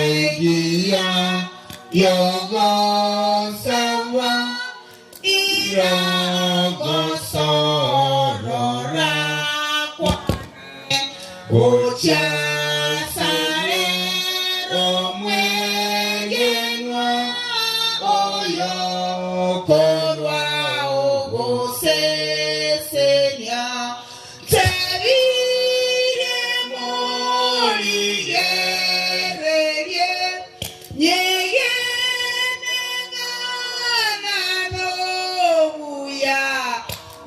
Ensaegia y'ogosabwa irogosorora kwane gochia asare omwegenwa oyokorwa ogosesenia. Ntebirie morigererie, nyegene ng'a nobuya,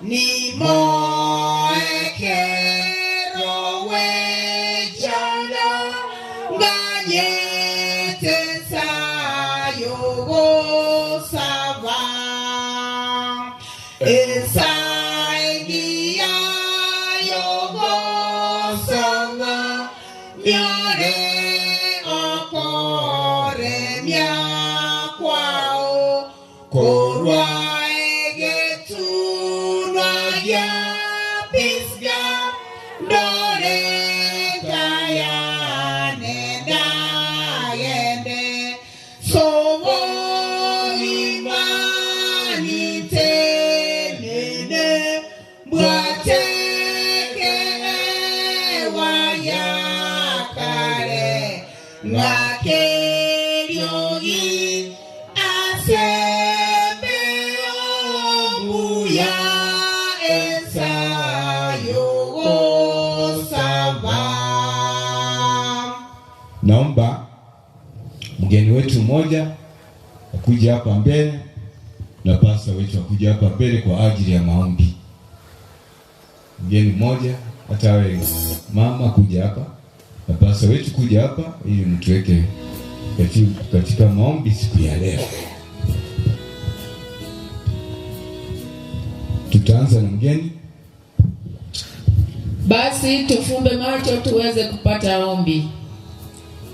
nimoe ekero gwechanda, nganyete ensa y'ogosaba. Ensa engiya y'ogosaba nyore okoremia kwao korwa egetunwa gia Pisga, ndore enka yane ndagende. Soboima nintenene, mbwate ekeegwa gia kare, ng'ake eriogi ase embeo mbuya ensa y'ogosaba. Naomba mgeni wetu mmoja akuja hapa mbele na pasta wetu akuja hapa mbele kwa ajili ya maombi. Mgeni mmoja hata awe mama kuja hapa na pasta wetu kuja hapa ili mtuweke katika maombi siku ya leo. Tutaanza na mgeni. Basi tufumbe macho tuweze kupata ombi.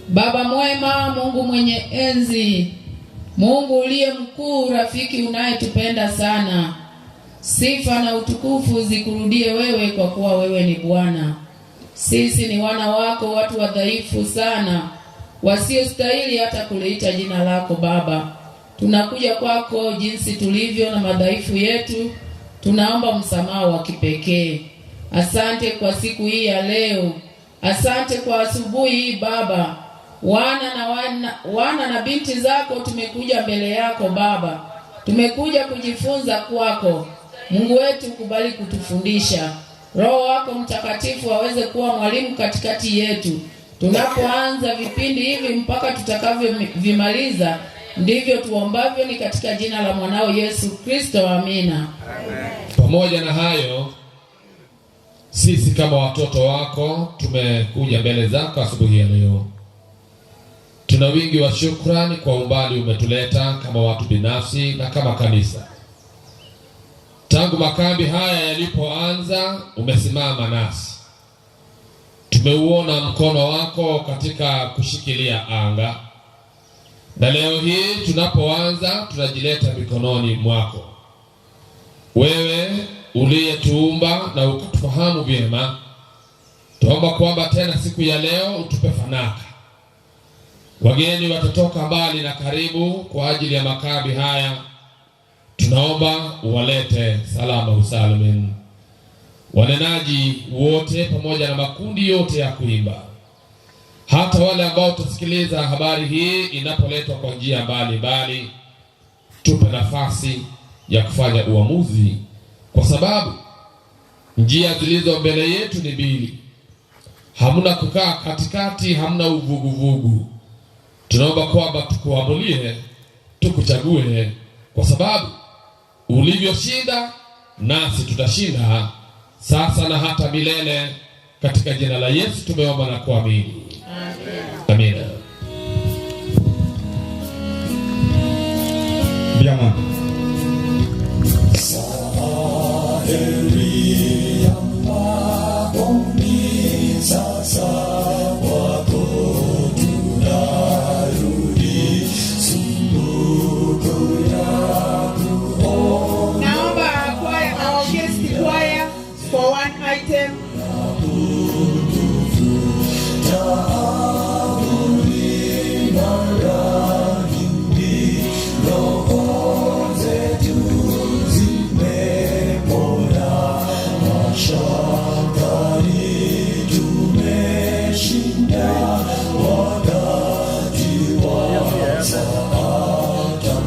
Baba mwema, Mungu mwenye enzi, Mungu uliye mkuu, rafiki unayetupenda sana, sifa na utukufu zikurudie wewe, kwa kuwa wewe ni Bwana. Sisi ni wana wako, watu wadhaifu sana, wasiostahili hata kuliita jina lako Baba. Tunakuja kwako jinsi tulivyo na madhaifu yetu, tunaomba msamaha wa kipekee. Asante kwa siku hii ya leo, asante kwa asubuhi hii Baba. Wana na wana, wana na binti zako tumekuja mbele yako Baba, tumekuja kujifunza kwako. Mungu wetu, kubali kutufundisha. Roho wako Mtakatifu aweze kuwa mwalimu katikati yetu tunapoanza vipindi hivi mpaka tutakavyovimaliza. Ndivyo tuombavyo, ni katika jina la mwanao Yesu Kristo, amina. Pamoja na hayo, sisi kama watoto wako tumekuja mbele zako asubuhi ya leo. Tuna wingi wa shukrani kwa umbali umetuleta kama watu binafsi na kama kanisa. Tangu makambi haya yalipoanza, umesimama nasi. Tumeuona mkono wako katika kushikilia anga, na leo hii tunapoanza, tunajileta mikononi mwako. Wewe uliyetuumba na ukatufahamu vyema, tuomba kwamba tena siku ya leo utupe fanaka. Wageni watatoka mbali na karibu kwa ajili ya makambi haya, tunaomba uwalete salama usalmin. Wanenaji wote pamoja na makundi yote ya kuimba, hata wale ambao tutasikiliza habari hii inapoletwa kwa njia mbalimbali, tupe nafasi ya kufanya uamuzi, kwa sababu njia zilizo mbele yetu ni mbili. Hamna kukaa katikati, hamna uvuguvugu. Tunaomba kwamba tukuamulie, tukuchague, kwa sababu ulivyoshinda nasi tutashinda, sasa na hata milele. Katika jina la Yesu tumeomba na kuamini, amina. Vyama. Naomba kwaya, our guest choir for one item. Wakati wa msaada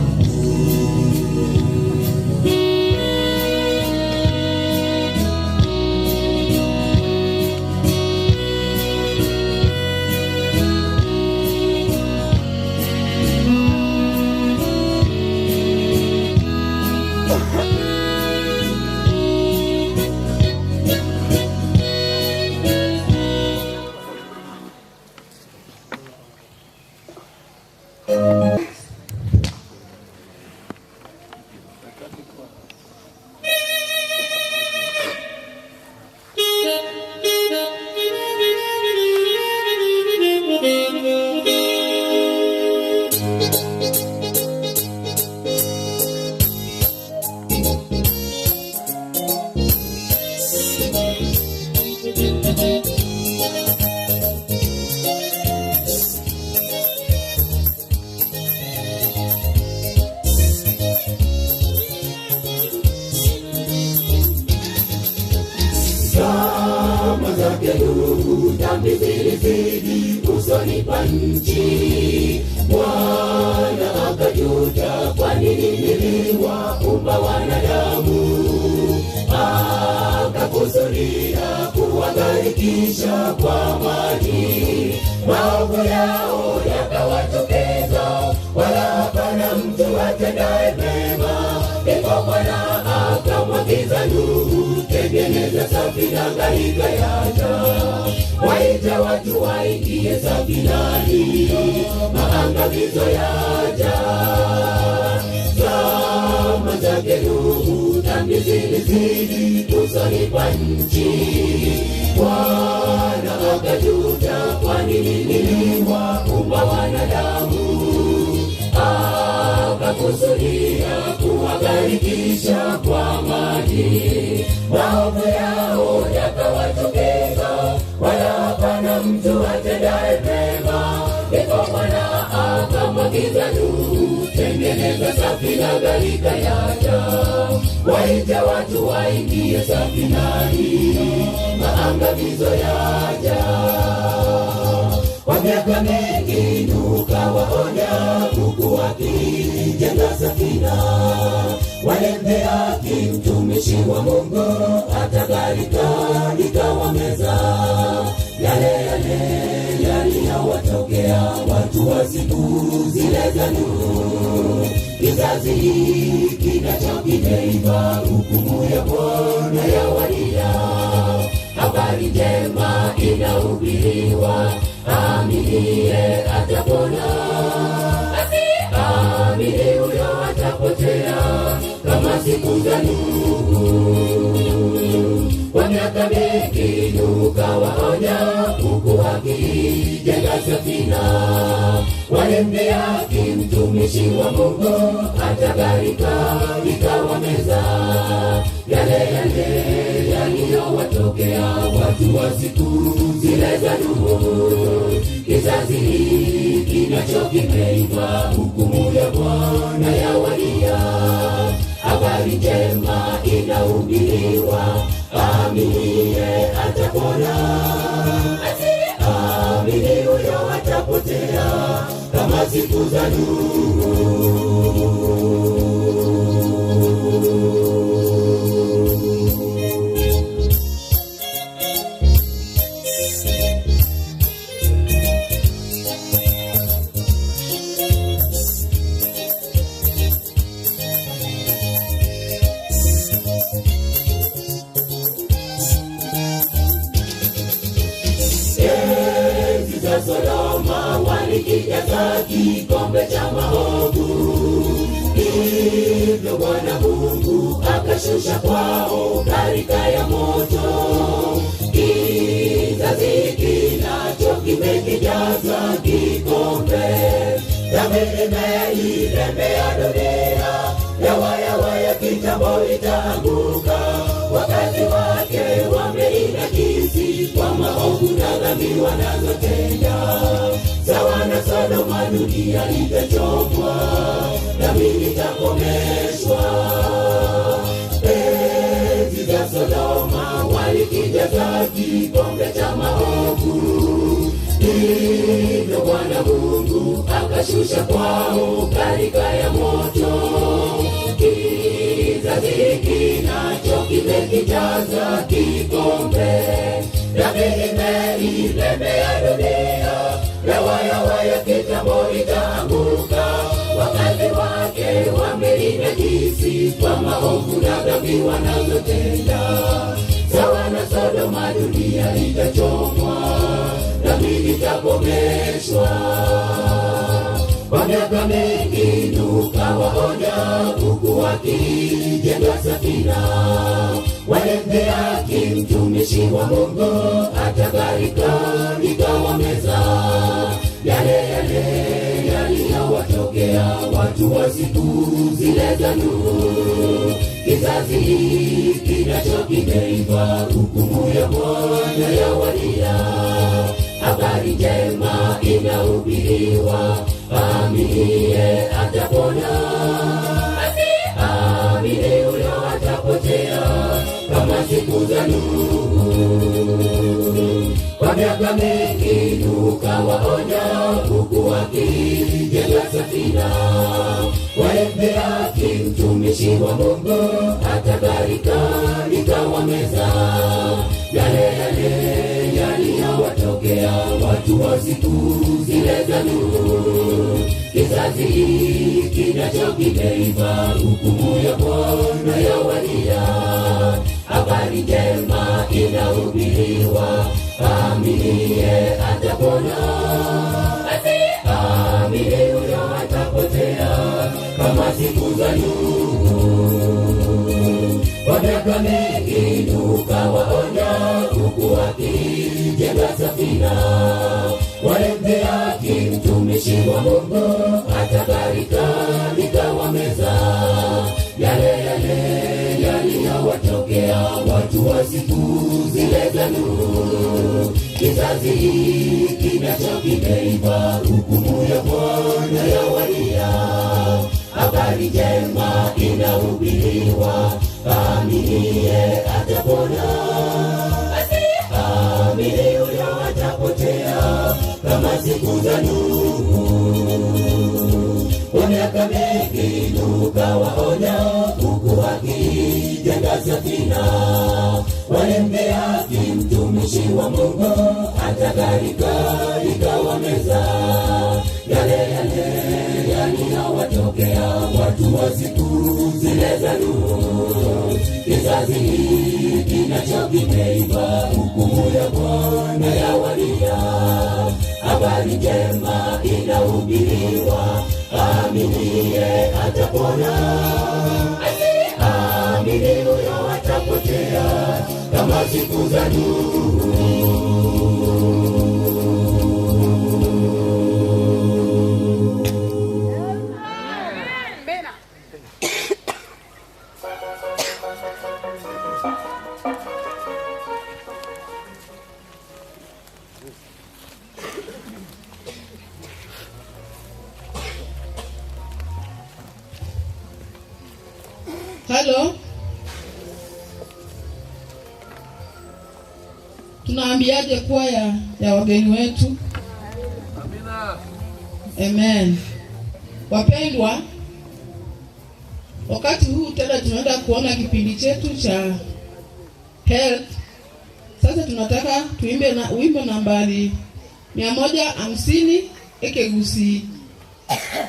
Zama zake Nuhu, dhambi zilizidi usoni pa nchi. Bwana akajuta, kwa nini niliwaumba wanadamu? Akakusudia kuwagharikisha kwa maji, maovu yao yakawatokeza, wala hapana mtu atendaye mema. Ndipo Bwana akamwagiza Nuhu, tengeneza safina gharika yaja, waite watu waingie safinani, maangamizo yaja. Zama zake Nuhu, dhambi zilizidi usoni pa nchi. Bwana akajuta, kwa nini niliwaumba wanadamu? Akakusudia kuwagharikisha kwa maji, maovu yao yakawatokeza, wala hapana mtu atendaye mema. Ndipo Bwana akamwagiza Nuhu, tengeneza safina gharika yaja, waite watu waingie safinani, maangamizo yaja. Kwa miaka mingi Nuhu kawaonya huku akijenga safina, walimdhihaki mtumishi wa Mungu, hata gharika likawameza. Yale yale yaliyowatokea watu wa siku zile za Nuhu, kizazi hiki nacho kimeiva, hukumu ya Bwana yawadia. Habari njema inahubiriwa, aminiye atapona, asiamini huyo atapotea, kama siku za Nuhu. Kwa miaka mingi Nuhu kawaonya, huku akijenga safina, walimdhihaki mtumishi wa Mungu, hata gharika likawameza. Yale yale yaliyowatokea watu wa siku zile za Nuhu, kizazi hiki nacho kimeiva, hukumu ya Bwana yawadia. Habari njema inahubiriwa, aminiye atapona, asiamini huyo atapotea, kama siku za Nuhu. Enzi za Sodoma walikijaza kikombe cha maovu, hivyo Bwana Mungu akashusha kwao gharika ya moto. Kizazi hiki nacho kimekijaza kikombe, dhambi imeilemea dunia, yawa yawa ya kitambo itaanguka, wakazi wake wameinakisi kwa maovu na dhambi wanazotenda. Sawa na Sodoma, dunia itachomwa, dhambi itakomeshwa. Enzi za Sodoma walikijaza kikombe cha maovu, Hivyo Bwana Mungu akashusha kwao gharika ya moto. Kizazi hiki nacho kimekijaza kikombe, dhambi imeilemea dunia, yawayawaya kitambo itaanguka. Wakazi wake wameinajisi kwa maovu na dhambi wanazotenda, sawa na Sodoma dunia itachomwa, dhambi itakomeshwa. Kwa miaka mingi Nuhu kawaonya huku wakijenga safina, walimdhihaki mtumishi wa Mungu, hata gharika ikawameza. Yale yale yaliyowatokea watu wa siku zile za Nuhu, kizazi hiki nacho kimeiva, hukumu ya Bwana yawadia. Habari njema inahubiriwa, aaminie atapona, asiamini huyo atapotea, kama siku za Nuhu. Kwa miaka mingi Nuhu kawaonya, huku wakijenga safina, walimdhihaki mtumishi wa Mungu, hata gharika ikawameza. Yale yale yaliyowatokea watu wa siku zile za Nuhu, kizazi hiki nacho kimeiva, hukumu ya Bwana yawadia. Habari njema inahubiriwa, aaminie atapona, asiamini huyo atapotea, kama siku za Nuhu. Kwa miaka mingi Nuhu kawaonya, huku wakijenga safina, walimdhihaki mtumishi wa Mungu, hata gharika likawameza. Yale yale yaliyowatokea watu wa siku zile za Nuhu, kizazi hiki nacho kimeiva, hukumu ya Bwana yawadia. Habari njema inahubiriwa, aaminie atapona, asiamini huyo atapotea, kama siku za Nuhu. Kwa miaka mingi Nuhu kawaonya, huku wakijenga safina, walimdhihaki mtumishi wa Mungu, hata gharika ikawameza. Yale yale yaliyowatokea watu wa siku zile za Nuhu, kizazi hiki nacho kimeiva, hukumu ya Bwana yawadia. Habari njema inahubiriwa, aaminie atapona, asiamini huyo atapotea, kama siku za Nuhu. Halo, tunaambiaje kwaya ya wageni wetu? Amen. Wapendwa, wakati huu tena tunaenda kuona kipindi chetu cha health. Sasa tunataka tuimbe na wimbo nambari 150 Ekegusi,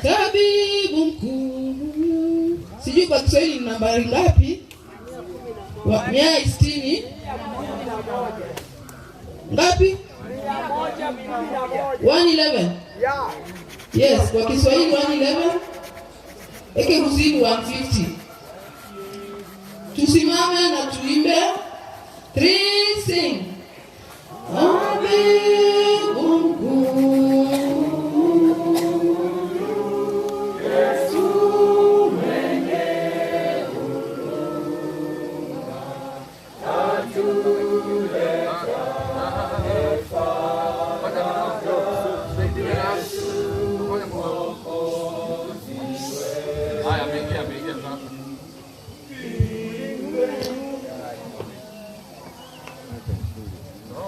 tabibu mkuu. Sijui kwa Kiswahili ni nambari ngapi? 160 ngapi? 111. Yes, kwa Kiswahili 111, Ekegusi ni 150. Tusimame na tuimbe three sing. Tabibu mkuu.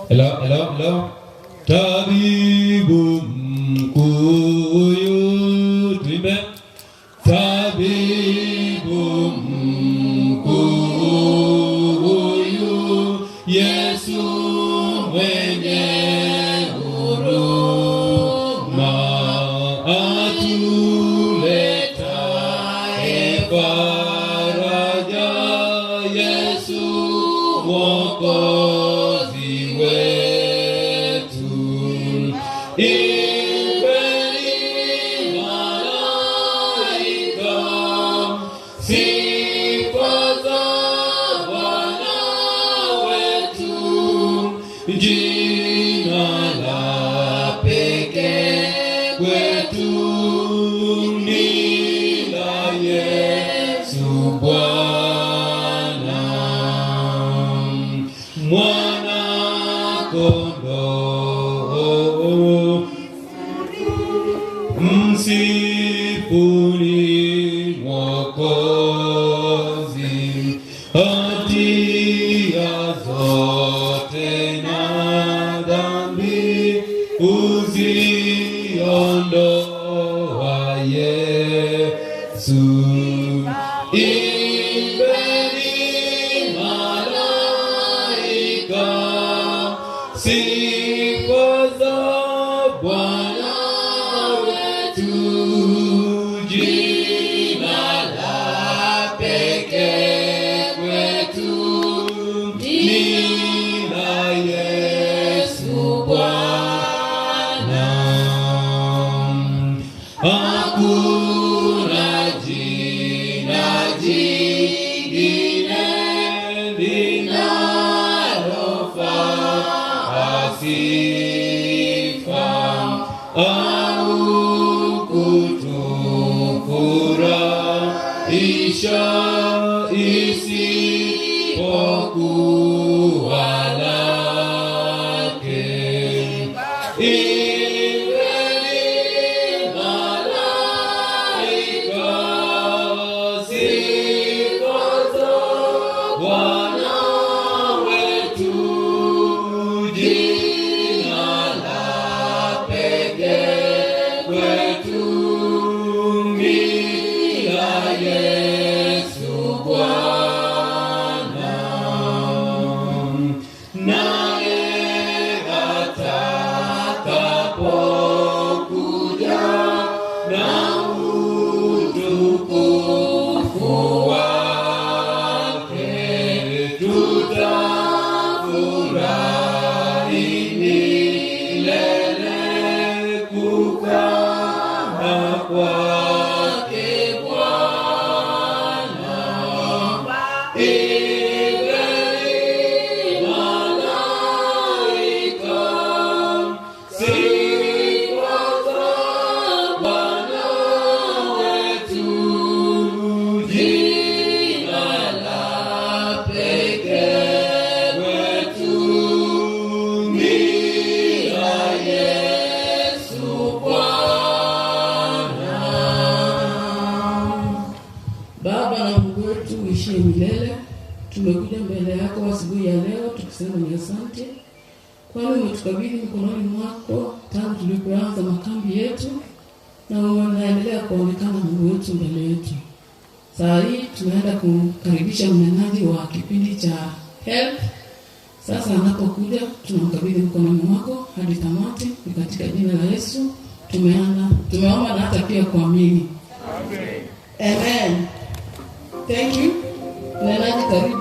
Hello, hello, hello. Tabibu mkuu huyu, tuimbe. Tabibu mkuu huyu, Yesu mwenye huruma, atuletaye faraja, Yesu Mwokozi wetu. Imbeni malaika, sifa za Bwana wetu, jina la pekee kwetu ni la Yesu Bwana. Mwana kondoo, msifuni Mwokozi, hatia zote na dhambi uziondoa Yesu. Imbeni malaika, sifa za Bwana wetu, jina la pekee kwetu ni la Yesu Bwana. Hakuna jina jingine linalofaa sifa au kutufurahisha isipokuwa lake. Imbeni malaika, sifa za Bwana wetu, jina la pekee kwetu ni la Yesu Bwana. Naye atakapokuja na utukufu wake, tutafurahi milele kukaa kwake Bwana. Imbeni malaika, sifa za Bwana wetu, jina la pekee kwetu ni la Yesu Bwana. Baba na Mungu wetu uishie milele, tumekuja mbele yako asubuhi ya leo tukisema ni asante, kwani umetukabidhi mikononi mwako tangu tulipoanza makambi yetu, na unaendelea kuonekana Mungu wetu mbele yetu. Saa hii tunaenda kumkaribisha mnenaji wa kipindi cha Help. Sasa anapokuja tunamkabidhi mkononi mwako hadi tamati. Ni katika jina la Yesu tumeanza, tumeomba na hata pia kuamini. Amen. Thank you. Mnenaji, karibu.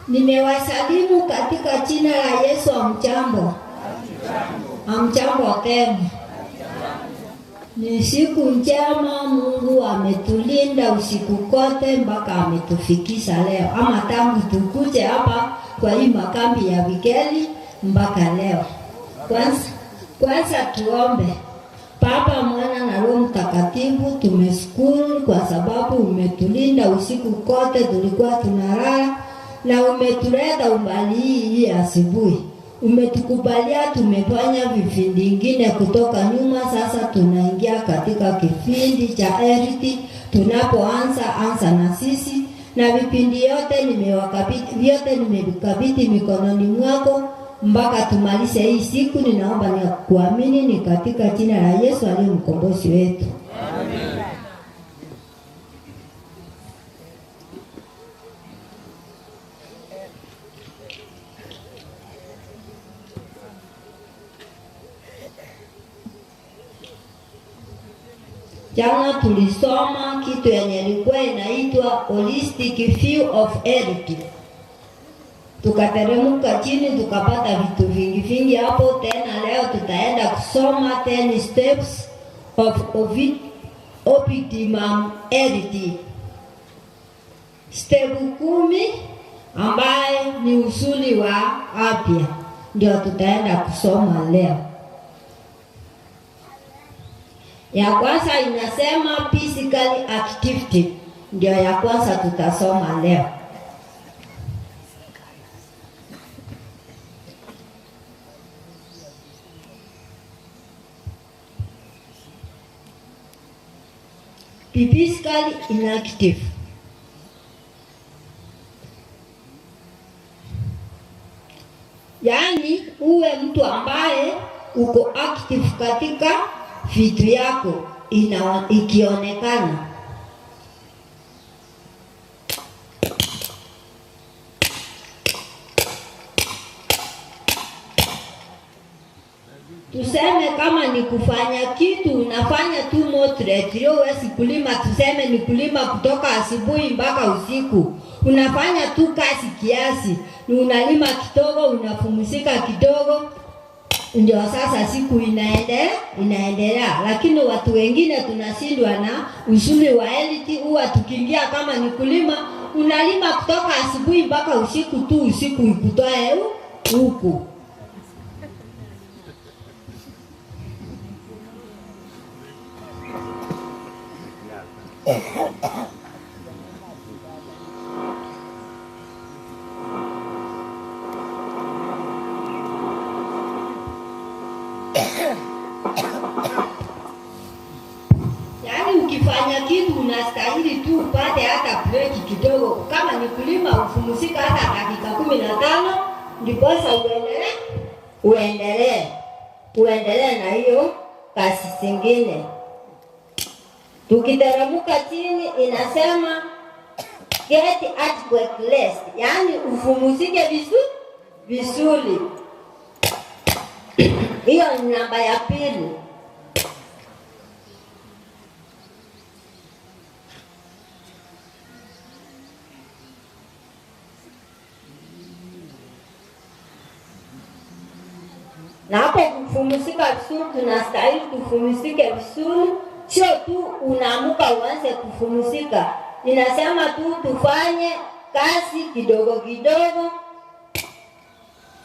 Nimewasalimu katika jina la Yesu. Hamjambo? Hamjambo tena. Ni siku njema, Mungu ametulinda usiku kote mpaka ametufikisha leo, ama tangu tukuje hapa kwa hii makambi ya Vigeli mpaka leo. Kwanza tuombe. Baba, Mwana na Roho Mtakatifu, tumeshukuru kwa sababu umetulinda usiku kote, tulikuwa tunalala. na umetuleta umbali hii hii asubuhi. Umetukubalia, tumefanya vipindi ingine kutoka nyuma. Sasa tunaingia katika kipindi cha Eriti. Tunapoanza anza na sisi na vipindi yote nimewakabidhi, vyote nimevikabidhi mikononi mwako mpaka tumalize hii siku. Ninaomba na kuamini ni katika jina la Yesu aliye mkombozi wetu. Jana tulisoma kitu yenye ilikuwa inaitwa holistic view of health. Tukateremka chini tukapata vitu vingi vingi hapo. Tena leo tutaenda kusoma 10 steps of optimum health, step 10 ambaye ni usuli wa afya, ndio tutaenda kusoma leo. Ya kwanza inasema physical activity, ndio ya kwanza tutasoma leo. Be physically inactive. Yaani uwe mtu ambaye uko active katika vitu yako ikionekana. Tuseme kama ni kufanya kitu unafanya tu moderate, huwezi kulima, tuseme ni kulima kutoka asubuhi mpaka usiku. Unafanya tu kazi kiasi, ni unalima kidogo, unapumzika kidogo, ndio sasa siku inaendelea. Lakini watu wengine tunashindwa na usuli wa health, huwa tukiingia kama ni kulima, unalima kutoka asubuhi mpaka usiku tu, usiku ikutoe huku. Yaani ukifanya kitu unastahili tu upate hata break kidogo. Kama ni kulima upumzika hata dakika 15, ndiposa uendelee na hiyo kazi zingine. Tukiteremka chini inasema get adequate rest, yaani upumzike vizuri. Hiyo ni namba ya pili. Na hapo kupumzika vizuri, tunastahili tupumzike vizuri, sio tu unaamuka uanze kupumzika. Inasema tu tufanye kazi kidogo kidogo,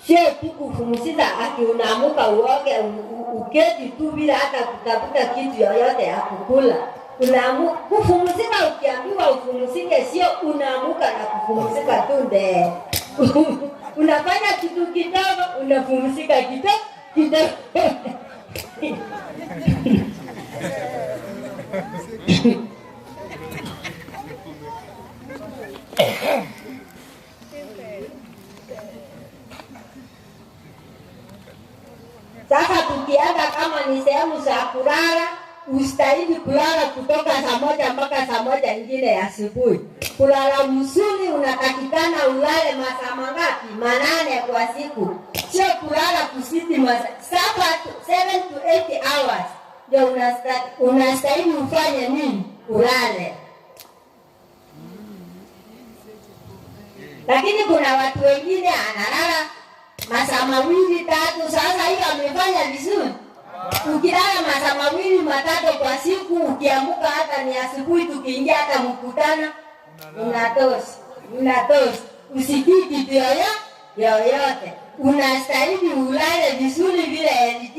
sio tu kupumzika ati unaamuka uoge uketi tu bila hata kutafuta kitu yoyote ya kukula. Kupumzika, ukiambiwa upumzike, sio unaamuka na kupumzika tu nde. Unafanya kitu kidogo, unapumzika kidogo kidogo. Sasa tukienda kama ni sehemu za kulala, ustahili kulala kutoka saa 1 mpaka saa 1 nyingine ya asubuhi. Kulala mzuri unatakikana ulale masaa mangapi? 8 kwa siku. Sio kulala kusiti masaa 7 to 8 hours. Ndio unastahili ufanye nini? Ulale. Lakini kuna watu wengine analala masaa 2 3. Sasa hiyo amefanya vizuri. Ukilala masaa 2 3 kwa siku, ukiamka hata ni asubuhi, tukiingia hata mkutano, unatosha, unatosha. Usikii kitu yoyote. Unastahili ulale vizuri vile LG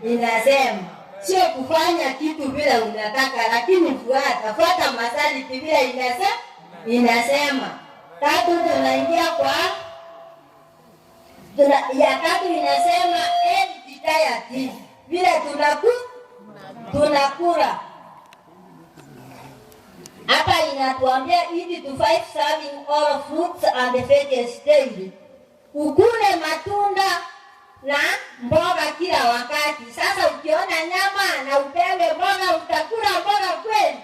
inasema. Sio kufanya kitu vile unataka, lakini fuata masharti vile inasema. Tatu tunaingia kwa tuna, ya tatu inasema healthy diet, vile tunaku tunakula hapa inatuambia eat to five serving all fruits and vegetables daily, ukule matunda na mboga kila wakati. Sasa ukiona nyama na upewe mboga, utakula mboga kweli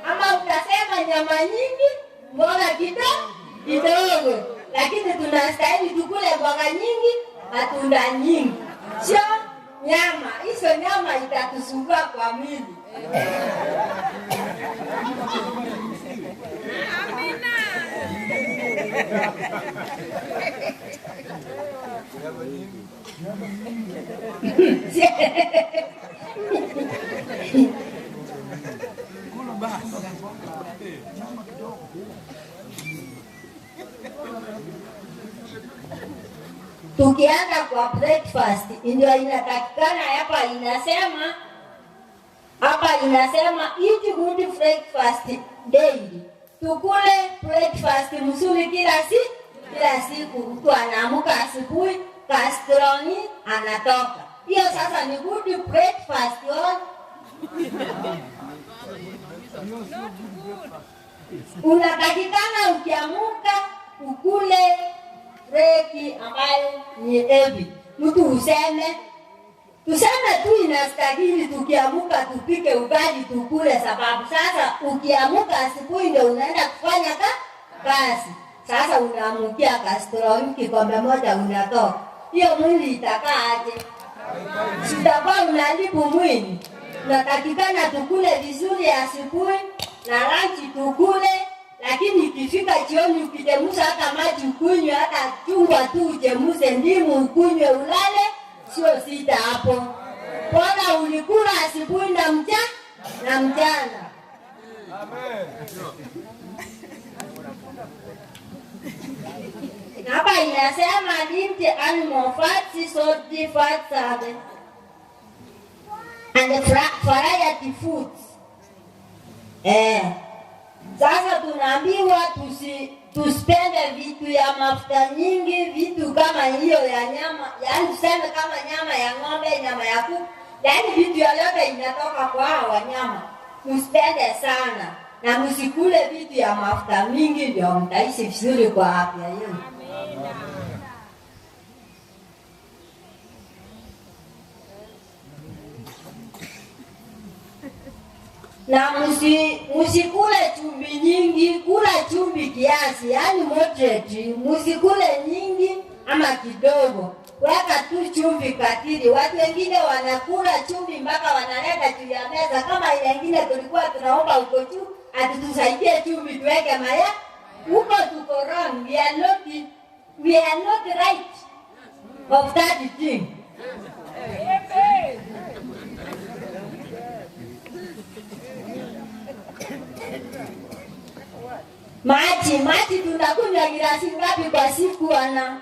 ama utasema nyama nyingi mboga kidogo kidogo? Lakini tunastahili tukule mboga nyingi, matunda nyingi, sio nyama. Hizo nyama itatusumbua kwa mwili. Tukianza kwa breakfast ndio inatakikana hapa, inasema hapa inasema eat good breakfast daily, tukule breakfast mzuri kila si kila siku. Mtu anaamuka asubuhi kastroni anatoka, hiyo sasa ni good breakfast on. Unatakikana ukiamuka ukule breki ambayo ni heavy. Mtu useme tuseme tu inastahili tukiamuka tupike ugali tukule, sababu sasa ukiamuka asubuhi ndio unaenda kufanya ka kazi. Sasa unaamukia kastroni kikombe moja unatoka, hiyo mwili itakaa aje? Sitakuwa unalibu mwili. Tunatakikana tukule vizuri asubuhi na lunch tukule, lakini ikifika jioni ukichemusha hata maji ukunywe, hata chungwa tu uchemuse, ndimu ukunywe, ulale, sio sita hapo. Bora ulikula asubuhi na mcha na mchana. Na Hapa inasema limit animal fats, salty fats and and variety foods. Eh. Sasa tunaambiwa tusi tusipende vitu ya mafuta nyingi, vitu kama hiyo ya nyama, yaani tuseme kama nyama ya ng'ombe, nyama ya kuku, yaani vitu yoyote inatoka kwa hawa wanyama msipende sana na msikule vitu ya mafuta mingi, ndio mtaishi vizuri kwa afya yenu. na musi, musikule chumvi nyingi, kula chumvi kiasi, yani moderate. Musikule nyingi ama kidogo, weka tu chumvi katili. Watu wengine wanakula chumvi mpaka wanaleta juu ya meza, kama ile ingine tulikuwa tunaomba huko juu atutusaidie chumvi tuweke maya huko. Tuko wrong, we are not, we are not right of that thing. Maji, maji tunakunywa glasi ngapi kwa siku wana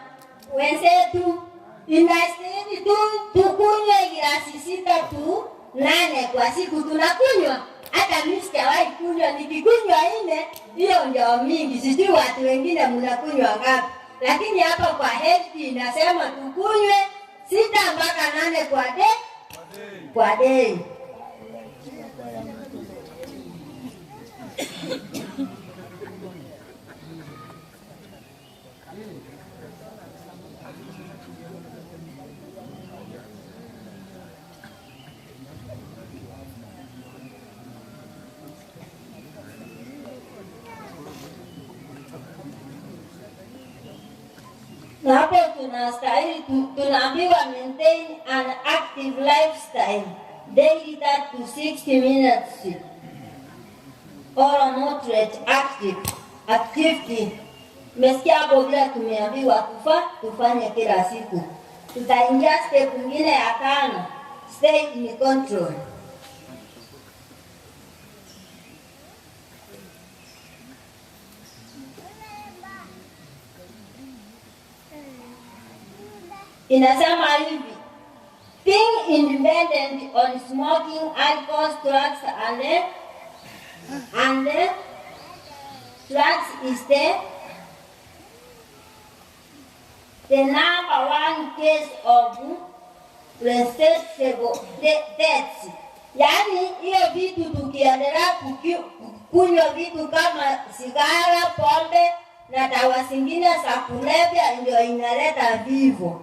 wenzetu? Inastahili tu tukunywe glasi sita tu nane kwa siku tunakunywa. Hata mimi sijawahi kunywa, nikikunywa nne hiyo ndio mingi. Sijui watu wengine mnakunywa ngapi, lakini hapa kwa health inasema tukunywe sita mpaka nane kwa day, kwa day. Na hapo tunastahili tunaambiwa maintain an active lifestyle daily 30 to 60 minutes or moderate active activity. Umesikia hapo vile tumeambiwa tufa tufanye kila siku. Tutaingia step nyingine ya tano, stay in control. Inasema hivi, being independent on smoking, alcohol, drugs and and drugs is the The number one case of preventable deaths. Yaani hiyo vitu tukiendelea kunywa vitu kama sigara, pombe na dawa zingine za kulevya ndio inaleta vifo.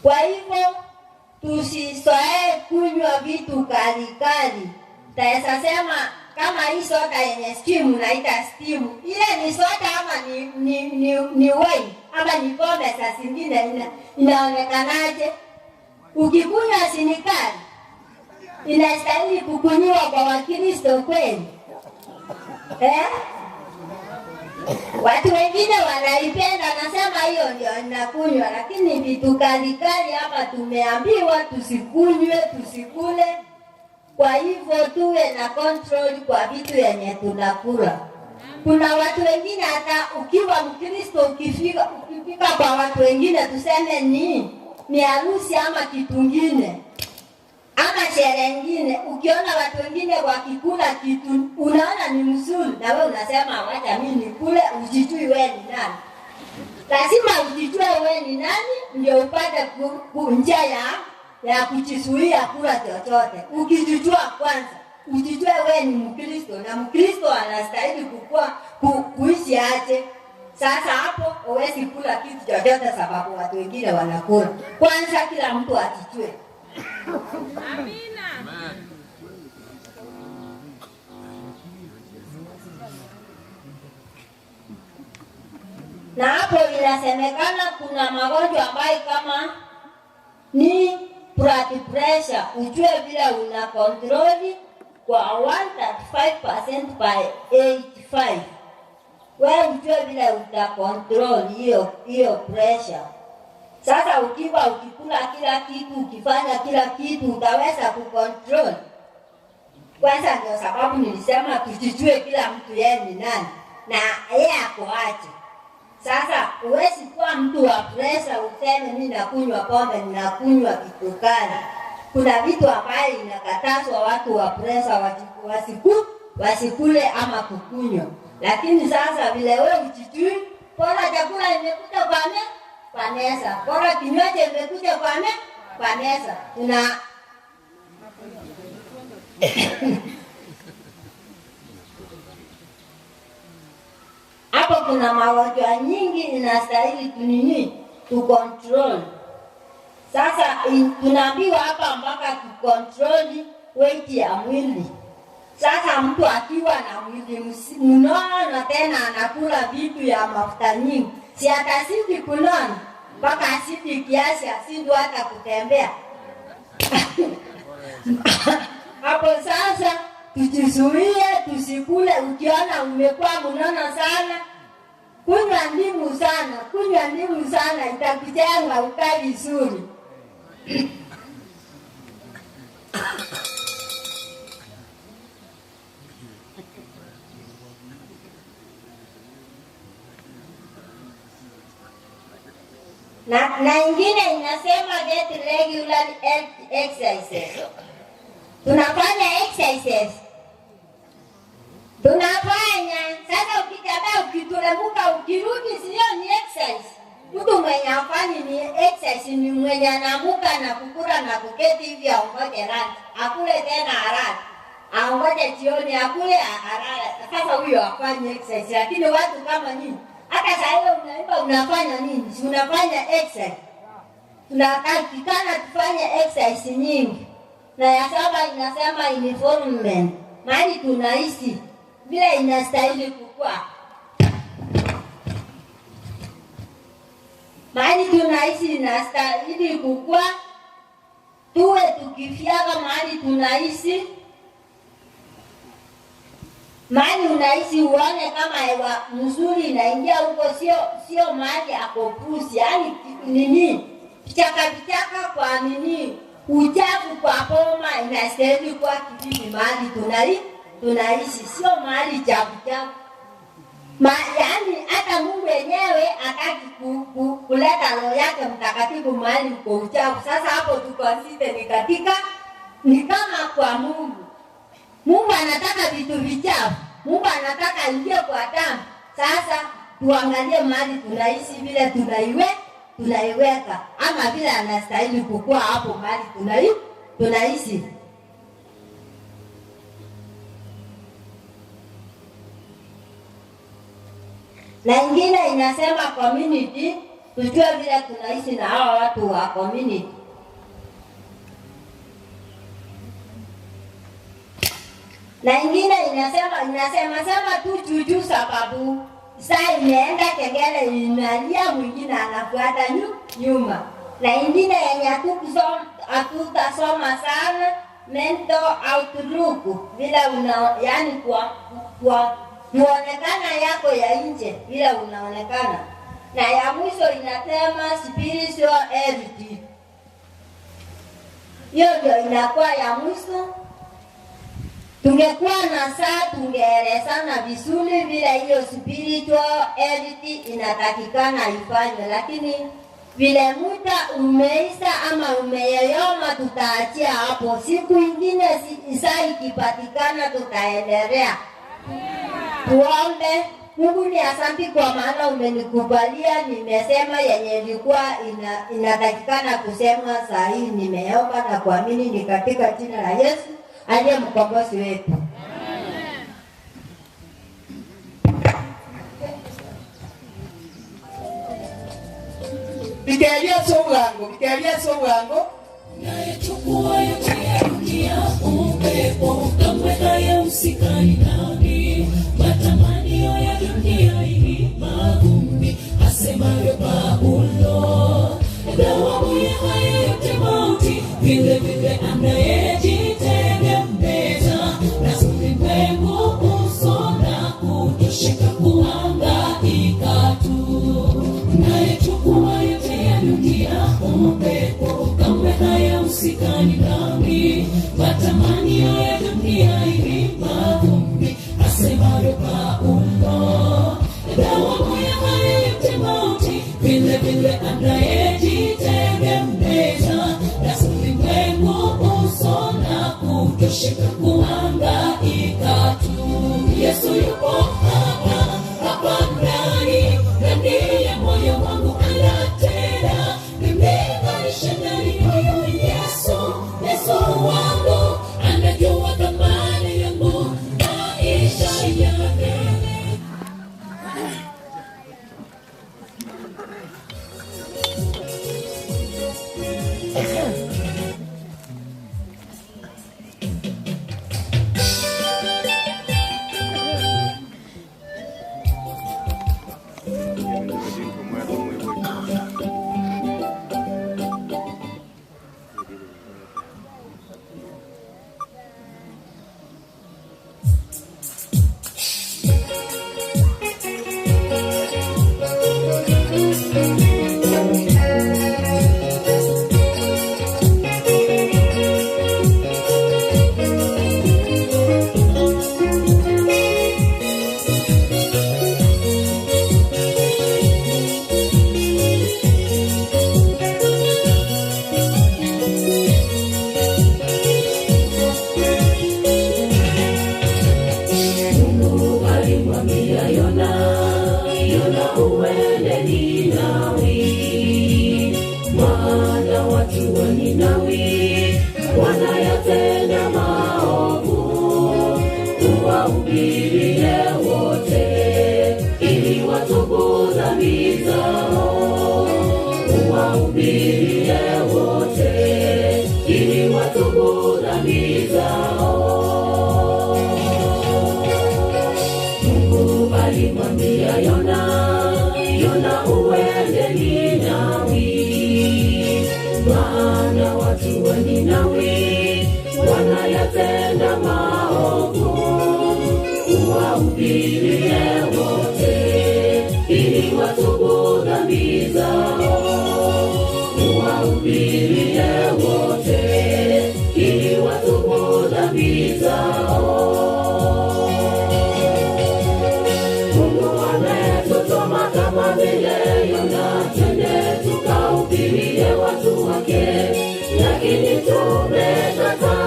Kwa hivyo tusizoee kunywa vitu kali kali. Taweza sema kama hii soda yenye steam unaita steam, ile ni soda ama ni wine ama ni pombe saa zingine inaonekanaje? Ukikunywa si ni kali, inastahili kukunywa kwa Wakristo kweli? Watu wengine wanaipenda, nasema hiyo ndio inakunywa, lakini vitu kali kali hapa tumeambiwa tusikunywe, tusikule. Kwa hivyo tuwe na control kwa vitu yenye tunakula. Kuna watu wengine hata ukiwa Mkristo ukifika kwa watu wengine tuseme ni harusi ama kitu kingine ama sherehe nyingine, ukiona watu wengine wakikula kitu unaona ni mzuri na wewe unasema wacha mimi nikule, usijui wewe ni nani. Lazima ujijue wewe ni nani ndio upate njia ya kujizuia kula chochote. Ukijijua kwanza, ujijue wewe ni Mkristo na Mkristo anastahili kuishi aje. Sasa hapo huwezi kula kitu chochote sababu watu wengine wanakula. Kwanza kila mtu ajijue. Amina. Na hapo inasemekana kuna magonjwa ambayo kama ni blood pressure, ujue vile una control kwa 135% by 85. Wewe ujue vile uta control hiyo pressure. Sasa ukiwa ukikula kila kitu, ukifanya kila kitu, utaweza kucontrol. Kwanza ndio sababu nilisema tujijue kila mtu yeye ni nani na yeye ako aje. Sasa huwezi kuwa mtu wa pressure useme mimi nakunywa pombe, ninakunywa kitu kali. Kuna vitu ambayo inakatazwa watu wa pressure wasikule ama kukunywa. Lakini sasa vile wewe ujijui, bora chakula imekuja kwa meza, bora kinywaji imekuja kwa meza. Tuna hapo kuna magonjwa nyingi inastahili tu control. Sasa tunaambiwa hapa mpaka tu control weight ya mwili. Sasa mtu akiwa na mwili mnono tena anakula vitu ya mafuta nyingi, si atazidi kunona mpaka azidi kiasi, asindwe hata kutembea. Hapo sasa tujizuie, tusikule. Ukiona umekuwa mnono sana, kunywa ndimu sana, kunywa ndimu sana itakujenga ukae vizuri. Na ingine inasema get regular exercises. Tunafanya exercises. Tunafanya. Sasa ukitembea ukitulemuka ukirudi sio ni exercise. Mtu mwenye hafanyi ni exercise ni mwenye anaamuka na kukula na kuketi hivi aongoje lunch. Akule tena haraka. Aongoje jioni akule haraka. Sasa huyo hafanyi exercise. Lakini watu kama nyinyi hata saa hiyo unaimba unafanya nini? Si unafanya exercise. Tunatakikana tufanye exercise nyingi. Na ya saba inasema environment. Mahali tunaishi vile inastahili kukua. Mahali tunaishi inastahili kukua. Tuwe tukifyaka mahali tunaishi. Mahali unaishi uone kama hewa mzuri inaingia huko, sio mahali akopusi, yani nini? Vichaka vichaka kwa nini? Uchafu kwa boma inastahili kuwa kivipi mahali tunaishi, sio mahali chafu chafu. Yaani hata Mungu wenyewe hataki kuleta roho yake mtakatifu mahali uko uchafu. Sasa hapo tukonside ni katika ni kama kwa Mungu. Mungu anataka vitu vichafu. Mungu anataka ingie kwa damu. Sasa tuangalie mahali tunaishi vile tunaiwe tunaiweka ama vile anastahili kukua hapo mahali tunai, tunaishi. Na ingine inasema community, tujue vile tunaishi na hawa watu wa community. Na ingine inasema inasema sema tu juujuu, sababu saa imeenda, kengele inalia, mwingine anafuata nyuma. Na ingine yenye hatutasoma sana, mental outlook, vile una yani kwa, kwa muonekana yako ya nje vile unaonekana. Na ya mwisho inasema spiritual health. Hiyo ndio inakuwa ya mwisho. Tungekuwa na saa tungeelezana vizuri vile hiyo spiritual health inatakikana ifanywe, lakini vile muda umeisha ama umeyoyoma, tutaachia hapo. Siku ingine saa ikipatikana tutaendelea. Tuombe. Mungu ni asanti kwa maana umenikubalia, nimesema yenye ilikuwa inatakikana kusema saa hii. Nimeomba na kuamini ni katika jina la Yesu aliye mkombozi wetu. Bikeria sobwango, bikeria sobwango. Nayechukua yote ya dunia upepo, kamwe hayahusikani nami. Matamanio ya dunia hii mavumbi, asemayo Paulo. Thawabu ya haya yote mauti, vile vile anayejitegemeza na ulimwengu uso na kutosheka kuhangaika tu. Nayechukua yote ya dunia upepo, kamwe hayahusikani nami. Matamanio ya dunia hii mavumbi, asemayo Paulo. Thawabu ya haya yote mauti, vile vile anayejitegemeza na ulimwengu uso na kutosheka kuhangaika tu. Yesu yupo hapa, hapa ndani, ndani ya moyo wangu anatenda. Nimeimarisha ndani moyo Yesu, Yesu wangu anajua thamani yangu, maisha yake. Mungu alimwambia Yona, Yona uende Ninawi, maana watu wa Ninawi wanayatenda maovu, uwahubirie wote ili watubu dhambi zao, uwahubirie wote ili watubu dhambi zao. Mungu alimwambia Yona, Yona uende Ninawi, maana watu wa Ninawi wanayatenda maovu, uwahubirie wote ili watubu dhambi zao, uwahubirie wote ili watubu dhambi zao. Mungu ametutuma kama vile Yona, twende tukahubirie watu wake, lakini tumekataa,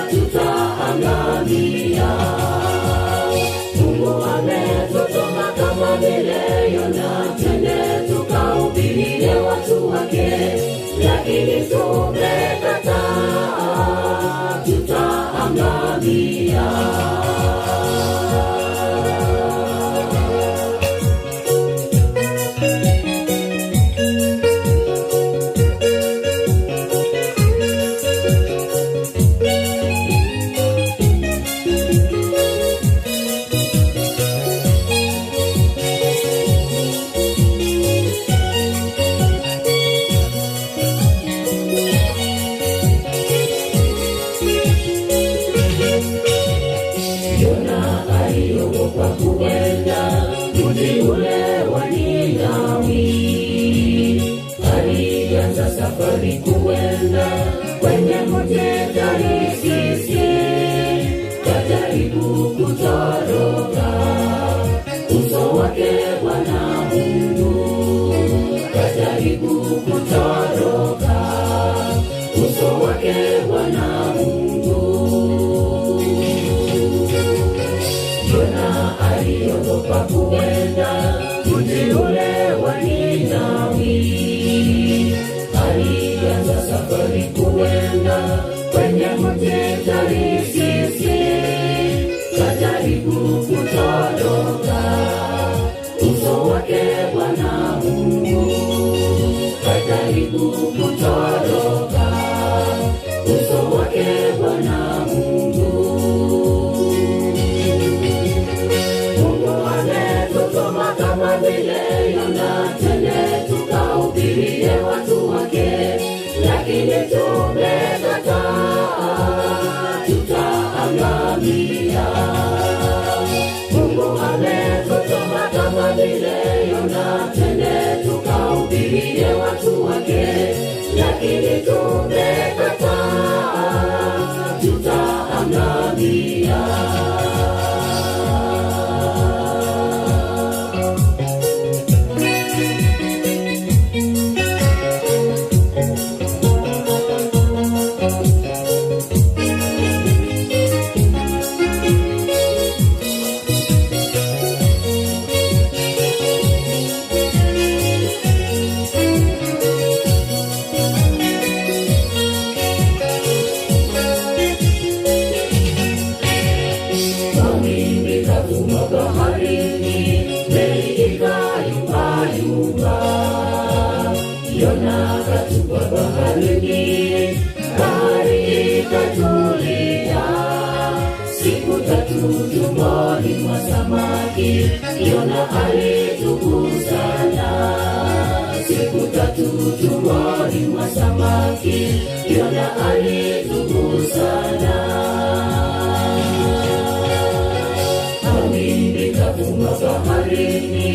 tutaangamia. Mungu ametutuma kama lakini tumekataa, tutaangamia. Yona aliogopa kuenda mji ule wa Ninawi. Alianza safari kuenda kwenye mji Tarsisi, kajaribu kutoroka uso wake Bwana Mungu, kajaribu kutoroka uso wake Bwana Mungu. Yona aliogopa kuenda mji ule wa Ninawi. Alianza safari kuenda kwenye mji Tarsisi, kajaribu kutoroka uso wake Bwana Mungu, kajaribu kutoroka uso wake Bwana Mungu. Mungu ametutuma kama vile Yona, twende tukahubirie watu wake, lakini tumekataa, tutaangamia. Mungu ametutuma kama vile Yona, twende tukahubirie watu wake, lakini tumekataa, tutaangamia. Mawimbi kavuma baharini, meli ikayumbayumba. Yona katupwa baharini, bahari ikatulia. Siku tatu tumboni mwa samaki, Yona alitubu sana. Siku tatu tumboni mwa samaki, Yona alitubu sana. Mawimbi kavuma baharini,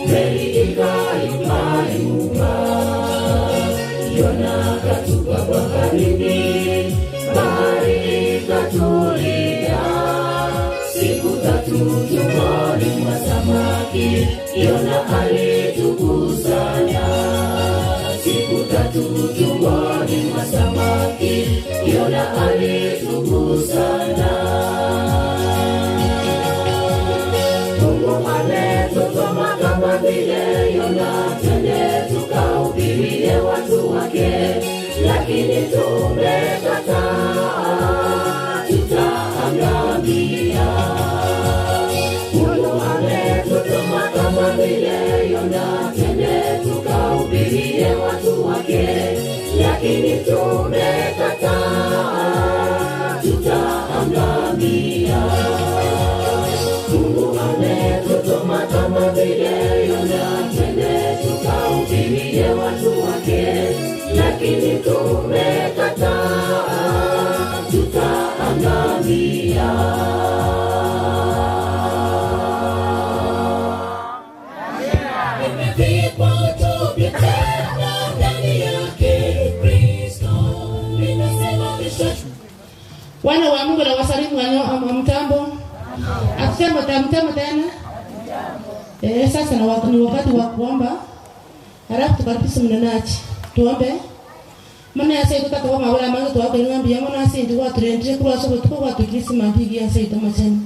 meli ikayumbayumba. Yona katupwa baharini, bahari ikatulia. Siku tatu tumboni mwa samaki, Yona alitubu sana. Siku tatu tumboni mwa samaki, Yona alitubu sana. Mungu ametutuma kama vile Yona, twende tukahubirie watu wake, lakini tumekataa, tutaangamia. Mungu ametutuma kama vile Yona, twende tukahubirie watu wake, lakini tumekataa, tutaangamia. Mungu ametutuma kama vile Yona, twende tukahubirie watu wake, lakini tumekataa, tutaangamia. Nimevikwa utupya tena ndani yake Kristo, nimesimamishwa Wana wa Mungu na wasalimu wa mtambo. Akusema tamtamo tena. Eh, sasa na wak- ni wakati wa kuomba. Halafu tukaribishe mnenaji. Tuombe. Mana yase tutaka wa mawala mangi twake ng'ambi ya mwana ase ndi waturendire kurwa sobo tuko watukirisi mambigi yase itomacheni.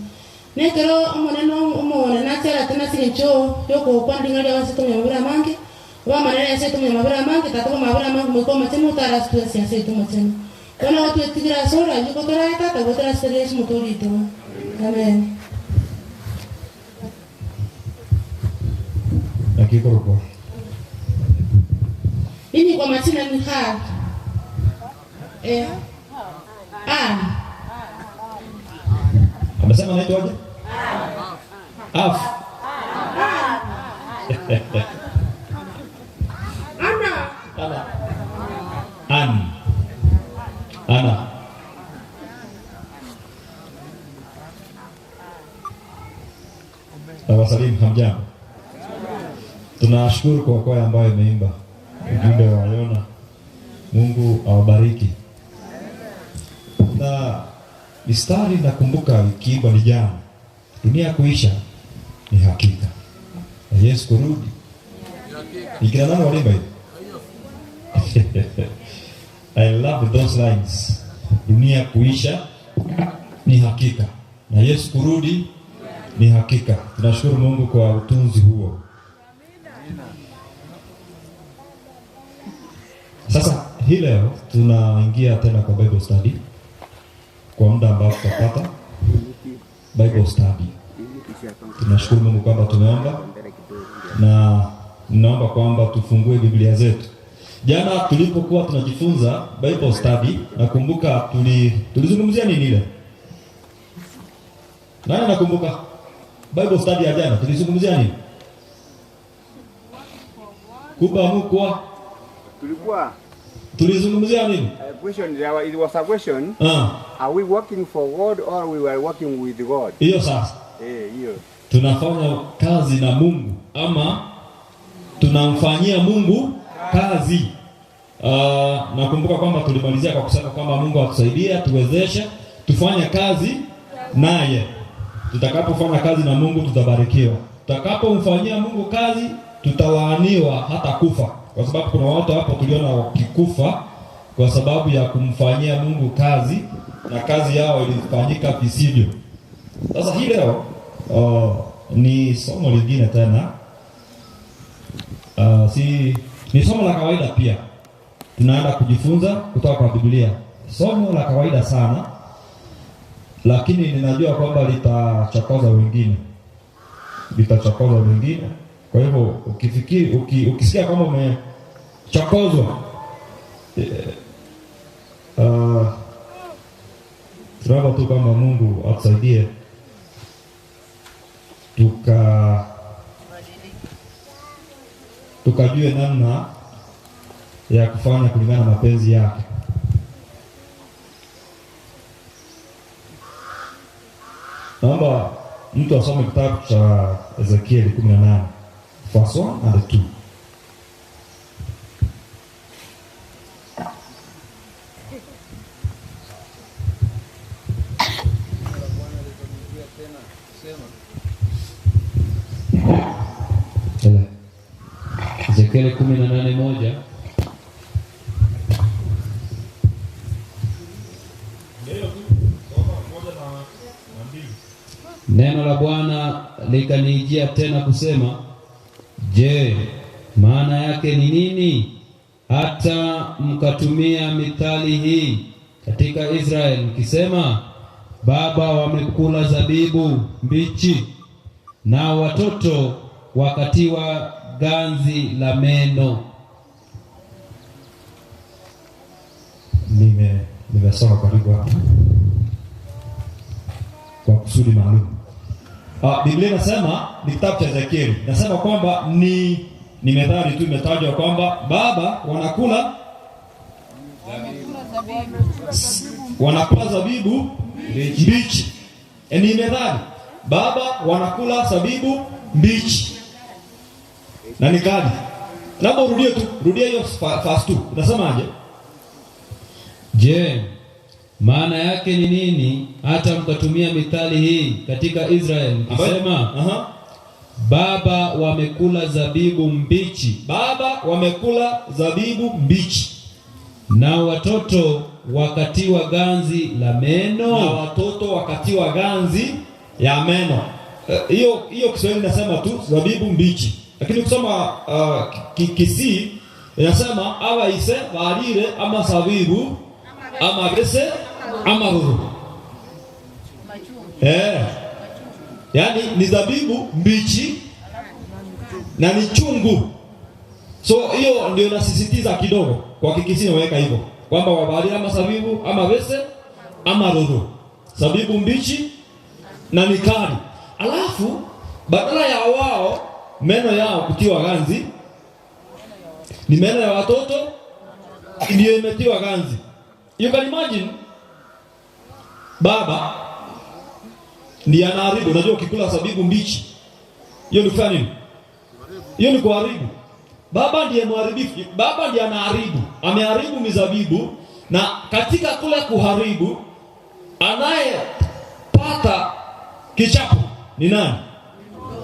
Nekero omonene omone nachera tena sincho yoko kwandinga lya wase tumya mabura mangi. Obe omonene ase omonye amabera amange, Tata bw'amabera amange, Omoika Omochenu, otare ase twensi ase oito omochenu. Bono igo twetigire ase ore ayio gotorae Tata, goetera ase Yeso Omotoori oito. Amen. Naki ekorokwa? Mimi kwa majina ni Hal. Eh. Ann. Amesema anaitwaje? Af. Anna. Ana. An. Ana. Nawasalimu, hamjambo. Tunashukuru kwa kwaya ambayo imeimba ujumbe wa Yona. Mungu awabariki. Na mistari nakumbuka ikiimbwa ni jana, dunia kuisha ni hakika na Yesu kurudi. Ni kina nani waliimba hivi? I love those lines. Dunia kuisha ni hakika na Yesu kurudi ni hakika. Tunashukuru Mungu kwa utunzi huo. Sasa hii leo tunaingia tena kwa Bible study kwa muda ambao tutapata Bible study. Tunashukuru Mungu kwamba tumeomba na ninaomba kwamba tufungue Biblia zetu. Jana tulipokuwa tunajifunza Bible study, nakumbuka tuli tulizungumzia nini ile? Nani anakumbuka? Bible study ya jana tulizungumzia nini? Kuba mkwa Tulikuwa tulizungumzia nini? uh, question there wa- it was a question. Ah. Are we working for God or we were working with God? Hiyo sasa. Eh, hiyo. Tunafanya kazi na Mungu ama tunamfanyia Mungu kazi. Uh, nakumbuka kwamba tulimalizia kwa kusema kwamba Mungu atusaidie, atuwezeshe tufanye kazi naye. Tutakapofanya kazi na Mungu tutabarikiwa. Tutakapomfanyia Mungu kazi tutalaaniwa hata kufa, kwa sababu kuna watu hapo tuliona wakikufa kwa sababu ya kumfanyia Mungu kazi na kazi yao ilifanyika visivyo. Sasa hii leo uh, ni somo lingine tena uh, si ni somo la kawaida pia tunaenda kujifunza kutoka kwa Biblia, somo la kawaida sana, lakini ninajua kwamba litachokoza wengine, litachokoza wengine. Kwa hivyo ukifikiri, uki, ukisikia kwamba umechokozwa eh, uh, tunaomba tu kwamba Mungu atusaidie tuka tukajue namna ya kufanya kulingana na mapenzi yake. Naomba mtu asome kitabu cha Ezekieli 18 verse 1 and 2. Ele. Ezekieli 18:1. Neno la Bwana likanijia tena kusema, Je, maana yake ni nini hata mkatumia mithali hii katika Israeli mkisema, baba wamekula zabibu mbichi na watoto wakatiwa ganzi la meno? Nime nimesoma karibu hapa kwa kusudi maalum. Ah, Biblia inasema ni kitabu cha Ezekieli. Inasema kwamba ni ni methali tu imetajwa kwamba baba wanakula wanakula zabibu mbichi. E, ni methali. Baba wanakula zabibu mbichi. Na ni kali. Labda urudie tu, rudia hiyo verse 2. Unasemaje? Je, maana yake ni nini hata mkatumia mithali hii katika Israeli mkisema, baba wamekula zabibu mbichi, baba wamekula zabibu mbichi, na watoto wakatiwa ganzi la meno, na watoto wakatiwa ganzi ya meno. Hiyo hiyo Kiswahili nasema tu zabibu mbichi. Lakini ukisoma Kisii inasema abaise barire amasabibu amabese amaroro. Eh. Yaani ni zabibu mbichi na ni chungu. So hiyo ndio inasisitiza kidogo kwa Kikisii inaweka hivyo kwamba wabarire amasabibu amabese amaroro. Zabibu mbichi na ni kali. Alafu badala ya wao meno yao kutiwa ganzi, ni meno ya watoto ndio imetiwa ganzi. You can imagine baba ndiye anaharibu. Unajua ukikula zabibu mbichi hiyo ni kufanya nini? Hiyo ni kuharibu. Baba ndiye mharibifu, baba ndiye anaharibu, ameharibu mizabibu, na katika kule kuharibu anayepata kichapo ni nani?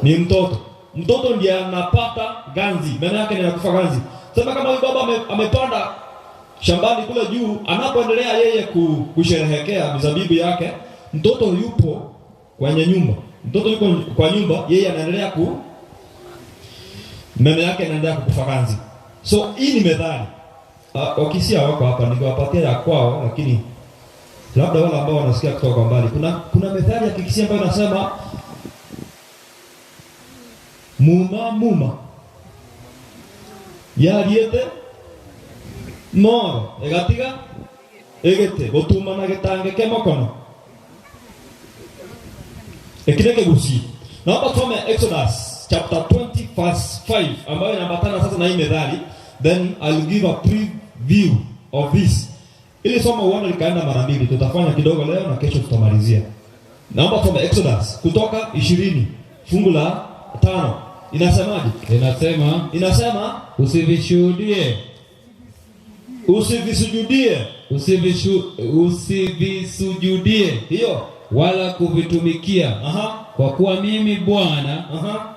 Ni mtoto. Mtoto ndiye anapata ganzi, maana yake ni anakufa ganzi. Sema kama huyu baba amepanda shambani kule juu, anapoendelea yeye kusherehekea mizabibu yake, mtoto yupo kwenye nyumba, mtoto yuko kwa nyumba, yeye anaendelea ku meno yake anaendelea kukufa ganzi. So hii ni methali. Wakisia wako hapa, ningewapatia ya kwao, lakini labda wale ambao wanasikia kutoka kwa mbali. Kuna methali ya Kikisii ambayo inasema muma muma yariete moro egatiga egete gotumana getange ke mokono ekile kegusi. Naomba tusome Exodus chapter 20 verse 5 ambayo inaambatana sasa na hii methali, then I'll give a preview of this. Ili somo uone likaenda mara mbili, tutafanya kidogo leo na kesho tutamalizia. Naomba tusome Exodus kutoka 20 fungu la 5. Inasemaje? Inasema, Inasema usivishuhudie, usivisujudie, usivisujudie hiyo wala kuvitumikia. Kwa kuwa mimi Bwana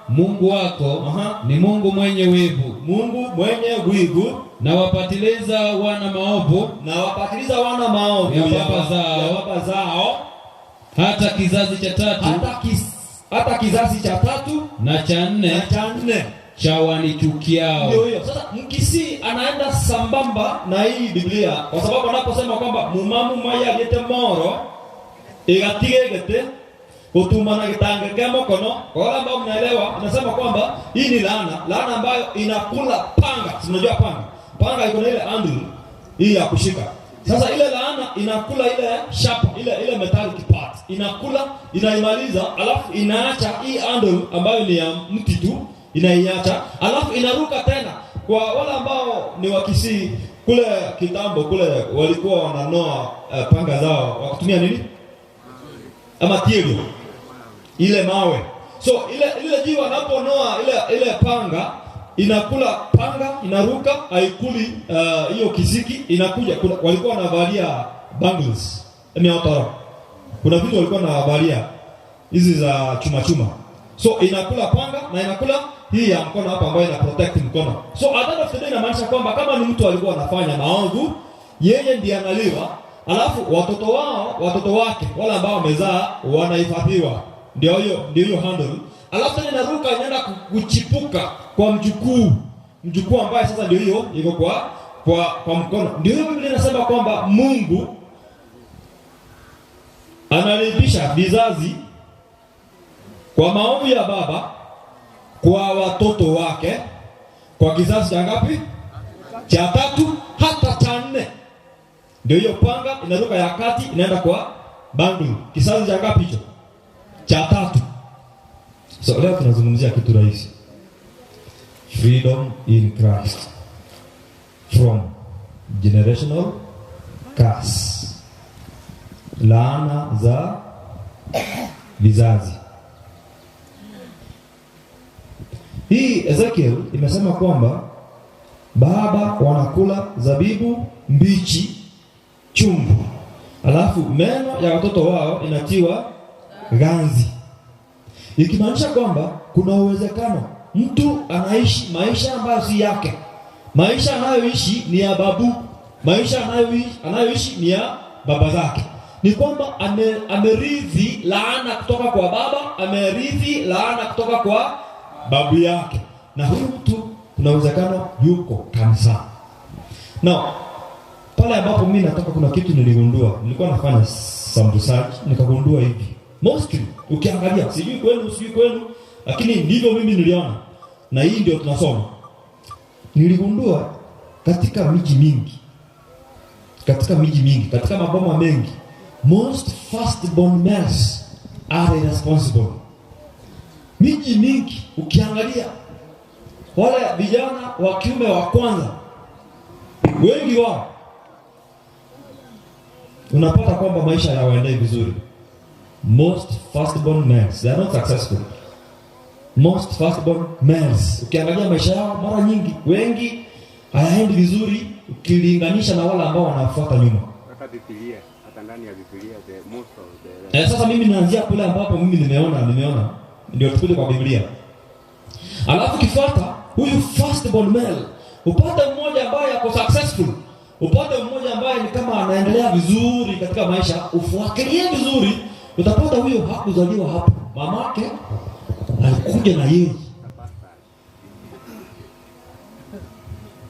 Mungu wako ni Mungu mwenye wivu, Mungu mwenye wivu, na wapatiliza wana maovu, na wapatiliza wana maovu ya baba zao, ya baba zao, hata kizazi cha tatu, hata kizazi cha tatu na cha nne, na cha nne cha wanichukiao. Ndio hiyo. Sasa Mkisii anaenda sambamba na hii Biblia kwa sababu anaposema kwamba mumamu maya aliyete moro igatige gutumana gitange kia mokono. Kwa wale ambao mnaelewa, anasema kwamba hii ni laana, laana ambayo inakula panga. Si unajua panga? Panga iko na ile handle hii ya kushika. Sasa ile laana inakula ile sharp, ile metallic part. Inakula, inaimaliza, alafu inaacha hii handle ambayo ni ya mti tu, inaiacha, alafu inaruka tena. Kwa wale ambao ni wa Kisii kule kitambo kule walikuwa wananoa panga zao wakitumia nini? Ama tiego. Ile mawe. So ile jiwe anaponoa ile panga inakula panga, inaruka, haikuli hiyo kisiki, inakuja. Kuna, walikuwa wanavalia bangles. Kuna vitu walikuwa wanavalia hizi za chuma chuma. So inakula panga na inakula hii ya mkono hapa ambayo ina protect mkono. So at the end of the day inamaanisha kwamba kama ni mtu alikuwa anafanya maovu, yeye ndiye analiwa, alafu watoto wao, watoto wake wale ambao wamezaa wanahifadhiwa. Ndio hiyo handle. Alafu tena inaruka inaenda kuchipuka kwa mjukuu. Mjukuu ambaye sasa ndio hiyo iko kwa mkono. Ndio hiyo Biblia inasema kwamba Mungu analipisha vizazi kwa maovu ya baba kwa watoto wake, kwa kizazi cha ngapi? Cha tatu hata cha nne. Ndio hiyo panga inaruka ya kati inaenda kwa bundle. Kizazi cha ngapi hicho? Cha tatu. So leo tunazungumzia kitu rahisi. Freedom in Christ from generational curse. Laana za vizazi. Hii Ezekiel imesema kwamba baba wanakula zabibu mbichi chungu, alafu meno ya watoto wao inatiwa ganzi, ikimaanisha kwamba kuna uwezekano mtu anaishi maisha ambayo si yake. Maisha anayoishi ni ya babu, maisha anayoishi ni ya baba zake. Ni kwamba amerithi laana kutoka kwa baba, amerithi laana kutoka kwa babu yake. Na huyu mtu kuna uwezekano yuko kanisani. Now, pale ambapo mimi natoka kuna kitu niligundua. Nilikuwa nafanya some research nikagundua hivi. Mostly ukiangalia, sijui kwenu, sijui kwenu, lakini ndivyo mimi niliona. Na hii ndio tunasoma. Niligundua katika miji mingi, katika miji mingi, katika maboma mengi, most firstborn males are irresponsible. Miji mingi ukiangalia wale vijana wa kiume wa kwanza wengi wao unapata kwamba maisha hayawaendei vizuri. Most firstborn males they are not successful. Most firstborn males ukiangalia maisha yao mara nyingi wengi hayaendi vizuri ukilinganisha na wale ambao wanafuata nyuma. Hata Biblia, hata ndani ya Biblia the most of the Eh, sasa mimi naanzia kule ambapo mimi nimeona nimeona ndio tukuje kwa Biblia. Alafu kifuata huyu firstborn male upate mmoja ambaye ako successful, upate mmoja ambaye ni kama anaendelea vizuri katika maisha, ufuatilie vizuri, utapata huyo hakuzaliwa hapo, mamake alikuja na yeye.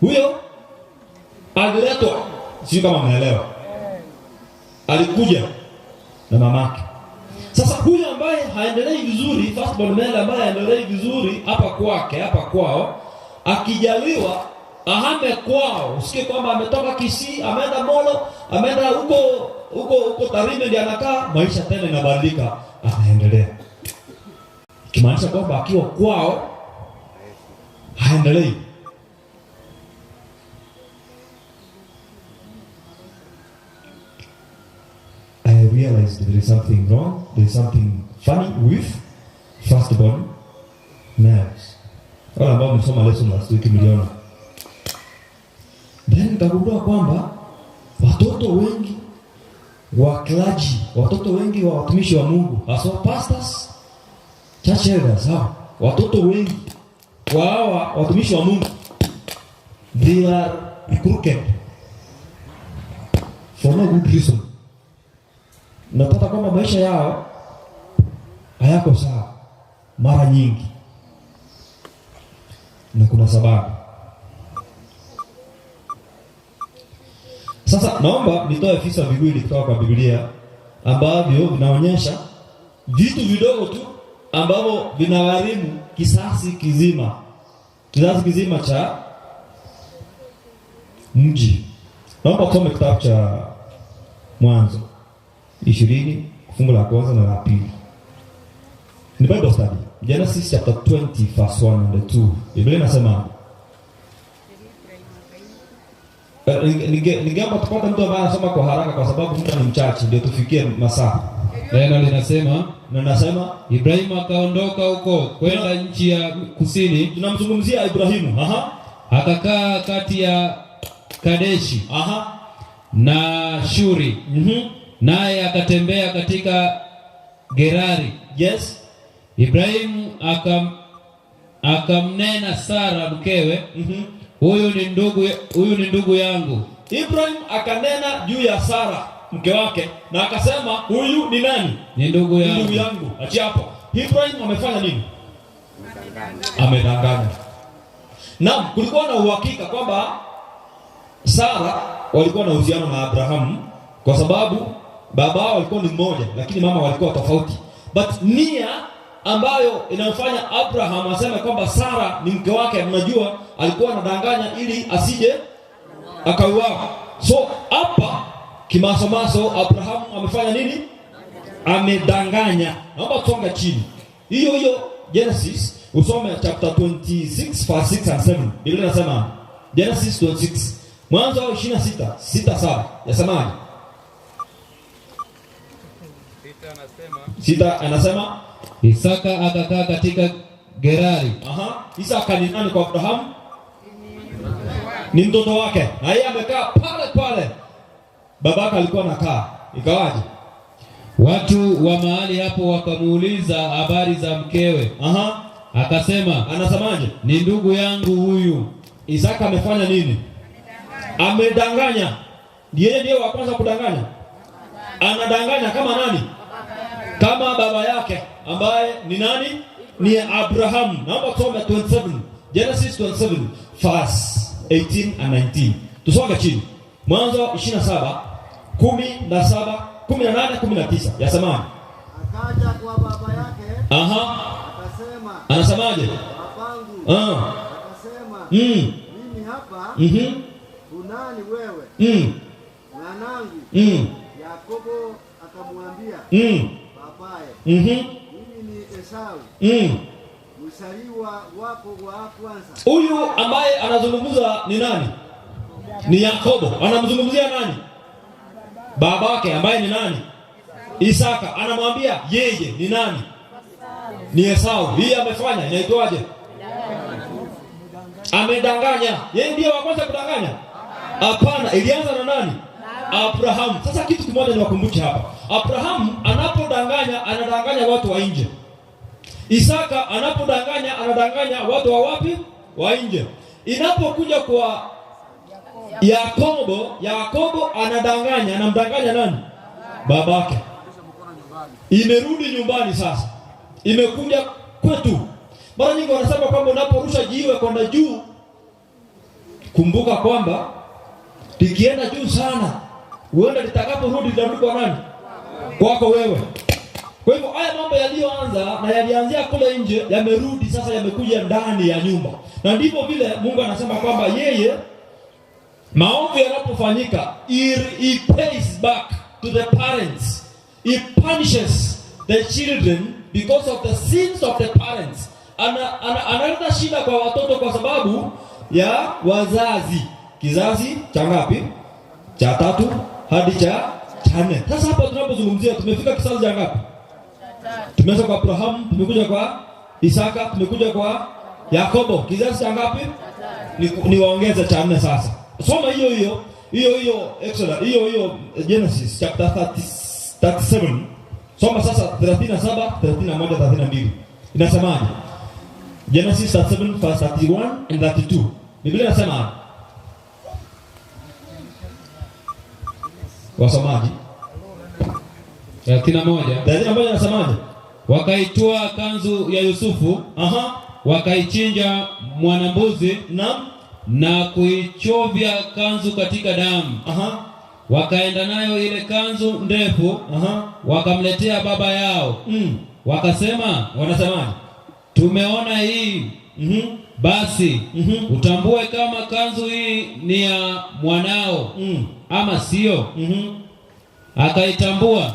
Huyo aliletwa, sijui kama mnaelewa, alikuja na mamake. Sasa huyu ambaye haendelei vizuri, firstborn male ambaye haendelei vizuri hapa kwake, hapa kwao, akijaliwa ahame kwao, usikie kwamba ametoka Kisii, ameenda Molo, ameenda huko huko huko Tarime ndiye anakaa, maisha tena inabadilika, anaendelea. Kimaanisha kwamba akiwa kwao haendelei. I realized there is something wrong, there is something funny with firstborn males. Wale ambao mlisoma lesson last week mliona. Then nikagundua kwamba watoto wengi wa clergy, watoto wengi wa watumishi wa Mungu, hasa pastors, church elders, hao watoto wengi wa hawa watumishi wa Mungu they are crooked for no good reason. Napata kwamba maisha yao hayako sawa mara nyingi, na kuna sababu. Sasa naomba nitoe visa viwili kutoka kwa Biblia ambavyo vinaonyesha vitu vidogo tu ambavyo vinagharimu kisasi kizima, kizazi kizima cha mji. Naomba tusome kitabu cha Mwanzo 20 fungu la kwanza na la pili. Ni Bible study. Genesis chapter 20 verse 1 and 2. Biblia inasema Ningeomba tupate mtu ambaye anasoma kwa haraka kwa sababu muda ni mchache ndio tufikie masaa. Neno linasema Na nasema Ibrahimu akaondoka huko kwenda nchi ya kusini, tunamzungumzia Ibrahimu. Aha. akakaa kati ya Kadeshi Aha. na Shuri, Mhm. naye akatembea katika Gerari. Yes. Ibrahimu akam, akamnena Sara mkewe, Mhm. huyu ni ndugu, huyu ni ndugu yangu. Ibrahim akanena juu ya Sara mke wake na akasema huyu ni nani? Ni ndugu yangu. Ndugu yangu. Achia hapo. Ibrahim amefanya nini? Amedanganya. Naam, kulikuwa na uhakika kwamba Sara walikuwa na uhusiano na Abrahamu kwa sababu baba wao walikuwa ni mmoja, lakini mama walikuwa tofauti. But nia ambayo inamfanya Abraham aseme kwamba Sara ni mke wake, mnajua alikuwa anadanganya ili asije akauawa. So hapa kimasomaso Abrahamu amefanya nini? Amedanganya. Naomba tusonge chini. Hiyo hiyo Genesis usome chapter 26 verse 6 and 7. Biblia inasema Genesis 26 Mwanzo 26 6 7 yasemaje? Sita anasema Isaka akakaa katika Gerari. Aha, Isaka ni nani kwa Abrahamu? Ni mtoto wake, na yeye amekaa pale pale babaka alikuwa anakaa. Ikawaje? Watu wa mahali hapo wakamuuliza habari za mkewe. Aha, Akasema, anasemaje? ni ndugu yangu huyu. Isaka amefanya nini? Amedanganya. Yeye ndiye wa kwanza kudanganya. Anadanganya kama nani? Kama baba yake ambaye ni nani? Ni Abrahamu. Naomba tusome 27. Genesis 27 verse 18 and 19. Tusonge chini. Mwanzo 27 17 18 19. Yasemaje? Akaja kwa baba yake Aha. akasema, Anasemaje? babangu. Ah. Akasema, mimi hapa. Unani wewe? Mwanangu. Yakobo akamwambia babaye, mimi ni Esau mzaliwa wako wa kwanza. Huyu ambaye anazungumza ni nani? Ni Yakobo. Anamzungumzia nani? Babake ambaye ni nani? Isaka. Anamwambia yeye ni nani? Ni Esau. Hii amefanya inaitwaje? Amedanganya. Yeye ndiye wa kwanza kudanganya? Hapana, ilianza na nani? Abrahamu. Sasa kitu kimoja niwakumbushe hapa. Abrahamu anapodanganya, anadanganya watu wa nje. Isaka anapodanganya, anadanganya watu wa wapi? Wa nje. Inapokuja kwa Yakobo, Yakobo anadanganya, anamdanganya nani? Babake. Imerudi nyumbani sasa, imekuja kwetu. Mara nyingi wanasema kwamba unaporusha jiwe kwenda juu, kumbuka kwamba likienda juu sana, huenda litakaporudi litarudi kwa nani? Kwako wewe. Kwa hivyo haya mambo yaliyoanza na yalianzia kule nje yamerudi sasa, yamekuja ndani ya nyumba, na ndivyo vile Mungu anasema kwamba yeye maovu yanapofanyika he pays back to the parents, he punishes the children because of the sins of the parents. Ana, ana, analeta shida kwa watoto kwa sababu ya wazazi. Kizazi cha ngapi? Cha tatu hadi cha nne. Sasa hapa tunapozungumzia tumefika kizazi cha ngapi? Tumeanza kwa Abrahamu, tumekuja kwa Isaka, tumekuja kwa Yakobo. Kizazi cha ngapi? Ni, niwaongeze cha nne sasa. Soma hiyo hiyo hiyo hiyo Exodus, hiyo hiyo Genesis chapter 30, 37. Soma sasa 37, 31, 32. Inasemaje? Genesis 37 verse 31 and 32. Biblia inasema Wasomaji. 31. 31 inasemaje? Wakaitwaa kanzu ya Yusufu, aha, wakaichinja mwanambuzi naam, na kuichovya kanzu katika damu. Aha. Wakaenda nayo ile kanzu ndefu, aha, wakamletea baba yao. Wakasema, wanasemaje? Tumeona hii. Basi utambue kama kanzu hii ni ya mwanao ama sio. Akaitambua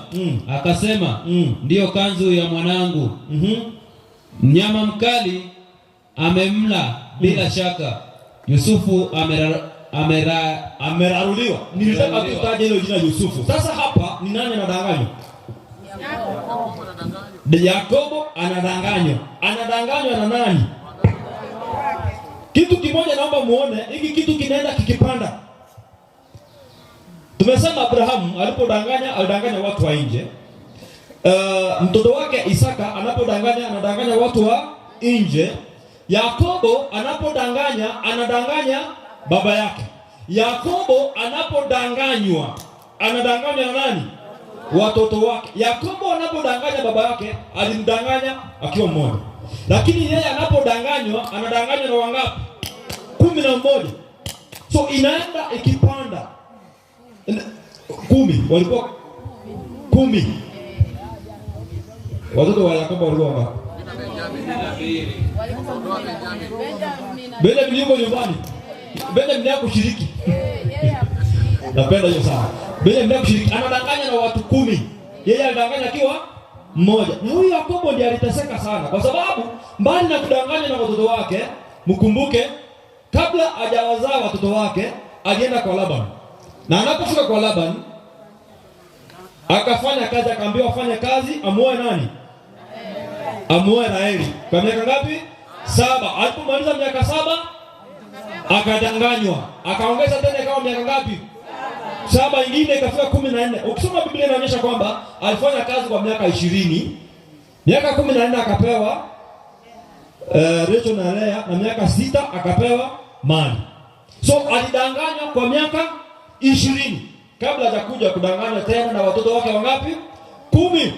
akasema, ndiyo kanzu ya mwanangu. Mnyama mkali amemla bila shaka. Yusufu ameraruliwa. Nilitaka tu taje hilo jina Yusufu. Sasa hapa ni nani anadanganywa? Yakobo anadanganywa. Anadanganywa na nani? Kitu kimoja naomba muone, hiki kitu kinaenda kikipanda. Tumesema Abrahamu alipodanganya, alidanganya watu wa nje. Mtoto wake Isaka anapodanganya, anadanganya watu wa nje. Yakobo anapodanganya, anadanganya baba yake. Yakobo anapodanganywa, anadanganywa na nani? Watoto wake. Yakobo anapodanganya baba yake, alimdanganya akiwa mmoja. Lakini yeye anapodanganywa, anadanganywa na wangapi? 11. So inaenda ikipanda. 10 walikuwa 10. Watoto wa Yakobo walikuwa wangapi? Benjamin yuko nyumbani. Benjamin hakushiriki. Napenda hiyo sana. Benjamin hakushiriki. Anadanganya na watu 10. Yeye alidanganya akiwa mmoja. Na huyu Yakobo ndiye aliteseka sana kwa sababu mbali na kudanganya na watoto wake, mkumbuke kabla hajawazaa watoto wake alienda kwa Laban. Na anapofika kwa Laban akafanya kazi, akaambiwa afanye kazi, amuoe nani? Amuoe Raheli. Kwa miaka ngapi? 7. Alipomaliza miaka 7 akadanganywa, akaongeza tena ikawa miaka ngapi? 7 ingine ikafika 14. Ukisoma Biblia inaonyesha kwamba alifanya kazi kwa miaka 20. Miaka 14 akapewa Rachel na Lea, na miaka 6 akapewa mali. So alidanganywa kwa miaka 20 kabla hajakuja kudanganywa tena na watoto wake wangapi? 10.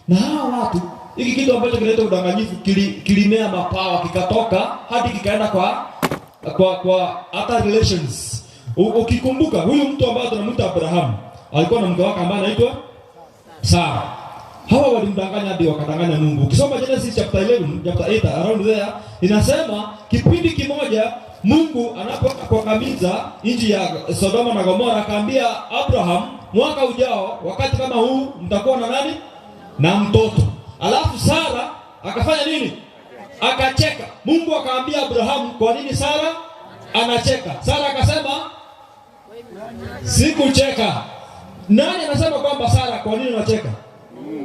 Na hawa watu Hiki kitu ambacho kinaitwa udanganyifu kili, kilimea mapawa kikatoka hadi kikaenda kwa kwa kwa hata relations. U, ukikumbuka huyu mtu ambaye tunamuita Abrahamu alikuwa na mke wake ambaye anaitwa Sara. Hawa walimdanganya hadi wakadanganya Mungu. Ukisoma Genesis chapter 11, chapter 8 around there inasema kipindi kimoja Mungu anapoenda kuangamiza nchi ya Sodoma na Gomora akaambia Abraham, mwaka ujao wakati kama huu mtakuwa na nani? Na mtoto. Alafu Sara akafanya nini? Akacheka. Mungu akaambia Abrahamu, kwa nini Sara anacheka? Sara akasema sikucheka. Nani anasema kwamba Sara kwa nini unacheka?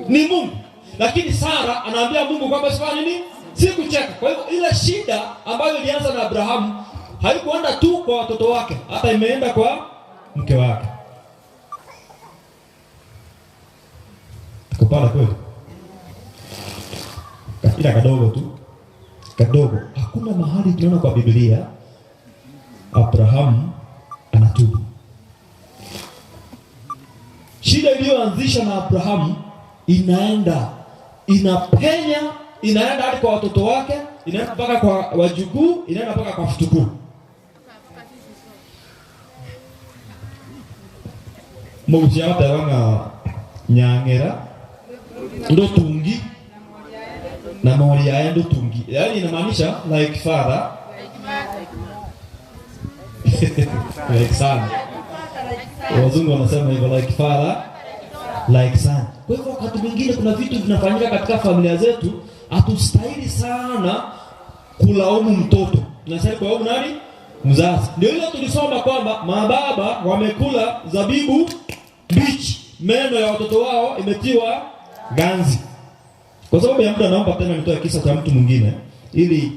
Ni Mungu. Lakini Sara anaambia Mungu kwamba sifanya nini? Sikucheka. Kwa hivyo ile shida ambayo ilianza na Abrahamu haikuenda tu kwa watoto wake, hata imeenda kwa mke wake. Tuko pale kweli? Ila kadogo tu, kadogo. Hakuna mahali tunaona kwa Biblia Abrahamu anatubu. Shida iliyoanzishwa na Abrahamu inaenda inapenya, inaenda hadi kwa watoto wake, inaenda mpaka kwa wajukuu, inaenda mpaka kwa vitukuu. Mugucia batebanga nyang'era ndotungi na mori yaye ndotungi, yaani inamaanisha like father like son. Wazungu wanasema hivyo like father like son. Kwa hivyo wakati mwingine kuna vitu vinafanyika katika familia zetu, hatustahili sana kulaumu mtoto, tunastahili kulaumu nani? Mzazi. Ndio ile tulisoma kwamba mababa wamekula zabibu mbichi, meno ya watoto wao imetiwa ganzi. Kwa sababu ya muda, naomba tena nitoe kisa cha mtu mwingine ili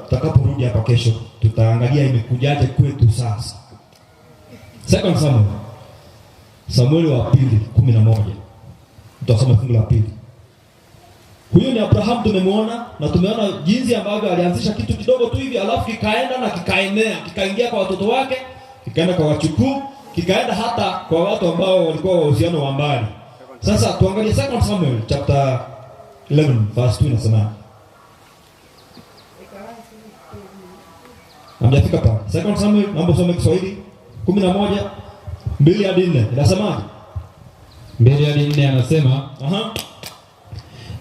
tutakaporudi hapa kesho tutaangalia imekujaje kwetu sasa. Second Samuel, Samueli wa pili 11, tutasoma fungu la pili. Huyu ni Abraham, tumemwona na tumeona jinsi ambavyo alianzisha kitu kidogo tu hivi, alafu kikaenda na kikaenea, kikaingia kwa watoto wake, kikaenda kwa wachukuu, kikaenda hata kwa watu ambao walikuwa wa uhusiano wa mbali. Sasa tuangalie Second Samuel chapter 11 verse 2 inasema. Hamjafika pale. Second Samuel, naomba usome Kiswahili 11 2 hadi 4. Inasemaje? 2 hadi 4 anasema, Aha.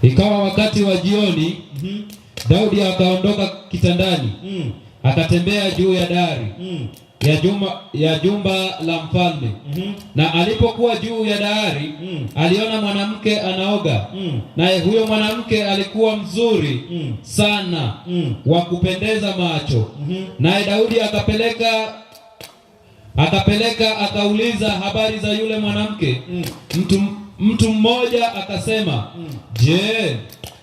Ikawa wakati wa jioni, Daudi akaondoka kitandani, akatembea juu ya dari ya jumba la mfalme. Na alipokuwa juu ya dari, aliona mwanamke anaoga, naye huyo mwanamke alikuwa mzuri sana, wa kupendeza macho. Naye Daudi akapeleka akauliza habari za yule mwanamke. Mtu mmoja akasema, Je,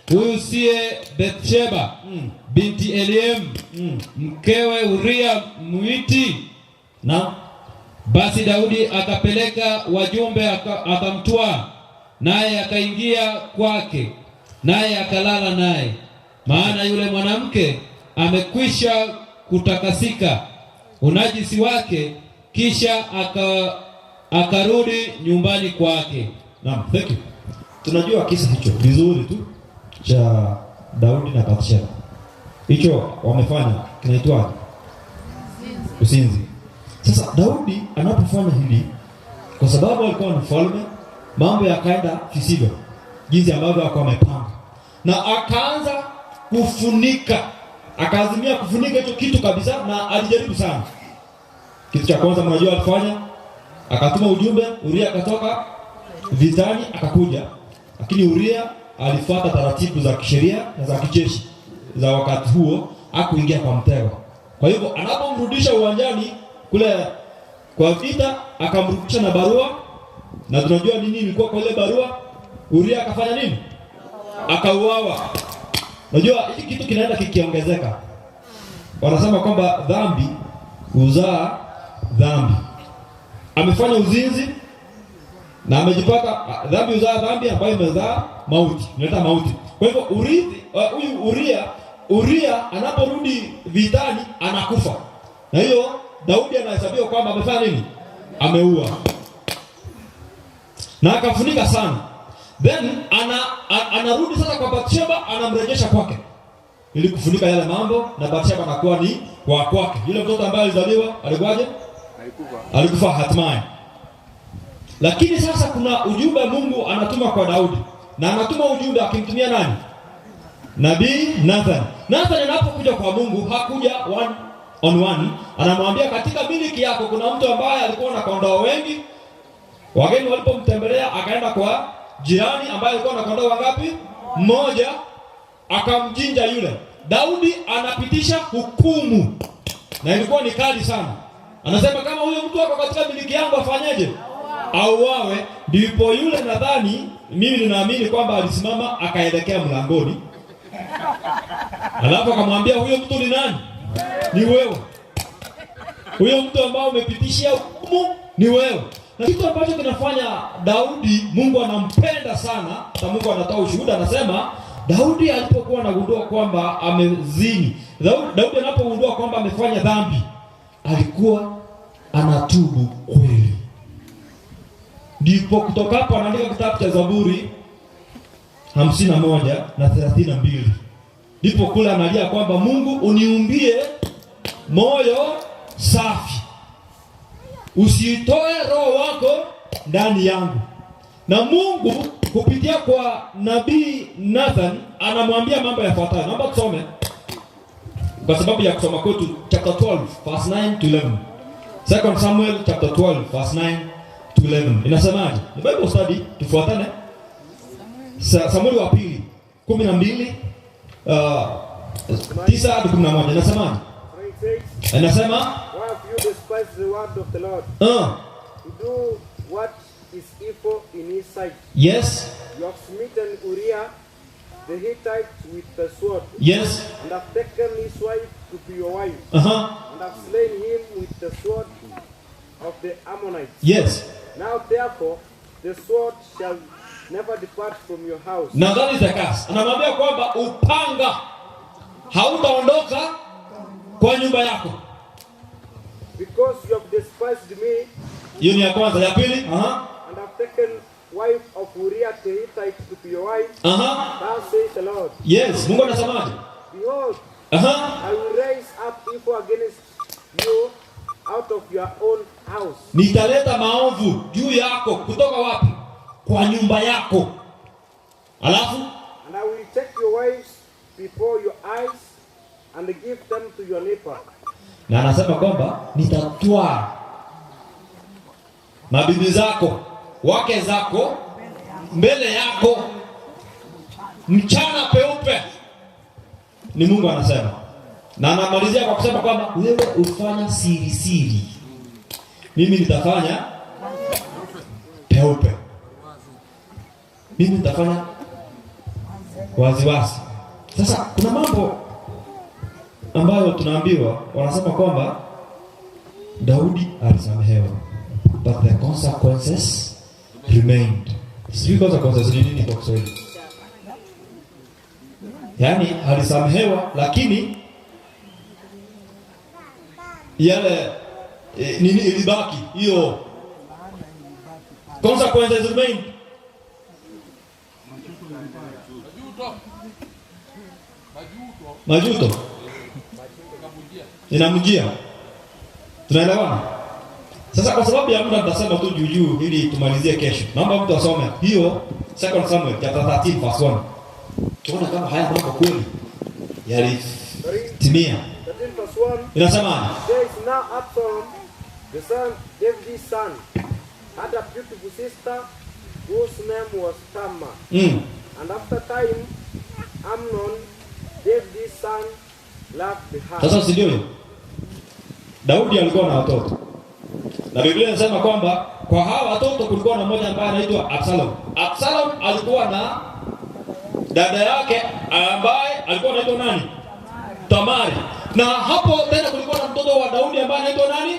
huyu siye Bathsheba binti Eliam mkewe Uria Mwiti? Na basi Daudi akapeleka wajumbe akamtwaa, naye akaingia kwake, naye akalala naye, maana yule mwanamke amekwisha kutakasika unajisi wake. Kisha akarudi nyumbani kwake. Naam, thank you. Tunajua kisa hicho vizuri tu cha Daudi na Bathsheba. Hicho wamefanya kinaitwaje? Usinzi. Sasa Daudi anapofanya hili, kwa sababu alikuwa ni mfalme, mambo yakaenda visivyo jinsi ambavyo alikuwa amepanga, na akaanza kufunika, akaazimia kufunika hicho kitu kabisa, na alijaribu sana. Kitu cha kwanza mnajua alifanya, akatuma ujumbe, Uria akatoka vitani akakuja, lakini Uria alifuata taratibu za kisheria na za kijeshi za wakati huo, hakuingia kwa mtego. Kwa hivyo anapomrudisha uwanjani kule kwa vita, akamrudisha na barua, na tunajua nini ilikuwa kwa ile barua. Uria akafanya nini? Akauawa. Unajua hiki kitu kinaenda kikiongezeka. Wanasema kwamba dhambi huzaa dhambi. Amefanya uzinzi na amejipata dhambi huzaa dhambi ambayo imezaa mauti, inaleta mauti. Kwa hivyo urithi huyu Uria anaporudi vitani anakufa. Na hiyo Daudi anahesabiwa kwamba amefanya nini? Ameua. Na akafunika sana. Then ana, a, anarudi sasa kwa Bathsheba anamrejesha kwake ili kufunika yale mambo, na Bathsheba anakuwa ni wa kwake. Yule mtoto ambaye alizaliwa alikuwaje? Alikufa hatimaye. Lakini sasa kuna ujumbe Mungu anatuma kwa Daudi, na anatuma ujumbe akimtumia nani? Nabii Nathan. Nathan anapokuja kwa Mungu hakuja one on one, anamwambia katika miliki yako kuna mtu ambaye alikuwa na kondoo wengi. Wageni walipomtembelea akaenda kwa jirani ambaye alikuwa na kondoo wangapi? Mmoja, akamjinja yule. Daudi anapitisha hukumu na ilikuwa ni kali sana. Anasema kama huyo mtu ako katika miliki yangu afanyeje? Auawe. Ndipo yule nadhani, mimi ninaamini kwamba alisimama akaelekea mlangoni, alafu akamwambia huyo mtu ni nani? Ni wewe. Huyo mtu ambao umepitishia hukumu ni wewe. Na kitu ambacho kinafanya Daudi, Mungu anampenda sana, na Mungu anatoa ushuhuda, anasema Daudi alipokuwa anagundua kwamba amezini, Daudi, Daudi anapogundua kwamba amefanya dhambi, alikuwa anatubu kweli. Ndipo kutoka hapo anaandika kitabu cha Zaburi 51 na 32. Ndipo kule analia kwamba Mungu uniumbie moyo safi, usitoe roho wako ndani yangu. Na Mungu kupitia kwa nabii Nathan anamwambia mambo yafuatayo. Naomba tusome kwa sababu ya kusoma kwetu, chapter 12 verse 9 to 11. Second Samuel chapter 12 verse 9 to 11. Inasemaje? Ni Bible study, tufuatane. Sa Samueli wa pili 12 9 hadi 11. Inasemaje? Inasema Why have you despised the word of the Lord? To do what is evil in his sight. Yes. You have smitten Uriah the Hittite with the sword. Yes. And have taken his wife to be your wife. Uh-huh. And have slain him with the sword of the Ammonites. Yes. Now therefore, the sword shall never depart from your house. Now that is the curse. Anamwambia kwamba upanga hautaondoka kwa nyumba yako. Because you have despised me Hiyo ni ya kwanza. Ya pili, aha. and have taken wife of Uriah the Hittite to be your wife. Aha. Thus says the Lord. Yes, Mungu anasemaje? Behold, Aha. I will raise up evil against you out of your own house. Nitaleta maovu juu yako kutoka wapi? Kwa nyumba yako. Alafu And I will take your wives before your eyes and give them to your neighbor. na anasema kwamba nitatwaa mabibi zako wake zako mbele yako mchana peupe. Ni Mungu anasema, na anamalizia kwa kusema kwamba wewe ufanya siri siri, mimi nitafanya peupe, mimi nitafanya waziwazi. Sasa kuna mambo ambayo tunaambiwa, wanasema kwamba Daudi alisamehewa, but the consequences remained. Sijui consequences ni nini kwa Kiswahili. Yaani alisamehewa lakini yale e, nini ilibaki hiyo consequences remained. Majuto inamjia. Tunaelewana? Sasa kwa sababu ya muda nitasema tu juu juu ili tumalizie kesho. Naomba mtu asome hiyo Second Samuel chapter 13 verse 1. Tuone kama haya mambo kweli yalitimia. 13 verse 1. Inasemaje? There is now Absalom, the son David's son, had a beautiful sister whose name was Tamar. And after time, Amnon, David's son, loved her. Sasa si ndio hiyo? Daudi alikuwa na watoto. Na Biblia inasema kwamba kwa hawa watoto kulikuwa na mmoja ambaye anaitwa Absalom. Absalom alikuwa na dada yake ambaye alikuwa anaitwa nani? Tamari. Na hapo tena kulikuwa na mtoto wa Daudi ambaye anaitwa nani?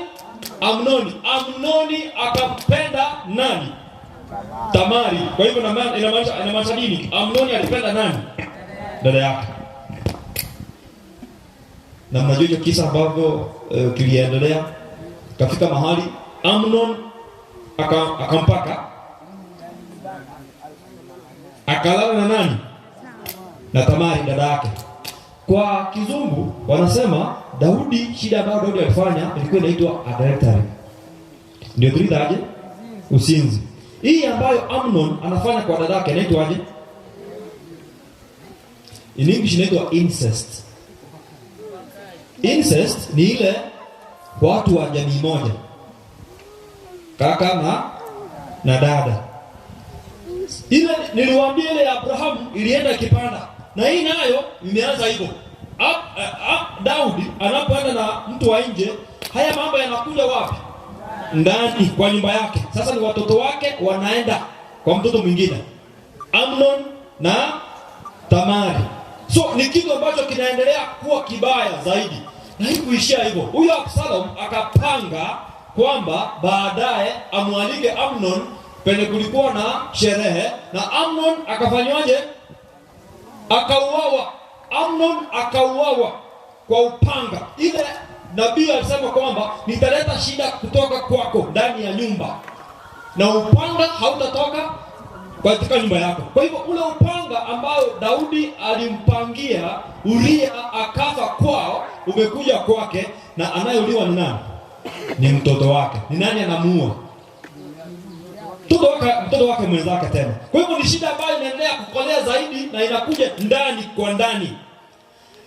Amnoni. Amnoni akampenda nani? Tamari. Kwa hivyo inamaanisha inamaanisha nini? Amnoni alipenda nani? Dada yake. Na mnajua hicho kisa ambavyo kiliendelea, kafika mahali Amnon aka, akampaka. Akalala na nani? Na Tamari dada yake. Kwa kizungu wanasema Daudi, shida ambayo Daudi alifanya ilikuwa inaitwa adultery. Ndio tuliitaje? Usinzi. Hii ambayo Amnon anafanya kwa dadake inaitwaje? In English inaitwa incest. Incest ni ile watu wa jamii moja, kaka na na dada. Ile niliwaambia ile ya Abrahamu ilienda ikipanda, na hii nayo imeanza hivyo. Ab- a- a- Daudi anapoenda na mtu wa nje, haya mambo yanakuja wapi? Ndani kwa nyumba yake. Sasa ni watoto wake wanaenda kwa mtoto mwingine, Amnon na Tamari. So ni kitu ambacho kinaendelea kuwa kibaya zaidi, na haikuishia hivyo. Huyo Absalom akapanga kwamba baadaye amwalike Amnon penye kulikuwa na sherehe, na Amnon akafanywaje? Akauawa. Amnon akauawa kwa upanga. Ile nabii alisema kwamba nitaleta shida kutoka kwako ndani ya nyumba, na upanga hautatoka katika nyumba yako. Kwa hivyo ule upanga ambao Daudi alimpangia Uria akafa kwao umekuja kwake, na anayeuliwa ni nani? Ni mtoto wake. Ni nani anamuua? Mtoto wake, mtoto wake mwenzake tena. Kwa hivyo ni shida ambayo inaendelea kukolea zaidi na inakuja ndani kwa ndani.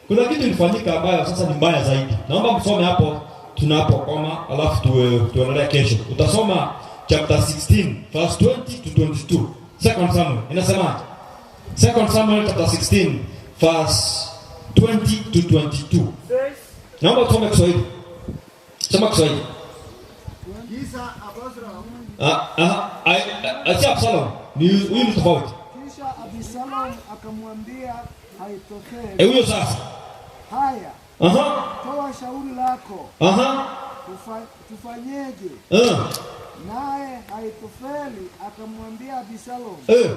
Kuna kitu ilifanyika ambayo sasa ni mbaya zaidi. Naomba msome hapo tunapokoma, alafu tuwe, tuendelee kesho. Utasoma chapter 16 verse 20 to 22. Second Samuel inasemaje? Second Samuel chapter 16 verse 20 to 22. Says, Naomba tusome Kiswahili. Soma Kiswahili. Kisha Absalom, Ah, ah, ah, ah, si Absalom. Ni huyu ni tofauti. kisha Absalom akamwambia Ahithofeli, Eh, huyo sasa. haya, Aha. toa shauri lako, Aha. tufa, tufanyeje? Eh. Naye Ahithofeli akamwambia Absalom, Eh.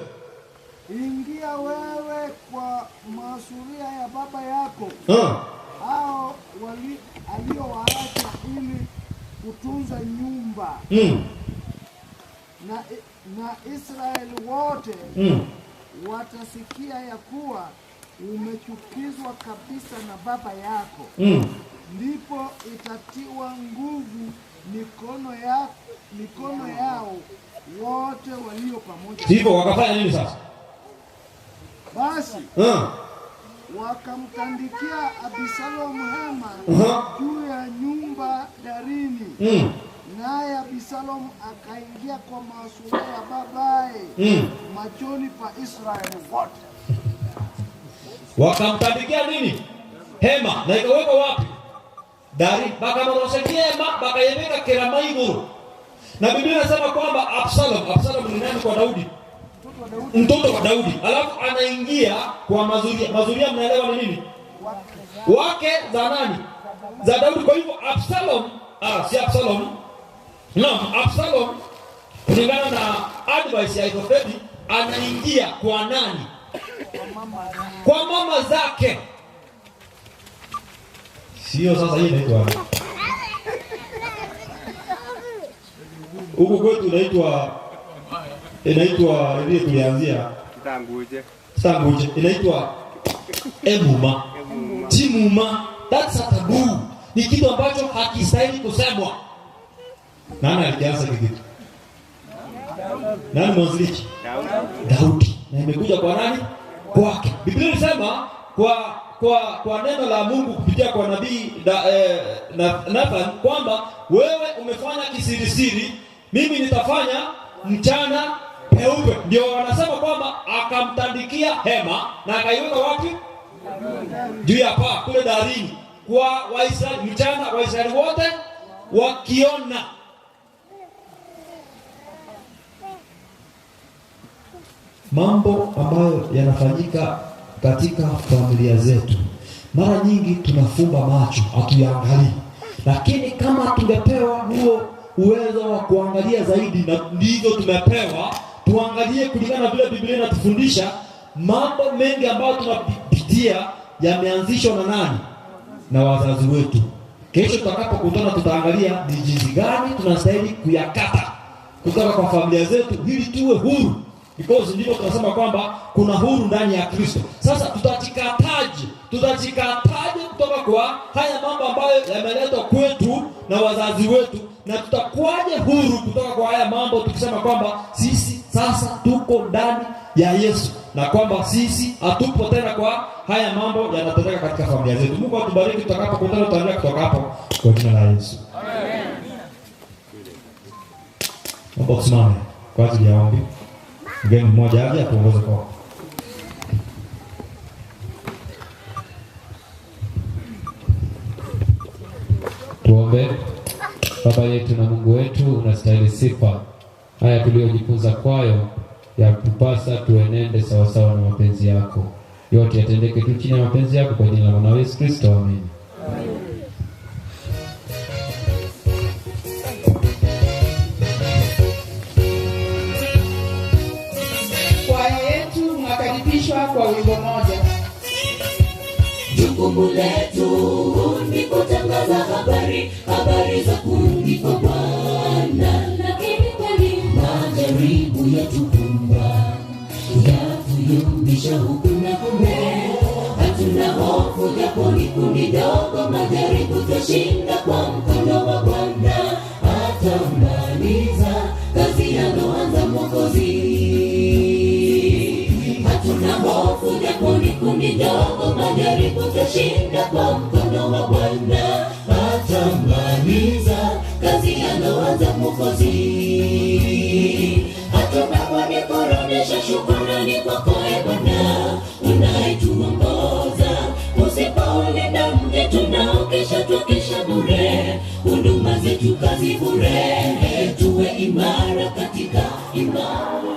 ingia wewe kwa masuria ya baba yako Ah. hao wali aliowaacha ili kutunza nyumba Mm. na, na Israeli wote Mm. watasikia ya kuwa umechukizwa kabisa na baba yako Mm. ndipo itatiwa nguvu mikono, ya, mikono yao wote walio pamoja. Hivyo wakafanya nini sasa? Basi Ah. wakamtandikia Abisalomu hema Aha. juu ya nyumba darini, Mm. naye Abisalomu akaingia kwa masuria ya babaye Mm. machoni pa Israeli wote. Wakamtandikia nini? Hema na ikawekwa wapi? Dari. Bakamorosekia hema bakaiweka kerama iguru. Na Biblia inasema kwamba Absalom, Absalom ni nani kwa Daudi? Mtoto wa Daudi. Alafu anaingia kwa mazuria. Mazuria mnaelewa ni nini? Wake za nani? Za Daudi. Kwa hivyo Absalom, ah, si Absalom. Naam, Absalom kulingana na advice ya Ahithofeli anaingia kwa nani? Kwa mama zake. Sio sasa hii inaitwa aje? Huku kwetu inaitwa inaitwa ile tulianzia Tanguje. Sanguje inaitwa emuma. Timuma. That's a taboo. Ni kitu ambacho hakistahili kusemwa. Nani alikianza hiki kitu? Nani mwanzilishi? Daudi. Na imekuja kwa nani? Kwake. Biblia inasema kwa kwa kwa neno la Mungu kupitia kwa nabii da, eh, na, Nathan kwamba wewe umefanya kisirisiri, mimi nitafanya mchana peupe. Ndio wanasema kwamba akamtandikia hema na akaiweka wapi? Juu ya paa kule darini, kwa Waisraeli mchana, Waisraeli wote wakiona. Mambo ambayo yanafanyika katika familia zetu, mara nyingi tunafumba macho, hatuyaangalii. Lakini kama tungepewa huo uwezo wa kuangalia zaidi, na ndivyo tumepewa tuangalie kulingana na vile Biblia inatufundisha, mambo mengi ambayo tunapitia yameanzishwa na nani? Na wazazi wetu. Kesho tutakapokutana, tutaangalia ni jinsi gani tunastahili kuyakata kutoka kwa familia zetu ili tuwe huru. Because ndivyo tunasema kwamba kuna huru ndani ya Kristo. Sasa tutajikataje? Tutajikataje kutoka kwa haya mambo ambayo yameletwa kwetu na wazazi wetu, na tutakuwaje huru kutoka kwa haya mambo tukisema kwamba sisi sasa tuko ndani ya Yesu na kwamba sisi hatupo tena kwa haya mambo yanatendeka katika familia zetu. Mungu atubariki, tutakapokutana tutaendelea kutoka hapo kwa jina la Yesu. Naomba tusimame kwa ajili ya ombi. Mgeni mmoja aje atuongoze kwa Tuombe. Baba yetu na Mungu wetu, unastahili sifa. Haya tuliyojifunza kwayo yatupasa tuenende sawasawa na mapenzi yako. Yote yatendeke tu chini ya mapenzi yako, kwa jina la mwanao Yesu Kristo, amen. Kwaya yetu mwakaribishwa kwa wimbo moja. Jukumu letu ni kutangaza habari, habari za kurudi kwa Bwana. Lakini kweli majaribu yatukumba, yatuyumbisha huku na kule. Hatuna hofu japo ni kundi dogo, majaribu twashinda kwa mkono wa Bwana. Atamaliza kazi aloanza Mwokozi. Hatuna hofu japo ni kundi dogo, majaribu twashinda kwa mkono wa Bwana. Atamaliza kazi aloanza Mwokozi. Hatuna budi kurudisha shukrani kwako e Bwana, unayetuongoza. Usipoulinda mji tunaokesha, twakesha bure, huduma zetu kazi bure. Tuwe imara katika imani.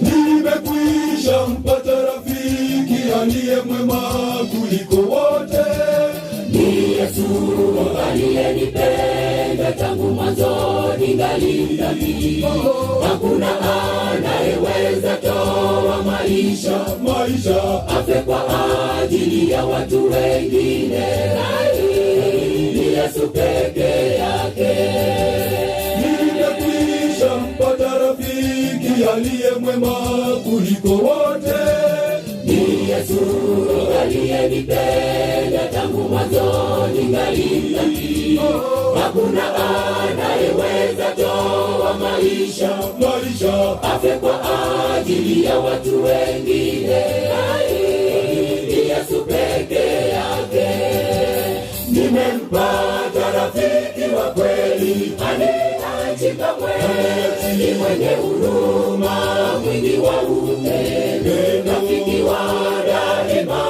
Nimekwisha mpata rafiki aliye mwema kuliko wote. Ni Yesu aliyenipenda tangu mwanzo ningali mdhambi. Hakuna anayeweza toa maisha maisha afe kwa ajili ya watu wengine. Ni Yesu peke yake. Nimekwisha mpata rafiki aliye mwema kuliko wote. Ni Yesu aliyenipenda tangu mwanzo ningali mdhambi. Hakuna anayeweza toa maisha maisha afe kwa ajili ya watu wengine. Ni Yesu peke yake. Nimempata rafiki wa kweli, aniachi kamwe, ni mwenye huruma, mwingi wa upendo, rafiki wa daima,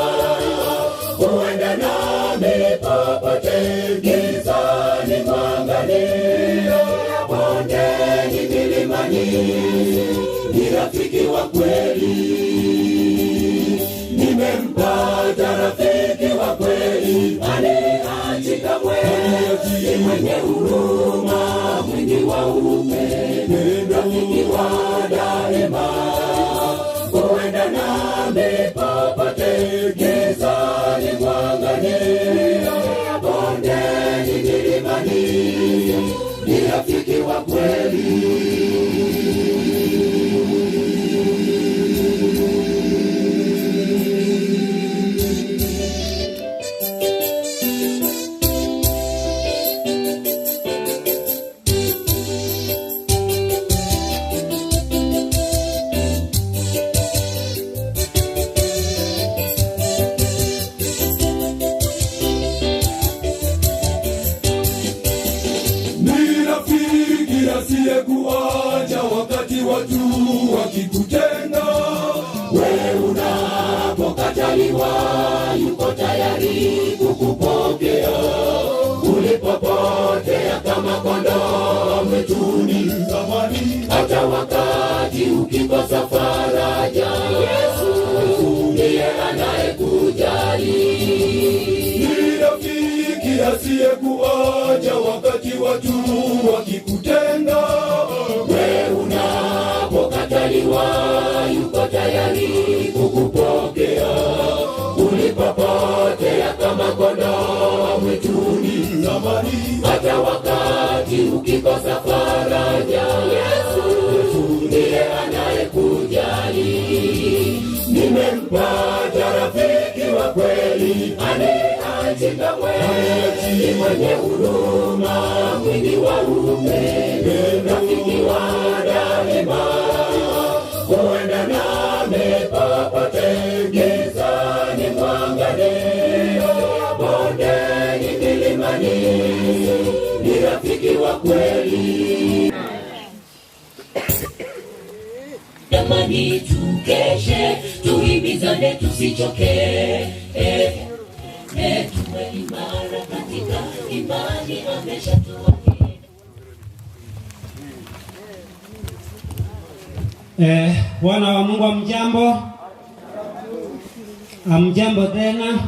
huenda nami popote, gizani, mwangani, bondeni, milimani, ni rafiki wa kweli. Nimempata rafiki wa kweli, aniachi kamwe, ni mwenye huruma, mwingi wa upendo, rafiki wa daima, huenda nami popote, gizani, mwangani, bondeni, milimani, ni rafiki wa kweli. Unapokataliwa yuko tayari kukupokea. Ulipopotea kama kondoo mwituni, hata wakati ukikosa faraja, Yesu ndiye anayekujali. Ni rafiki asiyekuacha wakati watu wakikutenga. We unapokataliwa yuko tayari kukupokea. Ulipopotea kama kondoo mwituni, hata wakati ukikosa faraja, Yesu ndiye anayekujali. Nimempata rafiki wa kweli, aniachi kamwe, ni mwenye huruma, mwingi wa upendo, rafiki wa daima, huenda nami popote, gizani, mwangani, bondeni, milimani, ni rafiki wa kweli. Jamani, tukeshe, tuhimizane, tusichoke, eh, eh, tuwe imara katika imani, ameshatuahidi. Wana wa Mungu amjambo? Amjambo tena.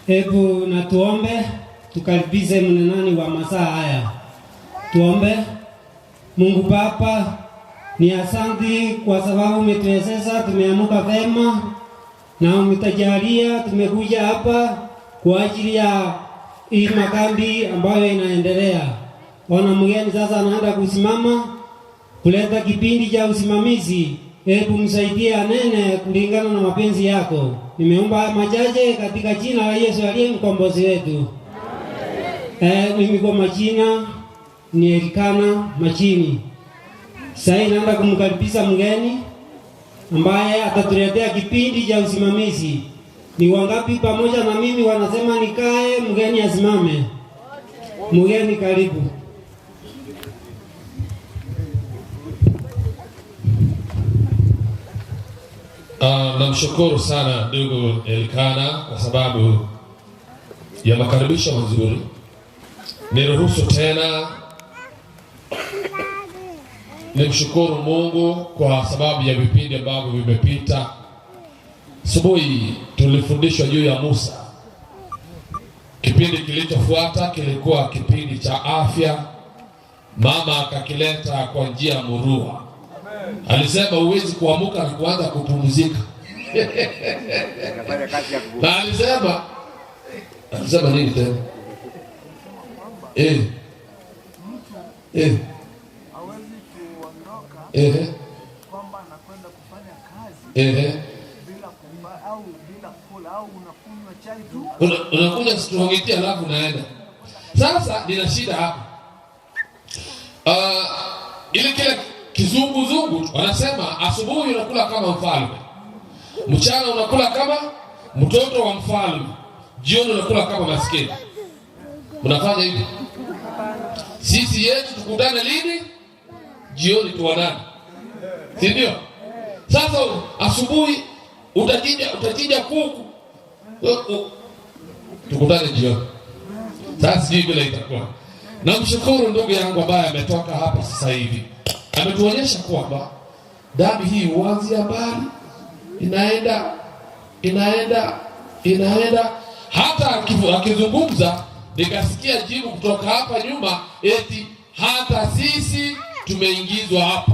Hebu na tuombe tukaribishe mnenani wa masaa haya. Tuombe. Mungu Baba, ni asanti kwa sababu umetuwezesha tumeamuka vema na umetujalia tumekuja hapa kwa ajili ya hii makambi ambayo inaendelea. Ona mgeni sasa anaenda kusimama kuleta kipindi cha usimamizi. Hebu msaidie anene kulingana na mapenzi yako. Nimeomba haya machache katika jina la Yesu aliye mkombozi wetu. Mimi kwa majina ni Elikana Machini. Sasa naenda kumkaribisha mgeni ambaye atatuletea kipindi cha usimamizi. Ni wangapi pamoja na mimi wanasema nikae, mgeni asimame? Mgeni karibu. Namshukuru sana ndugu Elikana kwa sababu ya makaribisho mazuri. Niruhusu tena nimshukuru Mungu kwa sababu ya vipindi ambavyo vimepita. Asubuhi tulifundishwa juu ya Musa. Kipindi kilichofuata kilikuwa kipindi cha afya. Mama akakileta kwa njia murua. Alisema huwezi kuamuka na kuanza kupumzika. Na alisema nini tena? Kwamba anakwenda kufanya kazi bila kumba, au bila kula au unakunywa chai tu. Unakunywa strong tea alafu unaenda. Sasa nina shida hapa. Ile kile kizunguzungu wanasema asubuhi unakula kama mfalme, mchana unakula kama mtoto wa mfalme, jioni unakula kama maskini. Mnafanya hivi? Sisi yetu tukutane lini? Jioni tuonane, si ndio? Sasa asubuhi utachinja kuku, tukutane jioni. Sasa sijui vile itakuwa. Namshukuru ndugu yangu ambaye ametoka hapa sasa hivi. Ametuonyesha kwamba dhambi hii huanzia mbali, inaenda, inaenda, inaenda. Hata akizungumza nikasikia jibu kutoka hapa nyuma eti hata sisi tumeingizwa hapa.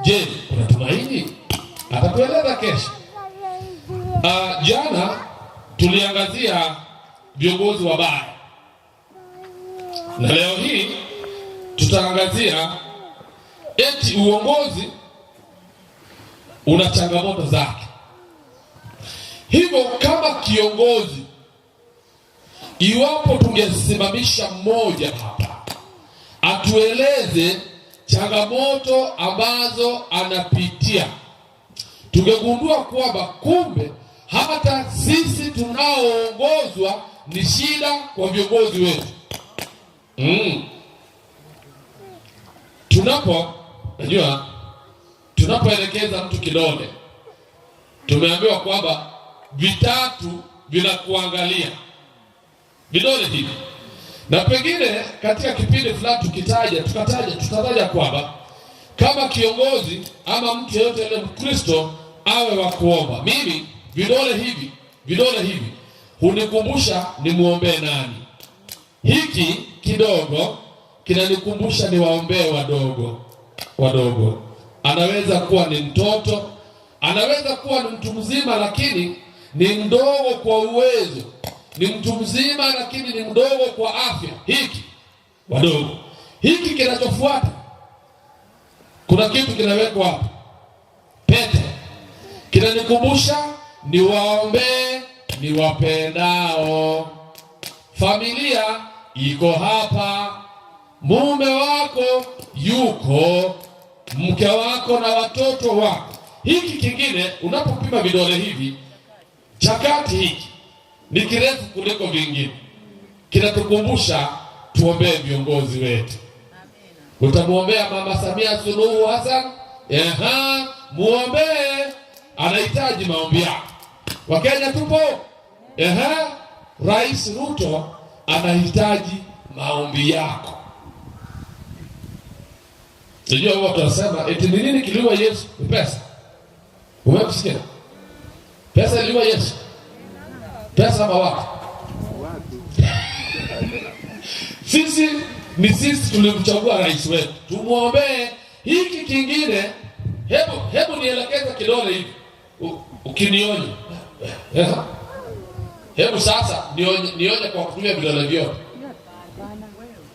Je, kuna tumaini? Atatueleza kesho. Jana tuliangazia viongozi wabaya, na leo hii tutaangazia eti uongozi una changamoto zake. Hivyo kama kiongozi, iwapo tungesimamisha mmoja hapa atueleze changamoto ambazo anapitia, tungegundua kwamba kumbe hata sisi tunaoongozwa ni shida kwa viongozi wetu. Tunapoelekeza mtu kidole, Tumeambiwa kwamba vitatu vinakuangalia vidole hivi, na pengine katika kipindi fulani tukitaja tukataja tutataja kwamba kama kiongozi ama mtu yeyote yule Mkristo awe wa kuomba. Mimi vidole hivi vidole hivi hunikumbusha nimwombee nani. Hiki kidogo kinanikumbusha niwaombee wadogo wadogo. Anaweza kuwa ni mtoto, anaweza kuwa ni mtu mzima, lakini ni mdogo kwa uwezo, ni mtu mzima lakini ni mdogo kwa afya. Hiki wadogo, hiki kinachofuata, kuna kitu kinawekwa hapa, pete, kinanikumbusha niwaombee niwapendao. Familia iko hapa, mume wako yuko, mke wako na watoto wako. Hiki kingine unapopima vidole hivi, cha kati hiki ni kirefu kuliko vingine, kinatukumbusha tuombee viongozi wetu. Utamwombea Mama Samia Suluhu Hassan, eha, muombee, anahitaji maombi yako. Wakenya tupo, eha, Rais Ruto anahitaji maombi yako. Najua huwa tunasema eti ni nini kiliua Yesu? Ni pesa. Umekusikia? Pesa iliua Yesu? Pesa ama watu? Sisi ni sisi tulimchagua rais wetu, tumwombee. Hiki kingine, hebu hebu nielekeze kidole hivi, ukinionya. Hebu sasa nionye, nionye kwa kutumia vidole vyote.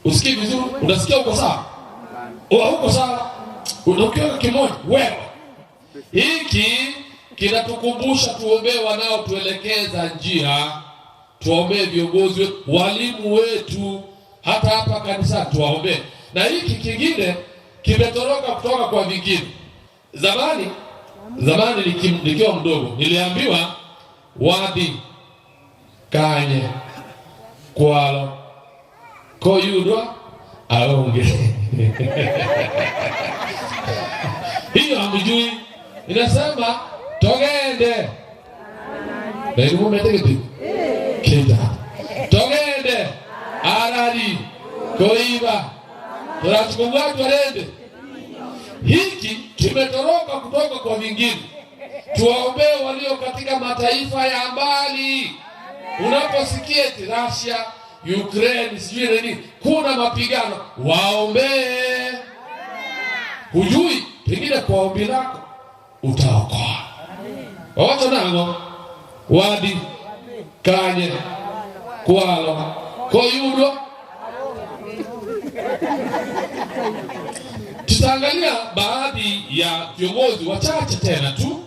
Usikii vizuri? Unasikia uko sawa? Uko sawa? Ukiweka kimoja wewe. Hiki kinatukumbusha tuombee wanaotuelekeza njia, tuombee viongozi wetu, walimu wetu, hata hapa kanisa tuwaombee. Na hiki kingine kimetoroka kutoka kwa vingine. Zamani zamani nikiwa mdogo niliambiwa wadi kanye kwalo koyudwa aonge. Hiyo hamjui. Inasema togende nairumetegeti kita togende arari koiba tunachukua twarende. Hiki kimetoroka kutoka kwa vingine. Tuwaombee walio katika mataifa ya mbali. Unaposikia eti Russia, Ukraine, sijui nini, kuna mapigano, waombee. Hujui, pengine kwa ombi lako utaokoa. Wawacho nango wadi kanye kwalo koyudwa. Tutaangalia baadhi ya viongozi wachache tena tu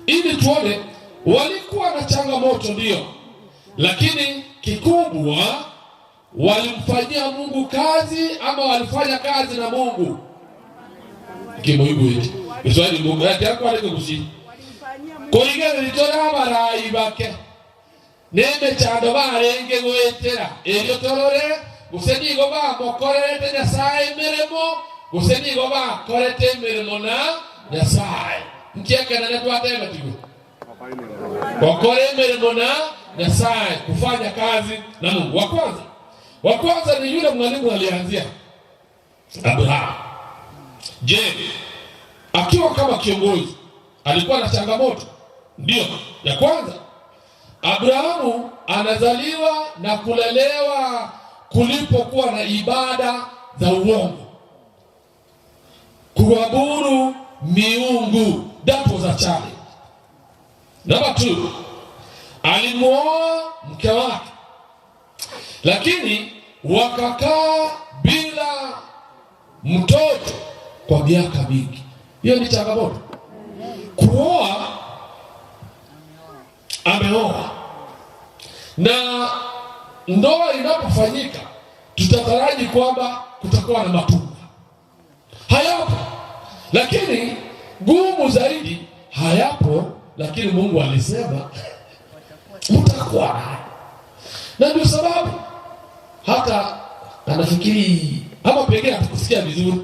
ili tuone walikuwa na changamoto ndio, lakini kikubwa walimfanyia Mungu kazi ama walifanya kazi na Mungu. Kimuigu hiki Kiswahili Mungu yake yako alikugusi kuringana nitora abarayi bake nemechando barenge gwetera erio torore gose nigo bamokorerete Nyasaye emeremo gose nigo bakorete emeremo na Nyasaye nkiakenene twateba tigo wakore emeremo na Nyasaye, kufanya kazi na Mungu. Wa kwanza wa kwanza ni yule mwalimu alianzia Abraham. Je, akiwa kama kiongozi alikuwa na changamoto? Ndio. Ya kwanza, Abrahamu anazaliwa na kulelewa kulipokuwa na ibada za uongo, kuabudu miungu. That was a challenge. Number 2, alimuoa mke wake, lakini wakakaa bila mtoto kwa miaka mingi. Hiyo ni changamoto. Kuoa, ameoa, na ndoa inapofanyika tutataraji kwamba kutakuwa na matunda. Hayapo, lakini gumu zaidi hayapo, lakini Mungu alisema mtakuwa nayo. Na ndio sababu hata anafikiri ama pengine hatukusikia vizuri.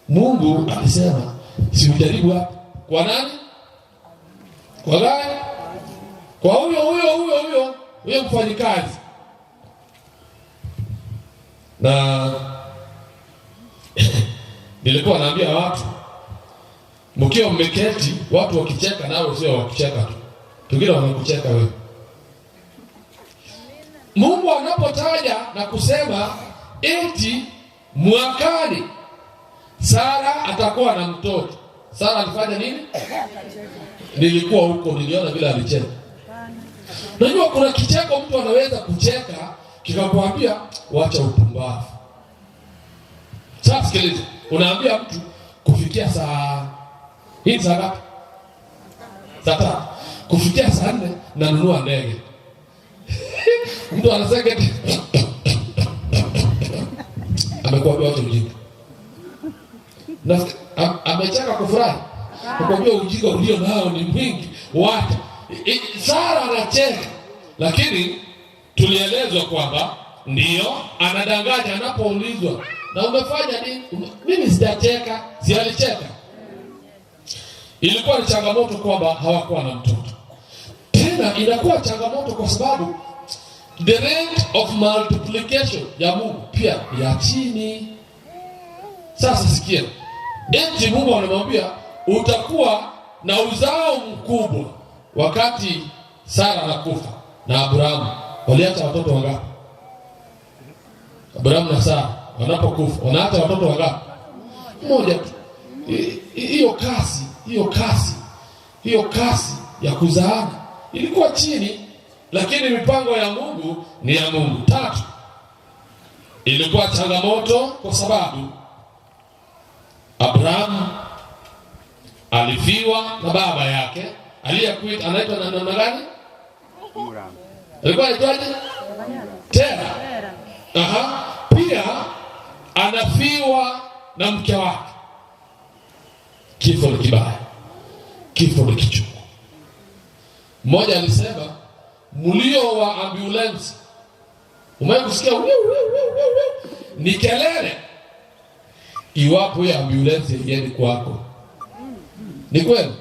Mungu alisema si ujaribu hapa kwa nani? Kwa gani? Kwa huyo huyo huyo huyo huyo mfanyikazi. Na nilikuwa naambia watu, mkiwa mmeketi, watu wakicheka, nawe sio wakucheka tu, wengine wanakucheka wewe. Mungu anapotaja na kusema eti mwakani Sara atakuwa na mtoto. Sara alifanya nini? Nilikuwa huko niliona vile alicheka. Najua kuna kicheko mtu anaweza kucheka kikakwambia wacha upumbavu. Sasa sikiliza, unaambia mtu kufikia saa hii saa ngapi? Saa tatu. Kufikia saa nne nanunua ndege. Mtu anasema eti amekuambia wacha ujinga. Na amecheka kufurahi. Kukwambia ujinga ulio nao ni mwingi, wacha. Sara anacheka, lakini tulielezwa kwamba ndio anadanganya anapoulizwa na umefanya nini? Mimi sijacheka, si alicheka. Ilikuwa ni changamoto kwamba hawakuwa na mtoto. Tena inakuwa changamoto kwa sababu the rate of multiplication ya Mungu pia ya chini. Sasa sikia, eti Mungu anamwambia utakuwa na uzao mkubwa. Wakati Sara anakufa na Abrahamu waliacha watoto wangapi? Abrahamu na Sara wanapokufa wanaacha watoto wangapi? Mmoja tu. Hiyo kasi, hiyo kasi, hiyo kasi ya kuzaana ilikuwa chini, lakini mipango ya Mungu ni ya Mungu. Tatu, ilikuwa changamoto kwa sababu Abrahamu alifiwa na baba yake aliyekuwa anaitwa na namna gani? Alikuwa anaitwaje? Tera. Aha. Pia anafiwa na mke wake. Kifo ni kibaya, kifo ni kichungu. Mmoja alisema mlio wa ambulance, umewahi kusikia wiu, wiu, wiu, wiu, wiu? Ni kelele iwapo hiyo ambulance haiendi kwako. Ni kweli?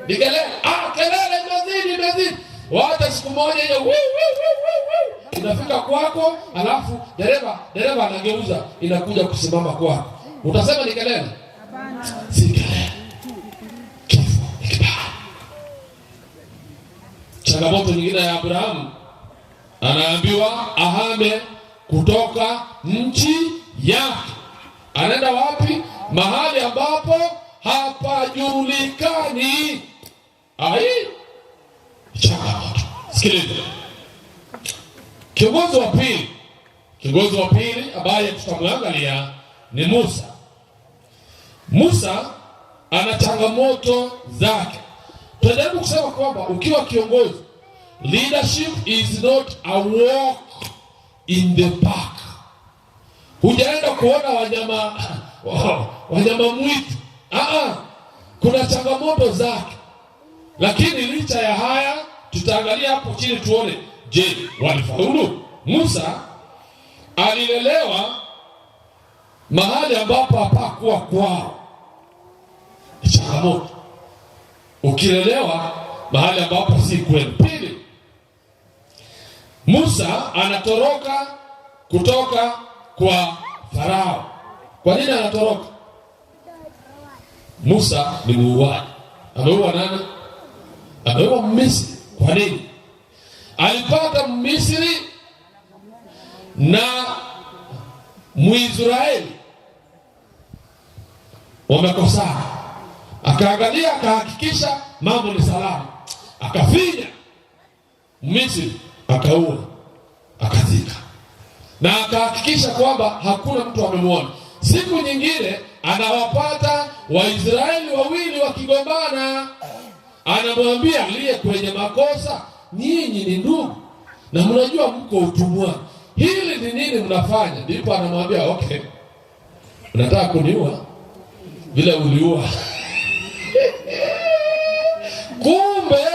Ni kelele. Ah, kelele imezidi, imezidi. Wacha siku moja hiyo wiu, wiu, wiu, wiu, wiu inafika kwako, alafu dereva dereva anageuza inakuja kusimama kwako. Utasema ni kelele? Si kelele. Kifo ni kibaya. Changamoto nyingine ya Abrahamu, anaambiwa ahame kutoka nchi yake. Anaenda wapi? Mahali ambapo hapajulikani. Ai, changamoto. Sikiliza, kiongozi wa pili, kiongozi wa pili ambaye tutamwangalia ni Musa. Musa ana changamoto zake. Tunajaribu kusema kwamba ukiwa kiongozi, leadership is not a walk in the park. Hujaenda kuona wanyama wanyama mwitu. Ah, kuna changamoto zake, lakini licha ya haya tutaangalia hapo chini tuone, je, walifaulu? Musa alilelewa mahali ambapo hapakuwa kwao. Ni changamoto ukilelewa mahali ambapo si kwenu. Pili, Musa anatoroka kutoka kwa Farao. Kwa nini anatoroka? Musa ni muuaji. Ameua nani? Ameua Mmisri. Kwa nini? Alipata Mmisri na Mwisraeli wamekosana, akaangalia akahakikisha mambo ni salama, akafinya Mmisri, akaua, akazika, na akahakikisha kwamba hakuna mtu amemwona. Siku nyingine anawapata Waisraeli wawili wakigombana, anamwambia aliye kwenye makosa, nyinyi ni ndugu na mnajua mko utumwani, hili ni nini mnafanya? Ndipo anamwambia okay, unataka kuniua vile uliua. Kumbe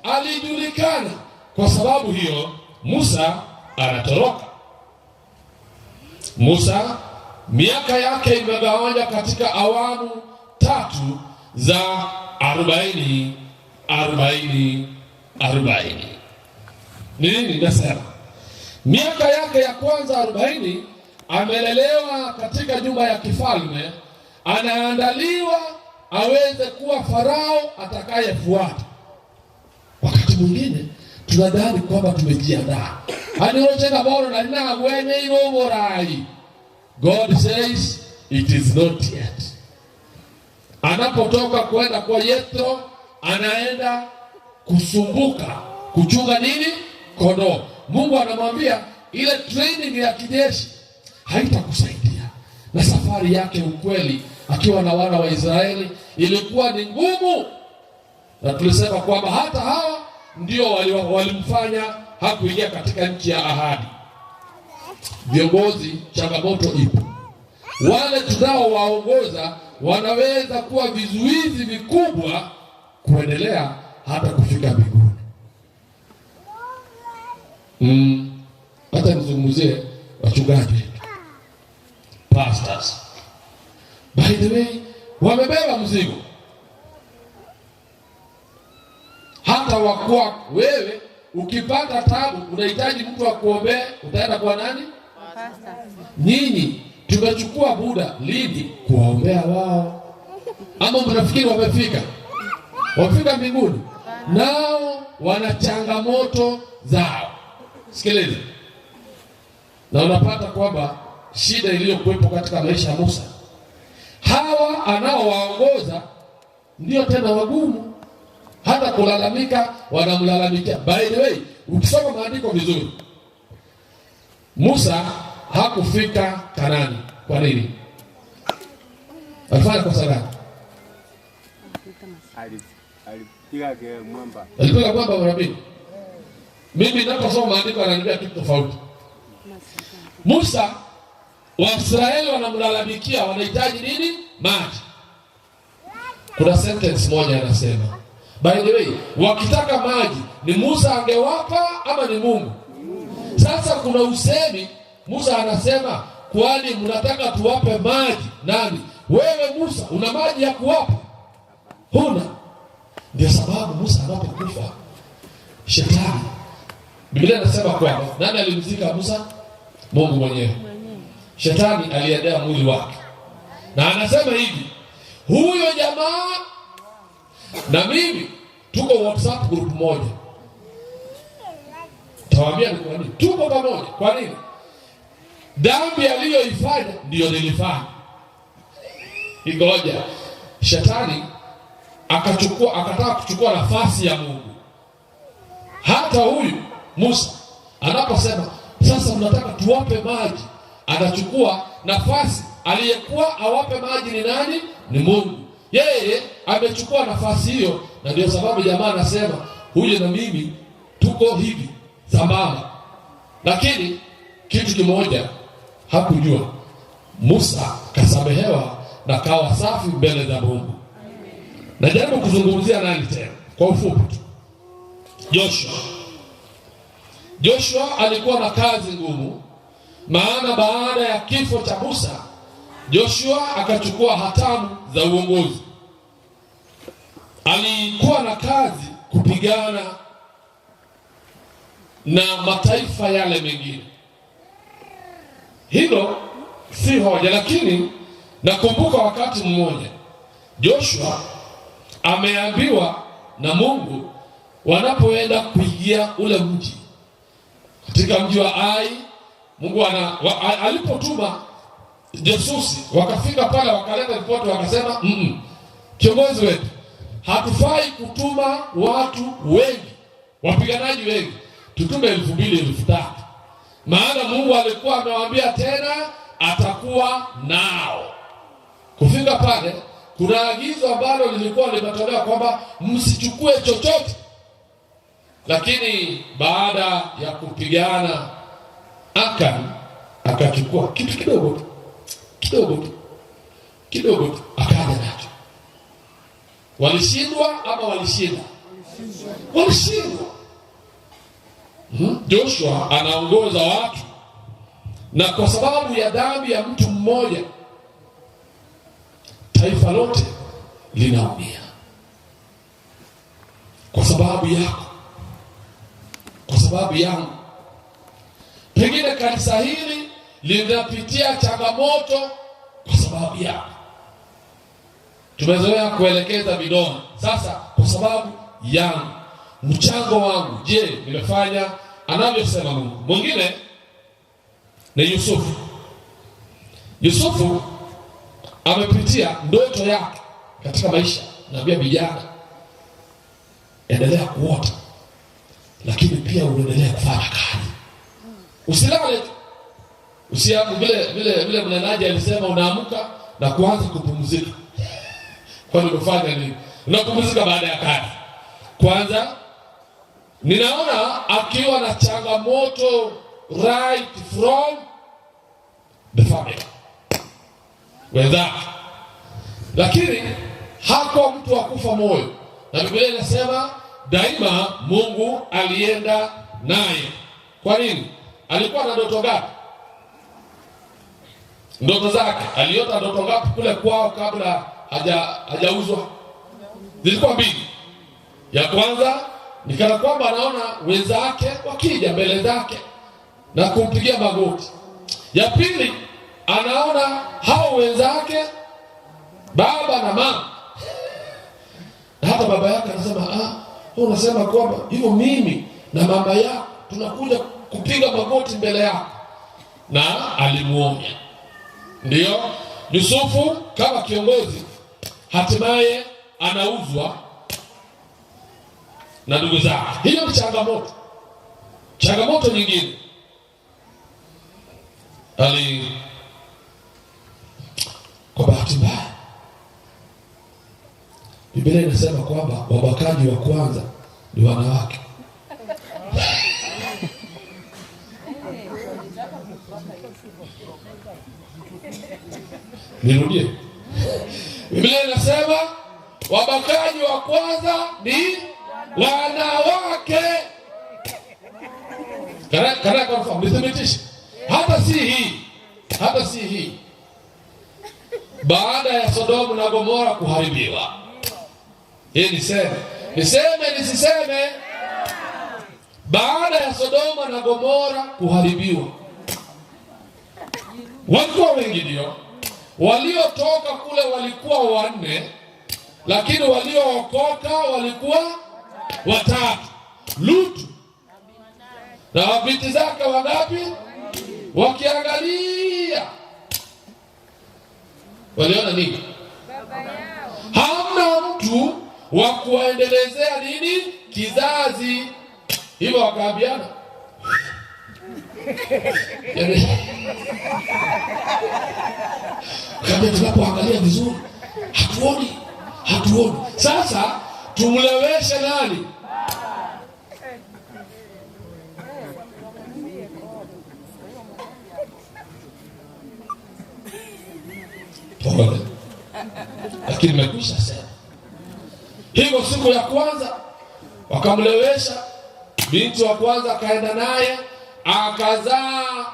alijulikana. Kwa sababu hiyo Musa anatoroka. Musa miaka yake imegawanywa katika awamu tatu za 40 Arobaini arobaini. Ni nini nasema? Miaka yake ya kwanza 40 amelelewa katika nyumba ya kifalme, anaandaliwa aweze kuwa Farao atakayefuata. Wakati mwingine tunadhani kwamba tumejiandaa, anirochenga boro na nagwene iroborai. God says it is not yet. Anapotoka kwenda kwa Yethro, anaenda kusumbuka kuchunga nini? Kondoo. Mungu anamwambia ile training ya kijeshi haitakusaidia. Na safari yake ukweli, akiwa na wana wa Israeli ilikuwa ni ngumu, na tulisema kwamba hata hawa ndio walimfanya hakuingia katika nchi ya ahadi. Viongozi, changamoto ipo. Wale tunaowaongoza wanaweza kuwa vizuizi vikubwa kuendelea hata kufika mbinguni. Hata nizungumzie wachungaji wetu, pastors. By the way, wamebeba mzigo. Hata wakuwa wewe ukipata tabu unahitaji mtu akuombee, utaenda kwa nani? Nyinyi tumechukua muda lini kuwaombea wao? Ama mnafikiri wamefika? Wamefika mbinguni? Nao wana changamoto zao. Sikiliza. Na unapata kwamba shida iliyokuwepo katika maisha ya Musa, hawa anaowaongoza ndio tena wagumu, hata kulalamika wanamlalamikia. By the way, ukisoma maandiko vizuri, Musa hakufika Kanani. Kwa nini? Alifanya kosa gani? Alipiga mwamba. Alipiga mwamba mara mbili. Mimi ninaposoma maandiko yananiambia kitu tofauti. Musa, Waisraeli wanamlalamikia, wanahitaji nini? Maji. Kuna sentence moja anasema, by the way, wakitaka maji ni Musa angewapa ama ni Mungu? Sasa kuna usemi Musa anasema, kwani mnataka tuwape maji nani? Wewe Musa una maji ya kuwapa? Huna. Ndio sababu Musa anapokufa, shetani, Biblia inasema kwamba nani alimzika Musa? Mungu mwenyewe. Shetani aliendea mwili wake, na anasema hivi, huyo jamaa na mimi tuko WhatsApp group moja. Tawaambia ni kwa nini tuko pamoja. Kwa nini? Dhambi aliyoifanya ndiyo nilifanya. Ingoja shetani akataka kuchukua nafasi ya Mungu. Hata huyu Musa anaposema sasa mnataka tuwape maji, anachukua nafasi. Aliyekuwa awape maji ni nani? Ni Mungu. Yeye amechukua nafasi hiyo, na ndio sababu jamaa anasema huyu na mimi tuko hivi sambamba. Lakini kitu kimoja hakujua, Musa kasamehewa na kawa safi mbele za Mungu. Najaribu kuzungumzia nani tena kwa ufupi tu? Joshua. Joshua alikuwa na kazi ngumu, maana baada ya kifo cha Musa, Joshua akachukua hatamu za uongozi. Alikuwa na kazi kupigana na mataifa yale mengine. Hilo si hoja, lakini nakumbuka wakati mmoja Joshua ameambiwa na Mungu wanapoenda kuingia ule mji, katika mji wa Ai, Mungu alipotuma jasusi wakafika pale wakaleta ripoti wakasema, kiongozi wetu, hatufai kutuma watu wengi, wapiganaji wengi, tutume 2000, 3000. Maana Mungu alikuwa amewaambia tena atakuwa nao. Kufika pale kuna agizo ambalo lilikuwa limetolewa kwamba msichukue chochote. Lakini baada ya kupigana Akan akachukua kitu kidogo tu, kidogo tu, kidogo tu, akaja nacho. Walishindwa ama walishinda? Walishindwa. Joshua anaongoza watu, na kwa sababu ya dhambi ya mtu mmoja taifa lote linaumia. sababu yako, kwa sababu yangu. Pengine kanisa hili linapitia changamoto kwa sababu yako. Tumezoea kuelekeza vidole. Sasa kwa sababu yangu, mchango wangu, je, nimefanya anavyosema Mungu? Mwingine ni Yusufu. Yusufu amepitia ndoto yake katika maisha. Naambia vijana, endelea kuota, lakini pia uendelee kufanya kazi, usilale tu. Usiamu vile vile vile mnenaji alisema, unaamka na kuanza kupumzika. Kwani umefanya nini? Unapumzika baada ya kazi. Kwanza ninaona akiwa na changamoto right from the family wenzake, lakini hakuwa mtu wa kufa moyo, na Biblia inasema daima Mungu alienda naye. Kwa nini? Alikuwa na ndoto ngapi? Ndoto zake aliota ndoto ngapi kule kwao kabla hajauzwa? Zilikuwa mbili. Ya kwanza ni kana kwamba anaona wenzake wakija mbele zake na kumpigia magoti. Ya pili anaona hao wenzake baba na mama, na hata baba yake anasema ah, wewe unasema kwamba hivyo mimi na mama yako tunakuja kupiga magoti mbele yako, na alimuonya. Ndiyo Yusufu kama kiongozi hatimaye anauzwa na ndugu zake. Hiyo ni changamoto. Changamoto nyingine ali, kwa bahati mbaya, Biblia inasema kwamba wabakaji wa kwanza ni wanawake. Nirudie, Biblia inasema wabakaji wa kwanza ni wanawake. Kana confirm, nithibitishe. Hata si hii, hata si hii. Baada ya Sodomu na Gomora kuharibiwa, hii niseme, niseme nisiseme, baada ya Sodoma na Gomora kuharibiwa, walikuwa wengi, ndio waliotoka kule walikuwa wanne, lakini waliookoka walikuwa watatu. Lutu na wabinti zake wangapi? Wakiangalia waliona nini? Hamna mtu wa kuwaendelezea nini kizazi. Hivyo wakaambiana, Kaambia tunapoangalia vizuri hatuoni, hatuoni. Sasa tumleweshe nani? Pole, lakini nimekwisha sema hivyo. Siku ya kwanza wakamlewesha binti wa kwanza, akaenda naye akazaa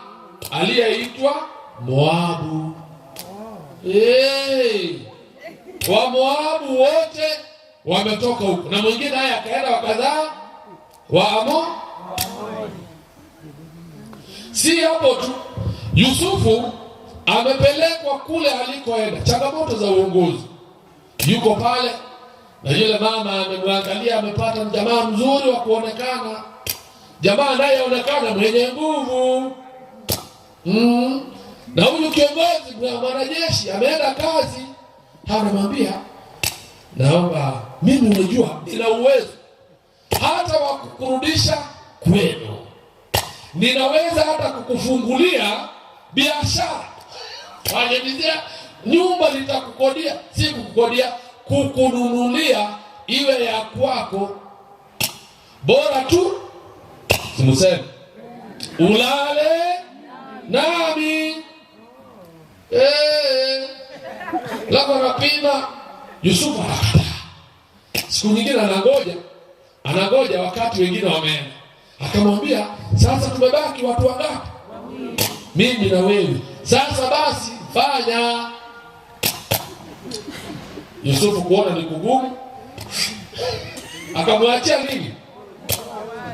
aliyeitwa Moabu. Hey, wa Moabu wote wametoka huko, na mwingine naye akaenda wakazaa wa Amo. Si hapo tu, Yusufu amepelekwa kule alikoenda, changamoto za uongozi, yuko pale na yule mama amemwangalia, amepata jamaa mzuri wa kuonekana, jamaa anayeonekana mwenye nguvu Na huyu kiongozi mwanajeshi ameenda kazi, anamwambia naomba mimi, unajua nina uwezo hata wa kukurudisha kwenu, ninaweza hata kukufungulia biashara, fanyia nyumba, nitakukodia, si kukukodia, kukununulia iwe ya kwako, bora tu simuseme ulale nami. Labda anapima. Yusufu anakataa. Siku nyingine anangoja, anangoja wakati wengine wameenda, akamwambia sasa tumebaki watu wangapi? Mimi na wewe. Sasa basi fanya. Yusufu kuona ni kugumu. Akamwachia nini?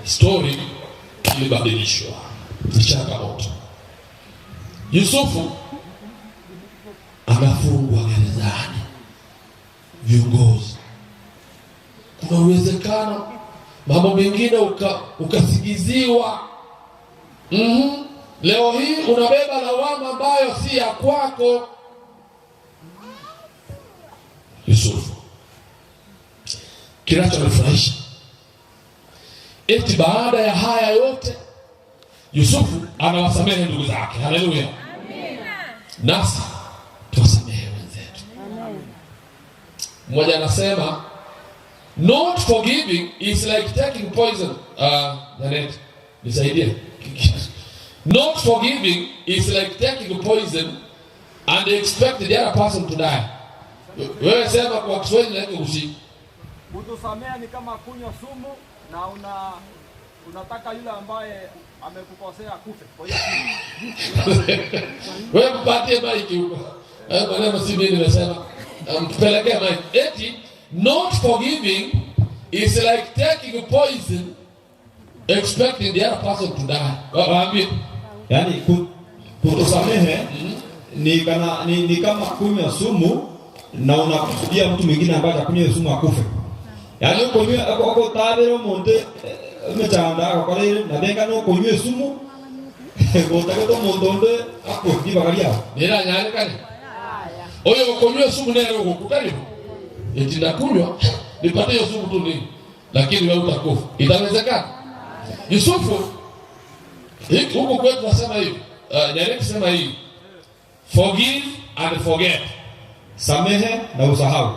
Story ilibadilishwa. Ni changamoto. Yusufu anafungwa gerezani. Viongozi, kuna uwezekano mambo mengine uka, ukasingiziwa. Mm-hmm. Leo hii unabeba lawama ambayo si ya kwako. Yusufu, kinachonifurahisha eti baada ya haya yote Yusufu anawasamehe ndugu zake. Haleluya! Nasi tuwasamehe wenzetu. Mmoja anasema not forgiving is like taking poison. Janet, nisaidie. Not forgiving is like taking poison and expect the other person to die. Wewe sema kwa Kiswahili na usi. Kutosamea ni kama kunywa sumu na una unataka yule ambaye amekukosea akufe. Kwa hiyo Wewe mpatie maiki huko. Hayo maneno si mimi nimesema. Mpelekee maiki. Eti not forgiving is like taking poison expecting the other person to die. Waambie. Yaani kutosamehe ni, kana, ni, ni kama kunywa sumu na unakusudia mtu mwingine ambaye atakunywa hiyo sumu akufe. Yaani ukunywa uko omuntu emechando agokoreire na benga no kunywa esumu gotagete omonto onde akwe ribaga riao. Niranyarikane. Oyo ukunywa sumu nere ugukukaribu. Eti nakunywa nipate hiyo sumu tu nini. Lakini wewe utakufa. Itawezekana? Yusufu huku kwetu nasema hivi. Nyariki sema hivi. Forgive and forget. Samehe na usahau.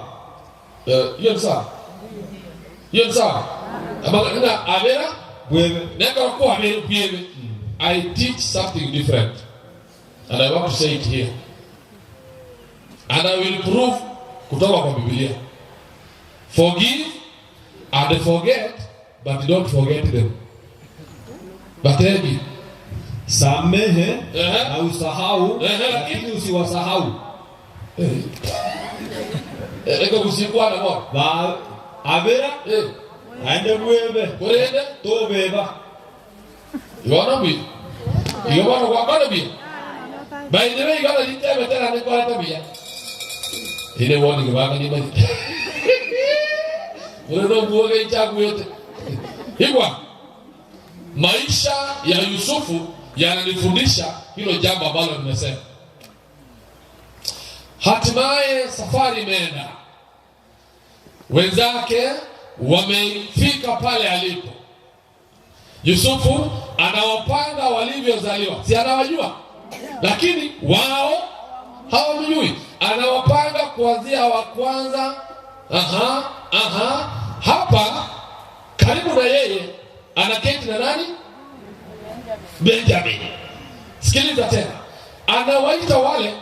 Hiyo ni sawa. Hiyo ni sawa. Ama na abera Bwebe. Neka kwa abera bwebe. I teach something different. And I want to say it here. And I will prove kutoka kwa Biblia. Forgive and forget, but don't forget them. Batebi. Samehe na usahau, lakini usiwasahau. Eko kusikwa na mo. Ba abera aende bwebe. Kurende tobeba. Iwana bi. Iwana kwa kana bi. By the way, igana litebe tena ni kwa tabia. Ile woni ngibanga ni maji. Ule muoge ichaguete. Higwa. Maisha ya Yusufu yananifundisha hilo jambo ambalo nimesema. Hatimaye safari imeenda, wenzake wamefika pale alipo. Yusufu anawapanga walivyozaliwa, si anawajua, lakini wao hawamjui. Anawapanga kuanzia wa kwanza. Aha, aha. Hapa karibu na yeye anaketi na nani? Benjamin. Sikiliza tena, anawaita wale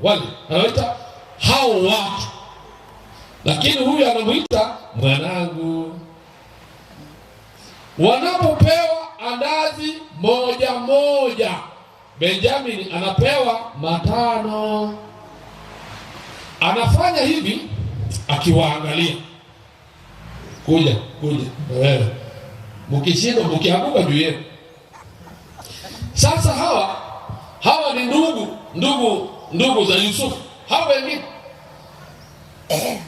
wale, anawaita hao watu, lakini huyu anamuita mwanangu. Wanapopewa andazi moja moja, Benjamin anapewa 5. Anafanya hivi akiwaangalia, kuja kuja na wewe, mkishindwa mkianguka juu yenu. Sasa hawa ni ndugu za Yusufu. Hawa wengine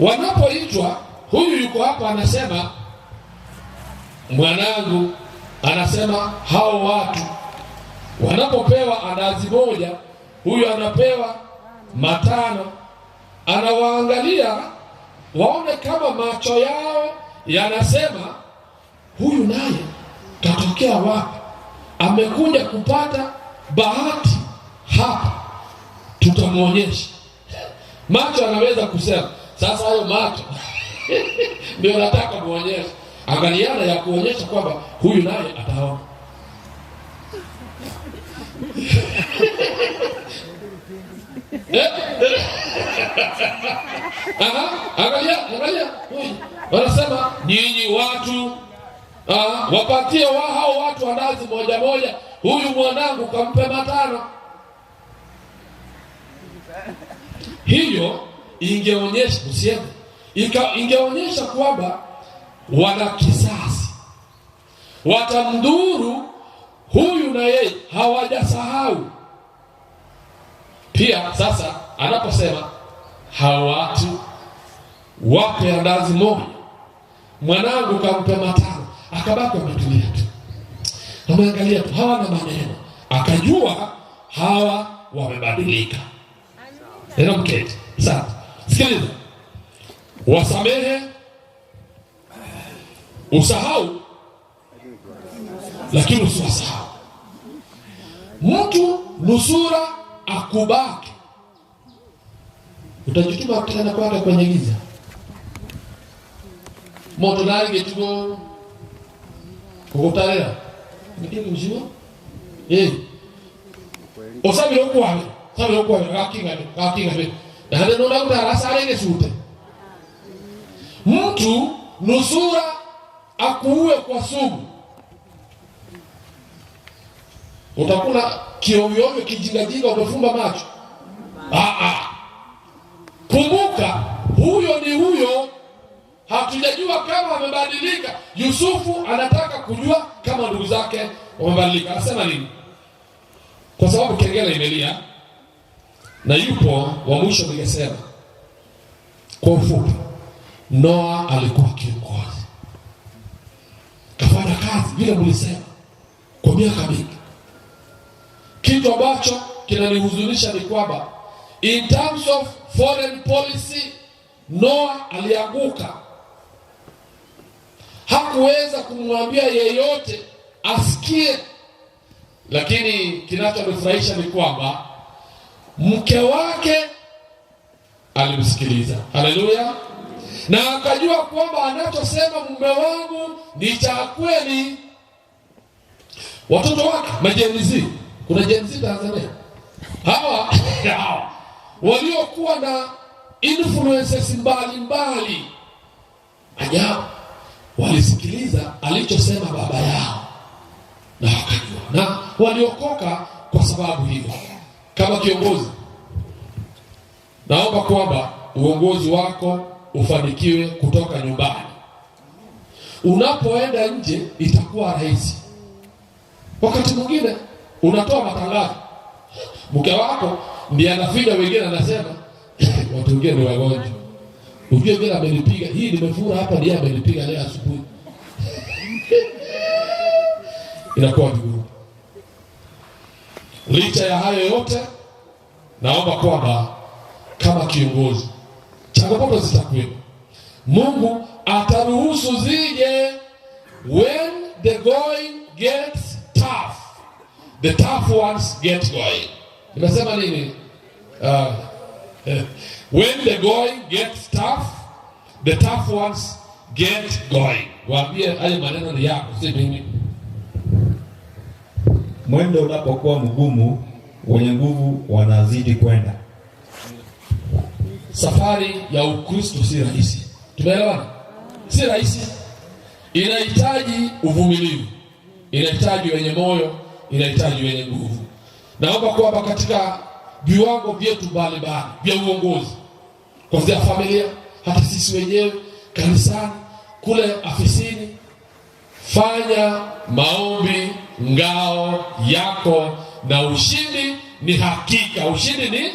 wanapoitwa, huyu yuko hapa anasema mwanangu, anasema hao watu wanapopewa andazi moja, huyu anapewa 5. Anawaangalia waone kama macho yao yanasema huyu naye katokea wapi, amekuja kupata bahati hapa, tutamuonyesha. Macho anaweza kusema. Sasa hayo macho ndio nataka muonyeshe. Angaliana ya kuonyesha kwamba huyu naye ataona. Aha, angalia, angalia. Huyu. Wanasema nyinyi watu, wapatie hao watu andazi moja moja, huyu mwanangu kampe 5. Hiyo ingeonyesha, usiende. Ingeonyesha kwamba wana kisasi, watamdhuru huyu na yeye, hawajasahau pia. Sasa anaposema hawa watu wape andazi moja, mwanangu kampe matano, akabaki wametulia tu, ameangalia tu, hawana maneno, akajua hawa wamebadilika. Neno mketi. Asante. Sikiliza, wasamehe, usahau, lakini usiwasahau. Mtu nusura akubaki, utajituma tena kwake kwenye giza moto naligetugo kugutarira nikie kumshimo eh osabire okwabe sabire okwabe gakinga gakinga na hande nona kutara sare gesute mtu nusura akuue kwa sumu utakula kiovyoovyo kijingajinga umefumba macho ah ah kumbuka huyo ni huyo hatujajua kama amebadilika. Yusufu anataka kujua kama ndugu zake wamebadilika. Anasema nini? Kwa sababu kengele imelia na yupo wa mwisho. Ningesema kwa ufupi, Noa alikuwa kiongozi, kafanya kazi vile mlisema kwa miaka mingi. Kitu ambacho kinanihuzunisha ni kwamba in terms of foreign policy Noa alianguka hakuweza kumwambia yeyote asikie, lakini kinachonifurahisha ni kwamba mke wake alimsikiliza. Haleluya! Na akajua kwamba anachosema mume wangu ni cha kweli. Watoto wake majenzi, kuna jenzi Tanzania hawa hawa waliokuwa na influences mbalimbali, ajabu walisikiliza alichosema baba yao na wakajua na waliokoka kwa sababu hiyo. Kama kiongozi, naomba kwamba uongozi wako ufanikiwe kutoka nyumbani. Unapoenda nje itakuwa rahisi. Wakati mwingine unatoa matangazo, mke wako ndiye anafinya wengine, anasema watu wengine ni wagonjwa Ujue vile amenipiga hii, nimefura hapa, ndiye amenipiga leo asubuhi. Inakuwa vigumu. Licha ya hayo yote, naomba kwamba kama kiongozi, changamoto zitakuwepo, Mungu ataruhusu zije. When the going gets tough, the tough ones get going. Nimesema nini? When the going gets tough, the tough ones get going. Waambie hayo maneno ni yako, si mimi. Mwendo unapokuwa mgumu, wenye nguvu wanazidi kwenda. Safari ya Ukristo si rahisi. Tumeelewana? Si rahisi, inahitaji uvumilivu, inahitaji wenye moyo, inahitaji wenye nguvu. Naomba kwamba katika viwango vyetu mbalimbali vya uongozi, kuanzia familia, hata sisi wenyewe kanisani, kule afisini, fanya maombi ngao yako, na ushindi ni hakika. Ushindi ni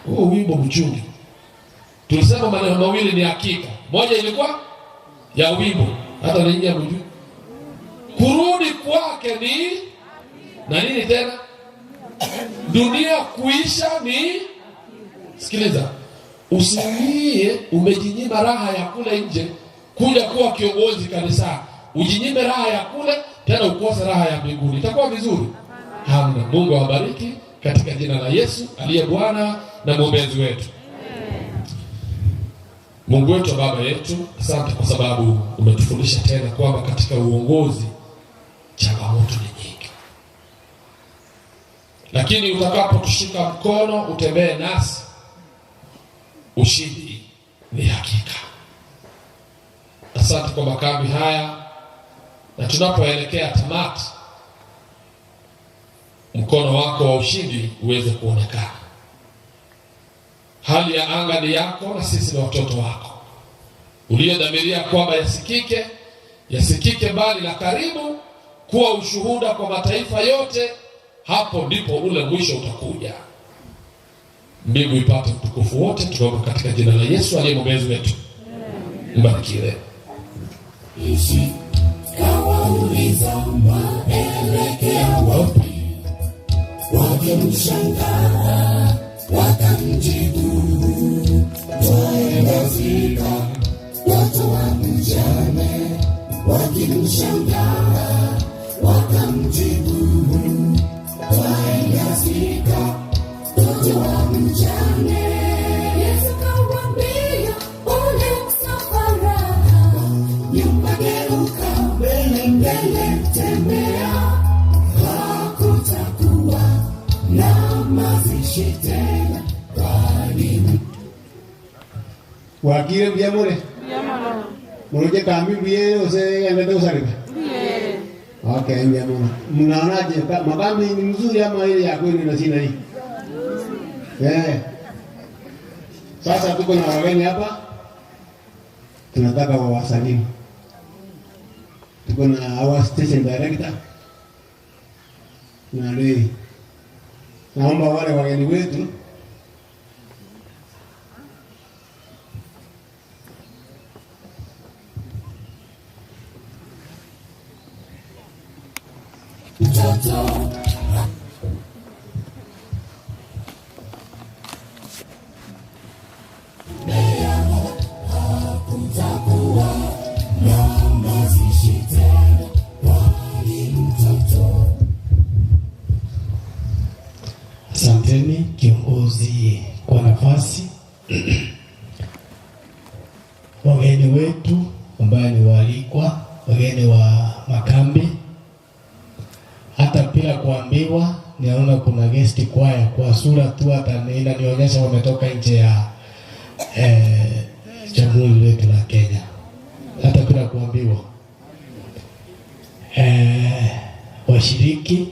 huo wimbo mchungi, tulisema maneno mawili ni hakika. Moja ilikuwa ya wimbo, hata ninyi hamjui. Kurudi kwake ni na nini tena, dunia kuisha ni. Sikiliza, usilie umejinyima raha ya kule nje kuja kuwa kiongozi kanisani, ujinyime raha ya kule tena ukose raha ya mbinguni, itakuwa vizuri? Hamna. Mungu awabariki katika jina la Yesu aliye Bwana na mwombezi wetu. Mungu wetu wa baba yetu, asante kwa sababu umetufundisha tena kwamba katika uongozi changamoto ni nyingi, lakini utakapotushika mkono utembee nasi, ushindi ni hakika. Asante kwa makambi haya, na tunapoelekea tamati, mkono wako wa ushindi uweze kuonekana. Hali ya anga ni yako na sisi ni watoto wako. Uliyodhamiria kwamba yasikike, yasikike mbali na karibu, kuwa ushuhuda kwa mataifa yote. Hapo ndipo ule mwisho utakuja. Mbingu ipate utukufu wote, tunaomba katika jina la Yesu aliye mwombezi wetu. Mbarikiwe. Ishi kawauliza mwaelekea wapi? Wakimshangaa wakamjibu, twaenda zika mtoto wa mjane. Wakimshangaa wakamjibu, twaenda zika mtoto wa mjane. Yesu kawaambia ule msafara, nyuma geuka, mbele mbele tembea, hakutakuwa na mazishi tena, bali Wakire mbuya more? Moroche kambi mbuya ose gendete gosareka? Okay, mbuya mono. Mnaonaje makambi ni mzuri ama ile ya kwenu na sina hii? Eh. Sasa tuko na wageni hapa. Tunataka wawasalimu. Tuko na our station director na Lei. Naomba wale wageni wetu mtoto hakutakuwa na mazishi tena, bali mtoto Asanteni kiongozi kwa nafasi. Wageni wetu ambaye ni waalikwa, wageni wa makambi, hata bila kuambiwa, ninaona kuna guest choir kwa sura tu, hata inanionyesha wametoka nje ya jamhuri letu la Kenya, hata bila kuambiwa. Washiriki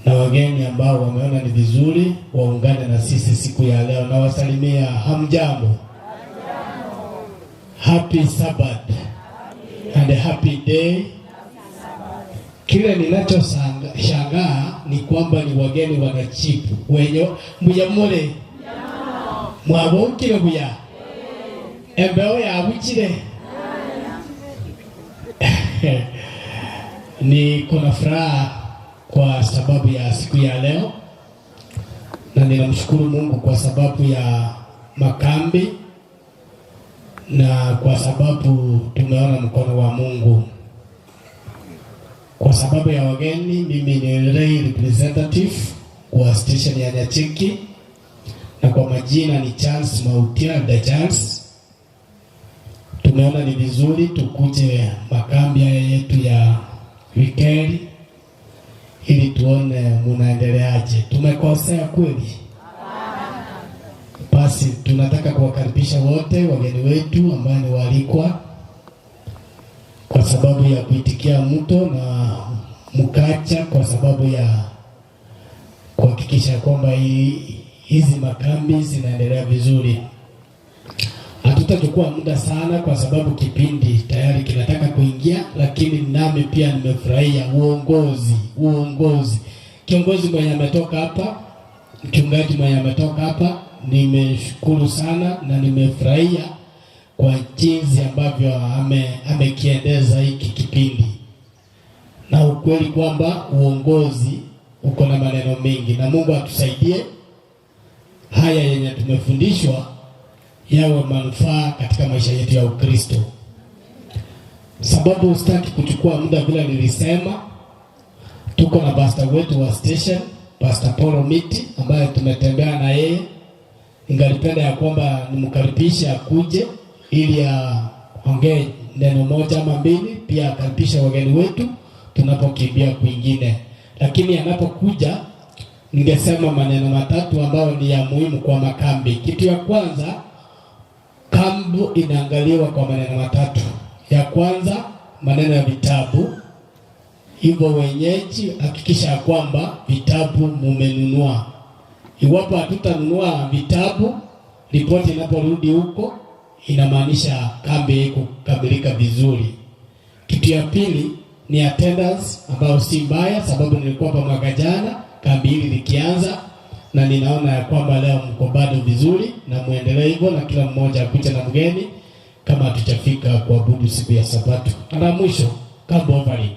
na wageni ambao wameona ni vizuri waungane na sisi siku ya leo. Nawasalimia hamjambo. Happy Sabbath and a happy day. Kile ninachoshangaa ni kwamba ni wageni wanachipu wenye muyamure mwabukire buya embeo yabuchire. Ni kuna furaha kwa sababu ya siku ya leo, na ninamshukuru Mungu kwa sababu ya makambi na kwa sababu tumeona mkono wa Mungu. Kwa sababu ya wageni, mimi ni lay representative kwa station ya Nyacheki, na kwa majina ni Charles Mautia the Charles. Tumeona ni vizuri tukuje makambi haya yetu ya wikendi ili tuone munaendeleaje. Tumekosea kweli? Basi tunataka kuwakaribisha wote wageni wetu ambao ni waalikwa, kwa sababu ya kuitikia mto na mkacha, kwa sababu ya kuhakikisha kwamba hizi makambi zinaendelea vizuri. Hatutachukua muda sana kwa sababu kipindi tayari kinataka kuingia, lakini nami pia nimefurahia uongozi. Kiongozi mwenye ametoka hapa, mchungaji mwenye ametoka hapa, nimeshukuru sana na nimefurahia kwa jinsi ambavyo amekiendeza hiki kipindi. Na ukweli kwamba uongozi uko na maneno mengi, na Mungu atusaidie haya yenye tumefundishwa yawe manufaa katika maisha yetu ya Ukristo. Sababu sitaki kuchukua muda, vile nilisema, tuko na pastor wetu wa station, Pastor Paul Miti, ambaye tumetembea na yeye. Ningalipenda ya kwamba nimkaribishe akuje ili aongee neno moja ama mbili, pia akaribishe wageni wetu tunapokimbia kwingine. Lakini anapokuja ningesema maneno matatu ambayo ni ya muhimu kwa makambi. Kitu ya kwanza, kambi inaangaliwa kwa maneno matatu. Ya kwanza, maneno ya vitabu. Hivyo wenyeji hakikisha kwamba vitabu mumenunua. Iwapo hatutanunua vitabu, ripoti inaporudi huko inamaanisha kambi haikukamilika vizuri. Kitu ya pili ni attendance ambayo si mbaya, sababu nilikuwa hapa mwaka jana kambi hili likianza, na ninaona ya kwamba leo mko bado vizuri, na muendelee hivyo, na kila mmoja akuja na mgeni kama hatujafika kuabudu siku ya Sabato. Na la mwisho, camp offering,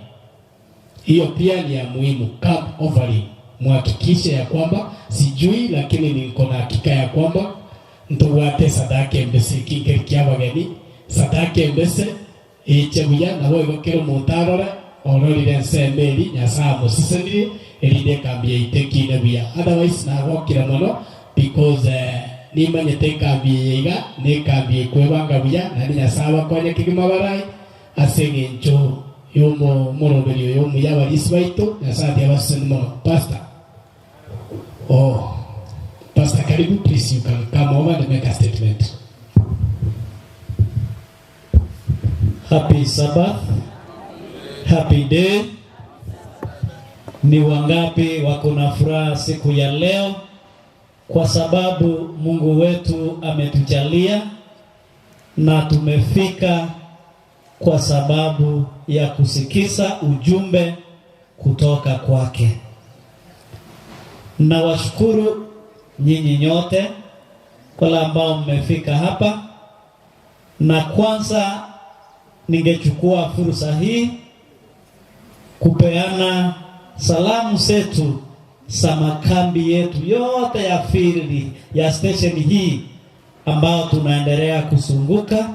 hiyo pia ni ya muhimu. Camp offering, muhakikishe ya kwamba sijui, lakini niko na hakika ya kwamba ntobwate sadaka embese ekingeri kia abageni sadaka embese eche buya nabo igo kera omonto arore ororire ensemo eri Nyasaye amosesenirie erinde ekambi yaito ekine buya. Otherwise nagokire mono because eh, nimanyete ekambi eye iga na ekambi ekwebanga buya naende Nyasaye abakonye kegima barai ase eng'encho y'omoroberi oyo omuya abarisi baito Nyasaye atie abaseseni mono. Pastor. Oh, Pastor karibu please you can come over and make a statement. Happy Sabbath. Happy day. Ni wangapi wako na furaha siku ya leo kwa sababu Mungu wetu ametujalia na tumefika kwa sababu ya kusikiza ujumbe kutoka kwake. Nawashukuru nyinyi nyote wale ambao mmefika hapa, na kwanza ningechukua fursa hii kupeana salamu zetu za makambi yetu yote ya field ya station hii ambao tunaendelea kuzunguka.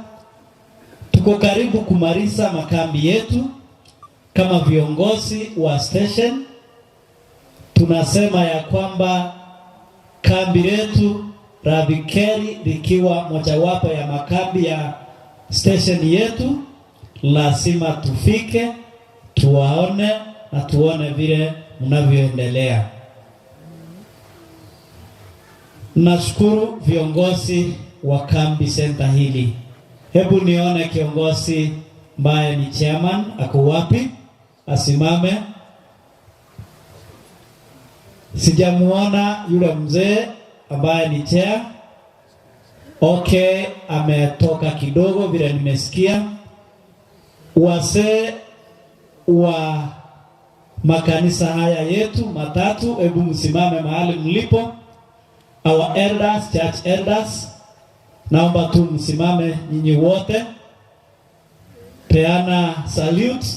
Tuko karibu kumaliza makambi yetu kama viongozi wa station. Tunasema ya kwamba kambi letu la Vikeri likiwa mojawapo ya makambi ya station yetu, lazima tufike tuwaone na tuone vile mnavyoendelea. Nashukuru viongozi wa kambi center hili. Hebu nione kiongozi ambaye ni chairman ako wapi? Asimame. Sijamuona yule mzee ambaye ni chair. Okay, ametoka kidogo vile nimesikia. Wazee wa makanisa haya yetu matatu, hebu msimame mahali mlipo. Our elders, church elders, naomba tu msimame nyinyi wote. Peana salute.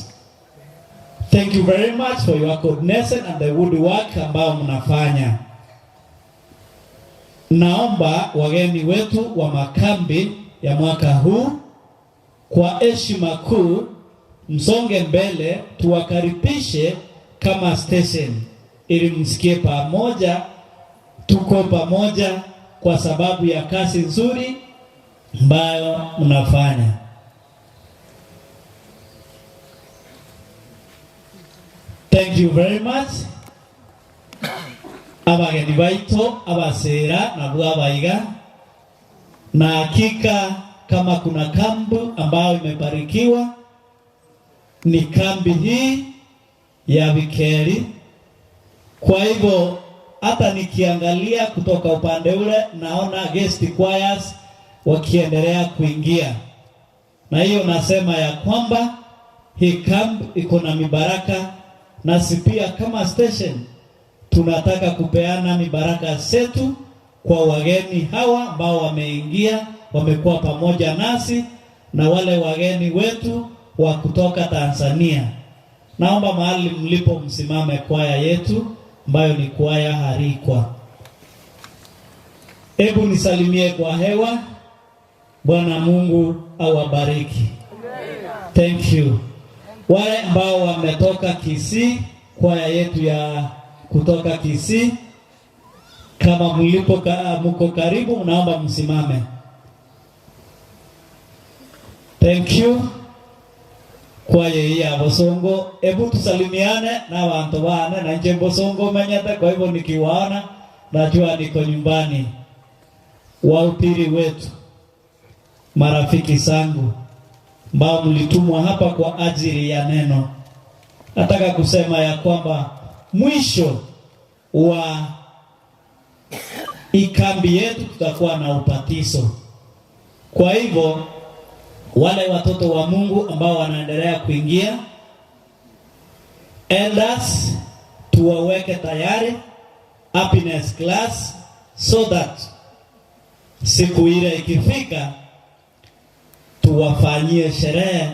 Thank you very much for your coordination and the good work ambao mnafanya. Naomba wageni wetu wa makambi ya mwaka huu kwa heshima kuu msonge mbele, tuwakaribishe kama station ili msikie pamoja, tuko pamoja kwa sababu ya kazi nzuri ambayo mnafanya. Thank you very much. Abageni baito abasera nabwo abaiga, na hakika kama kuna kambi ambayo imebarikiwa ni kambi hii ya Vikeri. Kwa hivyo hata nikiangalia kutoka upande ule naona guest choirs wakiendelea kuingia, na hiyo nasema ya kwamba hii kambi iko na mibaraka, nasi pia kama station tunataka kupeana mibaraka zetu kwa wageni hawa ambao wameingia, wamekuwa pamoja nasi na wale wageni wetu wa kutoka Tanzania. Naomba mahali mlipo msimame kwaya yetu ambayo ni kwaya Harikwa. Hebu nisalimie kwa hewa. Bwana Mungu awabariki. Thank you. Wale ambao wametoka Kisii, kwaya yetu ya kutoka Kisii, kama mlipo ka, mko karibu, naomba msimame. Thank you. Kwaya hii ya Bosongo, hebu tusalimiane na bantu bane na nje Bosongo menyete, kwa hivyo nikiwaona najua niko nyumbani. Wahubiri wetu, marafiki zangu ambao mlitumwa hapa kwa ajili ya neno, nataka kusema ya kwamba mwisho wa ikambi yetu tutakuwa na ubatizo. Kwa hivyo wale watoto wa Mungu ambao wanaendelea kuingia, elders tuwaweke tayari happiness class so that siku ile ikifika tuwafanyie sherehe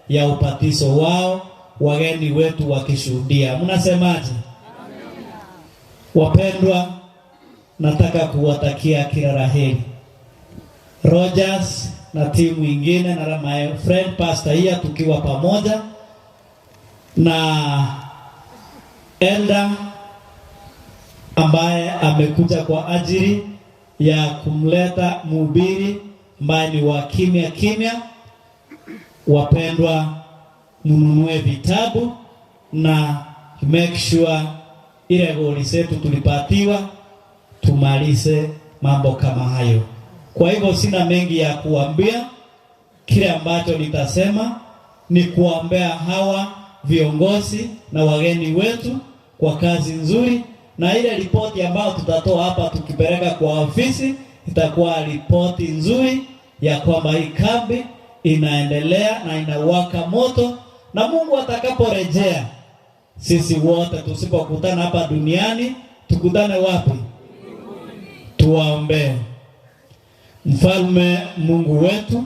ya ubatizo wao, wageni wetu wakishuhudia. Mnasemaje? Wapendwa, nataka kuwatakia kila la heri Rogers na timu ingine na my friend Pastor here tukiwa pamoja na elder ambaye amekuja kwa ajili ya kumleta mhubiri ambaye ni wa kimya kimya. Wapendwa, mnunue vitabu na make sure ile goli zetu tulipatiwa tumalize mambo kama hayo. Kwa hivyo sina mengi ya kuambia, kile ambacho nitasema ni kuombea hawa viongozi na wageni wetu kwa kazi nzuri, na ile ripoti ambayo tutatoa hapa tukipeleka kwa ofisi itakuwa ripoti nzuri ya kwamba hii kambi inaendelea na inawaka moto, na Mungu atakaporejea, sisi wote tusipokutana hapa duniani, tukutane wapi? Tuwaombee. Mfalme Mungu wetu,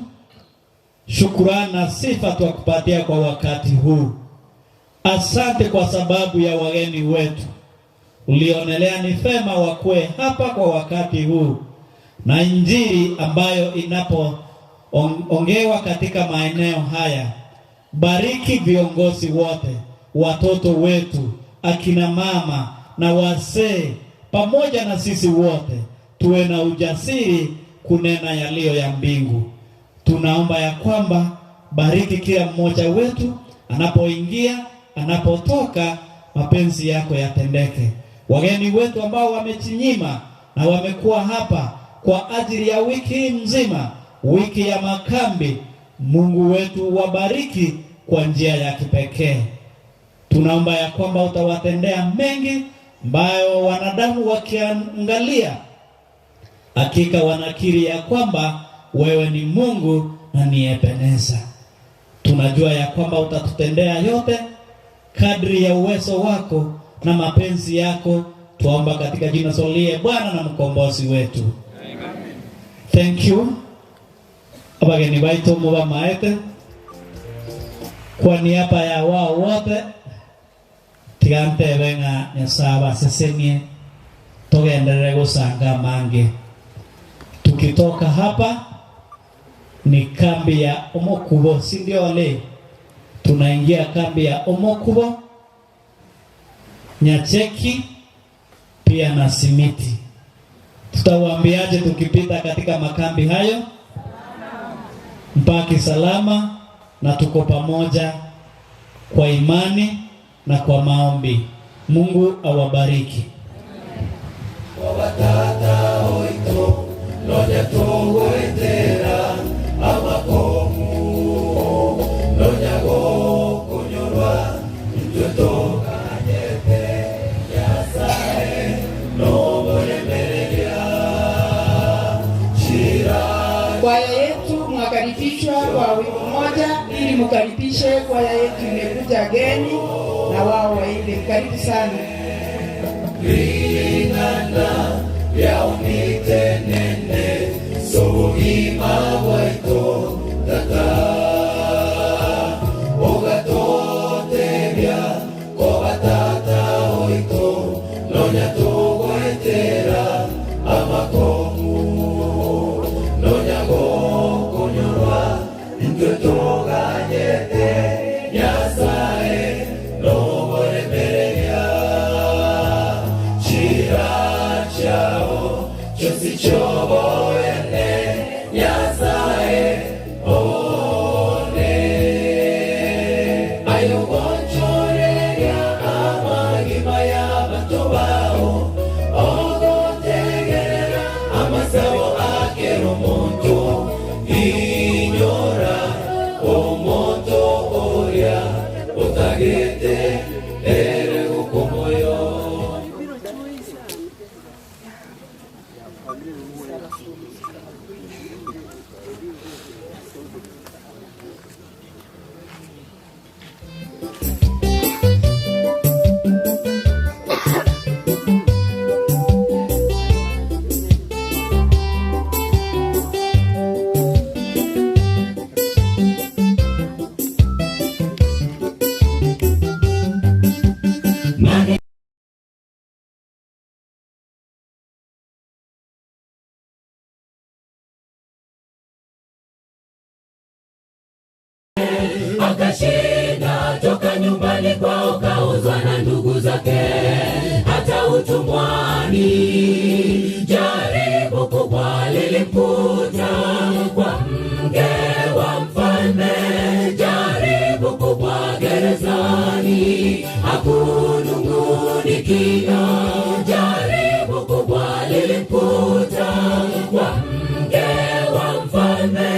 shukurani na sifa twakupatia kwa wakati huu. Asante kwa sababu ya wageni wetu, ulionelea ni vema wakuwe hapa kwa wakati huu, na injili ambayo inapoongewa katika maeneo haya. Bariki viongozi wote, watoto wetu, akina mama na wazee, pamoja na sisi wote, tuwe na ujasiri kunena yaliyo ya mbingu. Tunaomba ya kwamba bariki kila mmoja wetu anapoingia, anapotoka, mapenzi yako yatendeke. Wageni wetu ambao wamechinyima na wamekuwa hapa kwa ajili ya wiki hii mzima, wiki ya makambi, Mungu wetu wabariki kwa njia ya kipekee. Tunaomba ya kwamba utawatendea mengi ambayo wanadamu wakiangalia hakika wanakiri ya kwamba wewe ni Mungu na ni Ebeneza. Tunajua ya kwamba utatutendea yote kadri ya uwezo wako na mapenzi yako. Tuomba katika jina solie Bwana na mkombozi wetu. Thank you. Abageni baito muba maete kwa niaba ya wao wote tigantebe ng'a Nyasaye abasesenie tugenderere gusanga mange. Tukitoka hapa ni kambi ya Omokubo, si ndio? Le tunaingia kambi ya Omokubo, Nyacheki pia na Simiti. Tutawaambiaje tukipita katika makambi hayo? Mpaki salama na tuko pamoja kwa imani na kwa maombi. Mungu awabariki. Kwaya yetu mwakaribishwa kwa wimbo moja, ili mkaribishe kwaya yetu imekuja geni na wao waimbe. Karibu sana. Ringana yaunitenene sobogima bwaito tata ogatotebia koba tata oito nonya tugoetera amakongu nonya gokonyorwa intwe toganyete Nyasaye noboremereria chira chao chosi choboene Nyasaye one ayogonchoreria amagima y'abantu bao ogotegerera amasabo akera omuntu inyora omuntu oria otagete ere gukomoyo. Akashinda toka nyumbani kwao, kauzwa na ndugu zake hata utumwani. Jaribu kubwa lilimkuta kwa mke wa mfalme, jaribu kubwa gerezani, hakunung'unikia. Jaribu kubwa lilimkuta kwa mke wa mfalme,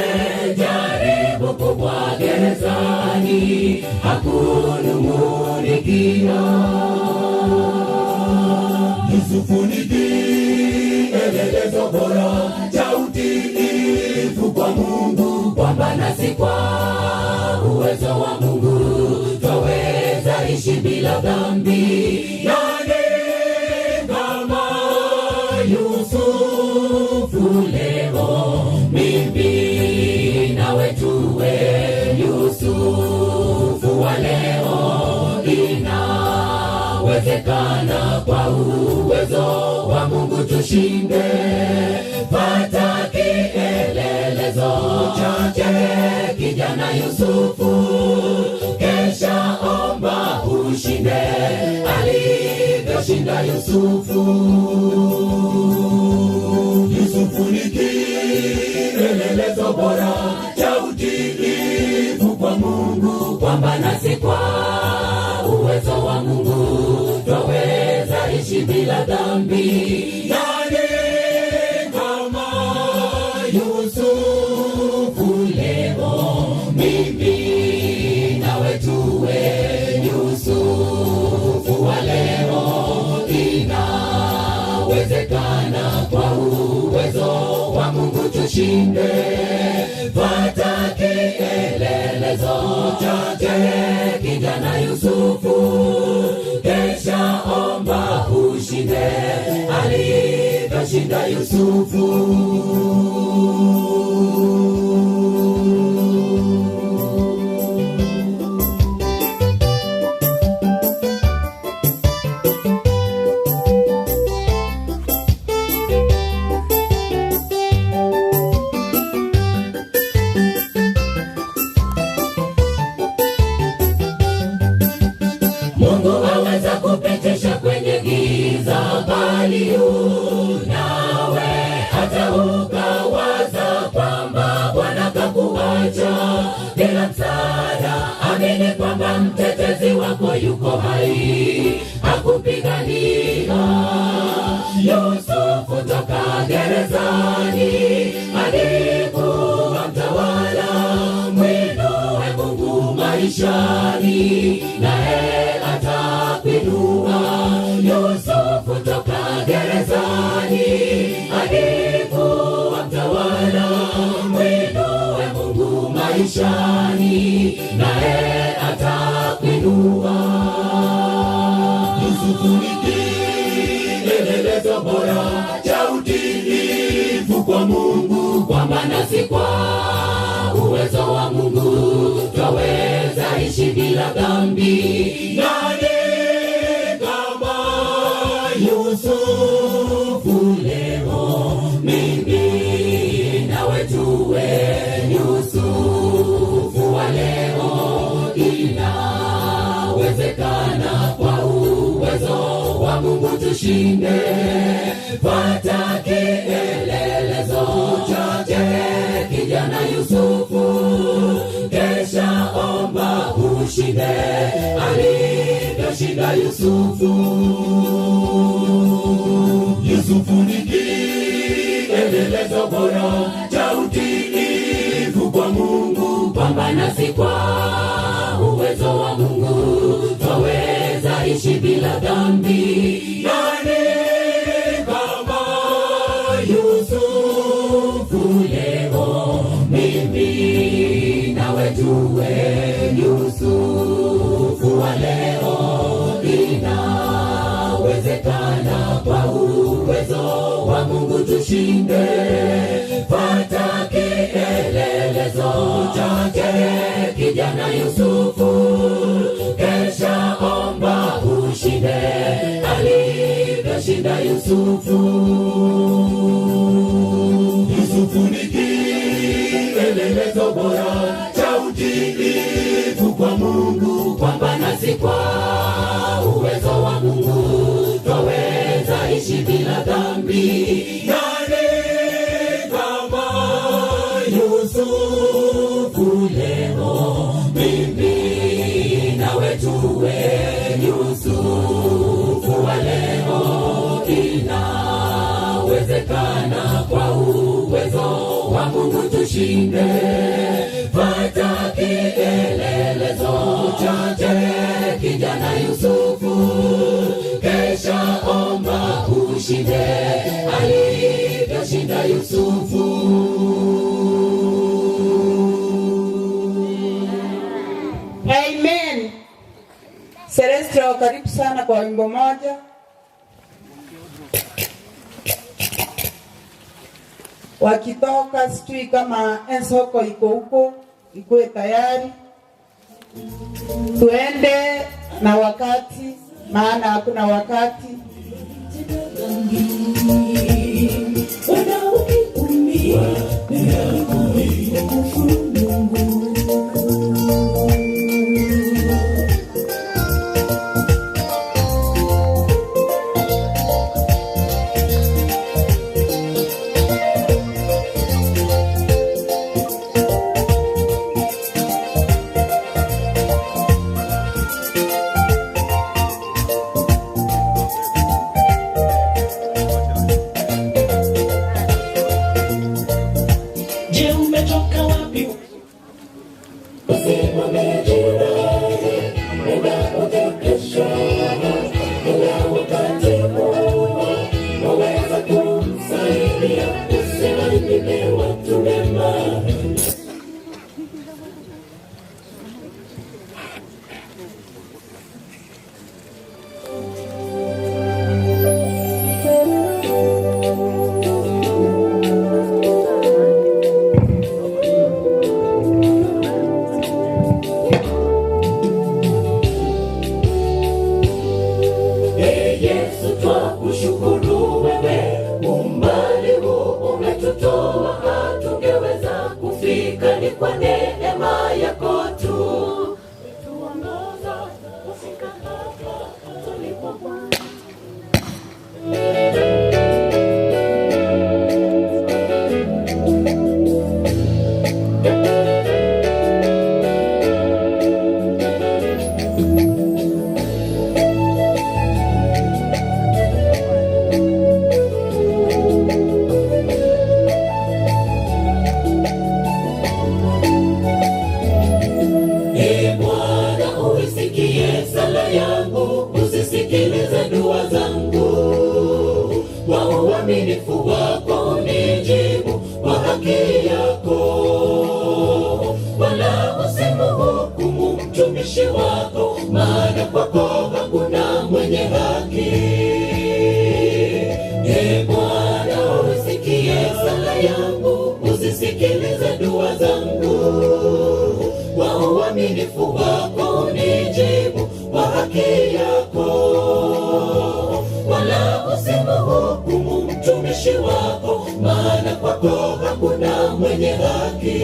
jaribu kubwa gerezani, hakunung'unikia. Yusufu ni kielelezo bora cha utiifu kwa Mungu, kwamba nasi kwa uwezo wa Mungu twaweza ishi bila dhambi. Nani kama Yusufu leo, mimi nawe tuwe Yusufu wa leo. Inawezekana kwa uwezo wa Mungu tushinde. Pata kielelezo chake kijana Yusufu, kesha omba ushinde alivyoshinda Yusufu. Yusufu ni kielelezo bora cha utiifu kwa Mungu, kwamba nasi kwa uwezo wa Mungu twaweza ishi bila dhambi. Nani kama Yusufu leo, mimi nawe tuwe Yusufu wa leo. Inawezekana kwa uwezo wa Mungu tushinde. Pata kielelezo chake kijana Yusufu, kesha omba ushinde alivyoshinda Yusufu. Mungu aweza kupitisha kwenye giza, bali nawe hata ukawaza kwamba Bwana kakuacha bila msaada. Amini kwamba mtetezi wako yuko hai, akupigania. Yusufu toka gerezani hadi kuwa mtawala, mwinue Mungu maishani, naye atakuinua. Yusufu toka gerezani hadi kuwa mtawala, mwinue Mungu maishani, naye atakuinua. Yusufu ni kielelezo bora cha utiifu kwa Mungu, kwamba nasi kwa uwezo wa Mungu twaweza ishi bila dhambi. Nani kama Yusufu leo, mimi nawe tuwe Yusufu wa leo. Inawezekana kwa uwezo wa Mungu tushinde. Pata kielelezo chake kijana Yusufu, kesha omba ushinde alivyoshinda Yusufu. Yusufu ni kielelezo bora cha utiifu kwa Mungu, kwamba nasi kwa uwezo wa Mungu twaweza ishi bila dhambi. Nani kama Yusufu leo, mimi nawe tuwe Yusufu wa leo. Inawezekana kwa uwezo wa Mungu tushinde. Pata kielelezo chake kijana Yusufu, kesha omba ushinde alivyoshinda Yusufu. Yusufu ni kielelezo bora cha utiifu. Mungu kwamba nasi kwa uwezo wa Mungu twaweza ishi bila dhambi. Nani kama Yusufu leo, mimi nawe tuwe Yusufu wa leo. Inawezekana kwa uwezo wa Mungu tushinde. Pata kielelezo chache kijana Yusufu, kesha omba ushinde alivyoshinda Yusufu. Amen. Celestial, karibu sana kwa wimbo moja. Wakitoka sijui kama ensoko iko huko, ikuwe tayari tuende na wakati, maana hakuna wakati. Je, umetoka wapi? Usimame jirani, nenda kesho, ila wakati huu waweza kumsaidia. Usiwanyime watu mema. Ee Yesu, twakushukuru wewe, umbali huu umetutoa, hatungeweza kufika, ni kwa neema yako tu. Umetuongoza kufika hapa tulipo Bwana. Ee Bwana, uisikie sala yangu, usisikilize dua zangu. Kwa uaminifu wako unijibu, kwa haki yako. Wala usimhukumu mtumishi wako, maana kwako hakuna mwenye haki. Ee Bwana, uisikie sala yangu, usisikilize dua zangu. Kwa uaminifu wako unijibu, kwa haki yako. Wala usimhukumu mtumishi wako, maana kwako hakuna mwenye haki.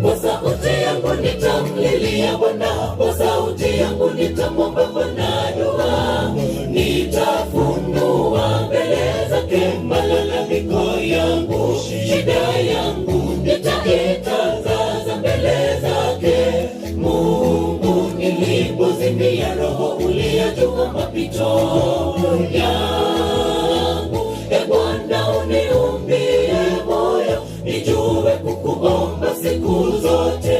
Kwa sauti yangu nitamlilia Bwana, kwa sauti yangu nitamwomba Bwana dua. Nitafunua mbele zake malalamiko yangu, shida yangu nitaitangaza mbele zake. Mungu, nilipozimia roho uliyajua mapito yangu. E Bwana, uniumbie moyo nijue kukuomba siku zote.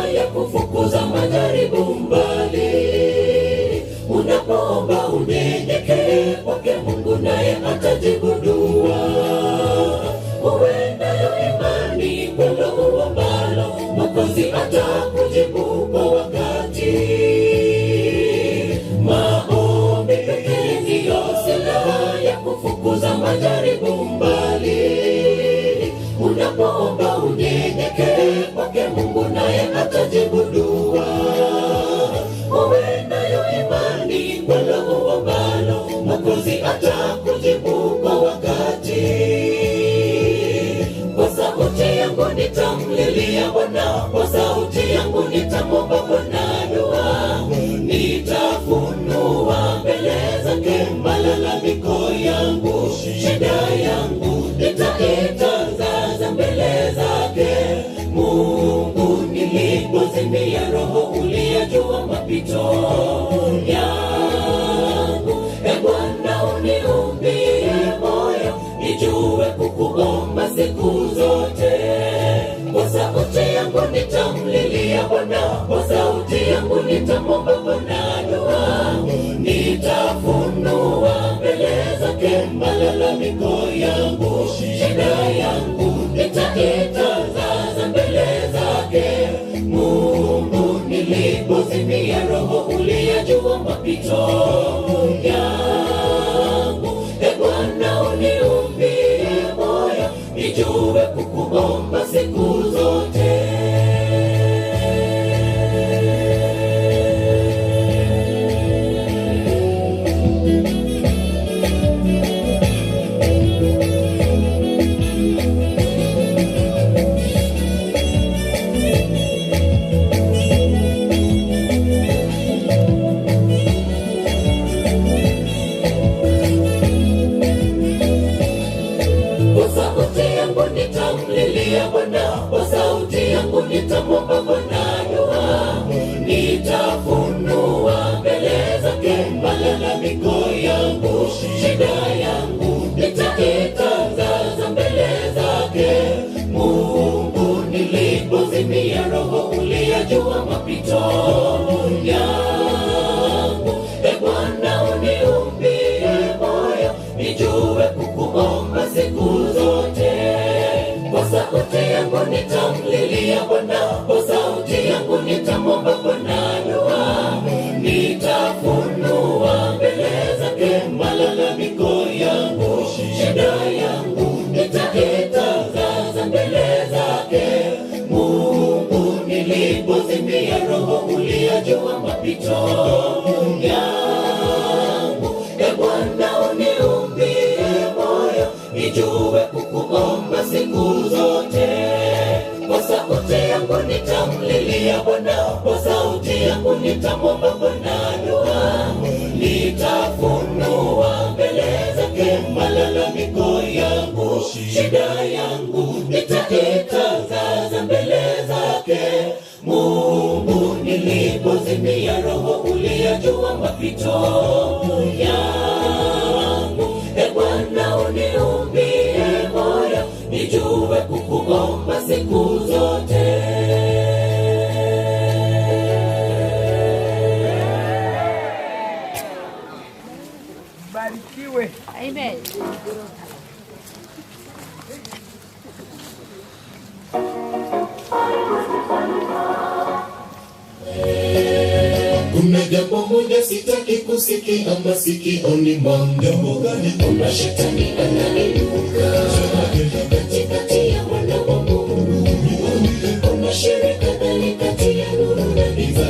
ya kufukuza majaribu mbali. Unapoomba unyenyekee kwake Mungu, naye atajibu dua. Uwe nayo imani kwalo uombalo, Mwokozi atakujibu kwa wakati. Maombi pekee ndiyo silaha ya kufukuza majaribu mbali. Unapoomba unyenyekee kwake Mungu, naye atajibu dua. Uwe nayo imani kwalo uombalo, Mwokozi atakujibu kwa wakati. Kwa sauti yangu nitamlilia Bwana, kwa sauti yangu nitamwomba Bwana dua. Nitafunua mbele zake malalamiko yangu, shida yangu nitaitangaza mbele zake. Mungu nilipozimia roho, uliyajua mapito yangu. E Bwana, uniumbie moyo nijue kukuomba siku zote. Kwa sauti yangu nitamlilia Bwana, kwa sauti yangu nitamwomba Bwana dua. Nitafunua mbele zake malalamiko yangu, shida yangu nitaitangaza mbele zake. Mungu nilipozimia roho, uliyajua mapito yangu. E Bwana, uniumbie moyo nijue kukuomba siku zote. Kwa sauti yangu nitamlilia Bwana, kwa sauti yangu nitamwomba Bwana dua. Nitafunua mbele zake malalamiko yangu, shida yangu nitaitangaza mbele zake. Mungu nilipozimia roho, uliyajua mapito yangu. E Bwana, uniumbie moyo nijue kukuomba siku zote. Kwa sauti yangu nitamlilia Bwana, kwa sauti yangu nitamwomba Bwana dua. Nitafunua mbele zake malalamiko yangu, shida yangu nitaitangaza mbele zake. Mungu nilipozimia roho, uliyajua mapito yangu. E Bwana, uniumbie moyo nijue kukuomba siku zote. Kwa sauti yangu nitamlilia Bwana, kwa sauti yangu nitamwomba Bwana dua. Nitafunua mbele zake malalamiko yangu, shida yangu nitaitangaza mbele zake. Mungu nilipozimia roho, uliyajua mapito yangu. E Bwana, uniumbie moyo nijue kukuomba siku zote. Barikiwe. Amen. Kuna jambo moja sitaki kusikia masikioni mwangu. Jambo gani? Kuna shetani ananinuka katikati ya wana wa Mungu. Kuna shirika gani kati ya nuru na giza?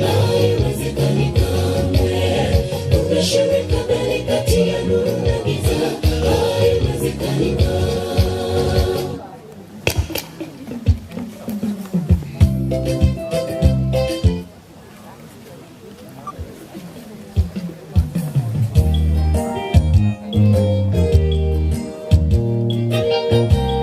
Haiwezekani kamwe. Kuna shirika gani kati ya nuru na giza? Haiwezekani kamwe. Thank you.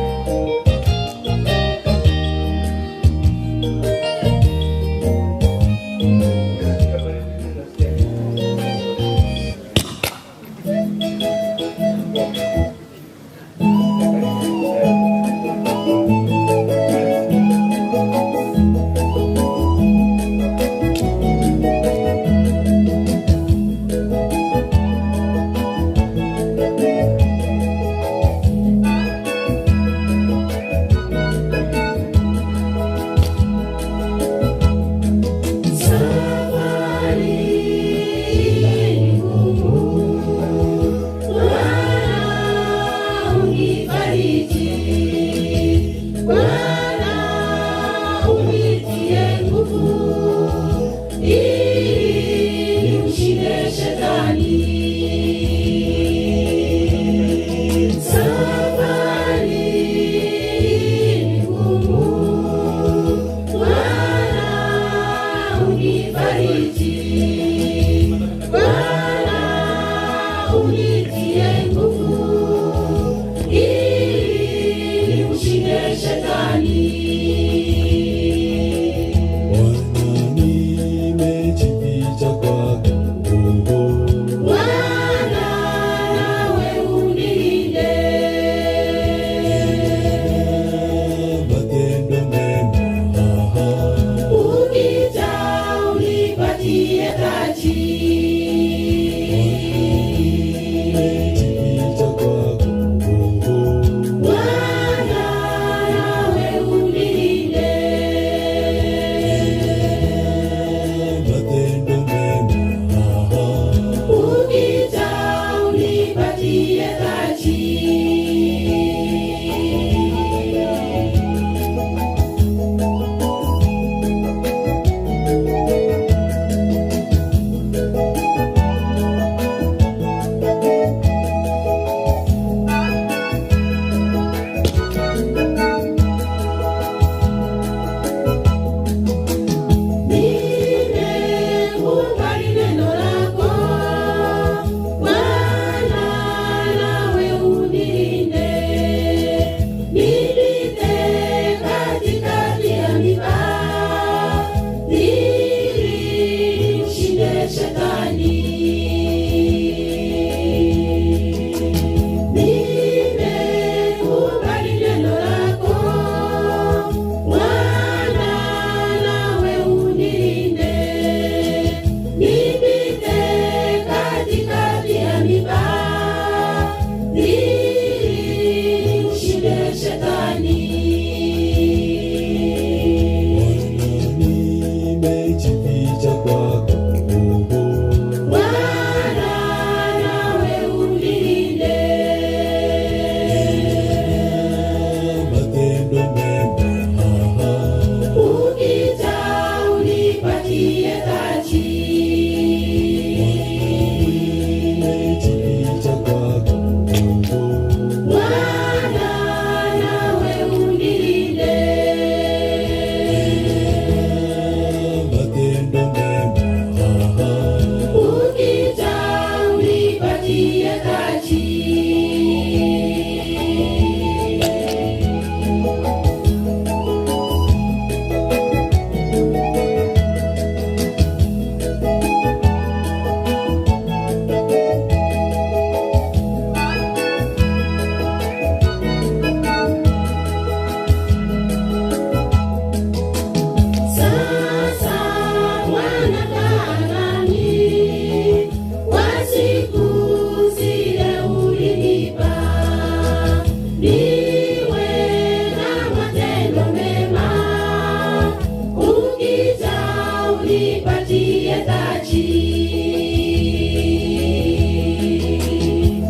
unipatie taji.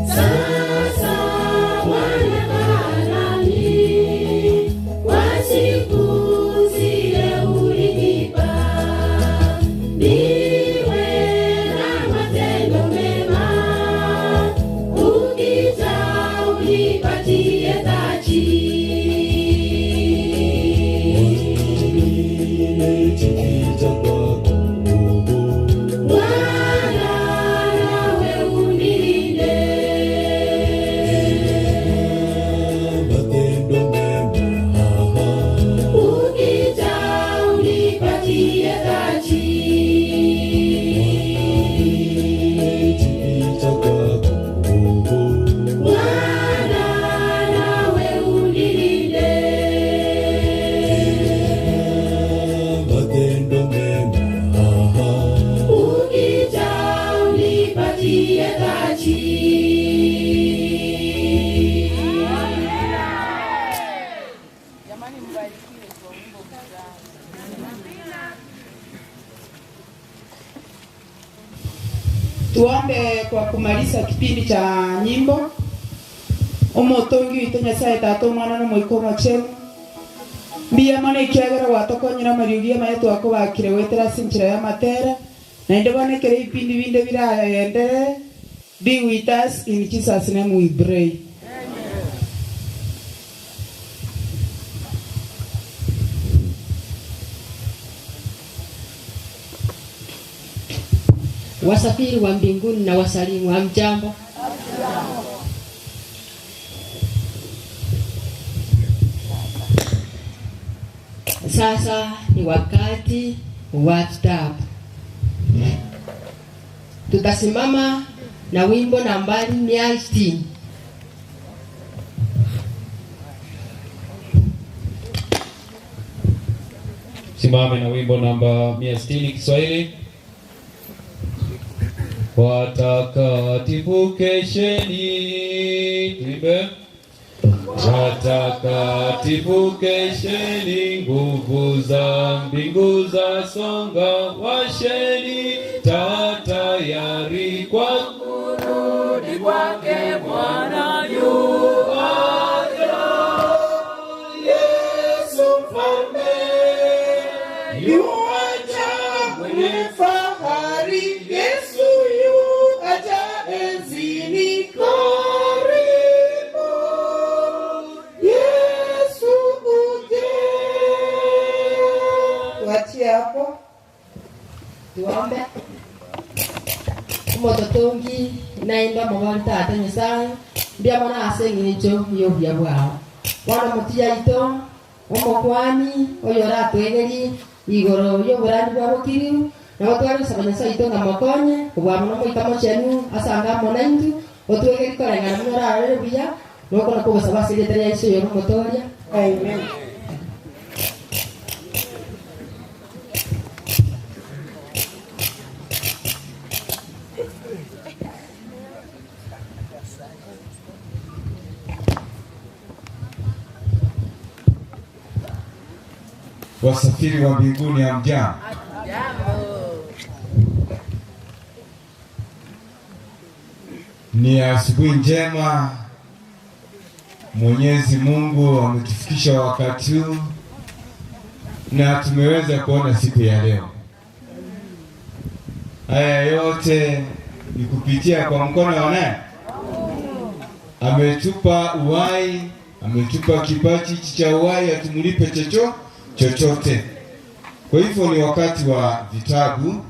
Sasa Bwana kaa nami kwa siku zile ulinipa, niwe na matendo mema, ukija unipatie taji. Bwana nawe unilinde. Ukija unipatie taji. Bwana nawe unilinde. Ukija unipatie taji. Jamani, mbarikiwe kwa wimbo mzuri. Tuombe kwa kumaliza kipindi cha nyimbo. Omotongi witũ Nyasaye tata omwana na omoika omochenu mbuya mono ekiagera gwatokonyera amariogi amaya twakobakire gwetera ase enchera ya amatera naende bono ekero ebipindi binde biraenderere be with us in Jesus name we pray. Wasafiri wa mbinguni na wasalimu, hamjambo? Sasa ni wakati wa kitabu. Tutasimama na wimbo nambari 160. Simame na wimbo namba 160 Kiswahili. Watakatifu kesheni, tuimbe. Watakatifu kesheni, nguvu za mbingu za songa, washeni taa tayari kwa kurudi kwake Bwana yuaja. Yesu mfalme yuaja mwenye fahari, Yesu yuaja enzini karibu. Yesu uje. Tuachie hapo. Tuombe. Omototongi naimba mobori tata Nyasaye mbia mono ase eng'encho ya obuya bwao bono omotiya aito omokwani oyo oratwegerie igoro ya oborandi bwa bokiriu nabo tware gosaba Nyasaye oito ng'a mokonye kobua mono omoika mochenu ase anga amo naintwe otwegerie koreng'ana buna orarore buya nokona kogosaba ase erieta ria Yeso oyore omotoria. Amen. Wasafiri wa mbinguni hamjambo? Ni asubuhi njema. Mwenyezi Mungu ametufikisha wakati huu na tumeweza kuona siku ya leo. Haya yote ni kupitia kwa mkono wa nani? Ametupa uhai, ametupa kipaji hichi cha uhai, atumlipe chocho chochote. Kwa hivyo ni wakati wa vitabu.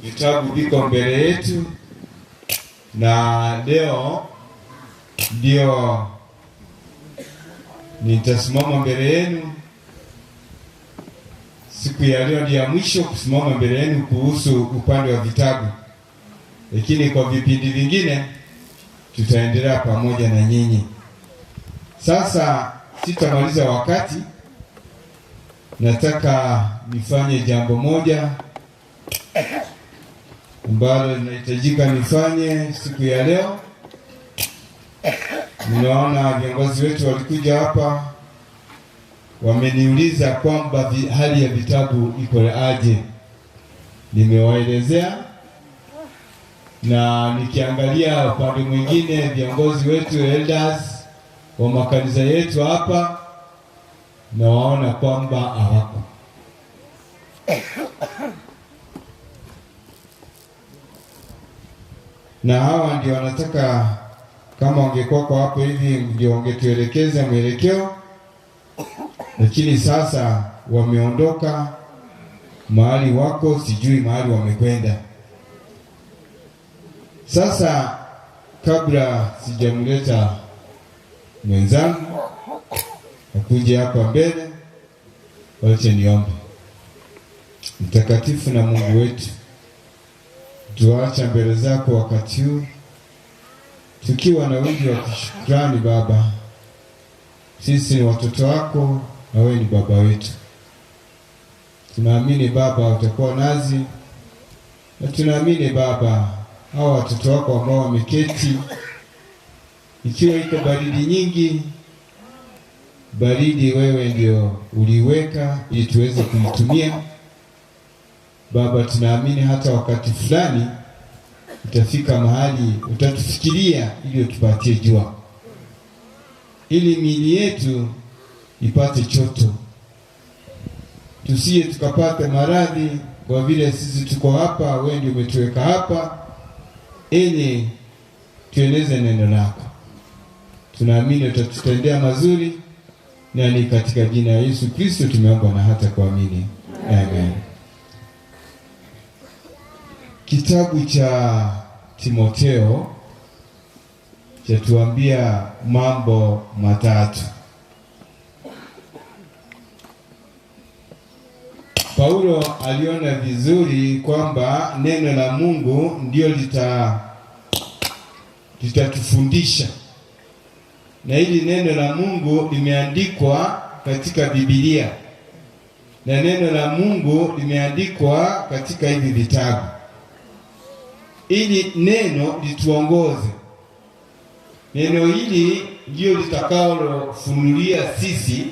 Vitabu viko mbele yetu, na leo ndio nitasimama mbele yenu. Siku ya leo ndio ya mwisho kusimama mbele yenu kuhusu upande wa vitabu, lakini kwa vipindi vingine tutaendelea pamoja na nyinyi. Sasa sitamaliza wakati, nataka nifanye jambo moja ambalo linahitajika nifanye siku ya leo. Ninaona viongozi wetu walikuja hapa, wameniuliza kwamba hali ya vitabu iko aje. Nimewaelezea na nikiangalia upande mwingine, viongozi wetu elders wa makanisa yetu hapa, nawaona kwamba hawako. Na hawa ndio wanataka, kama wangekuwa kwa hapo hivi ndio wangetuelekeza mwelekeo, lakini sasa wameondoka mahali wako, sijui mahali wamekwenda. Sasa kabla sijamleta mwenzangu akuje hapa mbele, wache niombe. Mtakatifu na Mungu wetu, tuacha mbele zako wakati huu tukiwa na wingi wa shukrani. Baba, sisi ni watoto wako na wewe ni baba wetu. Tunaamini Baba utakuwa nazi, na tunaamini Baba hawa watoto wako ambao wameketi, ikiwa iko baridi nyingi, baridi wewe ndio uliweka ili tuweze kuitumia. Baba, tunaamini hata wakati fulani utafika mahali utatufikiria ili utupatie jua, ili miili yetu ipate choto, tusije tukapata maradhi, kwa vile sisi tuko hapa, wewe ndio umetuweka hapa ili tueneze neno lako. Tunaamini utatutendea mazuri, na ni katika jina la Yesu Kristo tumeomba na hata kuamini, amen. Kitabu cha Timoteo chatuambia mambo matatu. Paulo aliona vizuri kwamba neno la Mungu ndio litatufundisha, na hili neno la Mungu limeandikwa katika Biblia na neno la Mungu limeandikwa katika hivi vitabu ili neno lituongoze. Neno hili ndio litakalofunulia sisi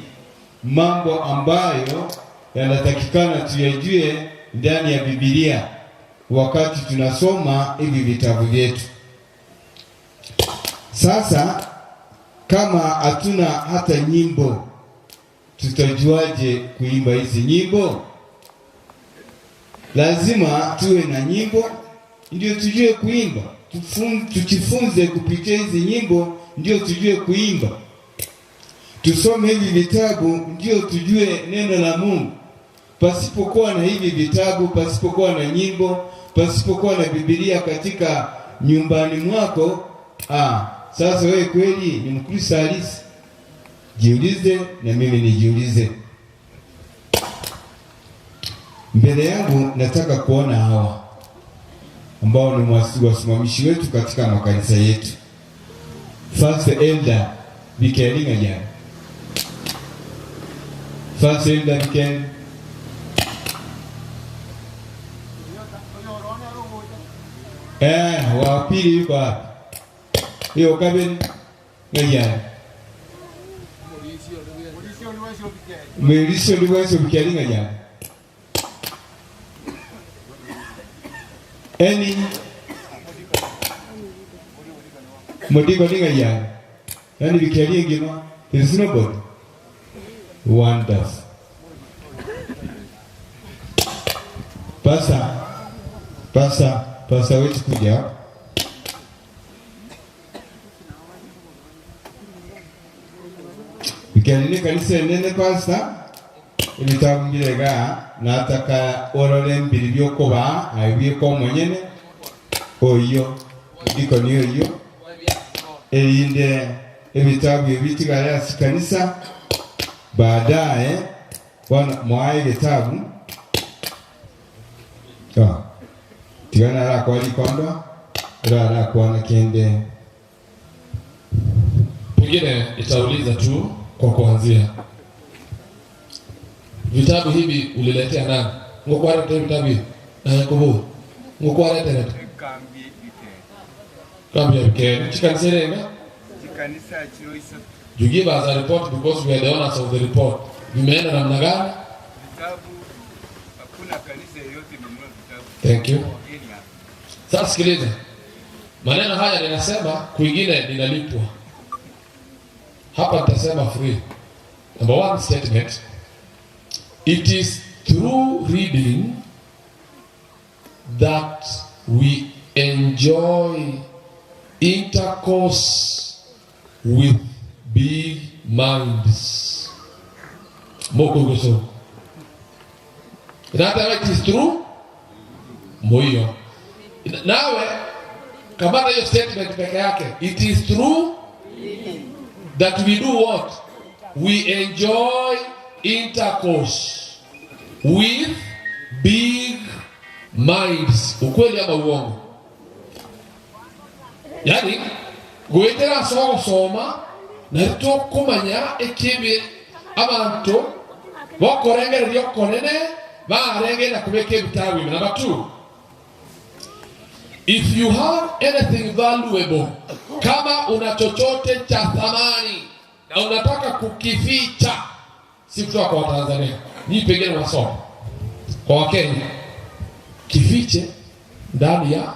mambo ambayo yanatakikana tuyajue ndani ya Biblia wakati tunasoma hivi vitabu vyetu. Sasa kama hatuna hata nyimbo, tutajuaje kuimba hizi nyimbo? Lazima tuwe na nyimbo ndio tujue kuimba. Tujifunze kupitia hizi nyimbo ndio tujue kuimba. Tusome hivi vitabu ndio tujue neno la Mungu. Pasipokuwa na hivi vitabu, pasipokuwa na nyimbo, pasipokuwa na Biblia katika nyumbani mwako, sasa wewe kweli ni Mkristo halisi? Jiulize na mimi nijiulize. Mbele yangu nataka kuona hawa ambao ni wasimamishi wetu katika makanisa yetu. First Elder Bikelinga jana. First Elder Bikel. Wa pili yuko wapi? Hiyo kabini ngajana. Mwilisho ndiweso Bikelinga jana. Eni Mudiko dinga ya. Yani bikelie ngima. There is nobody. Wonderful. Pasa, pasa wetu kuja. Bikelie kanisa nene pasta. Ebitangirega nataka orore mbiri byokuba aibiko mwenyene oyo ndiko ni oyo erinde ebitabu ebitigara ase kanisa baadaye bwana mwae gitabu tigana arakwa rikondo rarakwana kende. Pengine itauliza tu kwa kuanzia, vitabu hivi uliletea nani? Ngokwarete vitabu hivi kubu ngokwarete kambi ya Bikeri chikanisa renga Chikanisa chiroisa. You give us a report because we are the owners of the report. Vimeenda namna gani? Vitabu hakuna. Hakuna kanisa yoyote imenunua vitabu. Thank you. Wageni hapa. Sasa sikiliza, maneno haya ninasema, kwingine ninalipwa, hapa nitasema free. Number one statement, it is through reading that we enjoy intercourse with big minds. Mokogoso. That it is true? Moyo. Nawe kamata hiyo statement peke yake. It is true that we do what? We enjoy intercourse with big minds. Ukweli ama uongo? Yaani gwetera ase ogosoma nari tokomanya ekibi abanto bokorengereria okonene barenge na kubeka ebitabu ime. Number two, if you have anything valuable, kama una chochote cha thamani na unataka kukificha, si kutoka kwa Watanzania, nyinyi pengine wasoma, kwa Wakenya, kifiche ndani ya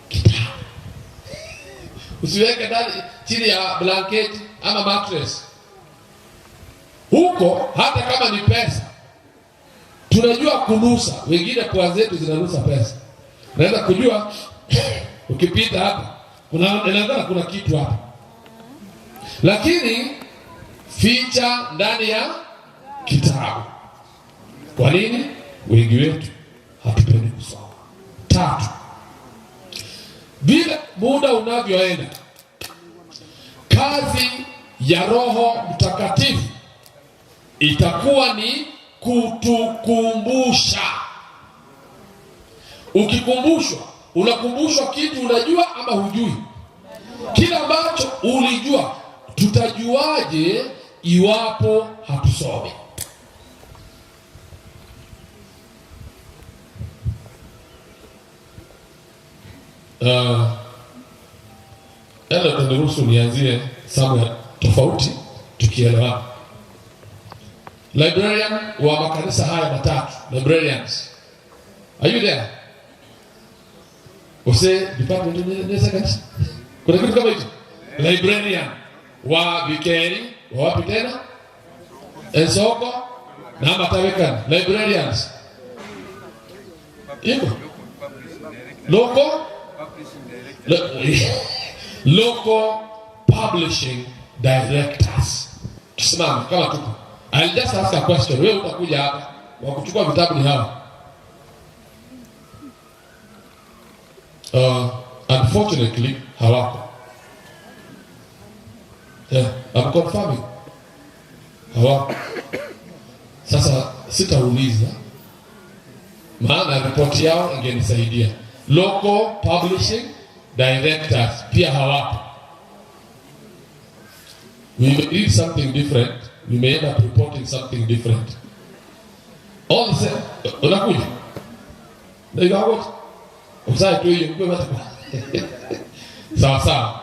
kitabu, usiweke ndani chini ya blanketi ama mattress. Huko hata kama ni pesa, tunajua kunusa. Wengine pua zetu zinanusa pesa. Naweza kujua ukipita hapa kuna inawezekana kuna kitu hapa, lakini ficha ndani ya kitabu. Kwa nini? Wengi wetu hatupendi kusoma. Tatu, vile muda unavyoenda, kazi ya Roho Mtakatifu itakuwa ni kutukumbusha. Ukikumbushwa, unakumbushwa kitu unajua ama hujui. Kila ambacho ulijua, tutajuaje iwapo hatusomi? Ela utaniruhusu nianzie somewhere tofauti tukielewana. Librarian wa makanisa haya matatu, librarians. Are you there? Use department ni seconds. Kuna kitu kama hicho. Librarian wa Vikeri, wa wapi tena? Ensoko na Matawekan. Librarians. Iko. Local Local publishing directors. Tusimame kama tuko. I'll just ask a question. Wewe utakuja hapa wa kuchukua vitabu ni hawa. Unfortunately hawako. Yeah, I'm confirming. Hawako. Sasa sitauliza maana ripoti yao ingenisaidia. Local publishing directors pia hawapo. We may read something different, we may end up reporting something different. All the same, unakuja. Na ikawa usae tu hiyo kwa basi. Sawa sawa.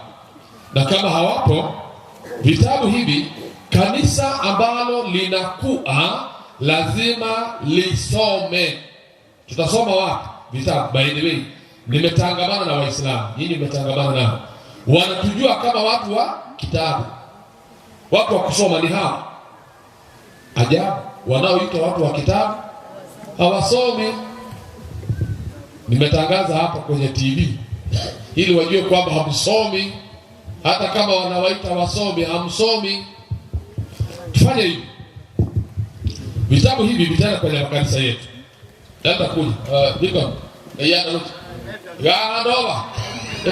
Na kama hawapo vitabu hivi, kanisa ambalo linakuwa lazima lisome. Tutasoma wapi vitabu? By the way, nimetangamana na Waislamu, nyinyi mmetangamana nao, wanatujua kama watu wa kitabu, watu wa kusoma ni hawa. Ajabu, wanaoitwa watu wa kitabu hawasomi. Nimetangaza hapa kwenye TV ili wajue kwamba hamsomi, hata kama wanawaita wasomi, hamsomi. Tufanye hivi, vitabu hivi vitaenda kwenye makanisa yetu. Labda kuja Deacon, ya ya ndoa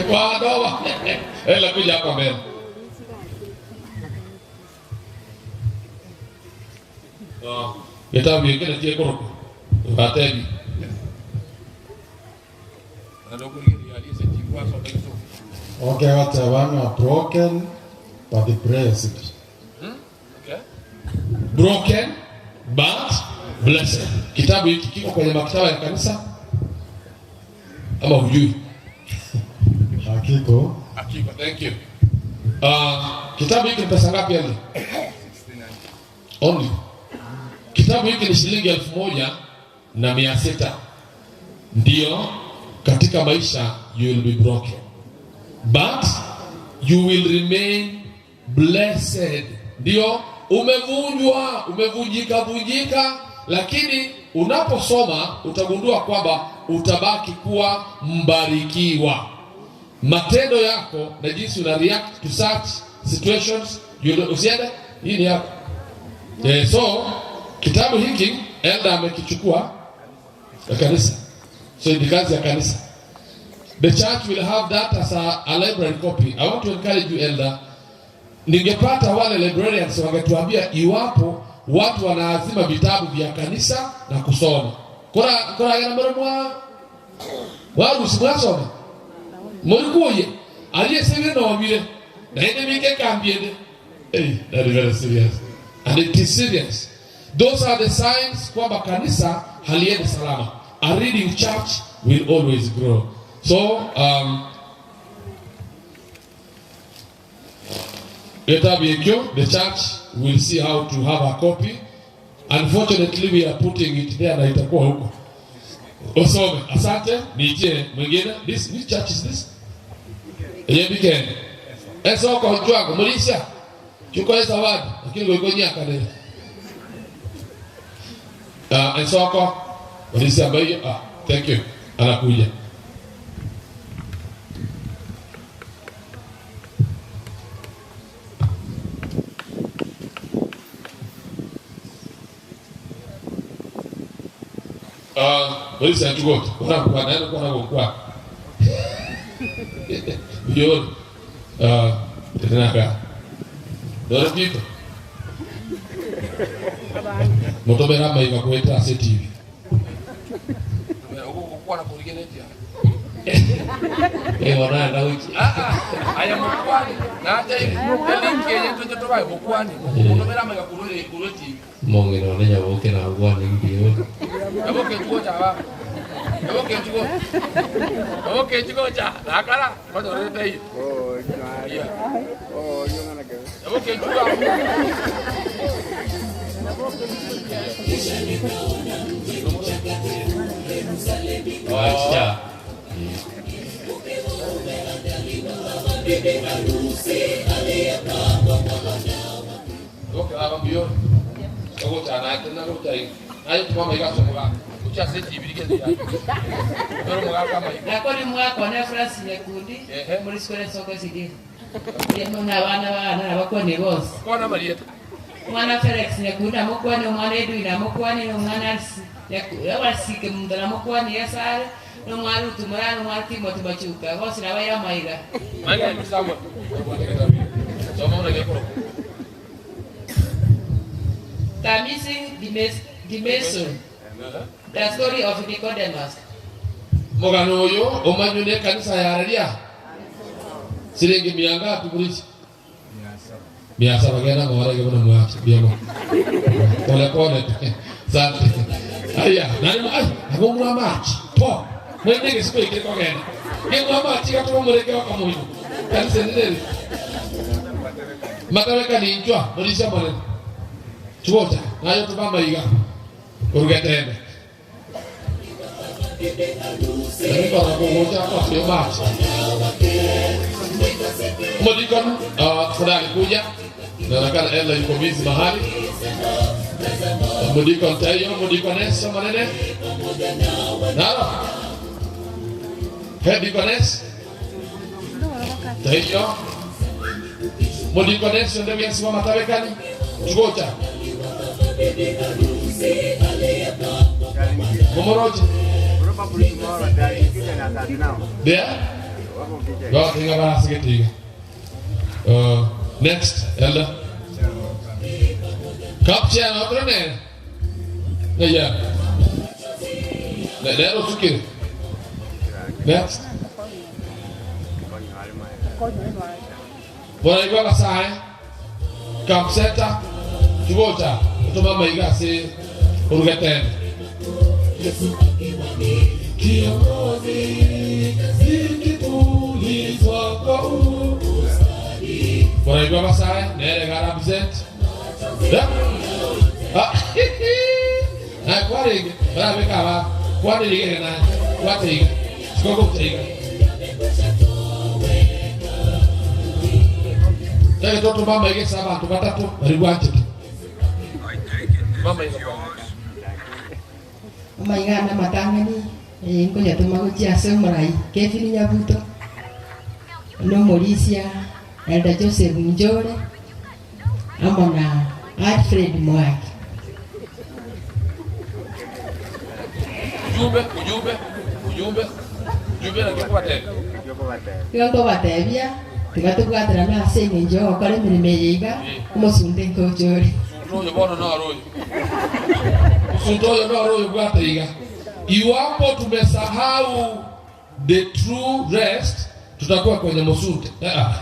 kwa ndoa ela kuja hapa mbele. Vitabu vingine tie koroko vatebi Okay, what one are broken but blessed. Okay. Broken but blessed. Kitabu hiki kiko kwenye maktaba ya kanisa ama hujui? Hakiko. Hakiko, thank you. Kitabu hiki ni pesa ngapi yani? Only. Kitabu hiki ni shilingi 1000 na 600 ndio katika maisha you will be broken but you will remain blessed. Ndio umevunjwa, umevunjika vunjika, lakini unaposoma utagundua kwamba utabaki kuwa mbarikiwa. Matendo yako na jinsi una react to such situations, you usiende, hii ni yako. So kitabu hiki elder amekichukua ya kanisa, so ni kazi ya kanisa. The church will have that as a library copy. I want to encourage you elder, ningepata wale librarians wangetuambia iwapo watu wanaazima vitabu vya kanisa na kusoma. Kora kora moro mwa warusi mwasoma mulikuye aliyesebire nomire na ende mike kambiende. Hey, that is very serious and it is serious. Those are the signs kwamba kanisa haliendi salama. A reading church will always grow. So Kitabu hikyo, the church will see how to have a copy. Unfortunately, we are putting it there na itakuwa huko. Usome. Asante. Nije mwingine. This which church is this? Eyebikene. Esoko jwango mulisha. Chukua zawadi lakini goiko nyaka nene. Esoko mulisha ambayo thank you. Anakuja. Polisi anachukua kwa nani kwa kwa kwa. Yo tena ka. Dore pito. Motobera mai kwa kuita ase TV. Kwa na kurigenetia. Eh, wana na uchi. Aya mukwani. Na hata hivi. Link yenye tuje toba mukwani. Motobera mai kwa kurwe kurwe TV. Monge no ne nyaboke na gwa ni mbio. Nyaboke chuo cha ba. Nyaboke chuo. Nyaboke chuo cha. Nakala. Kwanza unaleta hiyo. Oh, oh, yo ngana ke. Nyaboke chuo. Wacha. Okay, aba mbio. Ogo cha na tena go cha. Ayo tuma mai gaso muga. Ucha se TV ke ya. Pero muga kama Nakoni mwakona Francis Nyakundi muri square soko sidi. Yemo na bana bana abakone bose. Kona Marieta. Mwana Felix Nyakundi amukwane omwana Edwin amukwane omwana abasike muntu namukwane yesare nomwana Ruth Murano nomwana Timothy Machuka bose nabaira maiga. Manga Samuel. Soma una ngekoro. The missing dimension. The story of Nicodemus. Mugano uyu umanyune kanisa yararia siringi mia ngapi kurici 700 gena ngorege muno mwachi biemo pole pole asante aya nani ai abo mwa machi po mwene gisipo ikeko gena ngwa machi gatuma mureke wakamuyu kanisa ndireri matareka ninjwa murisha mone chuota nayo tubamba iga urugetende Modikon tafadhali kuja. Naonekana Ella yuko busy mahali. Modikon tayo, Modikones manene. Naro. Head Deaconess. Tayo. Modikones ndio yasimama tawekani. Chugocha. Momoroji. Probably tomorrow they are in kitchen at now. There? Go, tinga bara sige. Next, Elder. Kapcha na otro ne. Ne ya. Ne ne sukir. Next. Bora igwa basae. Kapseta. Chugocha. Utuma maiga se urugetene. Kiongozi zikipulizwa kwa ustadi. Bora igwa basae. Nere gara absent. Yeah. Ah, Naye kwarenge, barabeke abana, kwana rigega naye, bwata iga, sikoka gocha iga. Tagete totome amaiga ase abanto batato baria bwanchete. Toma amaiga kwango. Amaiga ane amatang'ani eh, nkoyatoma gochia ase omorai Kevin Nyabuto, na omorisia Elder Joseph Njore, amo na Alfred Mwangi. Ujumbe, ujumbe, ujumbe, ujumbe naki okobatebia? Igo nkobatebia, tiga tobwaterane ase engencho y'ogokora emeremo eye iga, omosunte nkocha ore. Omosunte oyo bono noro oyo. Omosunte oyo noro oyo bwate iga. Iwapo tumesahau the true rest tutakuwa kwenye mosunte. Ah,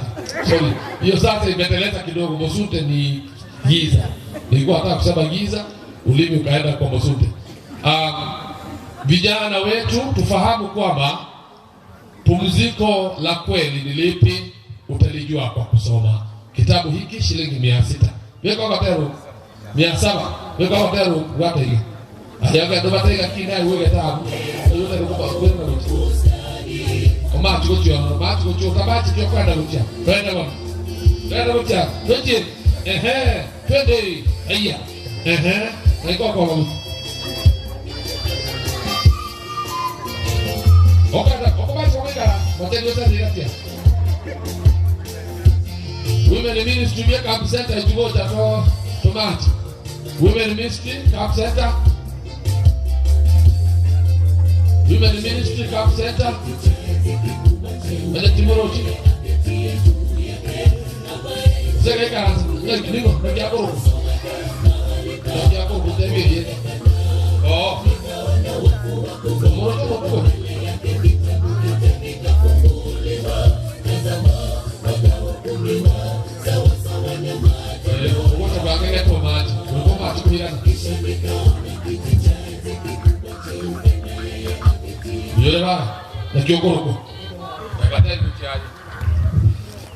sorry. Hiyo sasa imeteleza kidogo. Mosunte ni giza. Nilikuwa nataka kusema giza, ulimi ukaenda kwa mosunte. Vijana wetu tufahamu kwamba pumziko la kweli ni lipi, utalijua kwa kusoma kitabu hiki shilingi 600. Weka kwa 700. Weka kwa tero wata higa. Ayaga ndo bataiga kina uwe tabu. Yote ndio kwa kwenda kucha. Omachi kucha, omachi kucha, kabachi kwa kwenda kucha. Twende bwana. Twende kucha. Twende. Ehe, twende. Haya. Ehe, naiko kwa kwa. Okata, okobachi kwa kwenda. Motendo yote ni gatia. Women Ministry Camp Camp Center ikigoja to tomachi. Women Ministry Camp Center. Women Ministry Camp Center. Wale timorochi. Zeke kaanza. Niko ndio hapo. Ndio hapo kutembea. Oh. Morocho mkubwa.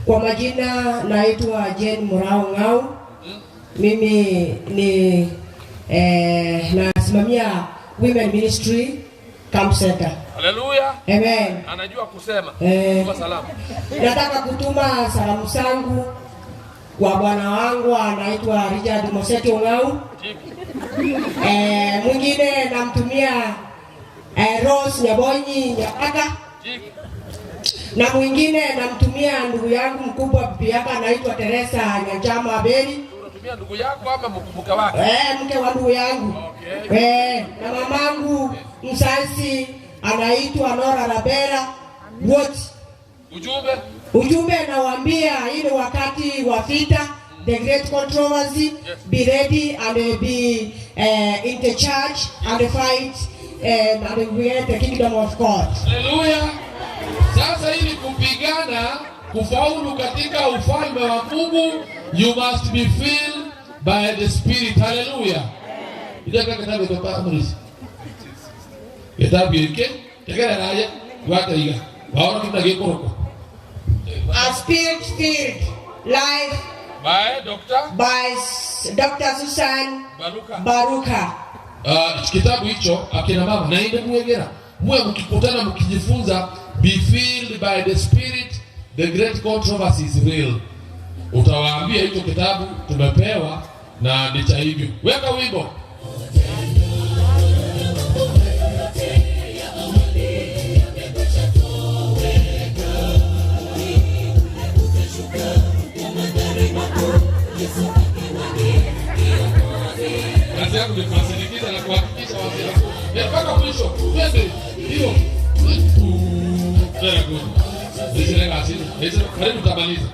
Kwa majina naitwa Jane Murao Ng'au. Mimi ni nasimamia Women Ministry Camp Center. Haleluya. Amen. Anajua kusema. Tuma salamu. Nataka kutuma salamu zangu kwa bwana wangu anaitwa Richard Moseto Ng'au. Mwingine namtumia Rose Nyabonyi Nyabaka. Na mwingine namtumia ndugu yangu mkubwa bibi yake anaitwa Teresa Nyanjama Abeli. Unatumia ndugu yako ama mke wake? Mke wa ndugu yangu. Okay. Na mamangu mzazi anaitwa Nora Rabera. Wote. Ujumbe? Ujumbe nawaambia hii ni wakati wa vita, the great controversy. Yes. Be ready and be in the church and fight and we get the kingdom of God. Hallelujah. Sasa ili kupigana kufaulu katika ufalme wa Mungu, you must be filled by the Spirit. Hallelujah. Ile kitabu cha Amri. Kitabu hiki kigera naye wata iga. Waona kita gikoroko. A spirit-filled life by Dr. by Dr. Susan Baruka. Baruka. Kitabu hicho akina mama na ile mwegera. Mwe mkikutana mkijifunza be filled by the Spirit, the great controversy is real. Utawaambia hicho kitabu tumepewa na ni cha hivyo. Weka wimbo. Kazi yangu ni kuwasindikiza na kuhakikisha wazee mpaka mwisho. Twende. Hiyo. Very good. Karibu tutamaliza.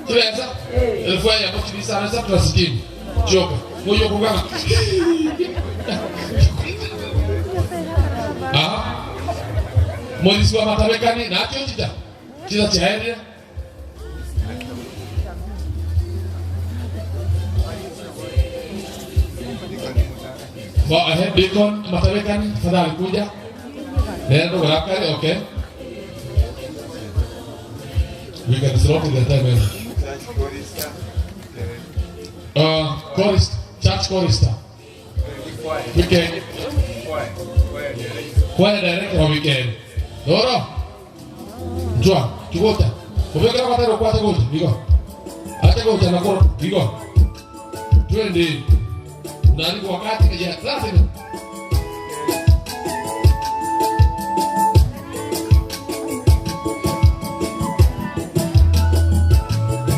Tuweza? Elfu ya mochi sana sasa tunasikia. Choka. Moyo kuganga. Ah. Mwezi wa matabekani na acho chita. Chita cha area. Go ahead, Deacon Matabekani, tafadhali kuja. Nenda wakali, okay. We can slot the time. Chorist, church chorister. Weekend. Choir director wa weekend. Doro. Njua, chugota. Ubekera kwa tero kwa gocha, digo. Ate gocha na koro, digo. Twende. Unaharibu wakati kaja sasa.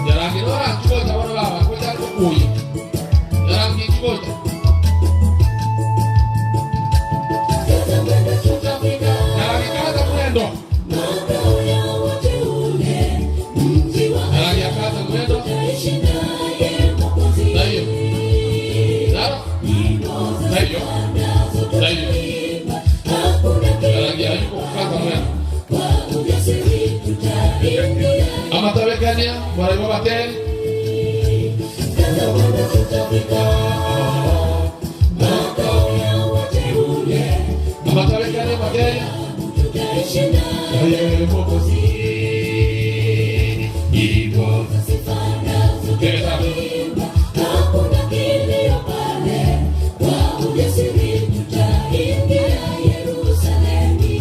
Jarangi dora chugota wana baba, kwa kukuyi. Jarangi chugota. Jarangi kaza mwendo. Jarangi akaza mwendo. Na hiyo. Naro? Na hiyo. Na hiyo. Jarangi hayuko kukaza mwendo. Amatabekania mwalimu bateri. Amatabekania bateri. Yeye Mwokozi. Ibo. Tena.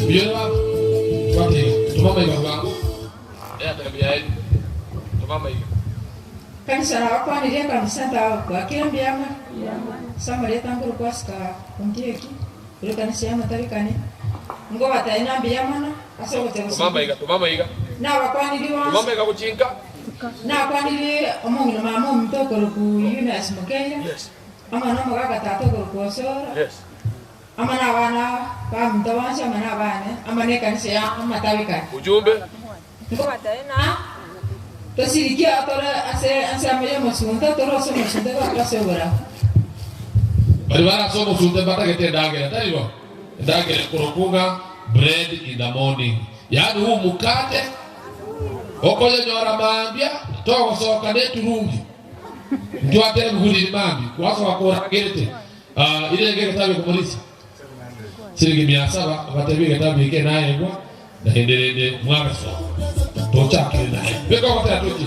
Vijana wake tumama iga wangu. Ya tabia yetu. Tumama iga. Kanisa rakwanirie kanisa ndakwakira mbiama samari tanguru kwasika ungieki uri kanisa ya matarikani ngo bataina mbiyamana asogote Tumama iga, tumama iga. na bakwaniri Tumama wansi iga kuchinka. na kwaniri omong'ina mama omuntu okoroku Eunice Mukeya Yes. ama nomogaka tata okoroku Osoro Yes. ama na abana baminto bonsi ama na abane ama na ekanisa ya amatabikani Ujumbe. ngo bataina tosirikia tore ase ase amaye mosunta tore ase mosunta gwakase obora Bali barasoma usunte batagete ndagera taibo. Ndagera kurukunga bread in the morning. Yaani huu mukate okoye nyora mambia togocoka nĩ turungi ntwatere muguriri mambi kwacoka kũragĩrĩte ile ngä gĩtabi kũmũrisa ciringi 700 batebi gĩtabi gĩkĩ naye gwa na hĩndĩ rĩndĩ mwageco tũchakire naye bĩka gũtera tũki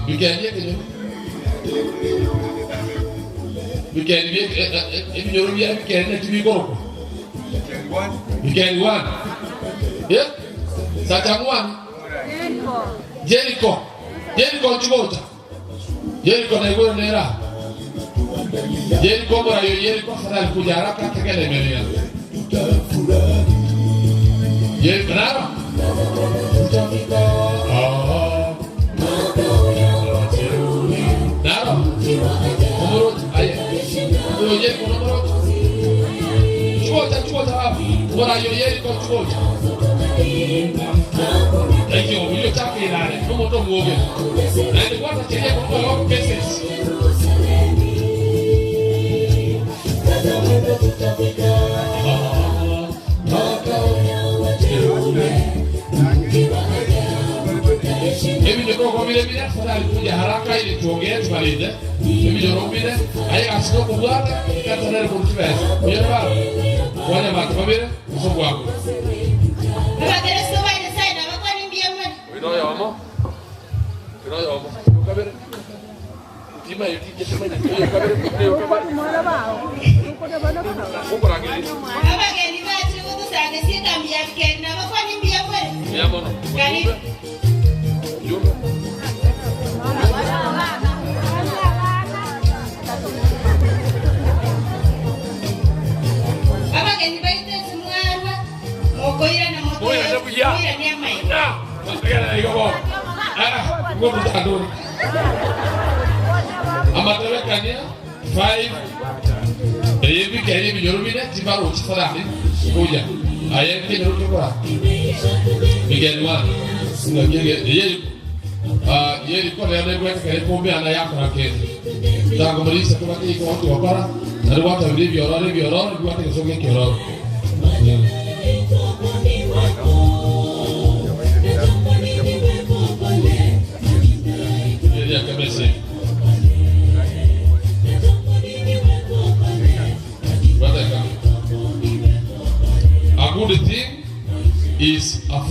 Weekend ye kinyo weekend ye ebinyoro bya weekend ne tibikoroko weekend one yeah sachangwan Jericho Jericho chigota Jericho na igoro nera Jericho bora yo Jericho afadhali kuja haraka tekele melia Jericho naro ah naro Omoro aye Omoro Jericho nomoro chigota chigota wapi bora yo Jericho chigota Ekyo ulio chake ilale nomoto muoge na ilikuwa tacheria kwa kwa cases Hivi ndio kwa vile vile afadhali kuja haraka ili tuongee tumalize. Hivi ndio vile aye asino kubwata kata ndio kumtibesa. Uyo baba. Wale watu kwa vile usongo wako. Abakeresto ba Nyasaye nabakwani mbuya mono. Wino yomo. Wino yomo. Ukabere. Tima yuti tima yuti ukabere. Ukabere. Ukurangirira. Abageni bacu gutusanga sikambi ya bikeri nabakwani mbuya mono. Mbuya mono. Karibu. Ujumbe. Abageni baite simwarwa mokoira na Moira na buya. moira ni amayi. Na. Musigana igobo. Ah, ngobu tanduri. Amatabekania 5 eyebi keri binyoro bine tibaru chifadali kuja. Aye kinyoro tukora. Migeni wa. Ngagege yeri ah yeri ko lele gwete kare pombe ana yakora kende. Tango mulisa kuba kiko watu wakora. Na rwata bibyo orore bibyo orore rwata kisoge kiororo.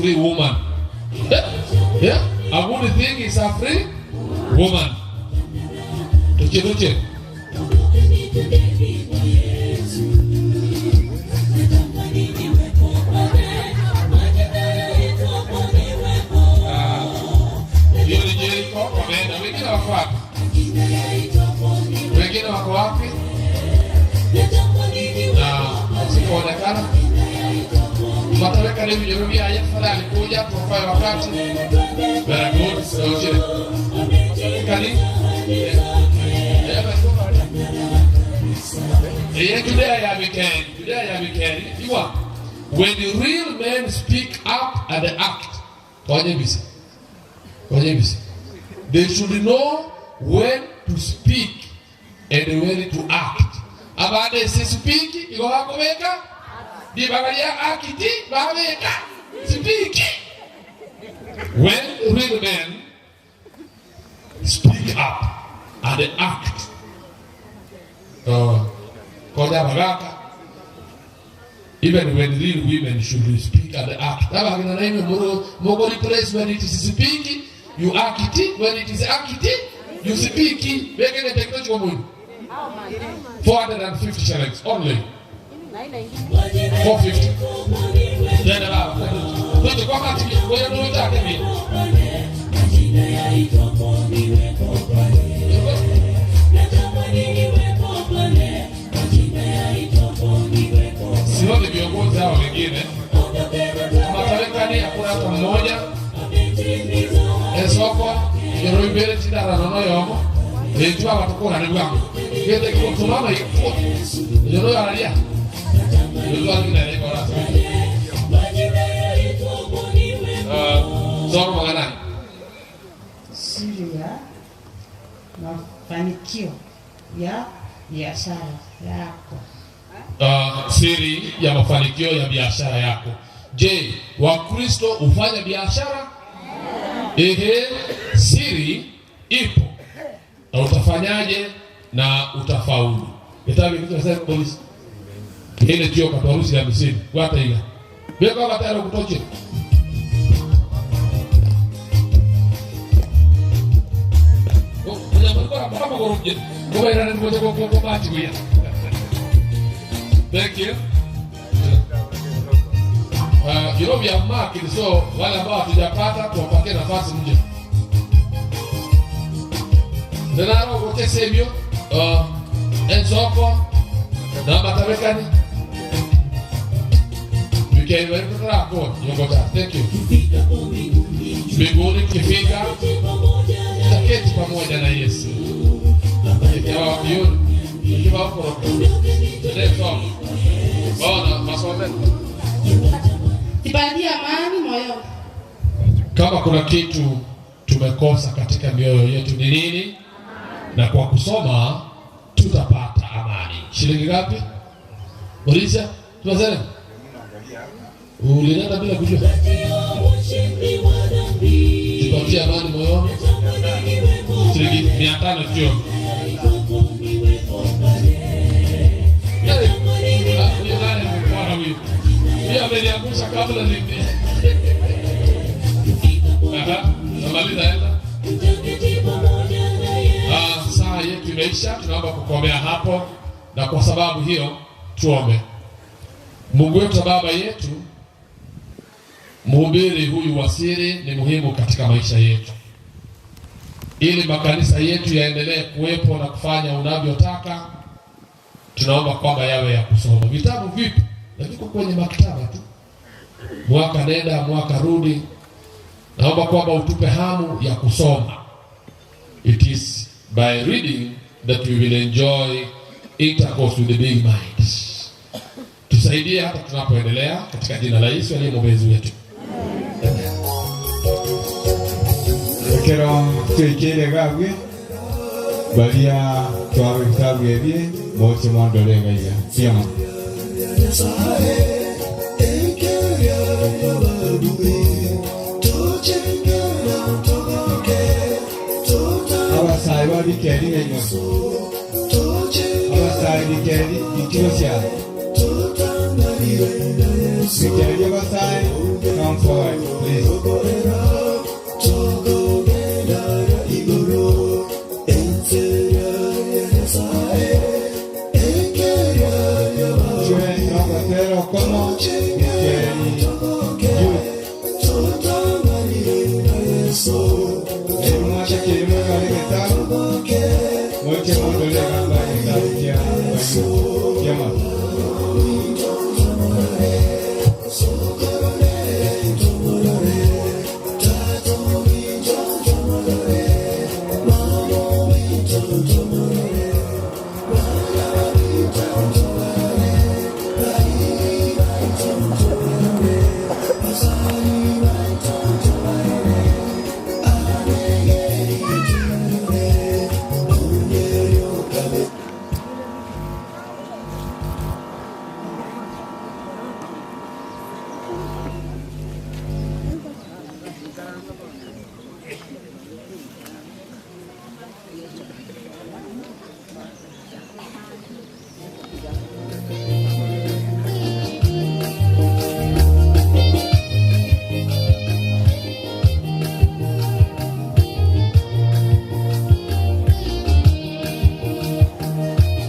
free woman. Eh, yeah, a good thing is a free woman. Tochie tochie. Hiyo ni Jericho, wameenda. Wengine wako wapi? Wengine wako wapi? Na wasipoonekana mataweka ni Yeremia tafadhali kuja tuokoe wakati. Very good. Tochie. Kani? Yeah, today I am weekend. Today I am weekend. Iwa. When the real men speak up and act, Konye bisi. Konye bisi. They should know when to speak and when to act. Abade si speak, iko wako weka. Di bagalia akiti, baweka. Speak. When real men speak up and act. Koja baraka. Even when real women should speak and act. Aba kina na ime moro replace when it is speak, you act it. When it is act, you speak. Weke ne technology kwa mwini. 450 shillings only. 450. Tena baba. Tucho kwa mati, wewe ndio unataka mimi. Sioni viongozi hao wengine. Matareka hakuna hata mmoja. Esoko, yeroibere chidara nono yomo. Ejua watukura ni bwangu. Gete kutumama iko. Yoro aralia. Yoro alina ni bora. Soma magana. Siri ya mafanikio ya biashara yako. Siri ya mafanikio ya biashara yako. Je, Wakristo hufanya biashara? Ehe, siri ipo. Na utafanyaje na utafaulu. Kitabu kitu polisi. Ile tio katarusi ya misimu. Wata ila. Beko bataro kutoche. Thank you. You know we have marked, so wale ambao hatujapata tuwapatie nafasi mje. Denaro wote semio ensoko na matawekani. Thank you. Mbinguni kifika tutaketi pamoja na Yesu. Ikiwa ikiwa huko. Bona masomo. Jipatie amani moyoni. Kama kuna kitu tumekosa katika mioyo yetu ni nini? Na kwa kusoma tutapata amani. Shilingi ngapi? Uliza, tunasema. Ulinena bila kujua. Jipatie amani moyoni. Shilingi 500 sio. Huyo nani amekuwa huyu? Huyu ameniangusha kabla ni. Aha, namaliza enda. Saa yetu imeisha, tunaomba kukomea hapo, na kwa sababu hiyo tuombe. Mungu wetu Baba yetu, mhubiri huyu wa siri ni muhimu katika maisha yetu, ili makanisa yetu yaendelee kuwepo na kufanya unavyotaka. Tunaomba kwamba yawe ya kusoma. Vitabu vipo na viko kwenye maktaba tu, mwaka nenda mwaka rudi. Naomba kwamba utupe hamu ya kusoma. It is by reading that we will enjoy intercourse with the big minds. Tusaidie hata tunapoendelea, katika jina la Yesu aliye mwombezi wetu. Ekero twikire gabwe baria twabe vitabu ebie moche mondore gaiga siama. Abasayi babikeri ng'enyo abasayi bikeri bikiro sia bikeri abasayi. come forward, please. Chwe nokotero komo Gikeri Youth. Erimwacha kirimo kale getabu moche mondole gamba getabu kia bayouth kiama.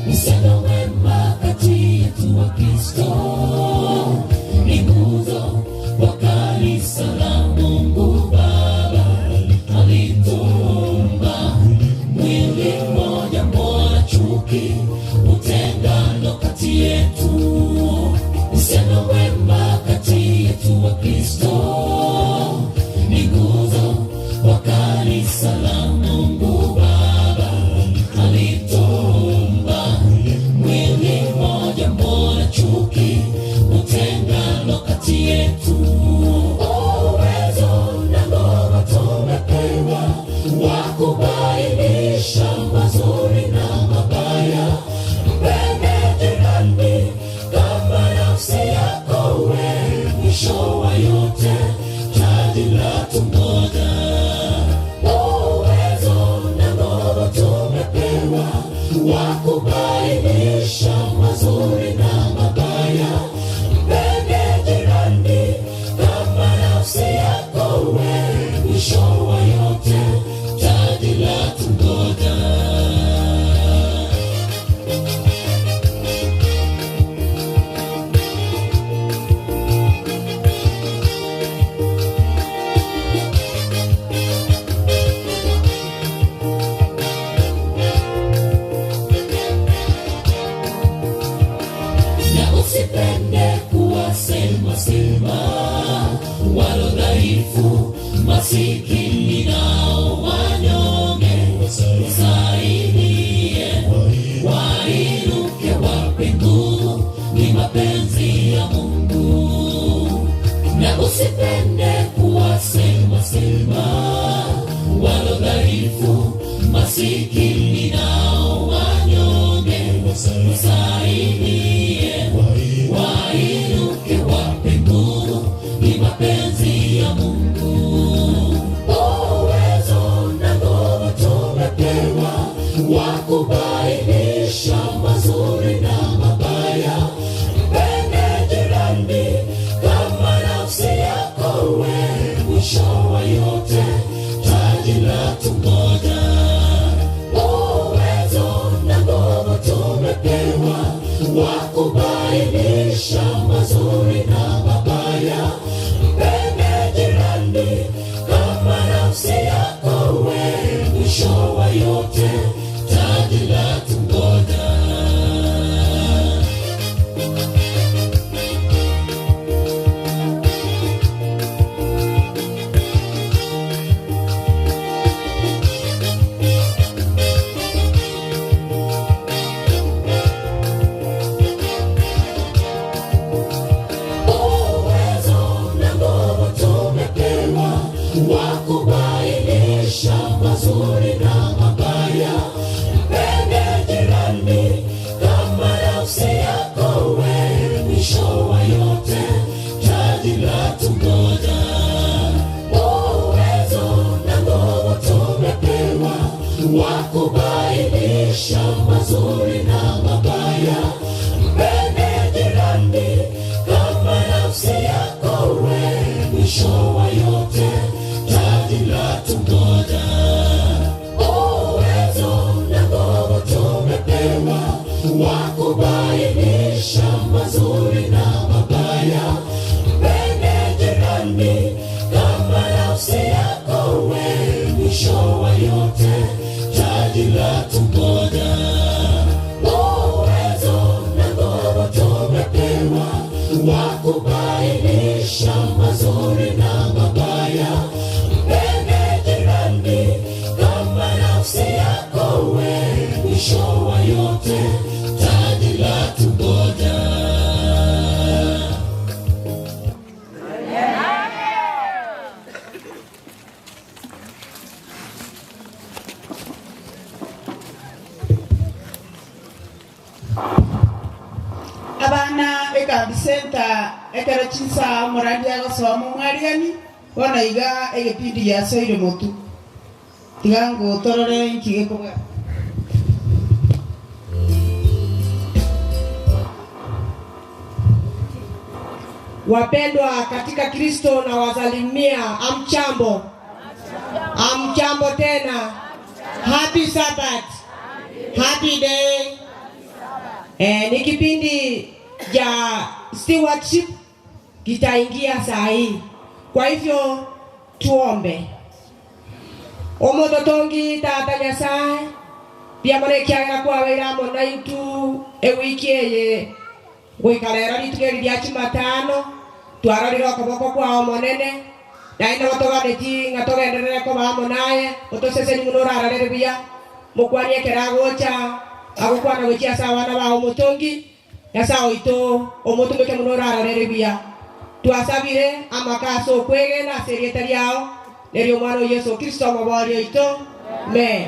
Uhusiano mwema kati yetu wa Kristo ni nguzo wa kanisa la Mungu Baba alituumba mwili mmoja, mbona chuki utengano kati yetu? Uhusiano mwema kati yetu wa Kristo ni nguzo wa kanisa la Mungu Baba alituumba mwili mmoja, mbona chuki utengano kati yetu? Uwezo na nguvu tumepewa wa kubainisha mazuri na mabaya. Mpende jirani kama nafsi yako we, mwisho wa yote taji la tungoja. Uwezo na nguvu tumepewa wa kubainisha mazuri na mabaya. Mpende jirani kama nafsi yako we, mwisho wa yote taji la tungoja. Na usipende kuwasema sema walo dhaifu, masikini nao wanyonge, wasaidie wainuke, wape nguvu, ni mapenzi ya Mungu. Na usipende kuwasema sema walo dhaifu, masikini nao wanyonge, wasaidie wainuke, wape nguvu, ni mapenzi ya Mungu. Uwezo na nguvu tumepewa wa kubainisha mazuri na mabaya. Mpende jirani kama nafsi yako we, mwisho wa yote taji la tungoja. Uwezo na nguvu tumepewa wa kubainisha mazuri na mabaya. Mpende jirani kama nafsi yako we, mwisho wa yote taji la tungoja. Uwezo na nguvu tumepewa wa kubainisha mazuri na mabaya. Mpende jirani kama nafsi yako we, mwisho wa yote taji la tungoja. Uwezo na nguvu tumepewa wa kubainisha mazuri na mabaya. Mpende jirani kama nafsi yako we, mwisho wa kubainisha mazuri na mabaya. Mpende jirani kama nafsi yako we, mwisho wa yote taji la tungoja. Uwezo na nguvu tumepewa wa kubainisha mazuri na mabaya. Mpende jirani kama nafsi yako we, mwisho wa yote taji la tungoja. Abana ekambi center ekero chinsaa omorandi agosoma omwariani bono iga egepindi giasoire motu tiga ngotorore nki gekobwata. Wapendwa katika Kristo na wasalimia, amchambo, amchambo tena. Happy Sabbath, happy day. Ni kipindi cha stewardship kitaingia saa hii, kwa hivyo tuombe. Omototongi tata Nyasaye biamone kiagera kwabeire amo naitu ewiki eye goikarera rituko eri ria Jumatano twarorire okoboko kwao monene naende gotoganeti ng'a togenderere koba amo naye otoseseni muno orarorere buya mokwanie ekero agocha agokwana gochia ase abana bao omotongi Nyasaye oito omotumike muno orarorere buya twasabire amaka ase okwegena ase erieta riao nerio omwana o Yesu Kristo omobori oito amen.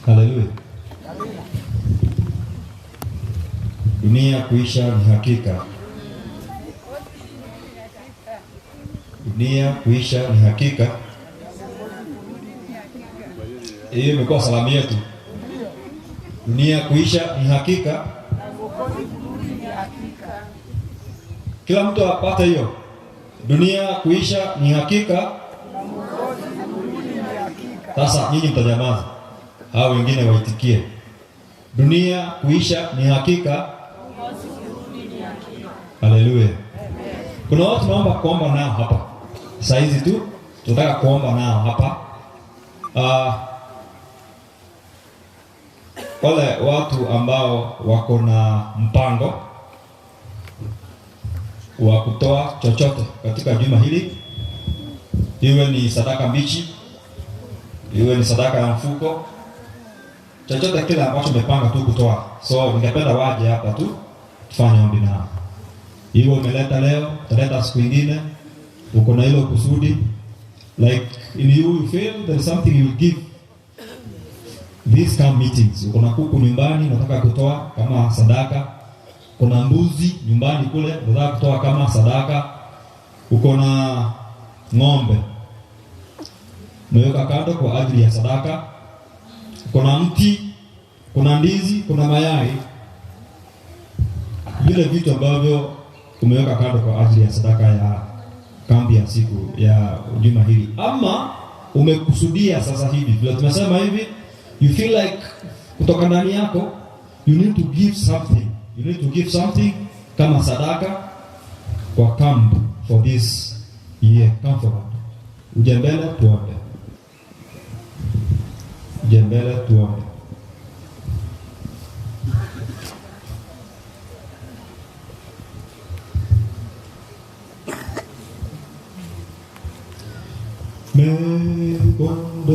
Haleluya. Dunia kuisha ni hakika. Dunia kuisha ni hakika. Hiyo imekuwa salamu yetu. Dunia kuisha ni hakika. Kila mtu apate hiyo. Dunia kuisha ni hakika. Sasa nyinyi mtanyamaza, hao wengine waitikie. Dunia kuisha ni hakika. Haleluya. Kuna watu naomba kuomba nao hapa saa hizi tu, tunataka kuomba nao hapa. Wale watu ambao wako na mpango wa kutoa chochote katika juma hili, iwe ni sadaka mbichi, iwe ni sadaka ya mfuko, chochote kile ambacho umepanga tu kutoa. So ningependa waje hapa tu tufanye ombi nao. Iwe umeleta leo, utaleta siku ingine, uko na hilo kusudi, like in you you feel there is something you will give these camp meetings. Uko na kuku nyumbani unataka kutoa kama sadaka, kuna mbuzi nyumbani kule unataka kutoa kama sadaka, uko na ng'ombe umeweka kando kwa ajili ya sadaka, kuna mti, kuna ndizi, kuna mayai, vile vitu ambavyo umeweka kando kwa ajili ya sadaka ya kambi ya siku ya juma hili, ama umekusudia sasa hivi, vile tumesema hivi, you feel like kutoka ndani yako you need to give something, you need to give something kama sadaka kwa camp for this year. Come forward, uje mbele tuombe, uje mbele tuombe. May God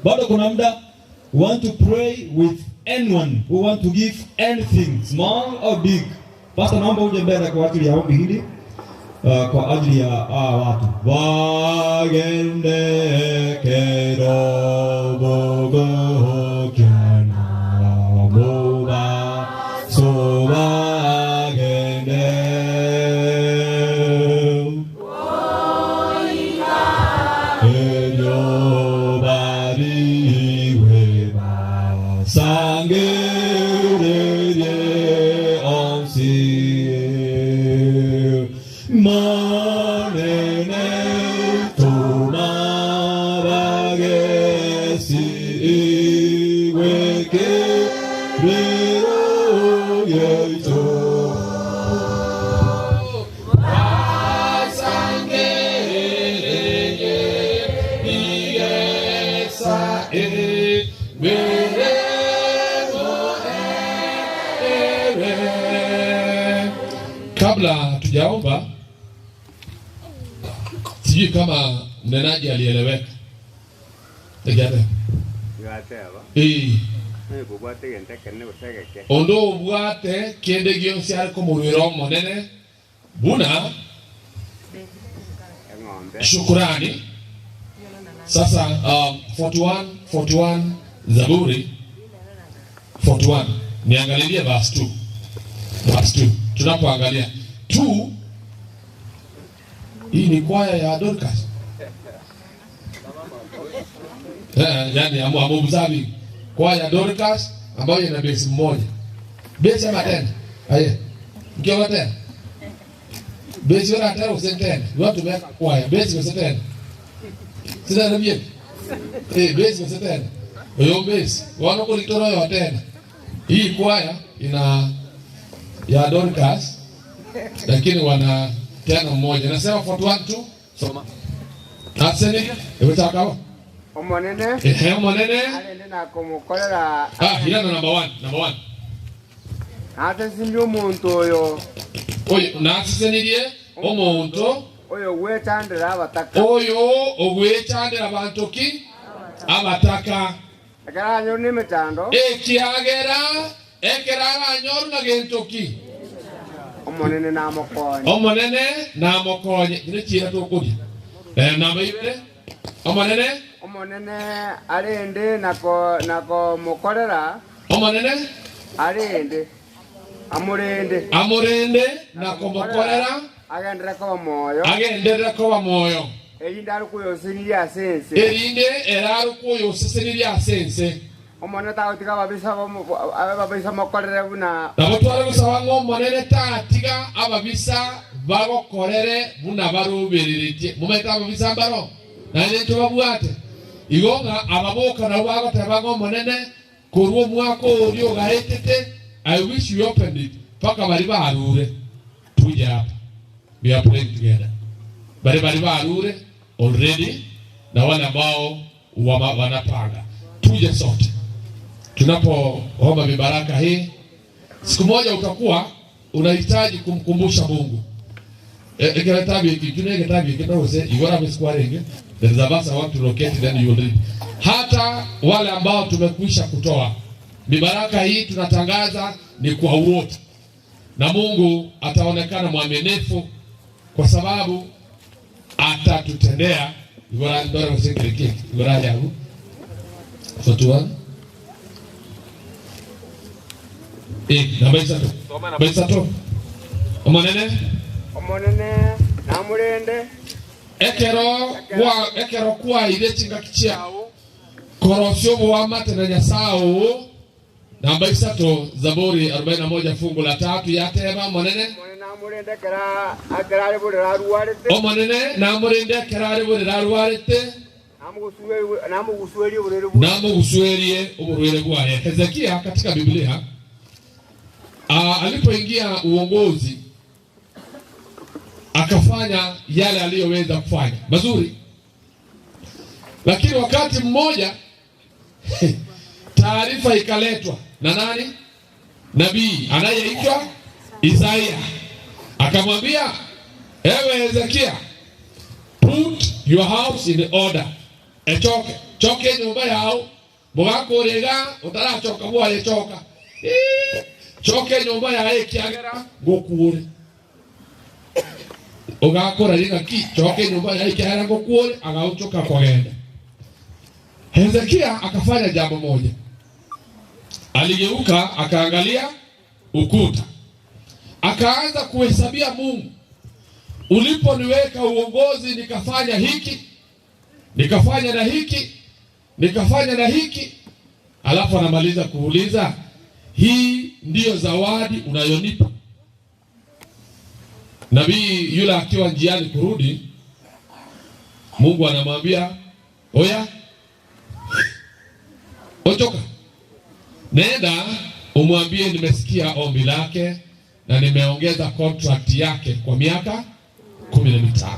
Bado kuna muda. Want to pray with anyone who want to give anything small or big. Pastor, naomba uje mbele kwa ajili ya ombi hili kwa ajili ya hawa watu wagende kerobogo kyanamuba so bagende eryo bariwe basangerere onsi manene tumabagesi iwekerero yeito Kabla hatujaomba, sijui kama mnenaji alieleweka. Ekiate. Igateba. Eh, Kobwate egento ekenene gose egeke. ondo obwate kende gionsi ari komurwira omonene buna Eng'ombe. shukurani. Sasa 41 41 Zaburi 41 niangalilie verse 2 verse 2 tunapoangalia 2 hii ni kwaya ya Dorcas yani amubuzabi kwaya ya Dorcas ambayo ina besi mmoja besi ama tena aye mkiwa tena besi wala tena usentena watu wameweka kwaya besi usentena sina na bien besi usentena oyo besi wana kulitora yo tena hii kwaya ina ya Dorcas lakini wana tena mmoja nasema 41 tu soma aseni ebutakawa Omonene. ehe omonene Arende nakomokorera. ah ila na number 1 number 1 Natesindi omonto oyo. oyo nasesenirie omonto Oyo gwechandera abataka. oyo ogwechandera bantu ki abataka Ekero anyorwa na emechando. ekiagera ekero aranyorwa na gento ki Omonene namokonye. omonene namokonye kino chira tokoria namba ibere omonene Omonene arende nako nakomokorera. Omonene arende amurende amurende nakomokorera agendere koba moyo agenderere koba moyo erinde arikuyosenirie ase ense erinde era arikuyosesenirie ase ense omonene tagotiga ababisa ababisa mokorere buna nabo tware gosaba ng'a omonene tatiga ababisa bagokorere buna barobereretie momanyete ababisa mbaro naende ntobabwate igo ng'a ababoka nabo bagoteba ng'a omonene korwa omwaka oria ogaetete I wish you opened it mpaka bari barure tuje hapa we are praying together bari bari barure already na wale ambao wanapanga tuje sote tunapoomba mibaraka hii. Siku moja utakuwa unahitaji kumkumbusha Mungu. Eketabu hiki juna kitabu hiki na use igora msikwarenge there is a verse I want to locate then you will read. Hata wale ambao tumekwisha kutoa mibaraka hii tunatangaza ni kwa wote, na Mungu ataonekana mwaminifu kwa sababu atatutendea. Igora ndora usikiriki igora yabu 41 namba isatu namba isatu. Omonene. Omonene namorende. Ekero gwa ekero kwaeire chingaki chiao korosia oboamate na Nyasae oo. Namba isato, Zaburi 41 fungu la tatu yateba, Omonene. Omonene namorende ekero ekero are borere arwarete. Omonene namorende ekero are borere arwarete. Namogusuerie oborwaire bwaye. Namogusuerie oborwaire bwaye. Hezekia katika Biblia alipoingia uongozi akafanya yale aliyoweza kufanya mazuri, lakini wakati mmoja taarifa ikaletwa na nani? Nabii anayeitwa Isaia akamwambia, ewe Hezekia, put your house in order, echoke choke nyumba yao mugakuriga utarachoka bwaye choka choke nyumba yae ekiagera ngokuure ugakora ring'aki choke nyumba yae ekiagera ngokuure agauchoka kogenda. Hezekia akafanya jambo moja, aligeuka akaangalia ukuta, akaanza kuhesabia Mungu, uliponiweka uongozi nikafanya hiki nikafanya na hiki nikafanya na hiki. Alafu anamaliza kuuliza, hii ndiyo zawadi unayonipa? Nabii yule akiwa njiani kurudi, Mungu anamwambia oya, ochoka, nenda umwambie nimesikia ombi lake na nimeongeza contract yake kwa miaka 15.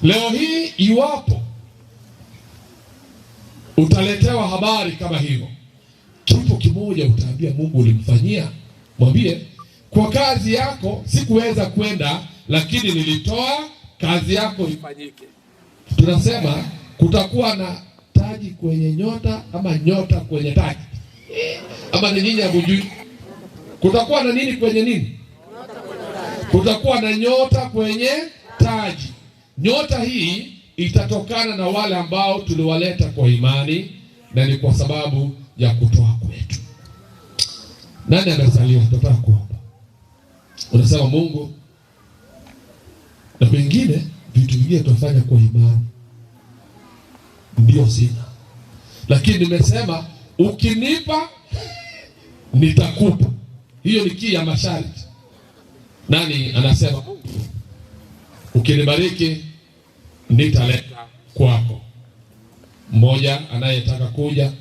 Leo hii iwapo utaletewa habari kama hiyo, kipo kimoja utaambia Mungu ulimfanyia, mwambie kwa kazi yako sikuweza kwenda, lakini nilitoa kazi yako ifanyike. Tunasema kutakuwa na taji kwenye nyota ama nyota kwenye taji, ama ni nyinyi hamjui? Kutakuwa na nini kwenye nini? Kutakuwa na nyota kwenye taji. Nyota hii itatokana na wale ambao tuliwaleta kwa imani na ni kwa sababu ya kutoa kwetu. Nani amesalia? Tunataka kuomba. Unasema Mungu, na pengine vitu vingine tunafanya kwa imani, ndio sina, lakini nimesema ukinipa nitakupa. Hiyo ni kii ya masharti. Nani anasema Mungu, ukinibariki nitaleta kwako. Mmoja anayetaka kuja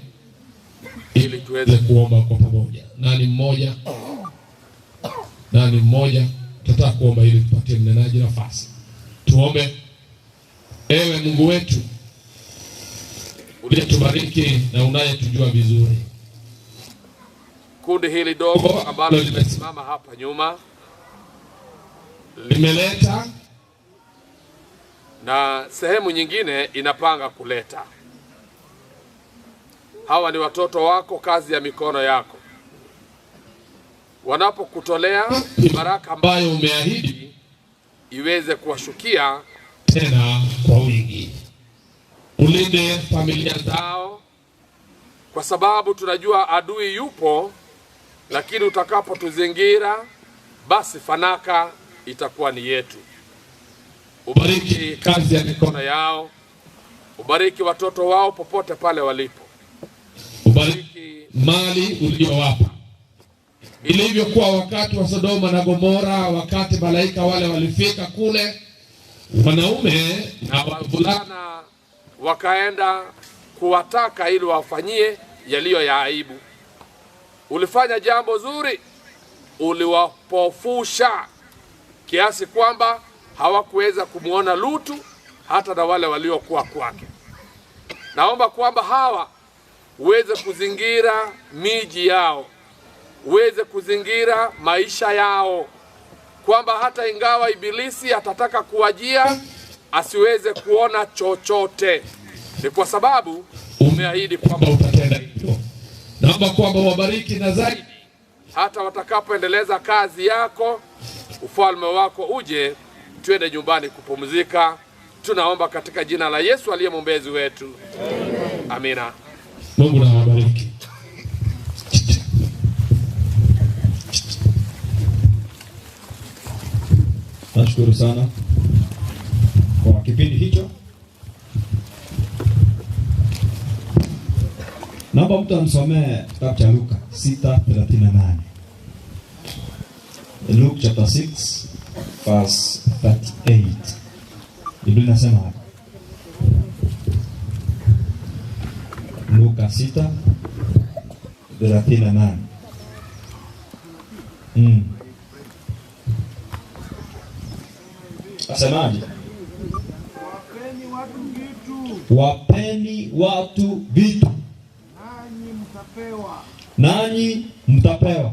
ili tuweze kuomba kwa pamoja. Nani mmoja? Nani mmoja? Tutataka kuomba ili tupatie mnenaji nafasi. Tuombe. Ewe Mungu wetu uliyetubariki na unayetujua vizuri, Kundi hili dogo ambalo limesimama hapa nyuma limeleta na sehemu nyingine inapanga kuleta. Hawa ni watoto wako, kazi ya mikono yako. Wanapokutolea baraka ambayo umeahidi iweze kuwashukia tena kwa wingi, ulinde familia zao, kwa sababu tunajua adui yupo, lakini utakapotuzingira basi fanaka itakuwa ni yetu. Ubariki kazi ya mikono yao, ubariki watoto wao popote pale walipo, ubariki mali uliyowapa, ilivyokuwa wakati wa Sodoma na Gomora, wakati malaika wale walifika kule, wanaume na wavulana wakaenda kuwataka ili wafanyie yaliyo ya aibu. Ulifanya jambo zuri, uliwapofusha kiasi kwamba hawakuweza kumwona Lutu hata na wale waliokuwa kwake. Naomba kwamba hawa uweze kuzingira miji yao, uweze kuzingira maisha yao, kwamba hata ingawa ibilisi atataka kuwajia asiweze kuona chochote. Ni kwa sababu umeahidi kwamba utatenda hivyo. Naomba kwamba wabariki na zaidi hata watakapoendeleza kazi yako, ufalme wako uje, twende nyumbani kupumzika. Tunaomba katika jina la Yesu aliye mwombezi wetu, amina. Mungu na awabariki. Nashukuru sana kwa kipindi hicho. Naomba mtu anisomee kitabu cha Luka 6:38. Luke chapter 6 verse 38. Biblia inasema hapa. Luka 6:38. Asemaje? Wapeni watu vitu, nanyi mtapewa.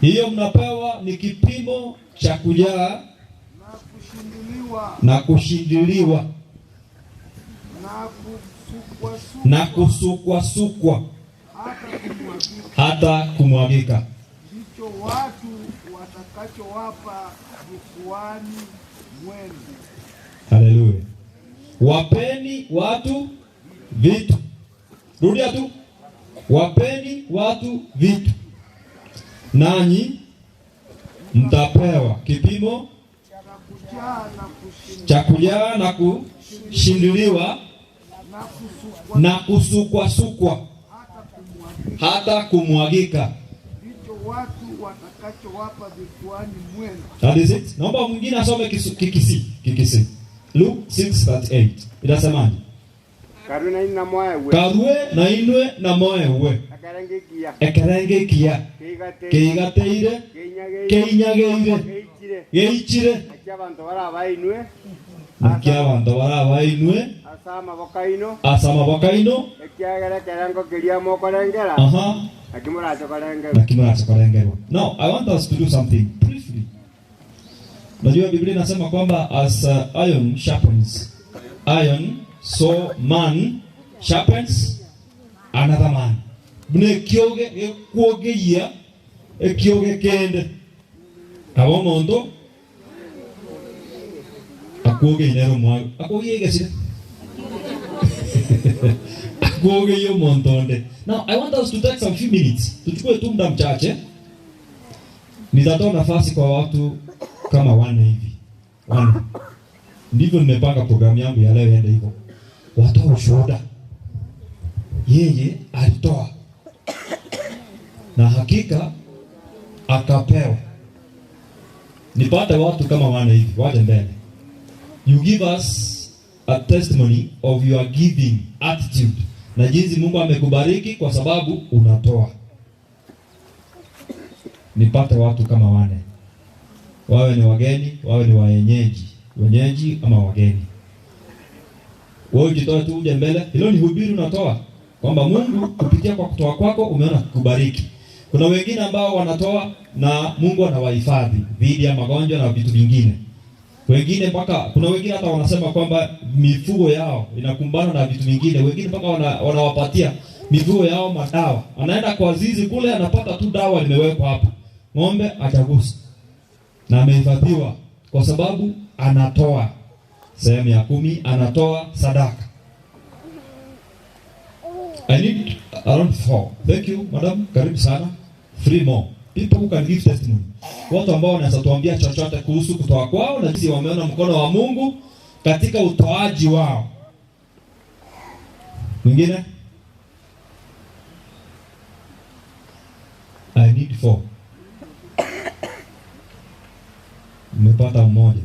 Hiyo mnapewa ni kipimo cha kujaa na kushindiliwa na kusukwasukwa hata kumwagika. Ndicho watu watakachowapa jukwani mwenu. Haleluya! Wapeni watu vitu. Rudia tu, wapeni watu vitu, nanyi mtapewa kipimo cha kujaa na kushindiliwa na kusukwasukwa hata kumwagika. Ndicho watu watakachowapa jukwani mwenu. That is it. Naomba mwingine asome Kikisi. Kikisi. Luke 6:38. Inasemaje? Karue na ina moewe. Karue na inwe na moewe. Ekerengekia. Ekerengekia. Keigateire. Keinyageire. Geichire. Naki abanto barabainwe Naki abanto barabainwe ase amaboko aino ase amaboko aino ekiagera ekerengo keria mokorengera Aha. naki morache korengerwa naki morache korengerwa. Now, I want us to do something briefly. Najua Biblia inasema kwamba as iron sharpens iron, so man sharpens another man. Buna ekioge gekuogeia ekioge kende aba omonto akuogeia nere omwabo akuogeia egesire akuogeia omonto onde. Now I want us to take some few minutes, tuchukue tu muda mchache. Nitatoa nafasi kwa watu kama wane hivi, wane. Ndivyo nimepanga programu yangu ya leo iende hivyo. Watoa ushuhuda, yeye alitoa na hakika akapewa. Nipate watu kama wane hivi waje mbele. You give us a testimony of your giving attitude na jinsi Mungu amekubariki kwa sababu unatoa. Nipate watu kama wane, wawe ni wageni, wawe ni waenyeji, wenyeji ama wageni. Wewe ujitoe tu uje mbele. Hilo ni hubiri unatoa kwamba Mungu kupitia kwa kutoa kwako umeona kukubariki. Kuna wengine ambao wanatoa na Mungu anawahifadhi dhidi ya magonjwa na vitu vingine. Wengine mpaka kuna wengine hata wanasema kwamba mifugo yao inakumbana na vitu vingine. Wengine mpaka wanawapatia mifugo yao madawa. Anaenda kwa zizi kule anapata tu dawa limewekwa hapa. Ng'ombe achagusa. Na amehifadhiwa kwa sababu anatoa sehemu ya 10, anatoa sadaka. I need around 4. Thank you, madam. Karibu sana. 3 more. People who can give testimony. Watu ambao wanaweza tuambia chochote kuhusu kutoa kwao na jinsi wameona mkono wa Mungu katika utoaji wao. Mwingine? I need 4. Nimepata mmoja.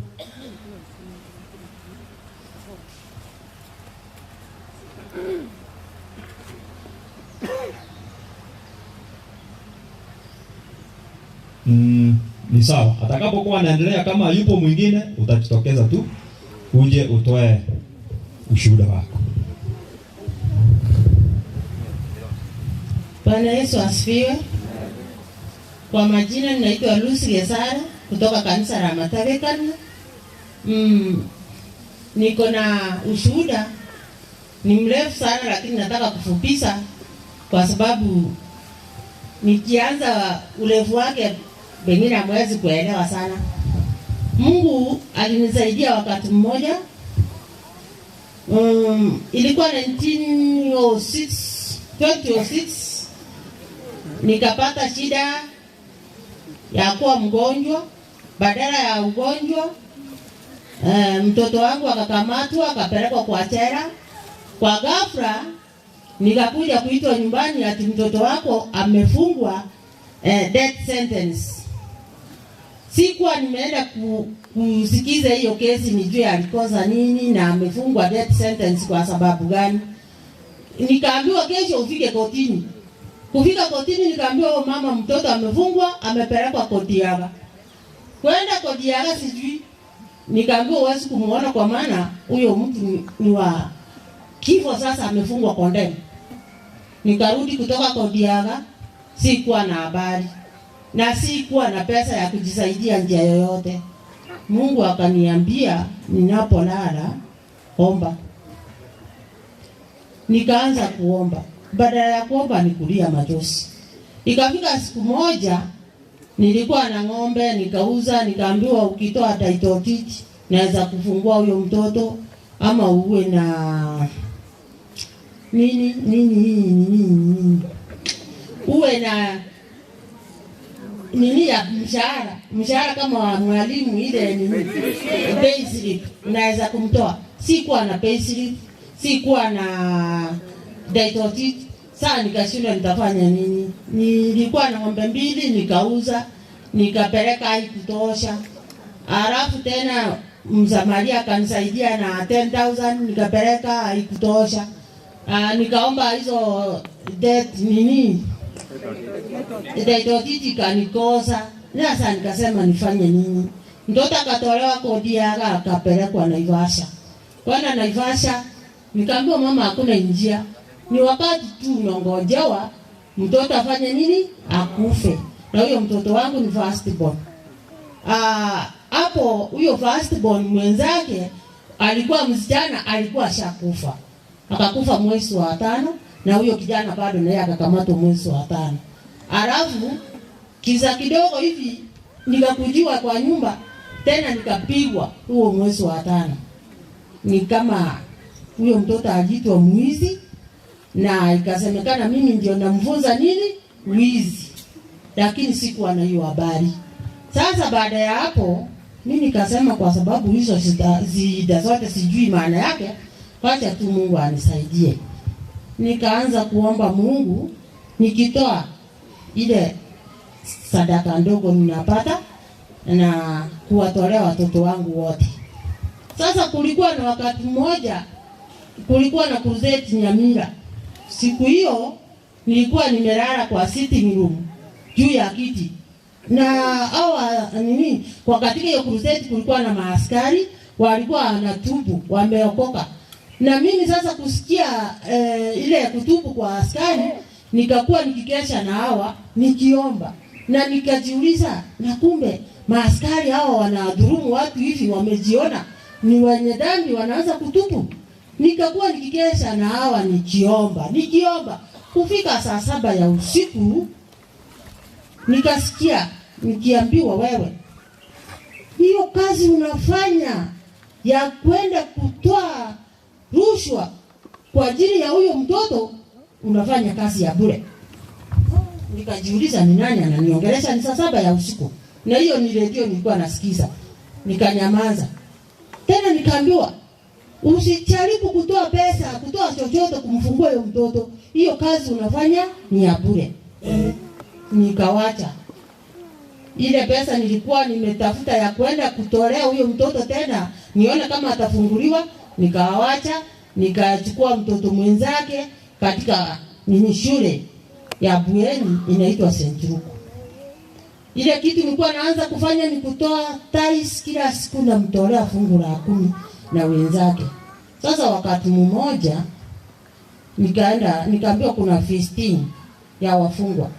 Ni sawa. Atakapokuwa anaendelea, kama yupo mwingine, utajitokeza tu uje utoe ushuhuda wako. Bwana Yesu asifiwe. Kwa majina ninaitwa Lucy Gesara kutoka kanisa la Matavekan. Niko na ushuhuda ni mrefu sana, lakini nataka kufupisha kwa sababu nikianza urefu wake pengine hamwezi kuelewa sana. Mungu alinisaidia wakati mmoja. Ilikuwa 1906, 2006, nikapata shida ya kuwa mgonjwa. Badala ya ugonjwa eh, mtoto wangu akakamatwa akapelekwa kwa chera. Kwa ghafla nikakuja kuitwa nyumbani ati mtoto wako amefungwa eh, death sentence. Sikuwa nimeenda ku, kusikiza hiyo kesi nijue alikosa nini na amefungwa death sentence kwa sababu gani. Nikaambiwa kesho ufike kotini. Kufika kotini nikaambiwa oh, mama mtoto amefungwa amepelekwa Kodiaga. Kwenda Kodiaga sijui, nikaambiwa huwezi kumuona kwa maana huyo mtu ni, ni wa kifo, sasa amefungwa kondeni. Nikarudi kutoka Kodiaga, sikuwa na habari na sikuwa na pesa ya kujisaidia njia yoyote. Mungu akaniambia ninapolala omba. Nikaanza kuomba, badala ya kuomba ni kulia machozi. Ikafika siku moja nilikuwa na ng'ombe nikauza, nikaambiwa ukitoa title deed naweza kufungua huyo mtoto ama uwe na nini nini nini nini nini, uwe na nini ya mshahara, mshahara kama wa mwalimu ile nini payslip, unaweza kumtoa. Sikuwa na payslip, sikuwa na title deed. Sasa nikashindwa nitafanya nini. Nilikuwa na ng'ombe mbili nikauza, nikapeleka haikutosha. Halafu tena Msamaria akanisaidia na 10,000 nikapeleka haikutosha. Ah, nikaomba hizo debt nini title deed ikanikosa. Sasa nikasema nifanye nini? Mtoto akatolewa Kodiaga akapelekwa Naivasha. Kwenda Naivasha nikaambiwa mama, hakuna njia, ni wakati tu unangojewa mtoto afanye nini, akufe. Na huyo mtoto wangu ni first born. Ah, hapo huyo first born mwenzake alikuwa msichana, alikuwa ashakufa, akakufa mwezi wa tano, na huyo kijana bado naye akakamatwa mwezi wa tano. Alafu kiza kidogo hivi nikakujiwa kwa nyumba tena nikapigwa huo mwezi wa tano. Ni kama huyo mtoto aliitwa mwizi na ikasemekana mimi ndio namfunza nini wizi, lakini sikuwa na hiyo habari. Sasa baada ya hapo mi nikasema kwa sababu hizo shida zote sijui maana yake, wacha tu Mungu anisaidie. Nikaanza kuomba Mungu nikitoa ile sadaka ndogo ninapata na kuwatolea watoto wangu wote. Sasa kulikuwa na wakati mmoja, kulikuwa na crusade Nyamira. Siku hiyo nilikuwa nimelala kwa sitting room juu ya kiti na hawa nini, kwa katika hiyo crusade kulikuwa na maaskari walikuwa wanatubu, wameokoka. Na mimi sasa kusikia eh, ile kutubu kwa askari, nikakuwa nikikesha na hawa nikiomba, na nikajiuliza, na kumbe maaskari hawa wanadhulumu watu hivi, wamejiona ni wenye dhambi, wanaanza kutubu. Nikakuwa nikikesha na hawa nikiomba, nikiomba. Kufika saa saba ya usiku nikasikia nikiambiwa, wewe, hiyo kazi unafanya ya kwenda kutoa rushwa kwa ajili ya huyo mtoto, unafanya kazi ya bure. Nikajiuliza ni nani ananiongelesha, ni saa saba ya usiku, na hiyo ni redio nilikuwa nasikiza. Nikanyamaza tena, nikaambiwa usijaribu kutoa pesa, kutoa chochote kumfungua huyo mtoto, hiyo kazi unafanya ni ya bure. Nikawacha ile pesa nilikuwa nimetafuta ya kwenda kutolea huyo mtoto tena nione kama atafunguliwa, nikawacha, nikachukua mtoto mwenzake katika nini shule ya bweni inaitwa St. Luke. Ile kitu nilikuwa naanza kufanya ni kutoa tais kila siku, namtolea fungu la kumi na wenzake. Sasa wakati mmoja nikaenda nikaambiwa kuna feasting ya wafungwa,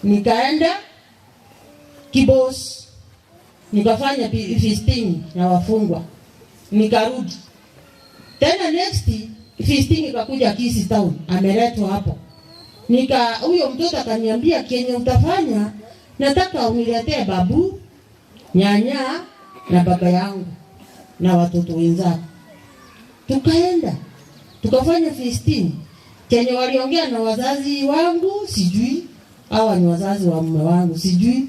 nikaenda Kibos nikafanya feasting na wafungwa, nikarudi tena next feasting ikakuja Kisii town, ameletwa hapo. Nika huyo mtoto akaniambia, kenye utafanya nataka uniletee babu, nyanya na baba yangu na watoto wenzako. Tukaenda tukafanya feasting, kenye waliongea na wazazi wangu sijui, hawa ni wazazi wa mume wangu sijui.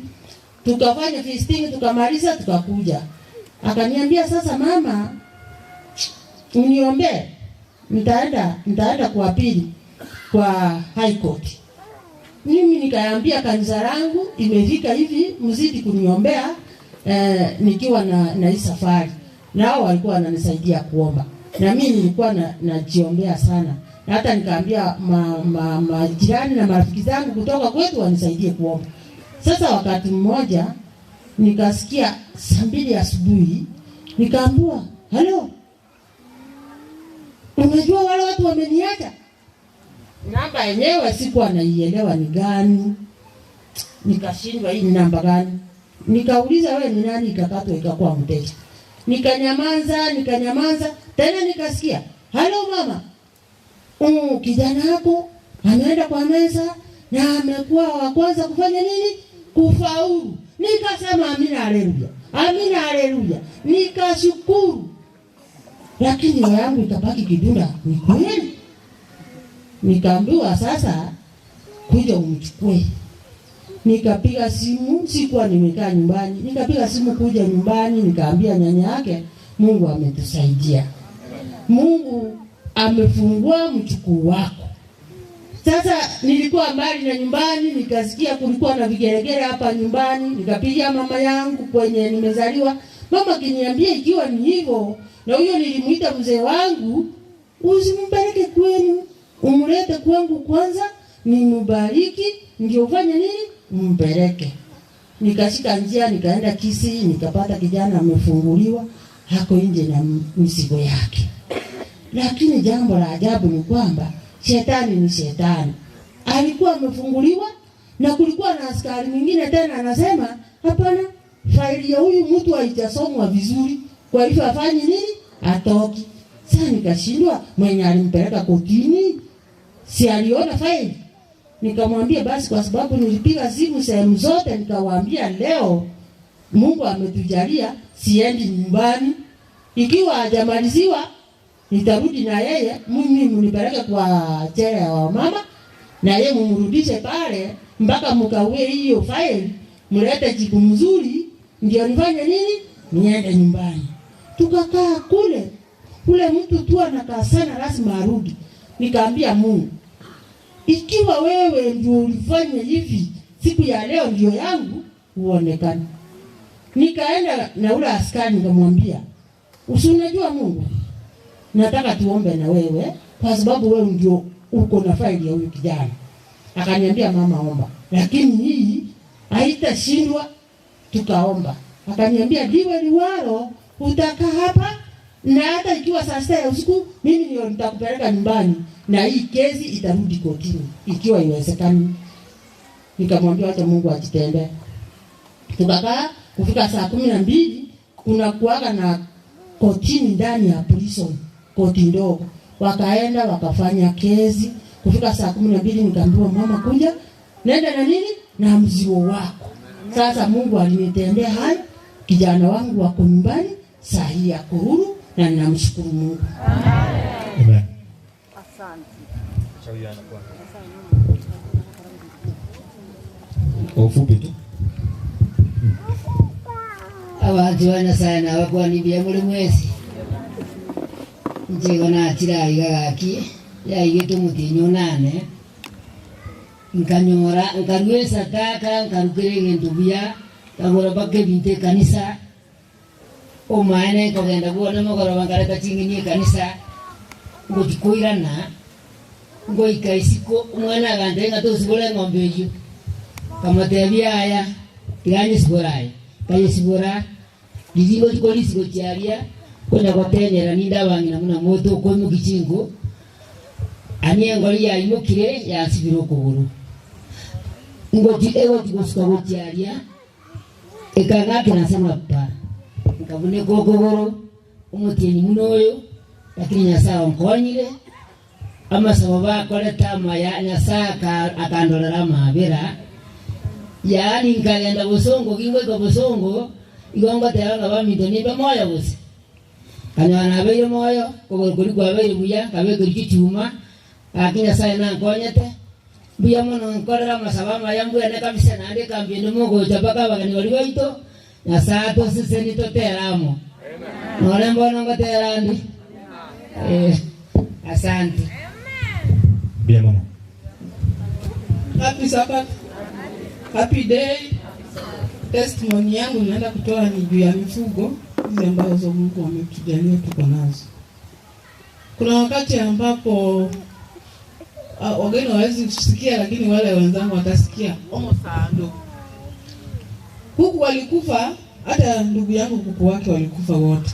Tukafanya feasting, tukamaliza, tukakuja. Akaniambia sasa, mama, uniombee, nitaenda nitaenda kwa pili kwa high court. Mimi nikaambia kanisa langu imefika hivi, mzidi kuniombea eh, nikiwa na, na hii safari. Nao walikuwa wananisaidia kuomba na mimi nilikuwa na, najiombea sana, na hata nikaambia majirani ma, ma majirani na marafiki zangu kutoka kwetu wanisaidie kuomba. Sasa wakati mmoja nikasikia saa mbili asubuhi nikaambiwa, halo, unajua wale watu wameniacha. Namba yenyewe sikuwa naielewa ni gani, nikashindwa hii ni namba gani. Nikauliza wewe ni nani, ikakatwa ikakuwa mteja. Nikanyamaza, nikanyamaza tena, nikasikia halo mama, kijana wako ameenda kwa meza na amekuwa wa kwanza kufanya nini? Kufaulu. Nikasema amina, haleluya, amina, haleluya, nikashukuru, lakini roho yangu ikabaki kidunda, ni kweli. Nikaambiwa sasa kuja umchukue. Nikapiga simu, sikuwa nimekaa nyumbani, nikapiga simu kuja nyumbani, nikaambia nyanya yake, Mungu ametusaidia, Mungu amefungua mchukuu wako. Sasa nilikuwa mbali na nyumbani, nikasikia kulikuwa na vigelegele hapa nyumbani, nikapigia mama yangu kwenye nimezaliwa. Mama akiniambia ikiwa ni hivyo, na huyo nilimuita mzee wangu, usimpeleke kwenu, umlete kwangu kwanza, nimubariki, ndio ufanye nini, umpeleke. Nikashika njia nikaenda Kisii, nikapata kijana amefunguliwa, hako nje na mizigo yake. Lakini jambo la ajabu ni kwamba shetani ni shetani. Alikuwa amefunguliwa na kulikuwa na askari mwingine tena anasema, hapana, faili ya huyu mtu haijasomwa vizuri, kwa hivyo afanye nini? Atoki. Sasa nikashindwa, mwenye alimpeleka kotini si aliona faili? Nikamwambia basi, kwa sababu nilipiga simu sehemu zote, nikawaambia leo Mungu ametujalia, siendi nyumbani. Ikiwa hajamaliziwa nitarudi na yeye, mimi mnipeleke kwa jela ya wamama na yeye mumrudishe pale mpaka mkaue hiyo faili, mlete jibu mzuri, ndio nifanye nini, niende nyumbani. Tukakaa kule kule, mtu tu anakaa sana, lazima arudi. Nikaambia Mungu, ikiwa wewe ndio ulifanya hivi, siku ya leo ndio yangu uonekane. Nikaenda na ule askari nikamwambia, usi unajua Mungu, nataka tuombe na wewe kwa sababu wewe ndio uko na faili ya huyu kijana. Akaniambia mama, omba, lakini hii haitashindwa. Tukaomba, akaniambia liwe liwalo, utakaa hapa na hata ikiwa saa sita ya usiku mimi ndio nitakupeleka nyumbani na hii kesi itarudi kotini ikiwa iwezekani. Nikamwambia acha Mungu ajitende. Tukakaa kufika saa 12 kuna kuaga na kotini ndani ya prison, koti ndogo. Wakaenda wakafanya kesi. Kufika saa 12 nikaambiwa mama, kuja nenda na nini na mzigo wako. Sasa Mungu alinitendea hayo, kijana wangu wako nyumbani saa hii ya huru na ninamshukuru Mungu. Amen. Kwa ufupi tu. Abantu ba Nyasaye nabakwanibia muri mwesi nchego nachira iga gaki yaigete omotinyi onane nkanyora nkarua esataka nkarukera egento buya nkagora mpaka ebinto ekanisa omaene nkogenda bwone mogoroba nkareta ching'eni ekanisa ngochikoirana ngoika isiko omwana agantebia ng'a tosibora eng'ombe eywo kamotebia aya tiga nyesibora aya kayesibora riria ngochikora risigo chiaria konya gotenyera ninde abang'ina buna moto okoimokia chinko ani engori yaimokire yasibire okogoro ngochi egochi gosuka gochiaria ekang'akera ase amapa nkabuneka okogoro omotienyi muno oyo lakini Nyasaye onkonyire amasabo bakorete amaya Nyasaye akandorera amabera yaani nkagenda bosongo gingoika bosongo igo ngoteba ng'a baminto nimbe moyo gose kanyora nabeire moyo kogoro koria kwabeire buya nkabekerwa chichuma gaki Nyasaye nankonyete Mbuya mono nkorere amasabo amaya mbwene kabisa naende ekambi ende mogocha mpaka abageni baria baito, Nyasae atosesenie totere amo. Nore mbono ngotera ande. Eh, asante. Mbuya mono. Happy Sabbath. Happy day. Testimony yangu naenda kutoa ni juu ya mifugo hizi ambazo Mungu ametujalia tuko nazo. Kuna wakati ambapo wageni hawawezi kusikia, lakini wale wenzangu watasikia. Omo sando. Kuku walikufa, hata ndugu yangu kuku wake walikufa wote,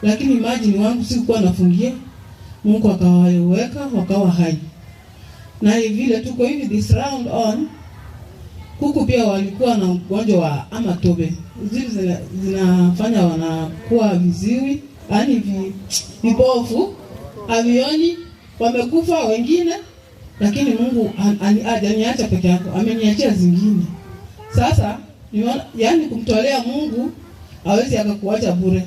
lakini imagine wangu sikuwa nafungia, Mungu akawaweka wakawa hai na vile tuko hivi this round on kuku pia walikuwa na ugonjwa wa amatobe, zile zina, zinafanya wanakuwa viziwi, yaani vipofu, havioni, wamekufa wengine, lakini Mungu hajaniacha peke yako, ameniachia zingine. Sasa nimeona, yaani kumtolea Mungu hawezi akakuacha bure,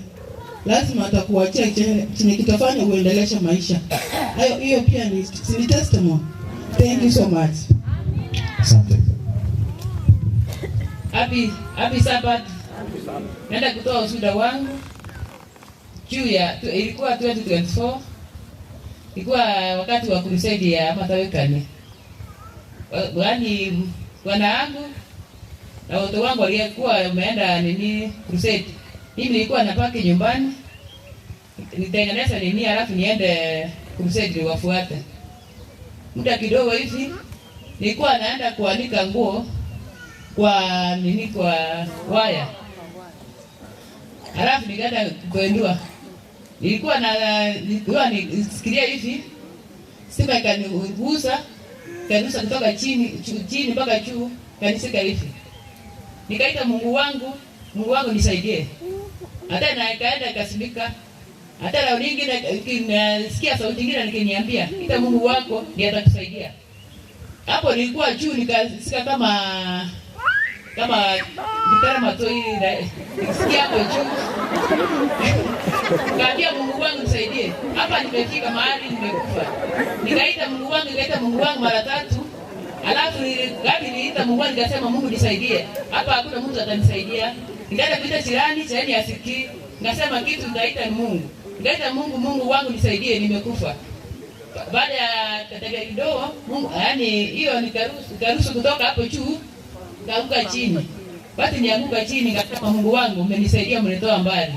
lazima atakuachia chenye kitafanya uendeleshe maisha hayo. Hiyo pia ni testimony. Thank you so much. Asante. Happy, happy Sabbath. Naenda kutoa ushuhuda wangu juu ya ilikuwa 2024 ilikuwa wakati wa crusade ya Matawekani. Yaani bwana wangu na watoto wangu walikuwa wameenda nini crusade. Mimi nilikuwa napaki nyumbani nitengeneza nini alafu niende crusade niwafuate. Muda kidogo hivi nilikuwa naenda kuanika nguo kwa nini kwa waya, alafu nikaenda kupendua. Nilikuwa na nilikuwa nisikilia hivi, stima ikanigusa, ikanigusa kutoka chini chini mpaka juu, kanisika hivi. Nikaita Mungu wangu, Mungu wangu nisaidie. Hata na ikaenda ikasimika. Hata leo nyingine nasikia sauti nyingine nikiniambia, ita Mungu wako ndiye atakusaidia. Hapo nilikuwa juu nikasikia kama gitara matoi nisikia hapo juu. Kaambia Mungu wangu nisaidie. Hapa nimefika mahali nimekufa. Nikaita Mungu wangu, nikaita Mungu wangu mara tatu. Alafu ngapi niliita Mungu wangu nikasema Mungu nisaidie. Hapa hakuna mtu atanisaidia. Nikaenda kuita jirani, jirani asikii. Nikasema kitu nitaita ni Mungu. Nikaita Mungu, Mungu wangu nisaidie, nimekufa. Baada ya dakika kidogo, Mungu yaani hiyo nikaruhusu kutoka hapo juu, nikaanguka chini. Basi nianguka chini nikasema Mungu wangu umenisaidia, umenitoa mbali.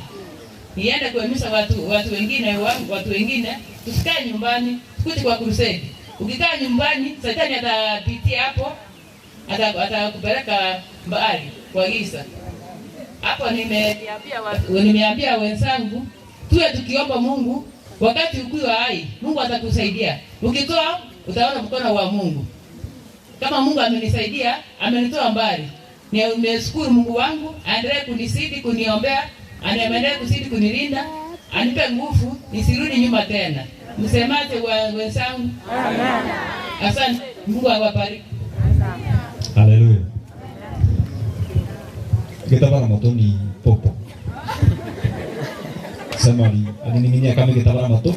Niende kuhimiza watu wengine wangu, watu wengine tusikae nyumbani, tukuje kwa crusade. Ukikaa nyumbani shetani atapitia hapo, atakupeleka mbali kwa giza. Hapo nimeambia wenzangu tuwe tukiomba Mungu wakati ukiwa hai, Mungu atakusaidia. Ukitoa utaona mkono wa Mungu. Kama Mungu amenisaidia, amenitoa mbali. Nimeshukuru Mungu wangu, aendelee kunizidi kuniombea, aendelee kuzidi kunilinda, anipe nguvu nisirudi nyuma tena. Msemaje wenzangu? Amen. Asante. Mungu awabariki. Haleluya. Gitabara moto ni popo. Sema alining'inia kama gitabara moto.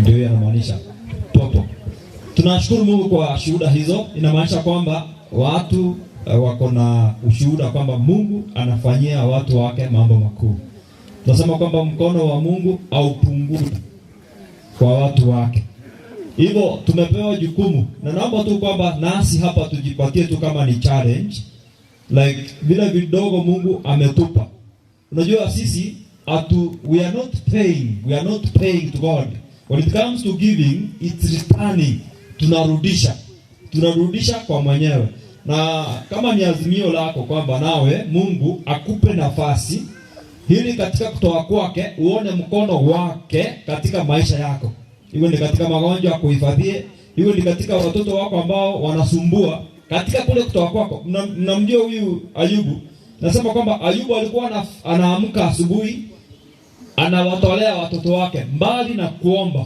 Ndio yanamaanisha popo. Tunashukuru Mungu kwa shuhuda hizo. Inamaanisha kwamba watu wako na ushuhuda kwamba Mungu anafanyia watu wake mambo makuu. Tunasema kwamba mkono wa Mungu haupungui kwa watu wake. Hivyo tumepewa jukumu, na naomba tu kwamba nasi hapa tujipatie tu kama ni challenge, like vile vidogo Mungu ametupa. Unajua sisi we are not paying, we are not paying to God. When it comes to giving, it's returning. Tunarudisha. Tunarudisha kwa mwenyewe. Na kama ni azimio lako kwamba nawe Mungu akupe nafasi ili katika kutoa kwake uone mkono wake katika maisha yako. Iwe ni katika magonjwa akuhifadhie, iwe ni katika watoto wako ambao wanasumbua, katika kule kutoa kwako. Mnamjua huyu Ayubu. Nasema kwamba Ayubu alikuwa anaamka asubuhi anawatolea watoto wake mbali na kuomba.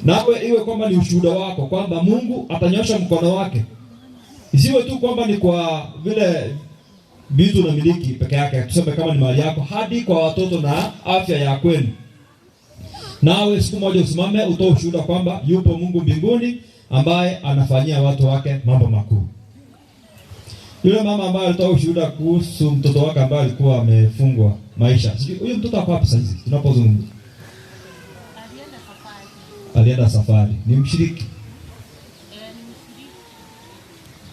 Nawe iwe kwamba ni ushuhuda wako kwamba Mungu atanyosha mkono wake. Isiwe tu kwamba ni kwa vile vitu na miliki peke yake, tuseme kama ni mali yako, hadi kwa watoto na afya ya kwenu. Nawe siku moja usimame utoe ushuhuda kwamba yupo Mungu mbinguni ambaye anafanyia watu wake mambo makuu. Yule mama ambaye alitoa ushuhuda kuhusu mtoto wake ambaye alikuwa amefungwa maisha, sijui huyu mtoto ako wapi saizi tunapozungumza? Alienda safari, ni mshiriki.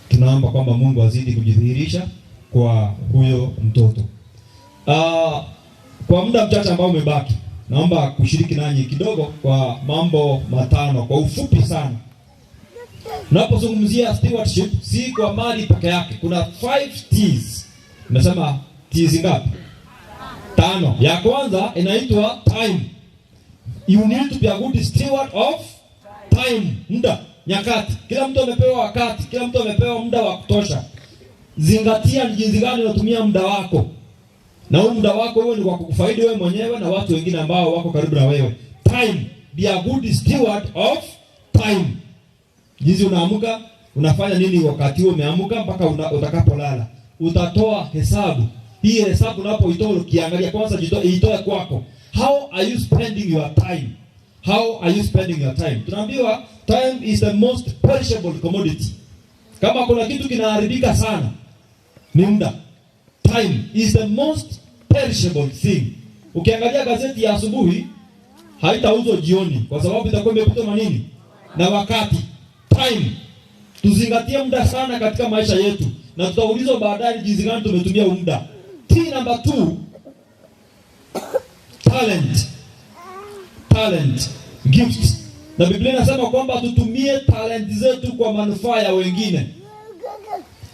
Tunaomba kwamba Mungu azidi kujidhihirisha kwa huyo mtoto. Ah, kwa muda mchache ambao umebaki, naomba kushiriki nanyi kidogo kwa mambo matano kwa ufupi sana. Tunapozungumzia stewardship, si kwa mali peke yake. Kuna 5 T's. Nimesema T's ngapi? Tano. Ya kwanza inaitwa time. You need to be a good steward of time, muda, nyakati. Kila mtu amepewa wakati, kila mtu amepewa muda wa kutosha. Zingatia ni jinsi gani unatumia muda wako, na huu muda wako huo ni kwa kukufaidi wewe mwenyewe na watu wengine ambao wako karibu na wewe. Time, be a good steward of time. Jinsi unaamka, unafanya nini wakati huo umeamka mpaka una, utakapolala. Utatoa hesabu. Hii hesabu unapoitoa ukiangalia kwanza jito, itoe kwako. How are you spending your time? How are you spending your time? Tunaambiwa time is the most perishable commodity. Kama kuna kitu kinaharibika sana ni muda. Time is the most perishable thing. Ukiangalia gazeti ya asubuhi haitauzwa jioni kwa sababu itakuwa imepitwa na nini? Na wakati. Time. Tuzingatie muda sana katika maisha yetu na tutaulizwa baadaye ni jinsi gani tumetumia huu muda. T number 2, talent. Talent, gift. Na Biblia inasema kwamba tutumie talent zetu kwa manufaa ya wengine.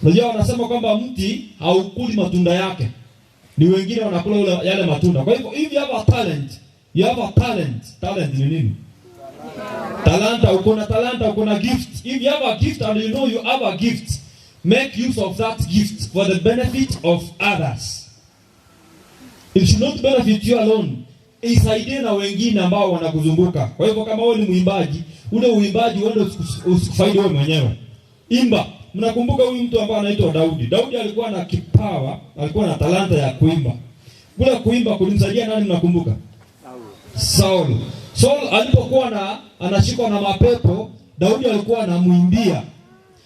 Unajua wanasema kwamba mti haukuli matunda yake, ni wengine wanakula ule, yale matunda. Kwa hivyo if you have a talent, you have a talent. Talent ni nini? Talanta. Uko na talanta, uko na gift. If you have a gift and you know you have a gift, make use of that gift for the benefit of others. It should not benefit you alone. Isaidie na wengine ambao wanakuzunguka. Kwa hivyo kama wewe ni mwimbaji, ule uimbaji uende usikufaidi wewe mwenyewe. Imba. Mnakumbuka huyu mtu ambaye anaitwa Daudi. Daudi alikuwa na kipawa, alikuwa na talanta ya kuimba. Kule kuimba kulimsaidia nani mnakumbuka? Saul. Saul alipokuwa na anashikwa na mapepo, Daudi alikuwa anamwimbia.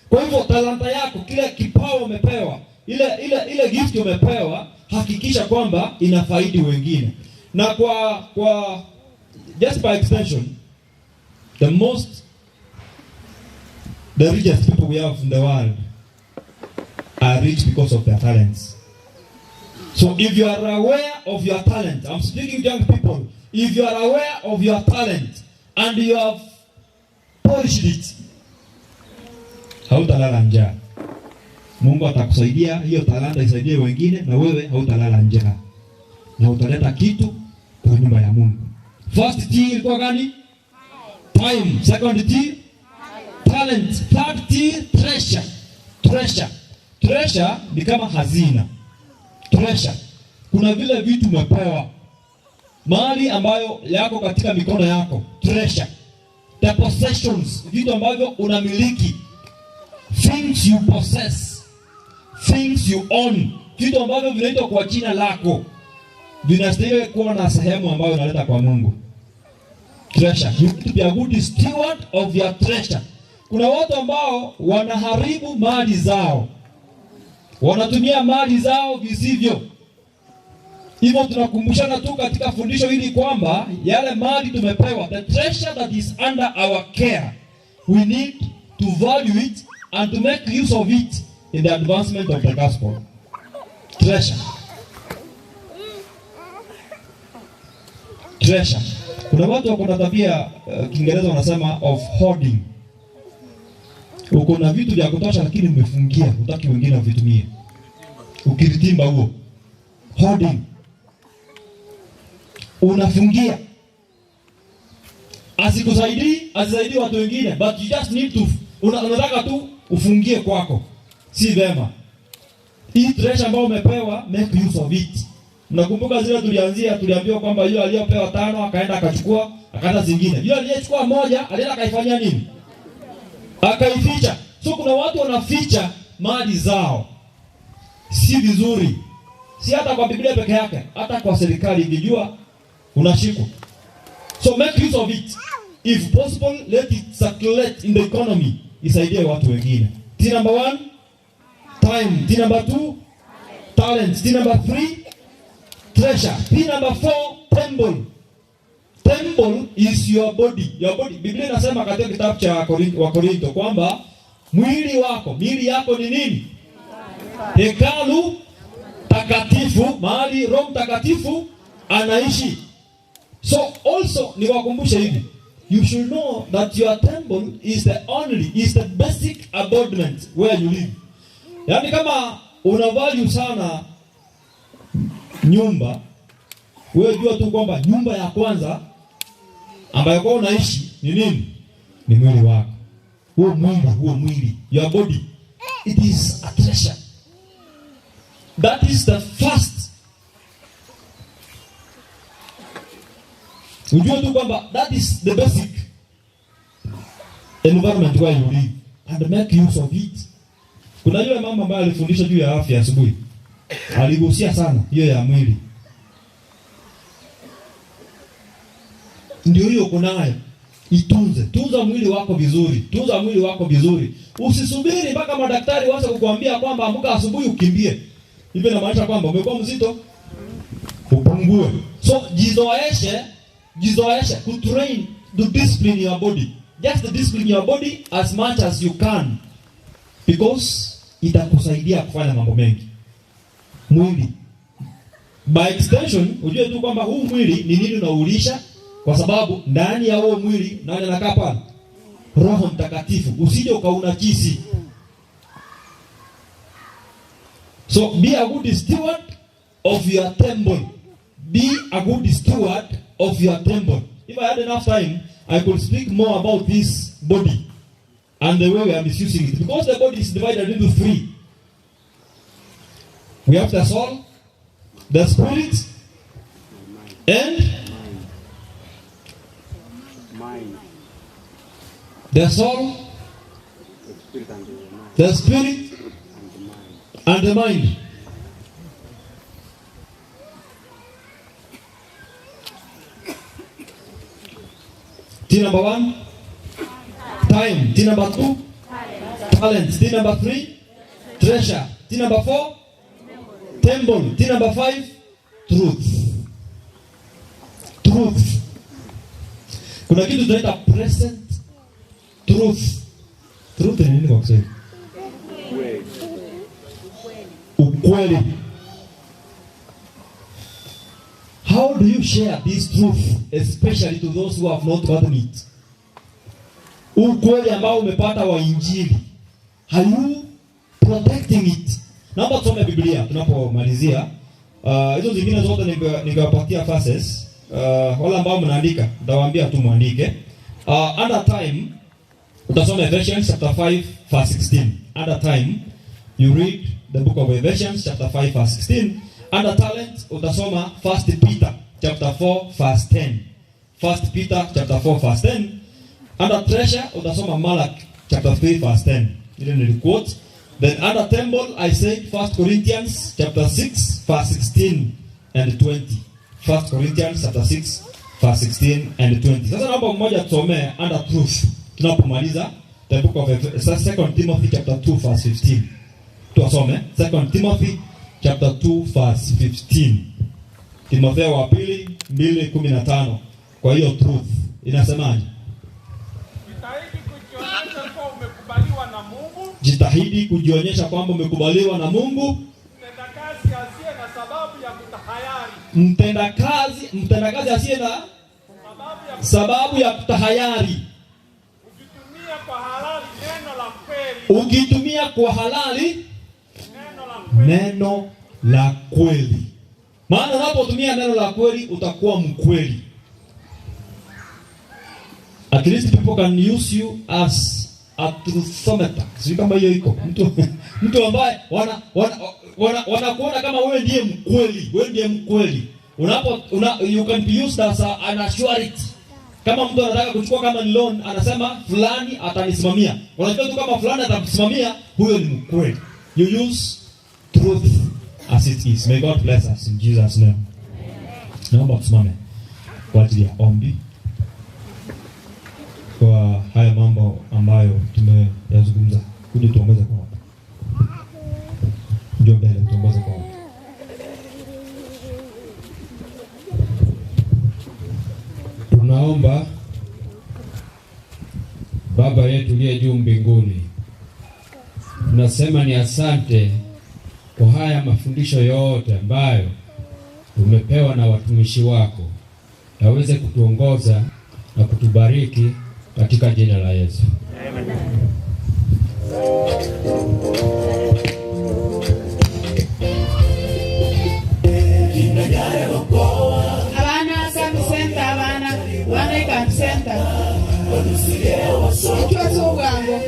Kwa hivyo talanta yako, kile kipawa umepewa, ile ile ile gift umepewa, hakikisha kwamba inafaidi wengine. Na kwa kwa just by extension, the most the richest people we have in the world are rich because of their talents. So if you are aware of your talent, I'm speaking to young people, if you are aware of your talent and you have polished it, hautalala njaa. Mungu atakusaidia hiyo talanta isaidie wengine, na wewe hautalala njaa na utaleta kitu kwa nyumba ya Mungu. First T ilikuwa gani? Time. Second T? Talent. Third T, treasure. Treasure. Treasure ni kama hazina. Treasure. Kuna vile vitu umepewa, mali ambayo yako katika mikono yako. Treasure. The possessions, vitu ambavyo unamiliki. Things you possess. Things you own. Vitu ambavyo vinaitwa kwa jina lako vinastahili kuwa na sehemu ambayo unaleta kwa Mungu. Treasure. You need to be a good steward of your treasure. Kuna watu ambao wanaharibu mali zao, wanatumia mali zao visivyo. Hivyo tunakumbushana tu katika fundisho hili kwamba yale mali tumepewa, the treasure that is under our care, we need to value it and to make use of it in the advancement of the gospel. Treasure. Treasure. Kuna watu wako na tabia uh, Kiingereza wanasema of hoarding. Uko na vitu vya kutosha lakini umefungia, hutaki wengine wavitumie. Ukiritimba huo. Hoarding. Unafungia. Asikusaidii, asisaidii watu wengine, but you just need to una, unataka tu ufungie kwako. Si vema. Hii treasure ambayo umepewa, make use of it. Mnakumbuka zile tulianzia, tuliambiwa kwamba yule aliyopewa tano akaenda akachukua akata zingine. Yule aliyechukua moja alienda akaifanyia nini? Akaificha. So kuna watu wanaficha mali zao, si vizuri, si hata kwa Biblia peke yake, hata kwa serikali ikijua unashikwa. So make use of it. If possible let it circulate in the economy isaidie watu wengine. T number one, time. T number two, talent. T number three, treasure. T number four, temple. Temple is your body. Your body. Biblia inasema katika kitabu cha wa Korinto kwamba mwili wako, miili yako ni nini? Hekalu takatifu, mahali Roho Mtakatifu anaishi. So also niwakumbushe hivi. You should know that your temple is the only, is the basic abodement where you live. Yaani kama una value sana nyumba, wewe jua tu kwamba nyumba ya kwanza ambayo kwa unaishi ni nini? Ni mwili wako. Huo mwili, huo mwili, your body. It is a treasure. That is the first. Ujue tu kwamba that is the basic environment where you live and make use of it. Kuna yule mama ambaye alifundisha juu ya afya asubuhi, aligusia sana hiyo ya mwili. Ndio hiyo uko nayo, itunze. Tunza mwili wako vizuri, tunza mwili wako vizuri. Usisubiri mpaka madaktari waanze kukuambia kwamba amka asubuhi ukimbie. Hivyo inamaanisha kwamba umekuwa mzito, upungue. So jizoeshe, jizoeshe kutrain to discipline your body. Just discipline your body as much as you can because itakusaidia kufanya mambo mengi. Mwili by extension, ujue tu kwamba huu mwili ni nini unaulisha, kwa sababu ndani ya huo mwili nani anakaa pale? Roho Mtakatifu. Usije ukaunajisi. So be a good steward of your temple. Be a good steward of your temple. If I had enough time, I could speak more about this body and the way we are misusing it. Because the body is divided into three. We have the soul, the spirit, and the soul, the spirit, and the mind. T number one, time. T number two, talent. T number three, treasure. T number four, temple. T number five, truth. Truth. Kuna kitu tunaita present truth. Truth ni nini kwa Kiswahili? Ukweli. How do you share this truth especially to those who have not gotten it? Ukweli ambao umepata wa Injili, are you protecting it? Naomba tusome Biblia tunapomalizia. Hizo zingine zote ningewapatia verses. Wale ambao mnaandika, nitawaambia tu muandike. Under time utasoma Ephesians chapter 5 verse 16. Under time you read the book of Ephesians chapter 5 verse 16. Under talent utasoma 1 Peter chapter 4 verse 10. 1 Peter chapter 4 verse 10. Under treasure utasoma Malaki chapter 3 verse 10. Ile niliquote. Then under temple I said 1 Corinthians chapter 6 verse 16 and 20. 1 Corinthians chapter 6 verse 16 and 20. Sasa naomba mmoja tusomee under truth tunapomaliza the book of 2 Timothy chapter 2 verse 15. Tuasome 2 Timothy chapter 2 verse 15. Timotheo wa pili 2:15. Kwa hiyo truth inasemaje? Jitahidi kujionyesha kwamba umekubaliwa na Mungu. Mtendakazi asiye na sababu ya kutahayari. Ukitumia kwa halali neno la kweli. Maana unapotumia neno la kweli utakuwa mkweli. At least people can use you as a truthometer. Sijui kama hiyo iko. Mtu ambaye wanakuona kama wewe ndiye mkweli, wewe ndiye mkweli. You can be used as an assurity. Kama mtu anataka kuchukua kama ni loan, anasema fulani atanisimamia. Unajua tu kama fulani atakusimamia, huyo ni mkweli. You use truth as it is. May God bless us in Jesus name. Naomba tusimame kwa ajili ya ombi. mambo ambayo tumeyazungumza. Kuja tuongoze kwa ombi. Njoo mbele tuongoze kwa ombi. Tunaomba Baba yetu uliye juu mbinguni, tunasema ni asante kwa haya mafundisho yote ambayo tumepewa na watumishi wako, yaweze kutuongoza na kutubariki katika jina la Yesu. Abana Kambi Center, abana abana Kambi Center ikibazo bwango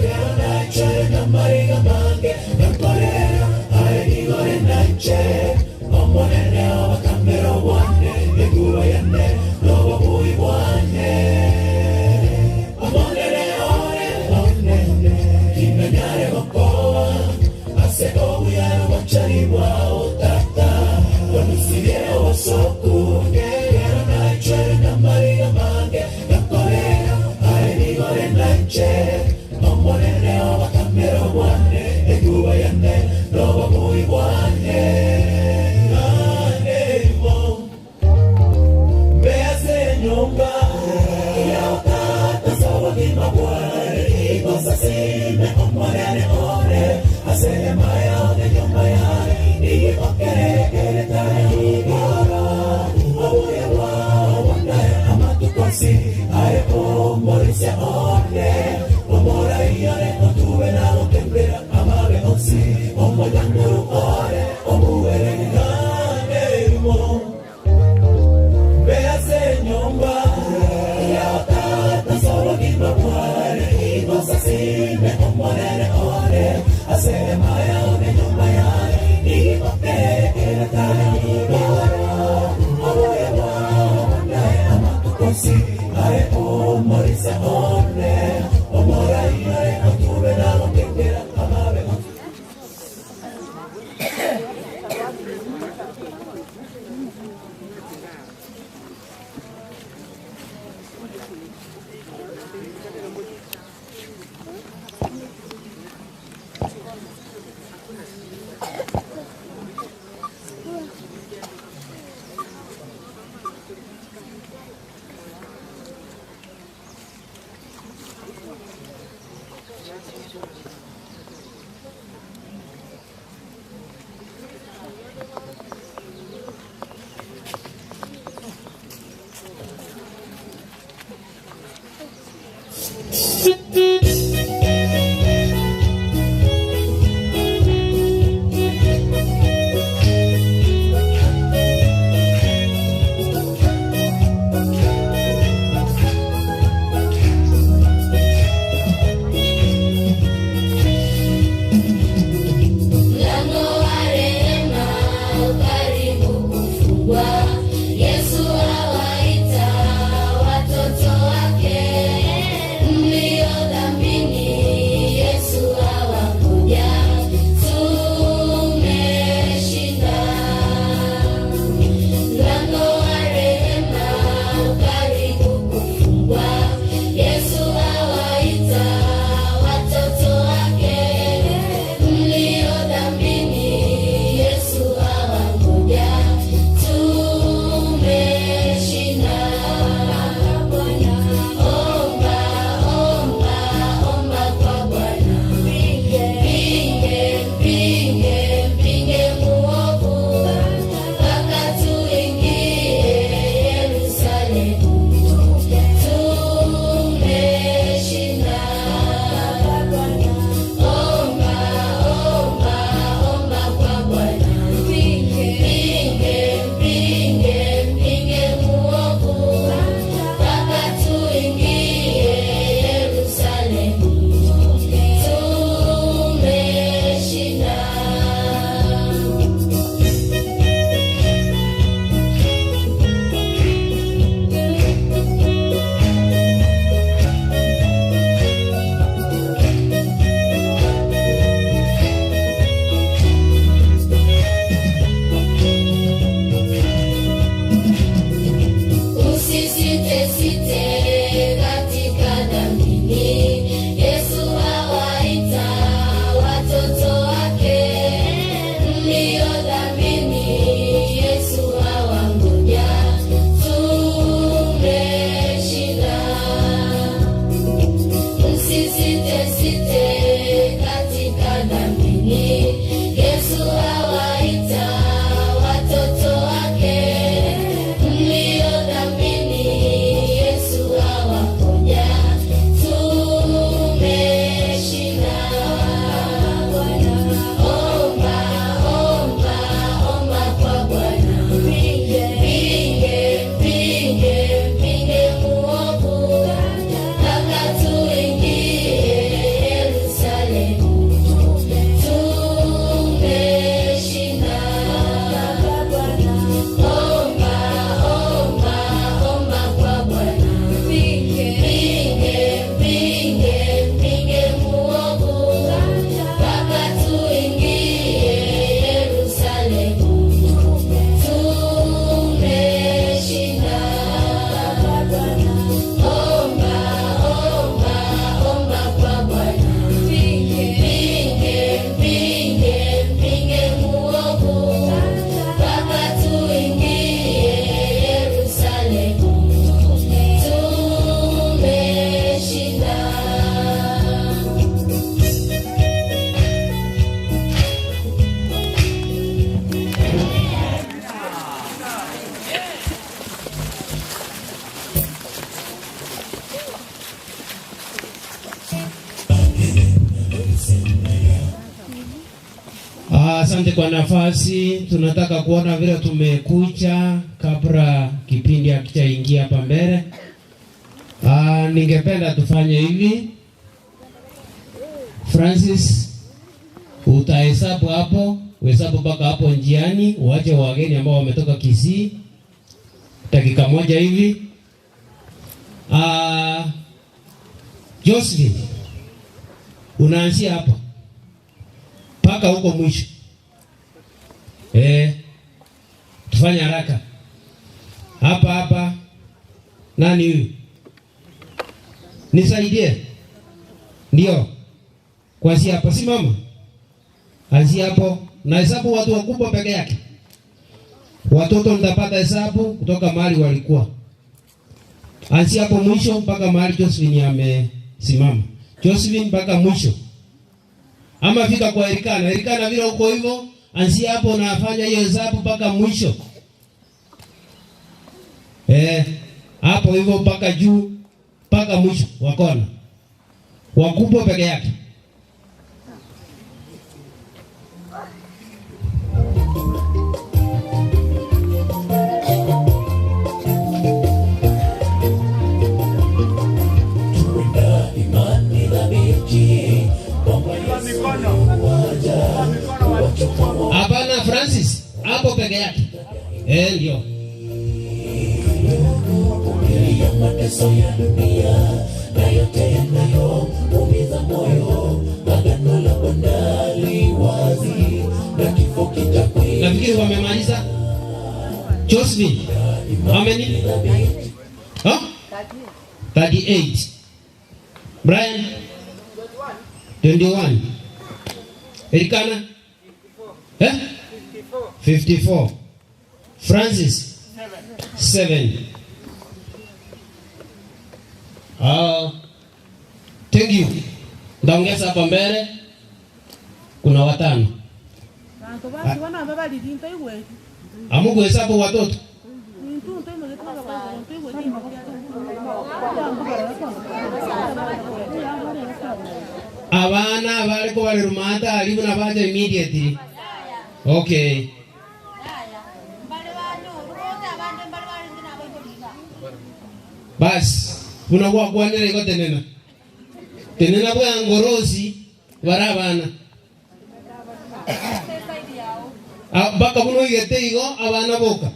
Asante kwa nafasi. Tunataka kuona vile tumekucha kabla kipindi hakijaingia hapa mbele. Ningependa tufanye hivi. Francis, utahesabu hapo, uhesabu mpaka hapo njiani, uache wageni ambao wametoka Kisii dakika moja hivi. Josephine, unaanzia hapa mpaka huko mwisho. Tufanye haraka hapa hapa. Nani huyu? Nisaidie. Ndio, kuanzia hapa. Simama, anzia hapo. Na hesabu watu wakubwa peke yake, watoto mtapata hesabu kutoka mahali walikuwa. Anzia hapo mwisho mpaka mahali Josephine amesimama. Josephine mpaka mwisho, ama fika kwa Elikana. Elikana vile uko hivyo, anzia hapo nafanya hiyo hesabu mpaka mwisho. Hapo hivyo mpaka juu mpaka mwisho wa kona. Wakubwa peke yake. Hapana Francis, hapo peke yake. Ndio. Mateso ya dunia na yote yanayoumiza moyo, agano la Bwana li wazi na kifo kitakwisha. Nafikiri wamemaliza. Josephine, how many? Huh? 38. Brian? 21. Elikana? 54. Francis? 7. Thank you. Ndaongeza hapa mbele kuna watano. Amugu hesabu watoto. Abana bali ko bali rumata alibu na baja immediately. Okay. Bas, unakuwa kwanira iko tenena. Tenena bwa ngorozi barabana. Baka buno igete igo abana boka.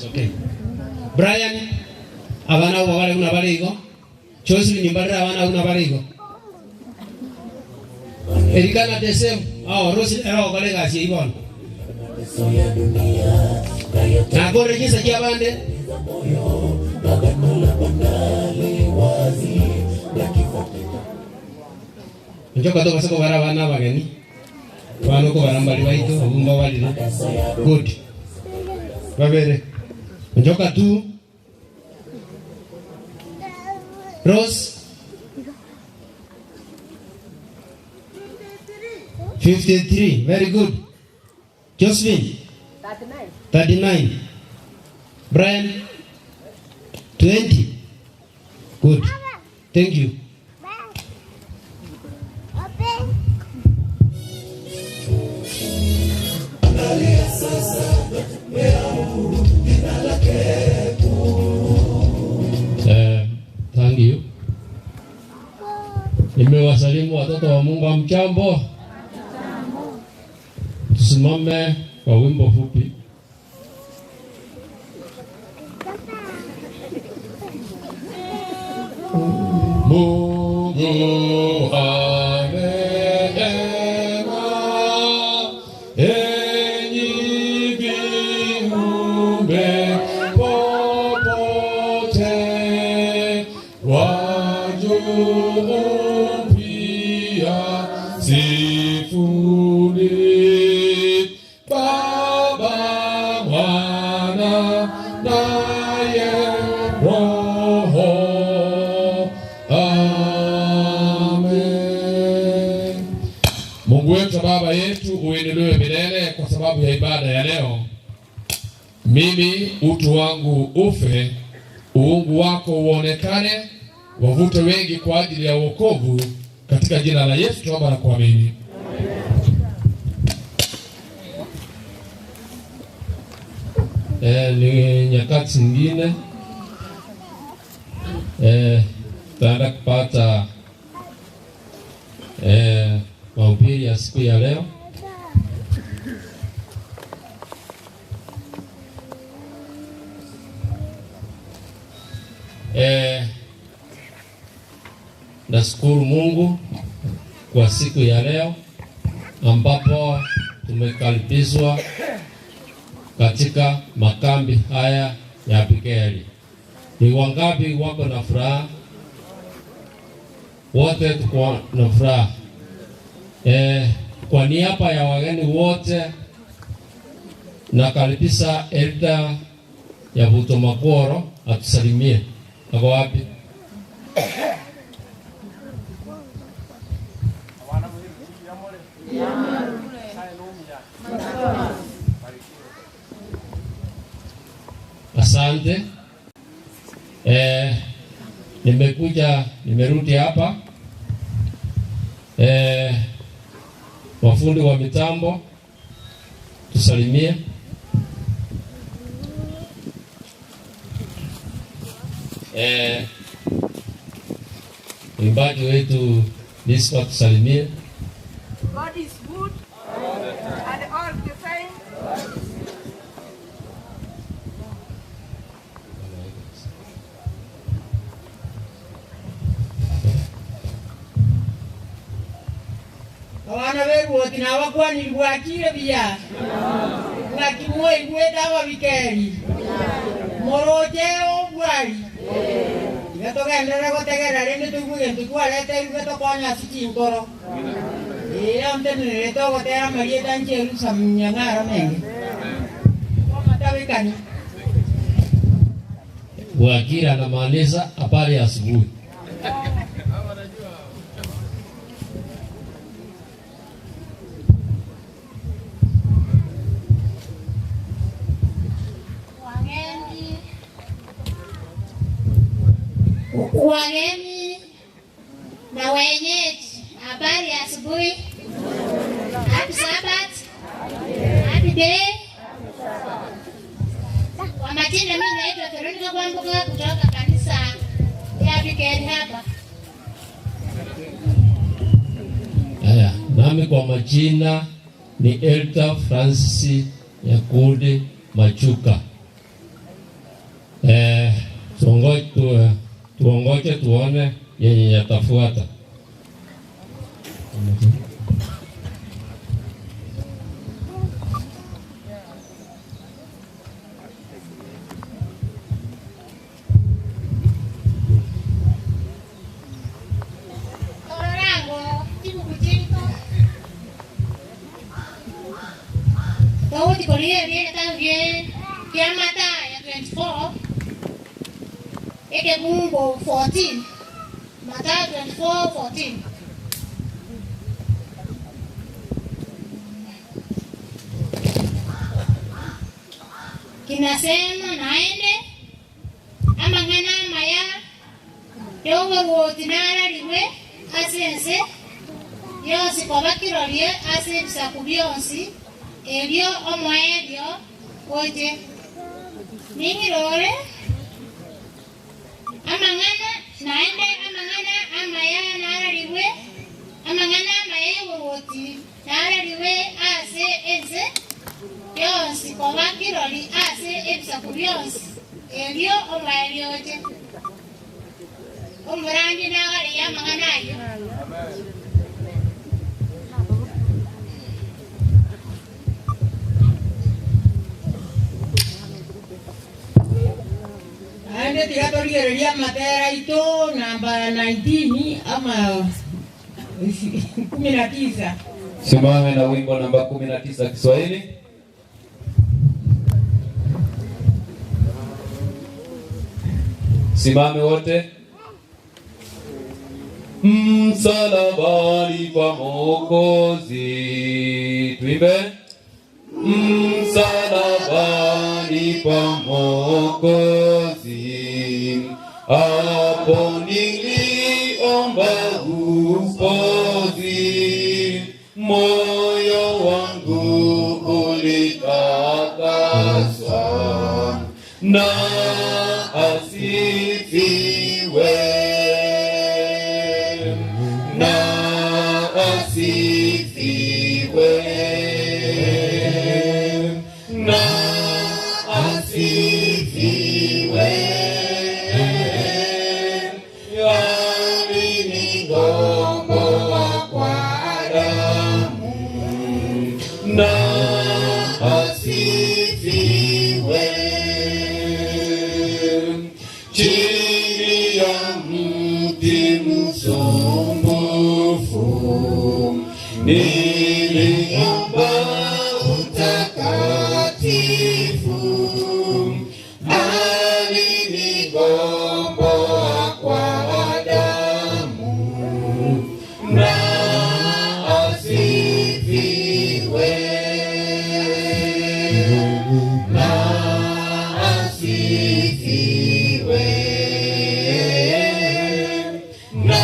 Okay. Brian, abana abo bale una bale igo. Josephine mbarira abana una bale igo. Erikana the same. Oh, Rose era okole gasi ibon. Na gore jinsa kia bande. Njoka toka sako bara bana bageni. Bano ko barambali baito obumba balire. Good. Babere. Njoka tu. Rose. 53. Very good. Josephine. 39. 39. Brian. 20. Good. Thank you. Thank you. Nimewasalimu watoto wa Mungu, hamjambo? Tusimame kwa wimbo fupi. Mungu aneema, enyi viumbe popote, wa juu pia sifuni. Baba, Mwana, naye Roho. Amen. Mungu wetu, Baba yetu, uinuliwe milele kwa sababu ya ibada ya leo. Mimi utu wangu ufe, uungu wako uonekane, wavute wengi kwa ajili ya wokovu, katika jina la Yesu tunaomba na kuamini. Ni nyakati zingine tutaenda kupata mahubiri ya siku ya leo. Nashukuru Mungu kwa siku ya leo ambapo tumekaribishwa katika makambi haya ya Bikeri. Ni wangapi wako na furaha? Wote tuko na furaha. Kwa niaba ya wageni wote nakaribisha Elda ya Butomakoro atusalimie. Ako wapi? Asante. Nimekuja, nimerudi hapa. Wafundi wa mitambo tusalimie. Mwimbaji wetu Nispa tusalimie. God is good and all the time. Abana berwoti nabakwaniri bwakire buya ng'akimwaigwete ababikeri moroche obwari iga togenderere gotegerera rende toigwe gento twareteirwe tokonya ase chinkoro ee ontenenere togotera marieta ncherusa nyang'aro menge omatabekani. Bwakire anamaanisha habari ya asubuhi. Wageni na wenyeji, habari ya asubuhi. Happy Sabbath. Happy day. Kwa majina mimi naitwa Veronica Kwambuka kutoka kanisa ya Bikeri hapa. Haya, nami kwa majina ni Elder Francis Nyakundi Machuka. Tuongoje tuone yenye yatafuata. Torango, chibukuchito. Tawuti kolie bien también. Kia Mathayo 24. Eke Mungu 14. Mathayo 24:14. Kinasema naende amang'ana amaya yoborwoti narariwe ase ense yonsi koba kirorie ase ebisaku bionsi ebio omoerio oche ning'irore amang'ana naende amang'ana amaya narariwe amang'ana amaya yoborwoti narariwe ase ense yonsi koba kirori ase ebisaku bionsi ebio omoerio oche omurangi nagariya amang'ana ayo. Aende tiga torigereria matera ito namba 19 ama 19. Simame na wimbo namba 19 Kiswahili. Simame wote. Msalabani kwa Mwokozi. Kiswahili tuimbe. Msalabani pa Mwokozi, hapo niliomba upozi, moyo wangu ulitakaswa na asifiwe, na asifiwe, na asifiwe. Alinigomboa kwa damu, na asifiwe. Chini ya mti msumbufu niliomba utakatifu, alinigomboa kwa damu, na asifiwe, na asifiwe, na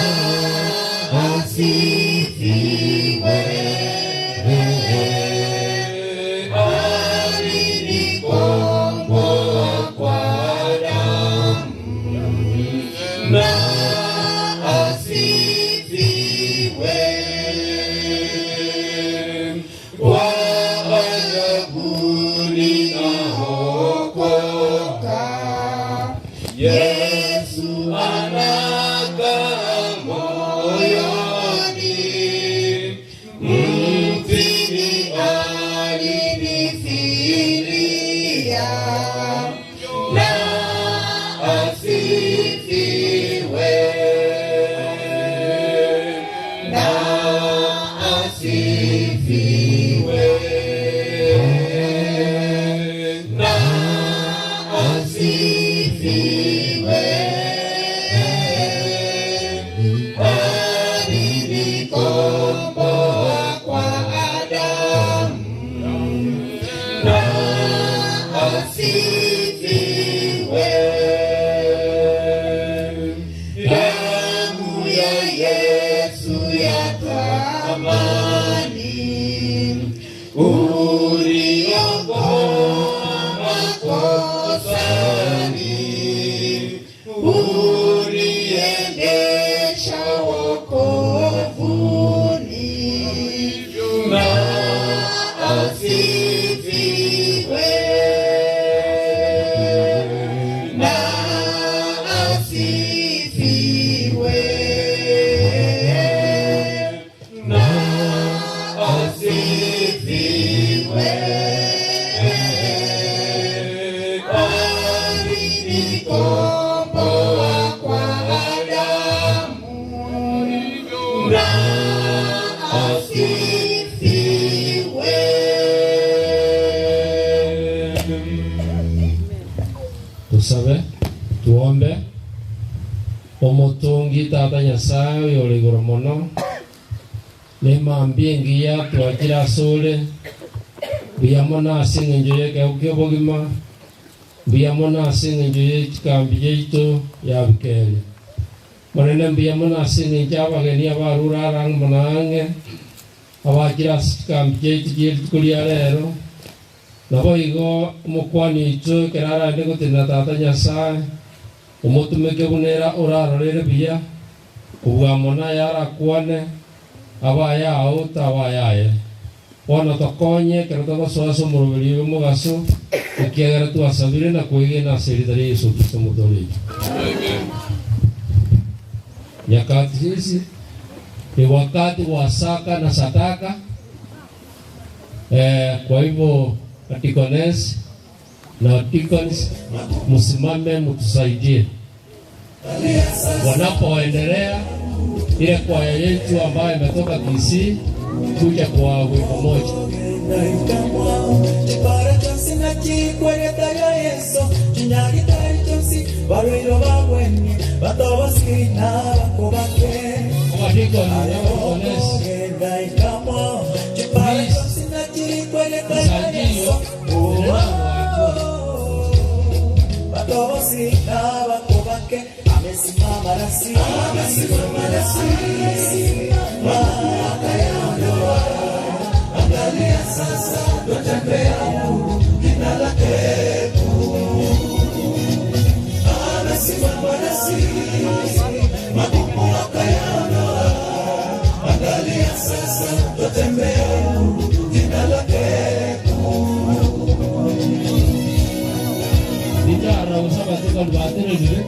asifiwe. Alinikomboa kwa damu, na asifiwe. Kwa ajabu ninaokoka, Yesu anakaa moyoni, mtini alinifilia, na asifiwe, na asifiwe, na asifiwe. Alinikomboa kwa damu, na asifiwe. Damu ya Yesu ya thamani, uliokoa makosani, uliendesha wokovuni, na asifiwe, na asifiwe, na asifiwe. Alinikomboa kwa damu, na asifiwe. Tusabe, tuombe. Omotungi tata Nyasaye oyo ore igoro mono, nemambia engiya twachire ase ore, mbuya mono ase eng'encho ya ekegwa kia obogima, mbuya mono ase eng'encho ya echikambi yaito ya bikeri. Monene mbuya mono ase eng'encho abageni abarure arang'e mono ang'e, abachire ase chikambi chiaito chia rituko ria rero, nabo igo omokwani oito ekero arande gotenena tata Nyasaye, omotumeke buna orarorere buya, kobua mono aye arakwane, abaye ao tabaye aye. Bono tokonye ekero togosoa ase omoroberi oyo omogaso, ekiagera twasabire na kwegena ase erita ria Yesu Kristo omotoori oito. Nyakati hizi ni wakati wa saka na sadaka. Kwa hivyo deaconess na deacons, msimame mtusaidie wanapoendelea ile kwaya yetu ambayo imetoka Kisii kuja kwa wimbo moja. Please. Watosi na wako wake amesimama nasi, amesimama nasi, akayaondoa. Angalia sasa twatembea huru, jina lake kuu. Amesimama nasi, magumu akayaondoa. Angalia sasa twatembea huru, jina lake kuu. Dijara usaba tuka lubatere dire.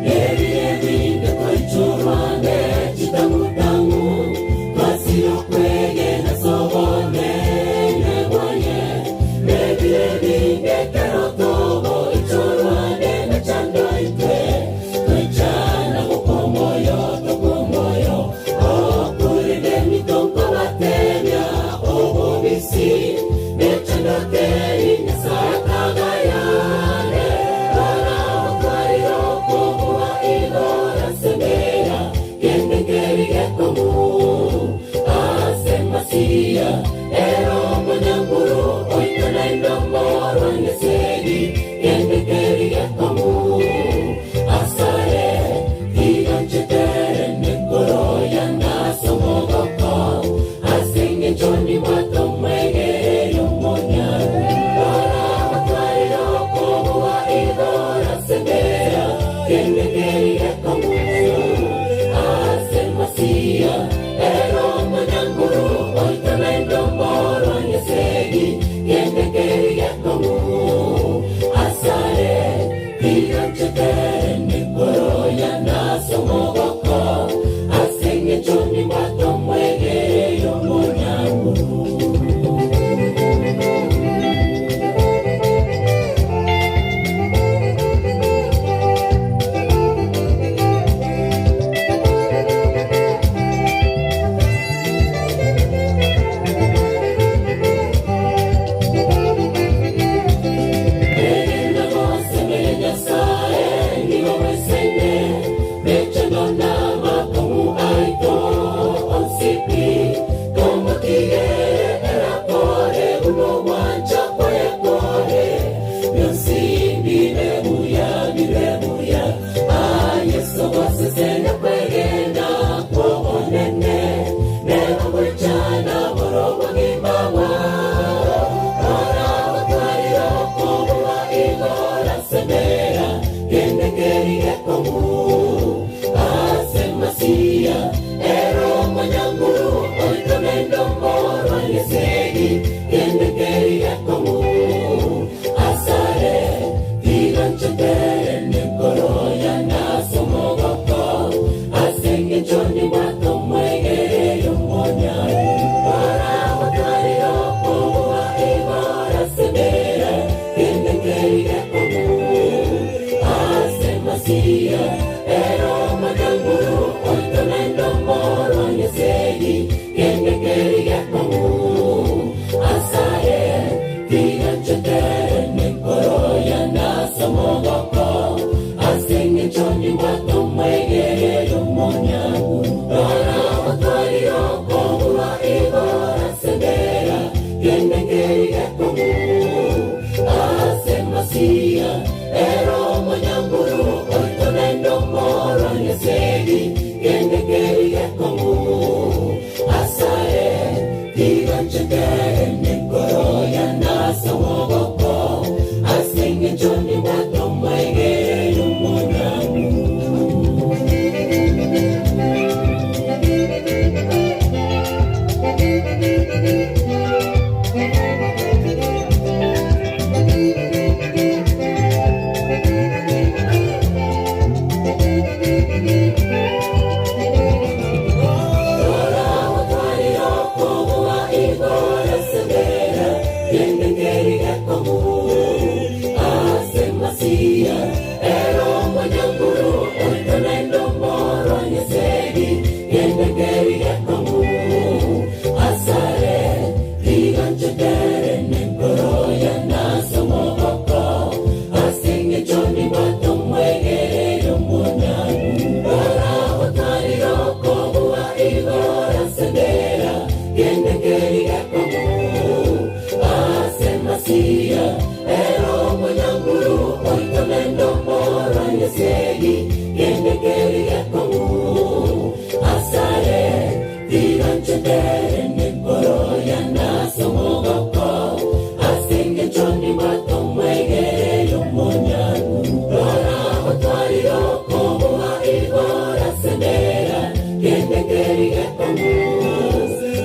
Eri, eri, Masia, ero omonyanguru oito naende omorwania esegi, kende keri gekong'u asare, tiga nchetere nenkoro yane ase omogoko, ase eng'encho nibwate omwegereri omonyangu. Rora otwarire okobua igoro ase embera, kende nkeri gekong'u ase Masia, ere omonyanguru oito naende omorwania esegi, kende nkeri gekong'u asare, tiga nchetere nenkoro yane ase omogoko, ase eng'encho nibwate omwegereri omonyangu. Rora otwarire okobua igoro ase embera, kende nkeri gekong'u ase Masia, ere omonyanguru oito naende omorwania esegi, kende nkeri gekong'u asare, tiga nchetere nenkoro yane ase omogoko, ase eng'encho nibwate omwegereri omonyangu. Rora otwarire okobua igoro ase embera, kende nkeri gekong'u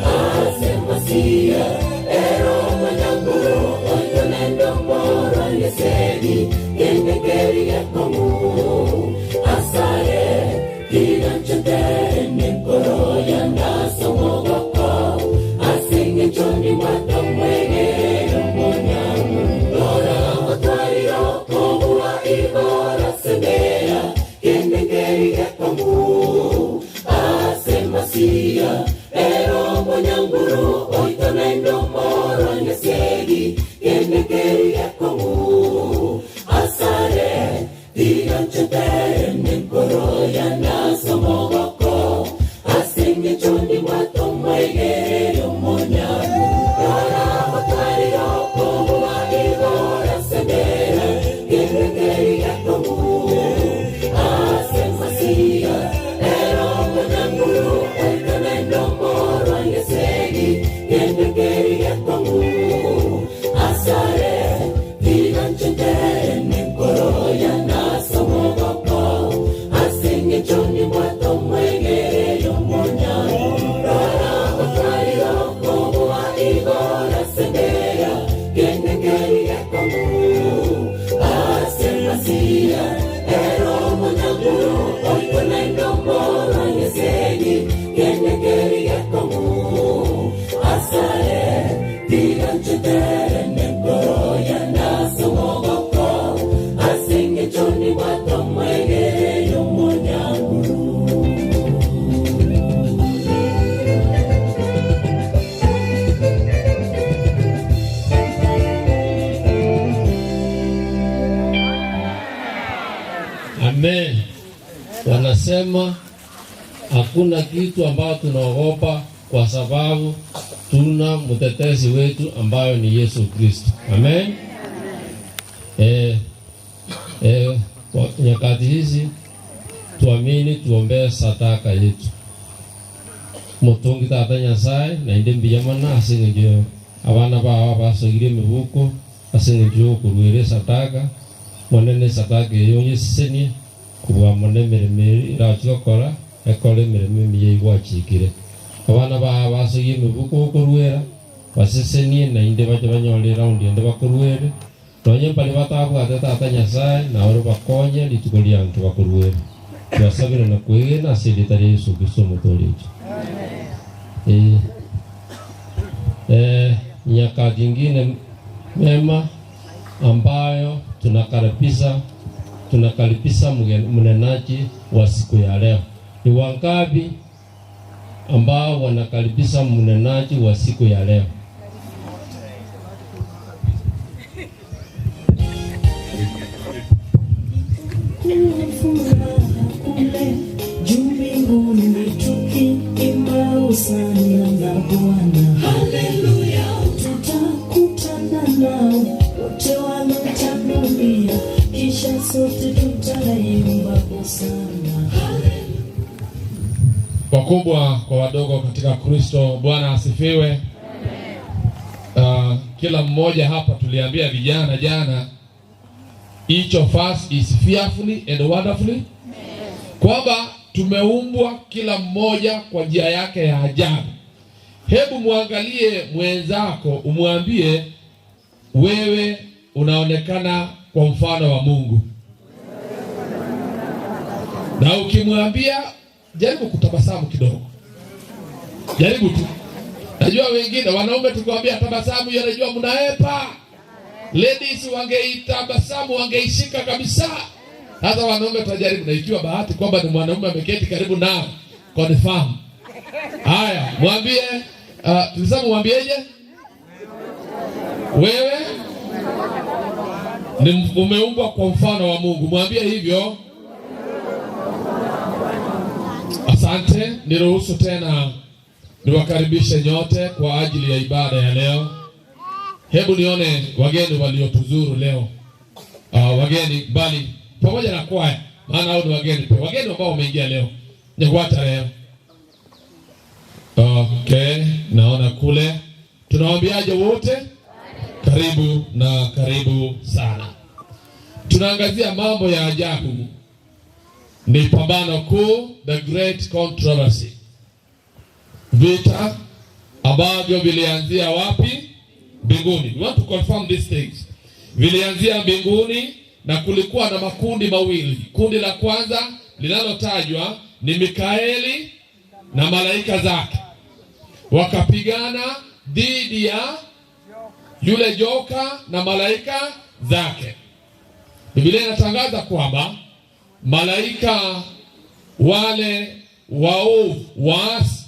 ase Masia, ere omonyanguru oito naende omorwania esegi, kende nkeri gekong'u asare, tiga nchetere nenkoro yane ase omogoko, ase eng'encho nibwate omwegereri omonyangu. Rora otwarire okobua igoro ase embera, kende nkeri gekong'u ase Masia, ere omonyanguru oito naende omorwania esegi, kende nkeri gekong'u asare, tiga nchetere nenkoro yane ase omogoko, ase eng'encho nibwate omwegereri omonyangu. Rora otwarire okobua igoro ase embera, kende nkeri gekong'u ase Masia, ere omonyanguru oito naende omorwania esegi, kende nkeri gekong'u asare, tiga nchetere nenkoro yane ase omogoko, ase eng'encho nibwate omwegereri omonyangu. Rora otwarire okobua igoro ase embera, kende nkeri gekong'u ase Masia, ere omonyanguru oito naende omorwania esegi, kende nkeri gekong'u asare, tiga nchetere nenkoro yane ase omogoko, ase eng'encho nibwate omwegereri omonyangu. Amen. Wanasema hakuna kitu ambayo tunaogopa kwa sababu tuna mtetezi wetu ambayo ni Yesu Kristo. Amen. Kwa nyakati hizi tuamini, tuombee sadaka yetu. Mutungi tata Nyasaye na inde mbiya mana ase eng'encho abana bao basogire emibuko ase eng'encho yokorwera esadaka monene esadaka eyo onyesesenie kobua mono emeremo erachi gokora ekore emeremo emiya igwachikire. Abana bao basogie emibuko okorwera basesenie na inde bache banyore eraundi ende bakorwere nonye mbari batabwate tata Nyasaye nawe bakonye rituko rianke bakorwere. Twasabire na kwegena ase erieta ria Yesu Kristo omotorechi. Nyakati ingine mema ambayo tunakaribisha mnenaji wa siku ya leo. Ni wangapi ambao wanakaribisha mnenaji wa siku ya leo? Juu mbinguni tukiimba hosana na Bwana. Haleluya, tutakutana nao wote walotanda. dunia, kisha sote tutaimba hosana. Wakubwa kwa wadogo katika Kristo, Bwana asifiwe. Kila mmoja hapa tuliambia vijana jana, each of us is fearfully and wonderfully, kwamba tumeumbwa kila mmoja kwa njia yake ya ajabu. Hebu mwangalie mwenzako, umwambie wewe unaonekana kwa mfano wa Mungu, na ukimwambia jaribu kutabasamu kidogo, jaribu tu. Najua wengine wanaume tukiwaambia tabasamu, yeye anajua mnaepa. Ladies wangeitabasamu wangeishika kabisa. Sasa wanaume tutajaribu, na ikiwa bahati kwamba ni mwanaume ameketi karibu nao, confirm. Haya, mwambie tulisema mwambieje? Wewe ni umeumbwa kwa mfano wa Mungu, mwambie hivyo. Asante, niruhusu tena niwakaribishe nyote kwa ajili ya ibada ya leo. Hebu nione wageni waliotuzuru leo. Wageni mbali pamoja na kwaya, maana hao ni wageni pia, wageni ambao wameingia leo nyakuacha leo. Okay, naona kule tunawaambiaje wote, karibu na karibu sana. Tunaangazia mambo ya ajabu, ni pambano kuu, the great controversy, vita ambavyo vilianzia wapi? Mbinguni. We want to confirm these things. Vilianzia mbinguni na kulikuwa na makundi mawili. Kundi la kwanza linalotajwa ni Mikaeli na malaika zake, wakapigana dhidi ya yule joka na malaika zake. Biblia inatangaza kwamba malaika wale waovu, waasi,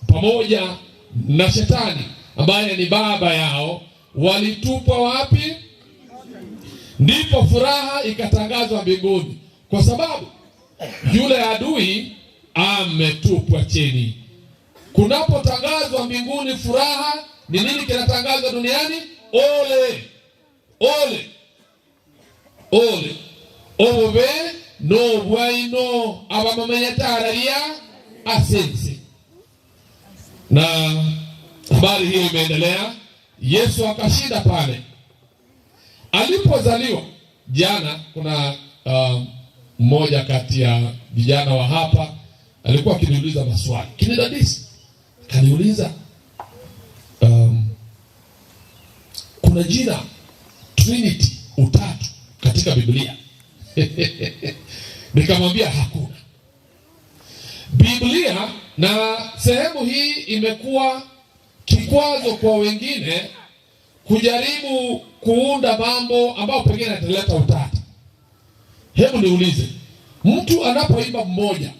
pamoja na shetani ambaye ni baba yao walitupwa wapi? Ndipo furaha ikatangazwa mbinguni, kwa sababu yule adui ametupwa chini. Kunapotangazwa mbinguni furaha, ni nini kinatangazwa duniani? Ole, ole, ole, obe nobwaino abamamenyetararia asensi. Na habari hiyo imeendelea. Yesu akashinda pale alipozaliwa. Jana kuna mmoja kati ya vijana wa hapa alikuwa akiniuliza maswali kinidadisi, akaniuliza kuna jina Trinity, utatu katika Biblia. Nikamwambia hakuna Biblia, na sehemu hii imekuwa kikwazo kwa wengine kujaribu kuunda mambo ambayo pengine yataleta utata. Hebu niulize, mtu anapoimba mmoja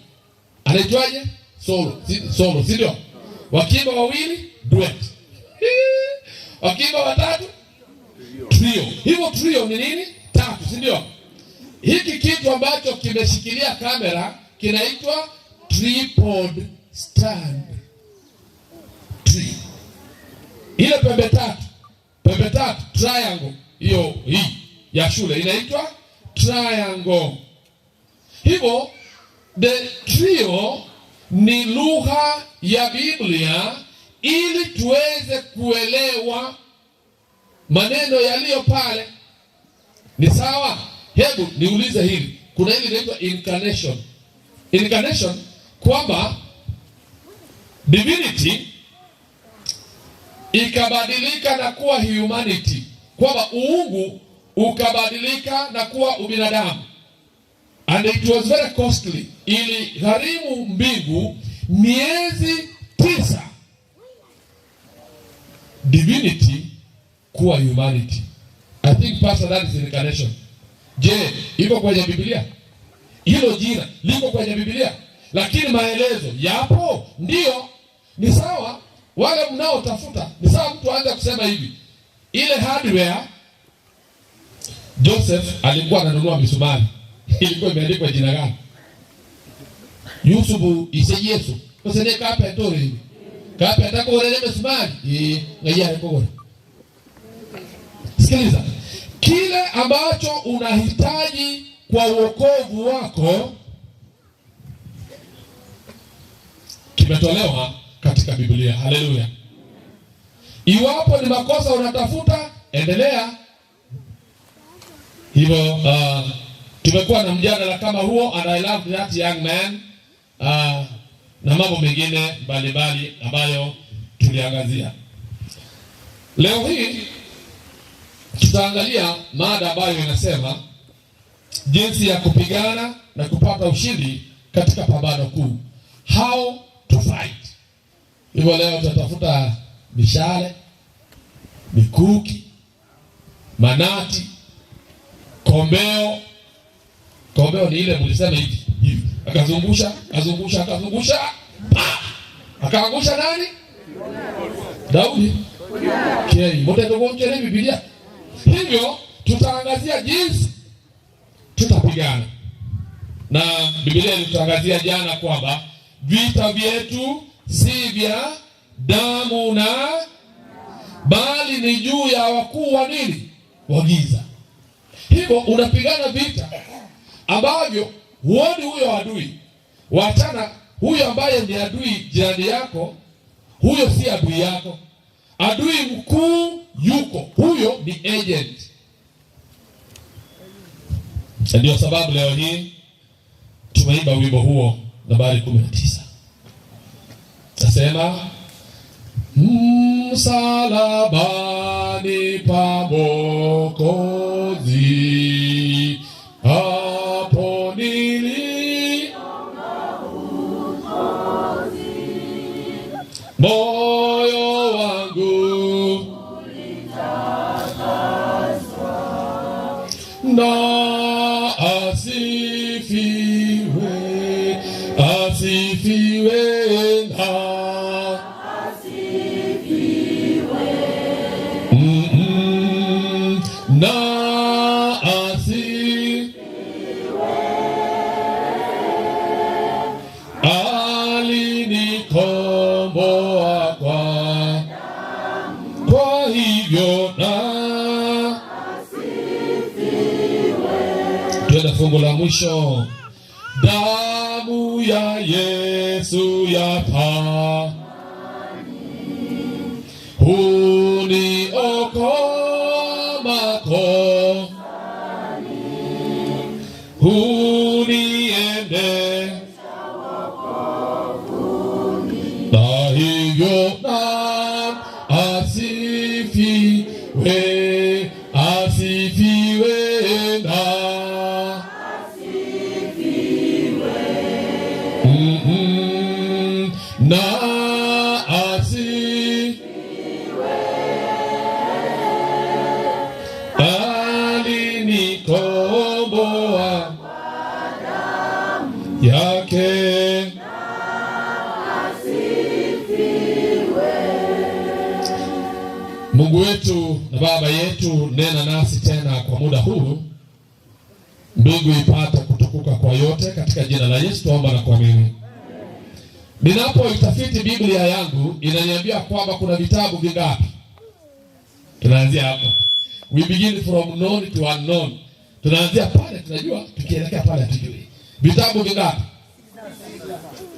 anaitwaje? Solo, si, solo, si ndio? Wakiimba wawili duet, wakiimba watatu trio. Hivyo trio ni nini? Tatu, si ndio? Hiki kitu ambacho kimeshikilia kamera kinaitwa tripod stand. Tree. Ile pembe tatu, pembe tatu, triangle hiyo hii ya shule inaitwa triangle. Hivyo the trio ni lugha ya Biblia ili tuweze kuelewa maneno yaliyo pale. Ni sawa? Hebu niulize hili. Kuna hili inaitwa incarnation. Incarnation kwamba divinity ikabadilika na kuwa humanity, kwamba uungu ukabadilika na kuwa ubinadamu. And it was very costly. Iligharimu mbingu miezi 9 divinity kuwa humanity. I think pastor, that is incarnation. Je, iko kwenye Biblia? Hilo jina liko kwenye Biblia? Lakini maelezo yapo? Ndio. Ni sawa wale mnaotafuta, ni sawa mtu aanze kusema hivi, ile hardware Joseph alikuwa ananunua misumari ilikuwa imeandikwa jina gani? Yusufu ise Yesu. Kose ne kape tore hivi. Kape atakorere misumari. Eh, ngaye akogora. Sikiliza. Kile ambacho unahitaji kwa uokovu wako kimetolewa katika Biblia. Haleluya! Iwapo ni makosa unatafuta, endelea hivyo. Tumekuwa na mjadala kama huo, and I love that young man na mambo mengine mbalimbali ambayo tuliangazia. Leo hii tutaangalia mada ambayo inasema jinsi ya kupigana na kupata ushindi katika pambano kuu, how to fight. Hivyo leo tutatafuta mishale, mikuki, manati, kombeo. Kombeo ni ile mlisema hivi hivi, akazungusha akazungusha akazungusha, pa! Akaangusha nani? Daudi. Kei, mutatogonjele Biblia. Hivyo tutaangazia jinsi tutapigana, na Biblia ilitutangazia jana kwamba vita vyetu si vya damu na bali ni juu ya wakuu wa nini? Wa giza. Hivyo unapigana vita ambavyo huoni huyo adui. Wachana huyo ambaye ni adui jirani yako, huyo si adui yako. Adui mkuu yuko, huyo ni agent. Ndio sababu leo hii tumeimba wimbo huo nambari 19. Nasema msalabani pa Mwokozi, hapo nili moyo wangu na asifiwe, asifiwe na na asifiwe, alinikomboa kwa hivyo na twende fungu la mwisho. Damu ya Yesu yafaa huniokoa mako, huniende na hivyo na asifiwe, asifiwe na na asifiwe, alinikomboa yake. Mungu wetu na Baba yetu, nena nasi tena kwa muda huu, mbingu ipate kutukuka kwa yote, katika jina la Yesu tuomba na kuamini. Ninapoitafiti Biblia yangu inaniambia kwamba kuna vitabu vingapi? Tunaanzia hapo. We begin from known to unknown. Tunaanzia pale tunajua, tukielekea pale hatujui. Vitabu vingapi?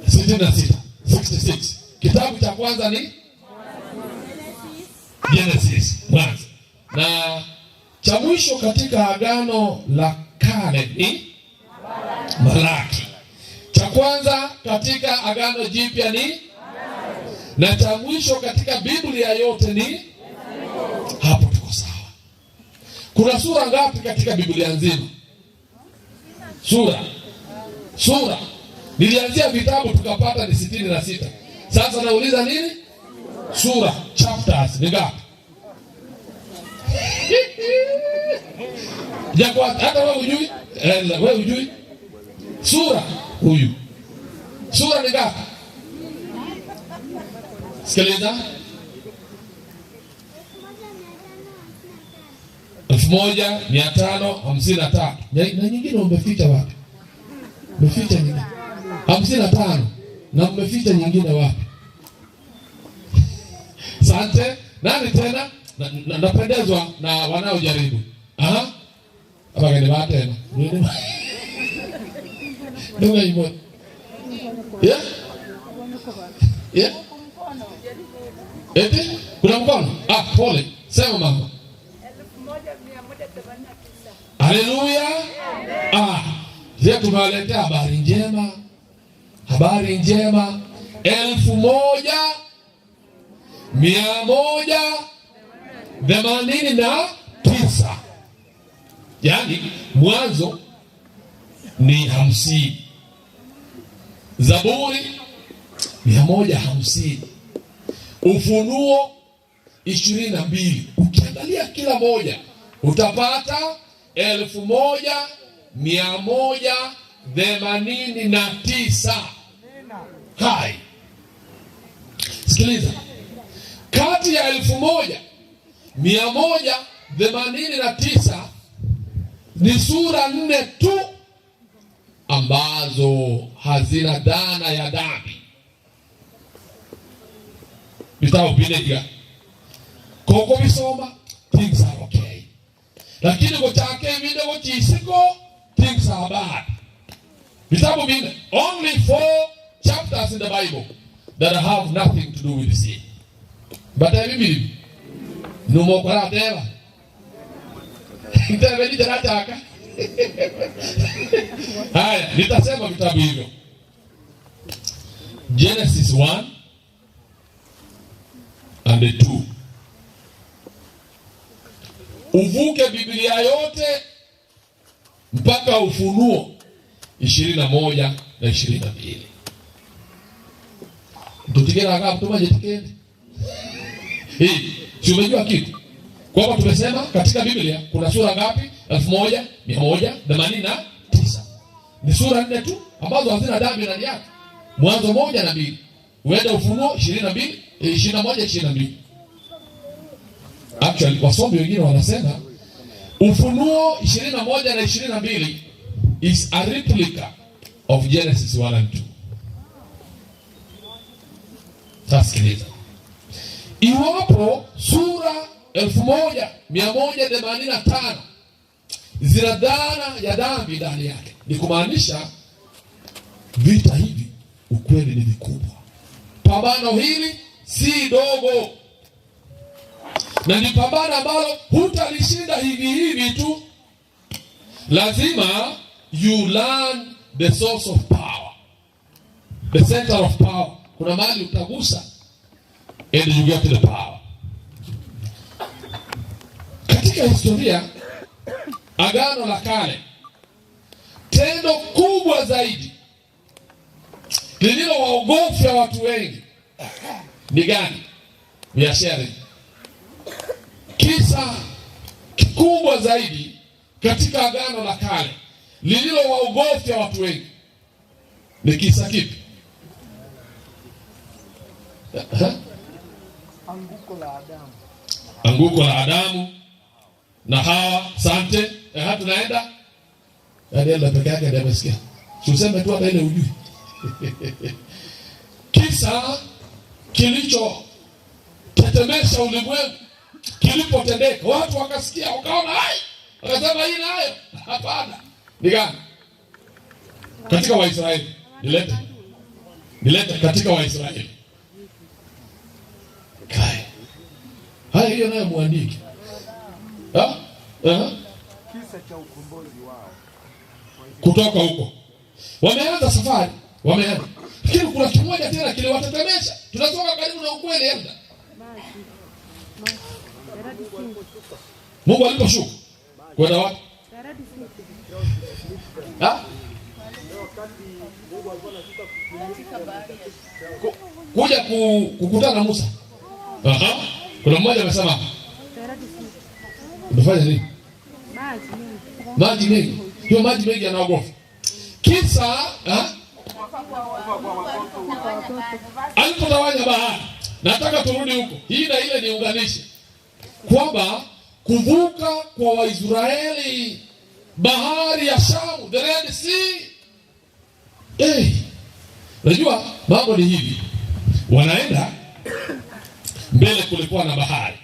66. 66. Kitabu cha kwanza ni Genesis, Mwanzo. Na cha mwisho katika Agano la Kale ni Malaki. Cha kwanza katika Agano Jipya ni, na cha mwisho katika Biblia yote ni, hapo tuko sawa. Kuna sura ngapi katika Biblia nzima? Sura. Sura. Nilianzia vitabu tukapata ni 66. Sasa nauliza nini? Sura, chapters ni ngapi? Japo hata wewe hujui? Wewe hujui? Sura huyu. Sura ni ngapi? Sikiliza. 1553. Na nyingine umeficha wapi? Umeficha nyingine. 55. Na umeficha nyingine wapi? Asante. Nani tena? Napendezwa na wanaojaribu. Aha. Abageni bateba. Nunga imwe. Yeah? Yeah? Eti? Kuna mkono? Ah, pole. Sema mama. Haleluya. Ah, leo tumewaletea habari njema. Habari njema 1189, yaani Mwanzo ni 50, Zaburi 150, Ufunuo 22. Ukiangalia kila moja utapata 1189. Hai, sikiliza, kati ya 1189 ni sura 4 tu ambazo hazina dhana ya dhambi. Vitabu vinega koko bisoma things are okay, lakini gochake vinde gochisiko things are bad. Vitabu vine only 4 chapters in the Bible that have nothing to do with sin. But I believe numokora teba ntebe nijarataka. Haya, nitasema vitabu hivyo. Genesis 1 and 2. Uvuke Biblia yote mpaka Ufunuo 21 na 22. Tutigera kama mtumaje tikende. Hii, si umejua kitu? Kwamba tumesema katika Biblia kuna sura ngapi? 1189. Ni sura 4 tu ambazo hazina dhambi ndani yake. Mwanzo 1 na 2. Uende Ufunuo 22, 21, 22. Actually, wasomi wengine wanasema Ufunuo 21 na 22 is a replica of Genesis 1 and 2. Sasa sikiliza. Iwapo sura 1185 zina dhana ya dhambi ndani yake, ni kumaanisha vita hivi ukweli ni vikubwa. Pambano hili si dogo, na ni pambano ambalo hutalishinda hivi hivi tu. Lazima you learn the source of power, the center of power. Kuna mahali utagusa and you get the power. Katika historia Agano la Kale, tendo kubwa zaidi lililowaogofya watu wengi ni gani? We are sharing. Kisa kikubwa zaidi katika Agano la Kale lililowaogofya watu wengi ni kisa kipi? Anguko la Adamu. Anguko la Adamu na Hawa. Asante. Tunaenda. Daniel peke yake ndiye amesikia. Useme tu hata ile ujui. Kisa kilicho tetemesha ulimwengu kilipotendeka, watu wakasikia, wakaona hai, wakasema hii nayo hapana. Ni gani? Katika Waisraeli. Nilete. Nilete katika Waisraeli. Kai. Haya, hiyo nayo muandike. Ha? Ha? Kisa cha ukombozi wao. Kutoka huko. Wameanza safari, wameanza. Lakini kuna kimoja tena kiliwatetemesha. Tunatoka karibu na ukweli Elda. Mungu aliposhuka kwenda wapi? Ha? Kuja kukutana na Musa. Aha. Kuna mmoja amesema umefanya nini? Maji mengi. Hiyo maji mengi yanaogofya. Kisa, ha? Alipotawanya bahari. Nataka turudi huko. Hii na ile niunganishe. Kwamba kuvuka kwa Waisraeli bahari ya Shamu, the Red Sea. Unajua mambo ni hivi. Wanaenda mbele kulikuwa na bahari.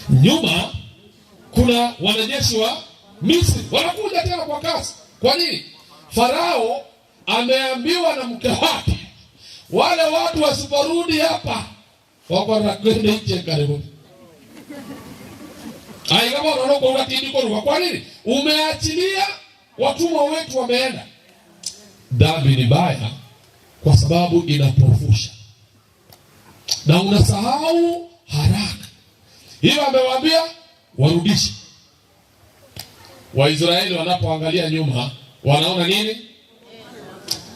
Nyuma kuna wanajeshi wa Misri wanakuja tena kwa kasi. Kwa nini? Farao ameambiwa na mke wake, wale watu wasiporudi hapa wako na kwenda nje karibuni. Aigabororokouratindikoruga. Kwa nini? Umeachilia watumwa wetu wameenda. Dhambi ni baya kwa sababu inapofusha na unasahau haraka. Hiyo amewaambia warudishe. Waisraeli wanapoangalia nyuma wanaona nini?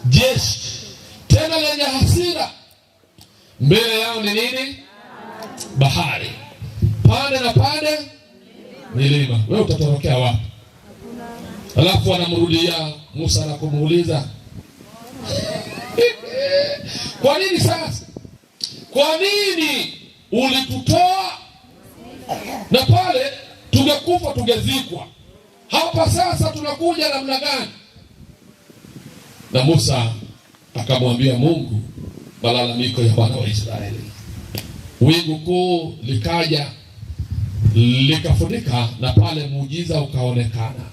Jeshi tena lenye hasira. Mbele yao ni nini? Bahari, pande na pande milima. Wewe utatorokea wapi? Alafu anamrudia Musa na kumuuliza kwa nini sasa? Kwa nini ulitutoa? Na pale tungekufa tungezikwa. Hapa sasa tunakuja namna gani? Na Musa akamwambia Mungu malalamiko ya wana wa Israeli. Wingu kuu likaja likafunika, na pale muujiza ukaonekana,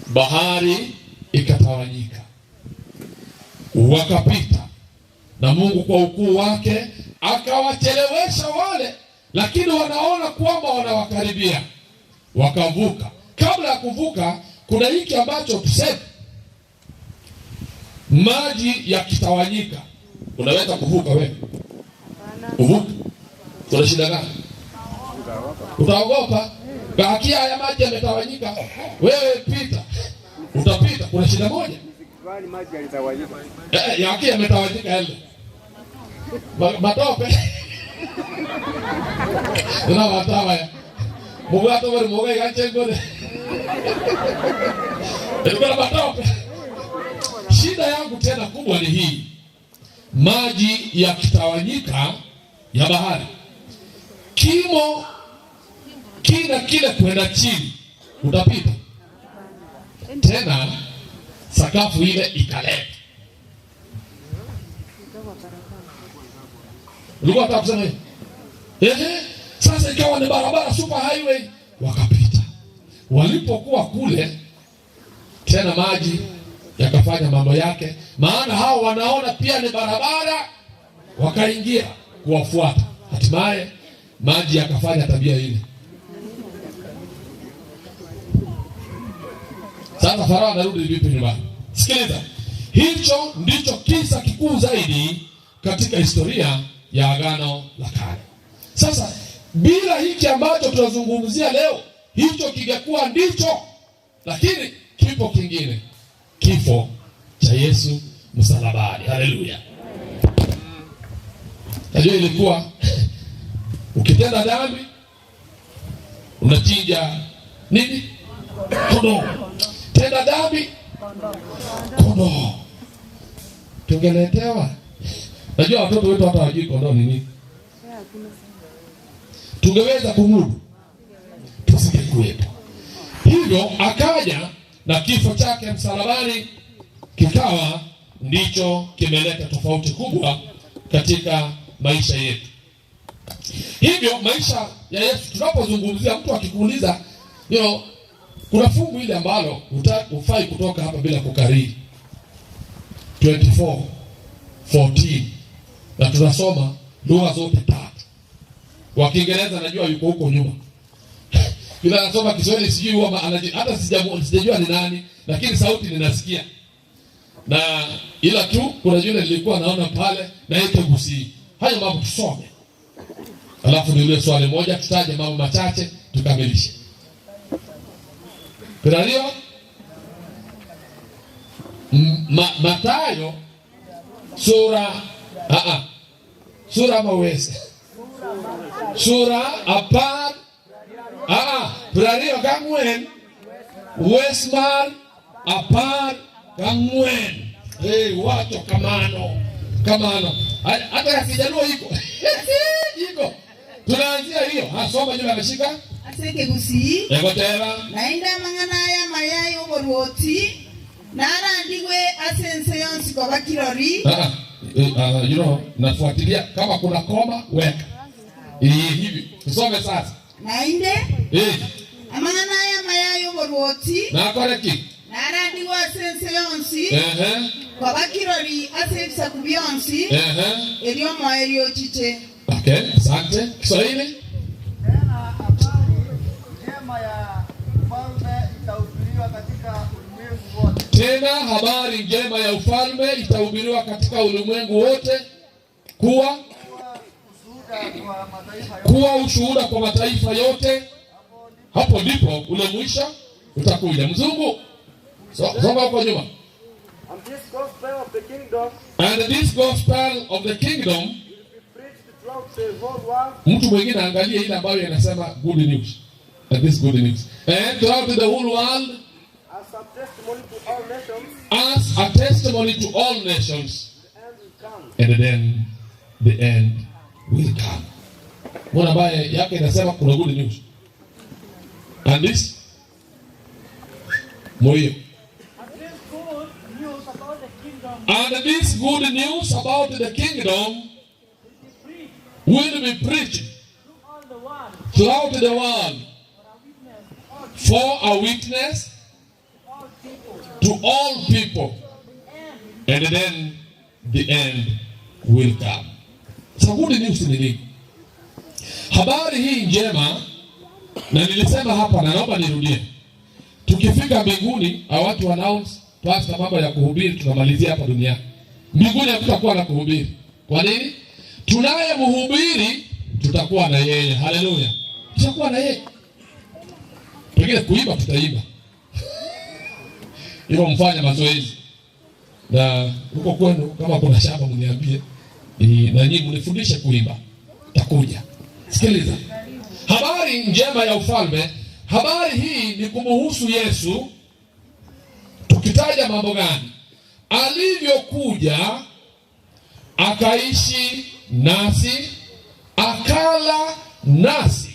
bahari ikatawanyika, wakapita, na Mungu kwa ukuu wake akawachelewesha wale, lakini wanaona kwamba wanawakaribia, wakavuka. Kabla ya kuvuka, kuna hiki ambacho tuseme, maji yakitawanyika, unaweza kuvuka wewe? Uvuke? Kuna shida gani? Utaogopa? Bakia haya maji yametawanyika, wewe pita, utapita. Kuna shida moja yake yametawanyika yale matope ina watawa ya mugwato bari muga igachengore ilikuwa matope. Shida yangu tena kubwa ni hii, maji yakitawanyika ya bahari, kimo kina kile kwenda chini, utapita tena, sakafu ile ikaleta. Ulikuwa unataka kusema hivi? Ehe, sasa ikawa ni barabara super highway, wakapita. Walipokuwa kule tena maji yakafanya mambo yake, maana hao wanaona pia ni barabara, wakaingia kuwafuata. Hatimaye maji yakafanya tabia ile. Sasa Farao anarudi vipi nyumbani? Sikiliza, hicho ndicho kisa kikuu zaidi katika historia ya Agano la Kale. Sasa bila hiki ambacho tunazungumzia leo, hicho kingekuwa ndicho, lakini kipo kingine, kifo cha Yesu msalabani. Haleluya! Najua ilikuwa ukitenda dhambi unachinja nini? Kondoo. Tenda dhambi, kondoo. Tungeletewa. Najua watoto wetu hata hawajui kondoo ni nini. Tungeweza kumudu, tusingekuwepo. Hivyo akaja na kifo chake msalabani kikawa ndicho kimeleta tofauti kubwa katika maisha yetu. Hivyo maisha ya Yesu tunapozungumzia, mtu akikuuliza, you know, kuna fungu ile ambalo hufai kutoka hapa bila kukariri 24:14 na tunasoma lugha zote tatu. Wa Kiingereza najua yuko huko nyuma yule anasoma Kiswahili sijui huwa hata sijajua ni nani, lakini sauti ninasikia. Na ila tu kuna yule nilikuwa naona pale na yeye Gusii. Hayo mambo tusome, alafu niulize swali moja, tutaje mambo machache tukamilishe. Kuna Mathayo sura sura mawese sura apar 24 wes mar 14. Hey, wacho kamano kamano, hata ya Kijaluo iko iko. Tunaanzia hiyo. Hasoma yule ameshika Aseke gusii egoteba naende amang'ana aya mayai oborwoti narandigwe ase ense yonsi koba kirori. You know, nafuatilia kama kuna koma weka hivi. Tusome sasa. Naende Eh. amang'ana aya amaya ay'oborwoti Nakore ki? narandigwe ase ense yonsi, Ehe. koba kirori ase ebisaku bionsi, Ehe. erio omoerio ochiche. Okay, asante. Kiswahili? Tena habari njema ya ufalme itahubiriwa katika ulimwengu wote kuwa kuwa ushuhuda kwa mataifa yote, hapo ndipo ule mwisho utakuja. Mzungu, songa huko nyuma. And this gospel of the kingdom And this gospel of the kingdom, throughout the whole world mtu mwingine angalie ile ambayo inasema good news. And this good news. And throughout the whole world as a testimony to all nations, as a testimony to all nations and then the end will come. Mbona ambaye yake inasema kuna good news. And this moyo. And this good news about the kingdom will be preached throughout the world for a witness to all people, and then the end will come. So good news ni nini? Habari hii njema, na nilisema hapa na naomba nirudie, tukifika mbinguni hawatu announce pastor mambo ya kuhubiri, tunamalizia hapa duniani. Mbinguni hakutakuwa na kuhubiri. Kwa nini? Tunaye mhubiri, tutakuwa na yeye. Haleluya, tutakuwa na yeye. Pengine kuimba tutaimba hivyo, mfanye mazoezi na huko kwenu, kama kuna shamba mniambie, na nyinyi mnifundishe kuimba, takuja. Sikiliza, habari njema ya ufalme. Habari hii ni kumuhusu Yesu, tukitaja mambo gani? Alivyokuja akaishi nasi, akala nasi,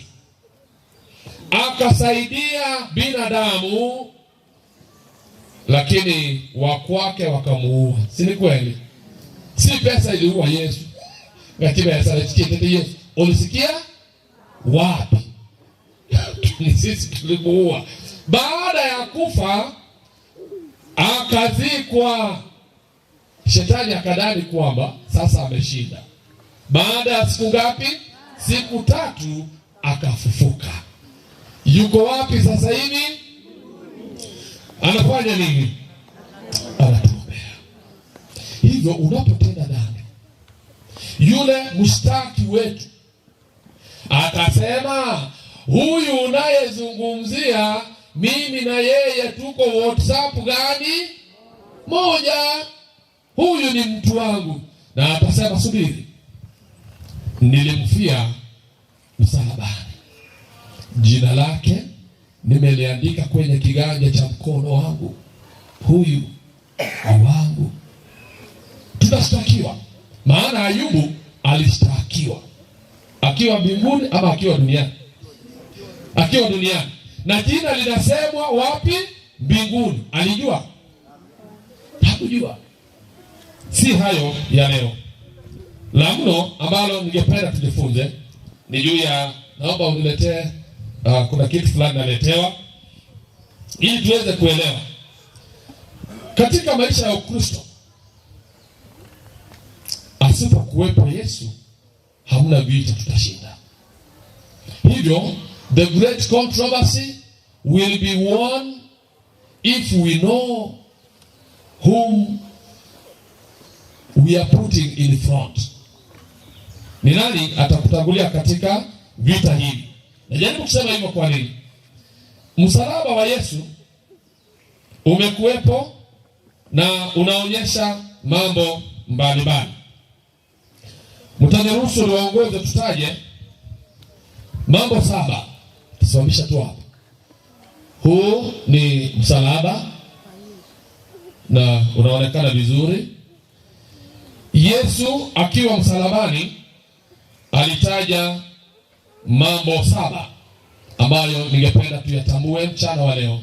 akasaidia binadamu, lakini wa kwake wakamuua. Si ni kweli? Si pesa iliua Yesu, lakini pesa ilichukua Yesu. Ulisikia wapi? Ni sisi tulimuua. Baada ya kufa akazikwa. Shetani akadai kwamba sasa ameshinda. Baada ya siku ngapi? Siku tatu akafufuka. Yuko wapi sasa hivi? Anafanya nini? Anatuombea. Hivyo unapotenda dhambi, yule mshtaki wetu atasema, huyu unayezungumzia mimi na yeye tuko WhatsApp gani moja? Huyu ni mtu wangu. Na atasema subiri, nilimfia msalabani, jina lake nimeliandika kwenye kiganja cha mkono wangu, huyu ni wangu. Tutashtakiwa, maana Ayubu alishtakiwa akiwa mbinguni ama akiwa duniani, akiwa duniani, na jina linasemwa wapi? Mbinguni. Alijua? Hakujua. Si hayo ya leo. La mno ambalo ningependa tujifunze ni juu ya, naomba uniletee, kuna kitu fulani naletewa ili tuweze kuelewa katika maisha ya Ukristo. Asipokuwepo Yesu hamna vita tutashinda. Hivyo the great controversy will be won if we know whom we are putting in front. Ni nani atakutangulia katika vita hivi? Najaribu kusema hivyo kwa nini? Msalaba wa Yesu umekuwepo na unaonyesha mambo mbalimbali. Mtaniruhusu niwaongoze tutaje mambo saba. Tusimamisha tu hapo. Huu ni msalaba na unaonekana vizuri. Yesu akiwa msalabani alitaja mambo saba ambayo ningependa tuyatambue mchana wa leo,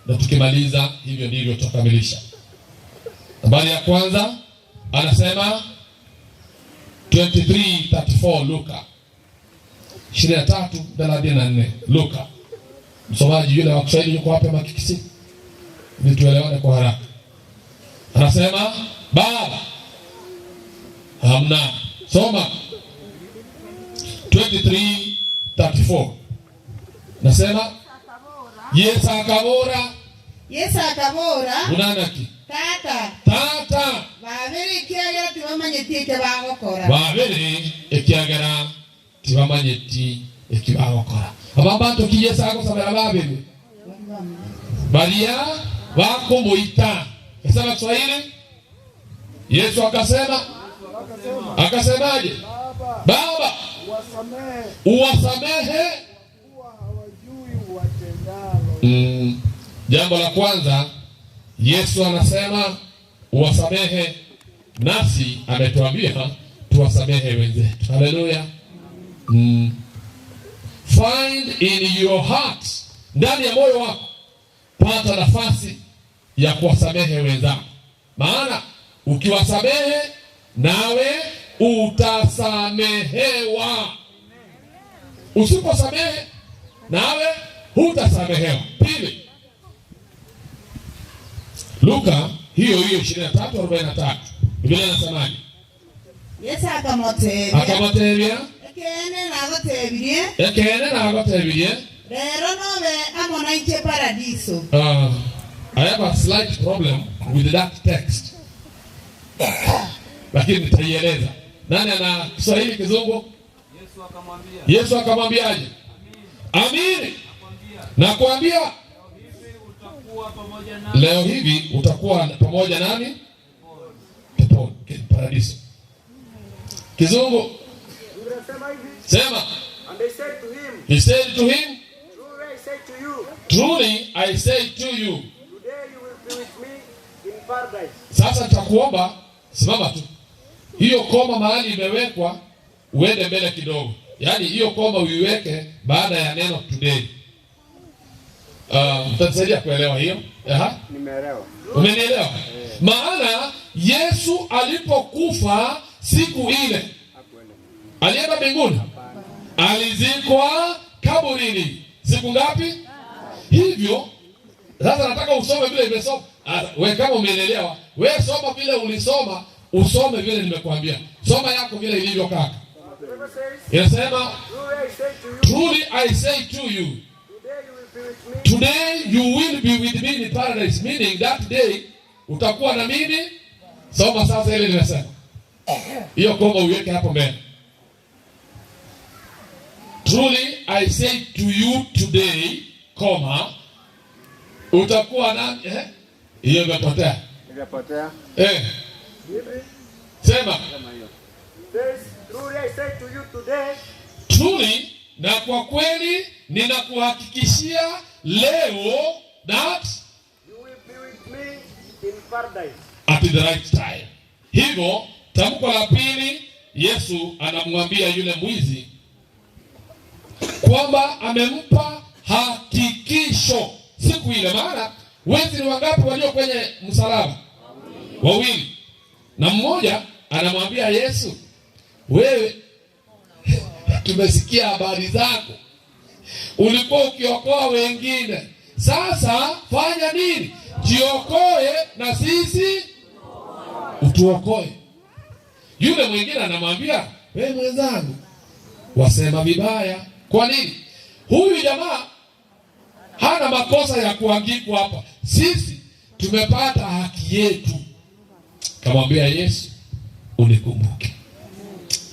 na tukimaliza hivyo ndivyo tutakamilisha. Habari ya kwanza anasema 23:34 Luka. 23:34 Luka. Msomaji yule wa Kiswahili yuko wapi ama Kikisii? Ili tuelewane kwa haraka. Anasema Baba, hamna. Soma 23:34. Nasema Yesu akabora Yesu akabora munanaki tata tata babere ekiagera tibamanyeti eke bagokora babere ekiagera tibamanyeti eki bagokora. Aba mbanto ki Yesu agosabera babere? Baria bakomoita. Kasema Kiswahili? Yesu akasema, akasemaje? Baba uwasamehe. Mm, jambo la kwanza Yesu anasema uwasamehe, nasi ametuambia tuwasamehe wenzetu. Haleluya. Mm. Find in your heart, ndani ya moyo wako pata nafasi ya kuwasamehe wenzako, maana ukiwasamehe nawe utasamehewa. Usiposamehe nawe hutasamehewa. Pili, Luka hiyo hiyo 23:43 Biblia inasemaje? Yesu akamotebia Akamotebia ekeene nagotebirie ekeene nagotebirie rero nobe amo nainche paradiso I have a slight problem with that text, lakini nitaieleza. Nani ana Kiswahili Kizungu? Yesu akamwambiaje? Amini nakwambia leo hivi utakuwa pamoja nami peponi, paradiso. Kizungu sema, And they said to him, he said to him, Truly I say to you, truly I say to you. today you will be with me in paradise. Sasa nitakuomba simama tu, hiyo koma mahali imewekwa uende mbele kidogo, yaani hiyo koma uiweke baada ya neno today. Mtanisaidia kuelewa hiyo? Aha. Nimeelewa. Umenielewa? Maana Yesu alipokufa siku ile alienda mbinguni, alizikwa kaburini siku ngapi? Hivyo sasa nataka usome vile imesoma. Ah, We kama umeelewa, we soma vile ulisoma, usome vile nimekuambia. Soma yako vile ilivyo kaka. Inasema truly I say to you today you will be with me in paradise, meaning that day utakuwa na mimi. Soma sasa ile nimesema. Hiyo koma uiweke hapo mbele. Truly I say to you today, koma utakuwa na eh? Hiyo imepotea. Imepotea. Eh, sema Says, Truly I say to you today, truly, na kwa kweli ninakuhakikishia leo that you will be with me in paradise. at the right time. Hivyo tamko la pili, Yesu anamwambia yule mwizi kwamba amempa hakikisho siku ile. Maana wezi ni wangapi walio kwenye msalaba? Wawili, na mmoja anamwambia Yesu, wewe tumesikia habari zako, ulikuwa ukiokoa wengine, sasa fanya nini? Jiokoe na sisi utuokoe. Yule mwingine anamwambia wewe mwenzangu, wasema vibaya. Kwa nini? Huyu jamaa hana makosa ya kuangikwa hapa, sisi tumepata haki yetu. Kamwambia Yesu, unikumbuke.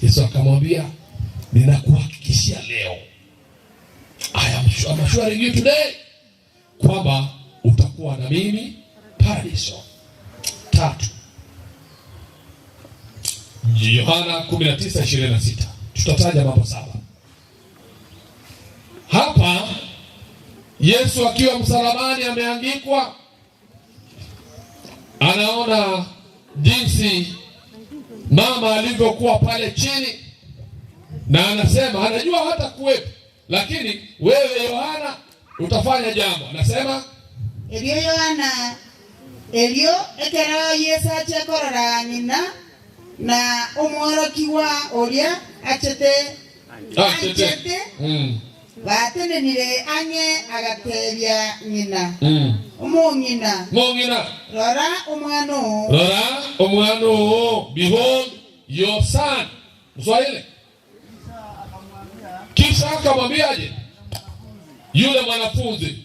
Yesu akamwambia, ninakuhakikishia leo, I am sure, I'm assuring you today kwamba utakuwa na mimi paradiso. Tatu, Yohana 19:26 tutataja mambo saba hapa. Yesu akiwa msalabani ameangikwa, anaona jinsi mama alivyokuwa pale chini, na anasema anajua hata kuwepo, lakini wewe Yohana utafanya jambo. Anasema Erio Yohana erio ekero Yesu ache korora ng'ina na omworokiwa oria achete Anchete. Mm. Batenenire ang'e agatebia ng'ina, Mm. Omong'ina, Mong'ina. rora omwana oo. Rora omwana oo, behold your son. Mswahili. Kisha akamwambiaje yule mwanafunzi?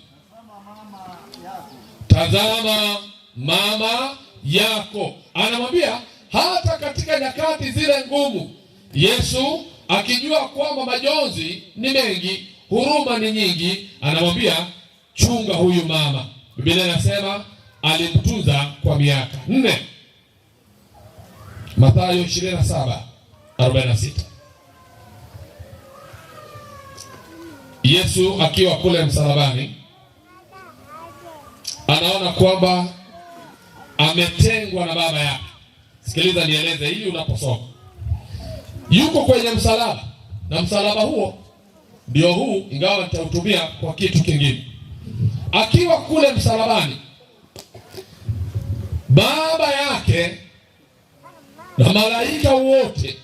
Tazama mama yako. Anamwambia hata katika nyakati zile ngumu, Yesu akijua kwamba majonzi ni mengi, huruma ni nyingi, anamwambia chunga huyu mama. Biblia inasema alimtunza kwa miaka nne. Mathayo 27:46. Yesu akiwa kule msalabani anaona kwamba ametengwa na baba yake. Sikiliza nieleze hili unaposoma. Yuko kwenye msalaba na msalaba huo ndio huu, ingawa nitautumia kwa kitu kingine. Akiwa kule msalabani, baba yake na malaika wote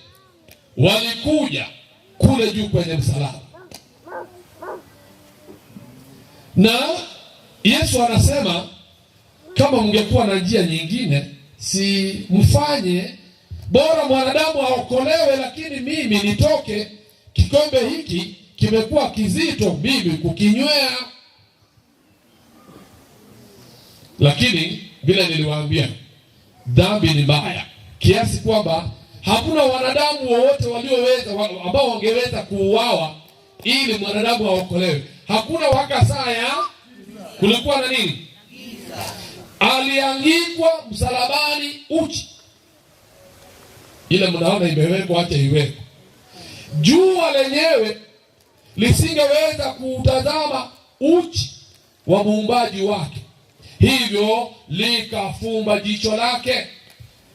walikuja kule juu kwenye msalaba, na Yesu anasema kama mngekuwa na njia nyingine, si mfanye bora mwanadamu aokolewe, lakini mimi nitoke. Kikombe hiki kimekuwa kizito mimi kukinywea. Lakini vile niliwaambia, dhambi ni mbaya kiasi kwamba hakuna wanadamu wowote walioweza ambao wangeweza kuuawa ili mwanadamu aokolewe. Hakuna waka saa ya kulikuwa na nini? Aliangikwa msalabani uchi. Ile mnaona imewekwa, acha iwekwe. Jua lenyewe lisingeweza kuutazama uchi wa muumbaji wake, hivyo likafumba jicho lake,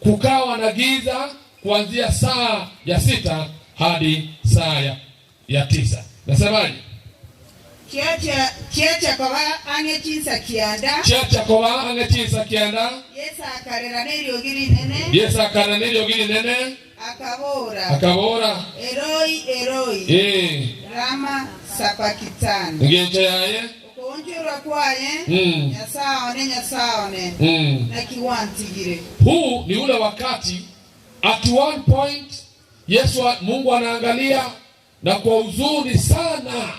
kukawa na giza kuanzia saa ya sita hadi saa ya, ya tisa. Nasemaje? Chiacha chiacha koba ang'e chinsa kianda Chiacha koba ang'e chinsa kianda Yesu akarera neriogi rinene Yesu akarera neriogi rinene akabora akabora Eloi Eloi eh lama sabakitani ngencho yaye okuonjorwa kwaye Mm. Nyasaye one Nyasaye one Mm. nakiwantigire Huu ni ule wakati at one point Yesu Mungu anaangalia na kwa huzuni sana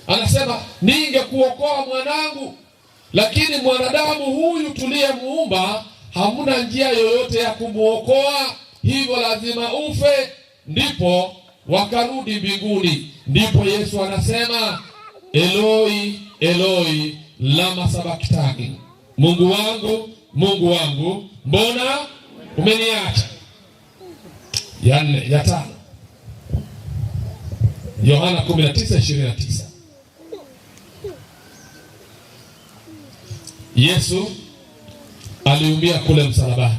anasema ningekuokoa mwanangu, lakini mwanadamu huyu tuliyemuumba hamna njia yoyote ya kumuokoa, hivyo lazima ufe. Ndipo wakarudi mbinguni. Ndipo Yesu anasema Eloi, Eloi lama sabaktani, Mungu wangu, Mungu wangu, mbona umeniacha? Ya nne, ya tano, Yohana 19:29. Yesu aliumia kule msalabani,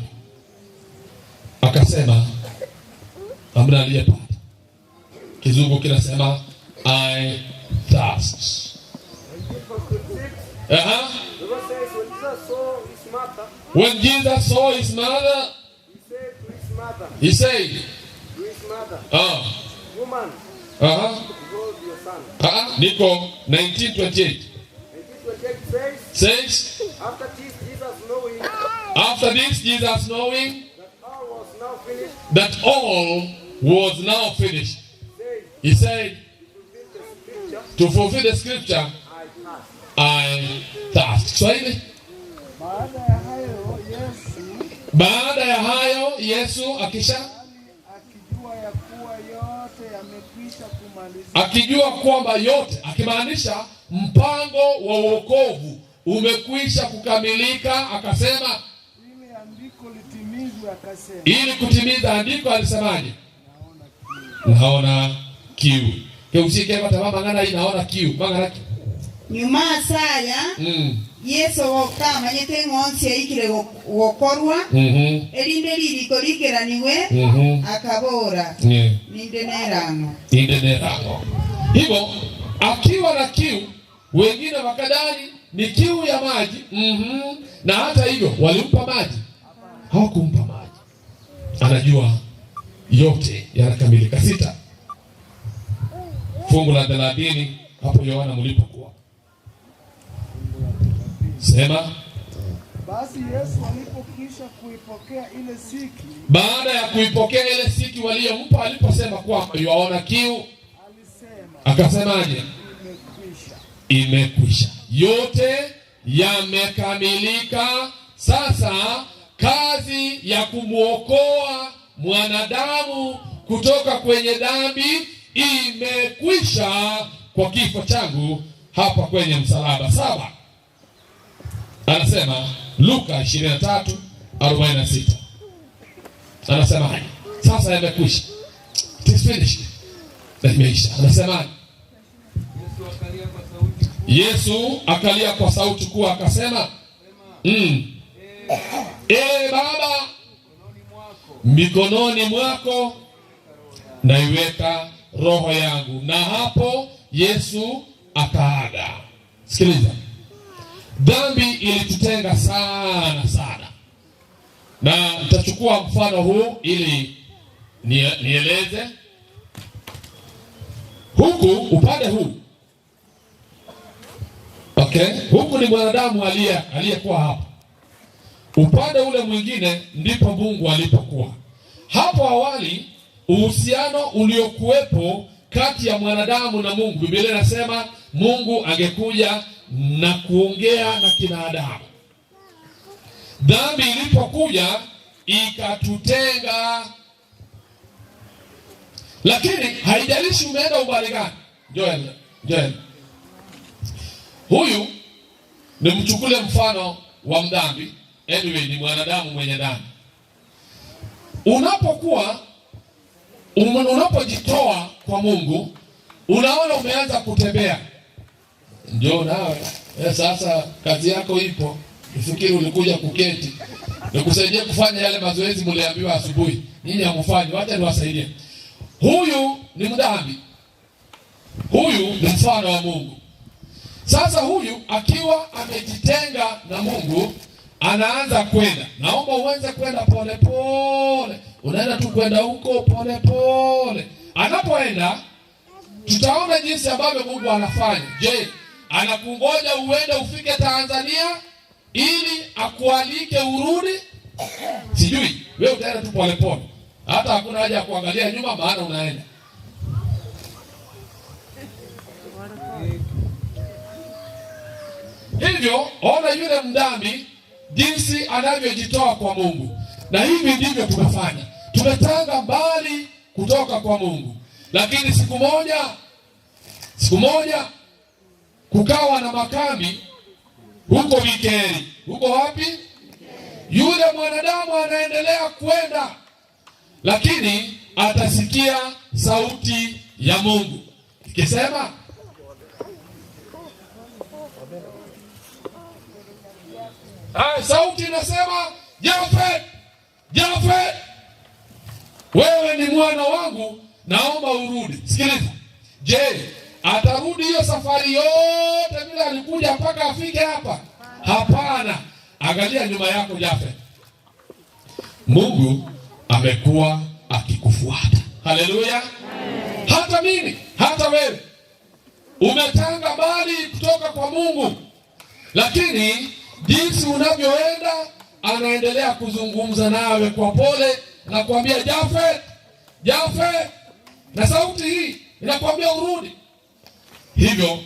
akasema hamna aliyepata. Kizungu kinasema I thirst. Aha. The Bible says when Jesus saw his mother, When Jesus saw his mother, he said to his mother, he said, to his mother, ah, Woman, aha, behold your son. ah, niko 1928 1928 says, says, After this, Jesus knowing after this Jesus knowing that all was now finished, that all was now finished, said, he said, to fulfill the scripture, to fulfill the scripture, I thirst. I thirst. Kiswahili. Baada ya hayo Yesu Baada ya hayo Yesu akisha akijua ya kuwa yote yamekwisha kumalizika, akijua kwamba yote, akimaanisha mpango wa wokovu umekwisha kukamilika, akasema ili andiko litimizwe, akasema, ili kutimiza andiko alisemaje? Naona kiu. Keusike bata mangana hii naona kiu. Mangana kiu. nyuma asaya Mm. Yesu gokamanyete ng'onsi yaikire gokorwa Mhm. erinde ririko rikeraniwe Mhm. akabora Yeah. ninde nerang'o Inde nerango. Hivyo akiwa na kiu, wengine wakadani ni kiu ya maji. Mm-hmm. Na hata hivyo walimpa maji, hawakumpa maji. Anajua yote yanakamilika. Sita. Fungu la 30 hapo Yohana mlipokuwa. Sema Basi Yesu alipokwisha kuipokea ile siki, baada ya kuipokea ile siki waliyompa, aliposema kwamba yuaona kiu, akasemaje? Imekwisha, yote yamekamilika. Sasa kazi ya kumwokoa mwanadamu kutoka kwenye dhambi imekwisha kwa kifo changu hapa kwenye msalaba. Saba, anasema Luka 23:46 anasemaje? Sasa yamekwisha, it is finished, na imeisha. Anasemaje? Yesu akalia kwa sauti kuu akasema, mm, ee Baba, mikononi mwako naiweka roho yangu. Na hapo Yesu akaaga. Sikiliza, dhambi ilitutenga sana sana, na nitachukua mfano huu ili nieleze huku upande huu. Okay, huku ni mwanadamu aliyekuwa hapa, upande ule mwingine ndipo Mungu alipokuwa. Hapo awali uhusiano uliokuwepo kati ya mwanadamu na Mungu, Biblia inasema Mungu angekuja na kuongea na kina Adamu. Dhambi ilipokuja ikatutenga, lakini haijalishi umeenda umbali gani. Joel, Joel, huyu nimchukulie mfano wa mdhambi. Anyway, ni mwanadamu mwenye dhambi. Unapokuwa unapojitoa kwa Mungu, unaona umeanza kutembea, njoo nawe sasa kazi yako ipo. Ufikiri ulikuja kuketi nikusaidie kufanya yale mazoezi mliambiwa asubuhi, nyinyi hamfanyi, wacha niwasaidie. Huyu ni mdhambi, huyu ni mfano wa Mungu. Sasa huyu akiwa amejitenga na Mungu anaanza kwenda. Naomba uanze kwenda pole pole, unaenda tu kwenda huko pole pole. Anapoenda tutaona jinsi ambavyo Mungu anafanya. Je, anakungoja uende ufike Tanzania ili akualike urudi? Sijui, wewe utaenda tu pole pole, hata hakuna haja ya kuangalia nyuma, maana unaenda. Hivyo ona yule mdhambi jinsi anavyojitoa kwa Mungu, na hivi ndivyo tumefanya. Tumetanga mbali kutoka kwa Mungu, lakini siku moja, siku moja kukawa na makambi huko Mikeri. Huko wapi? Yule mwanadamu anaendelea kwenda, lakini atasikia sauti ya Mungu ikisema, sauti inasema, Jafet, Jafet, wewe ni mwana wangu, naomba urudi. Sikiliza, je, atarudi hiyo safari yote vile alikuja mpaka afike hapa? Hapana. Angalia nyuma yako Jafet, Mungu amekuwa akikufuata. Haleluya! Hata mimi, hata wewe umetanga mbali kutoka kwa Mungu, lakini jinsi unavyoenda anaendelea kuzungumza nawe kwa pole na kuambia Jafet, Jafet, na sauti hii inakuambia urudi. Hivyo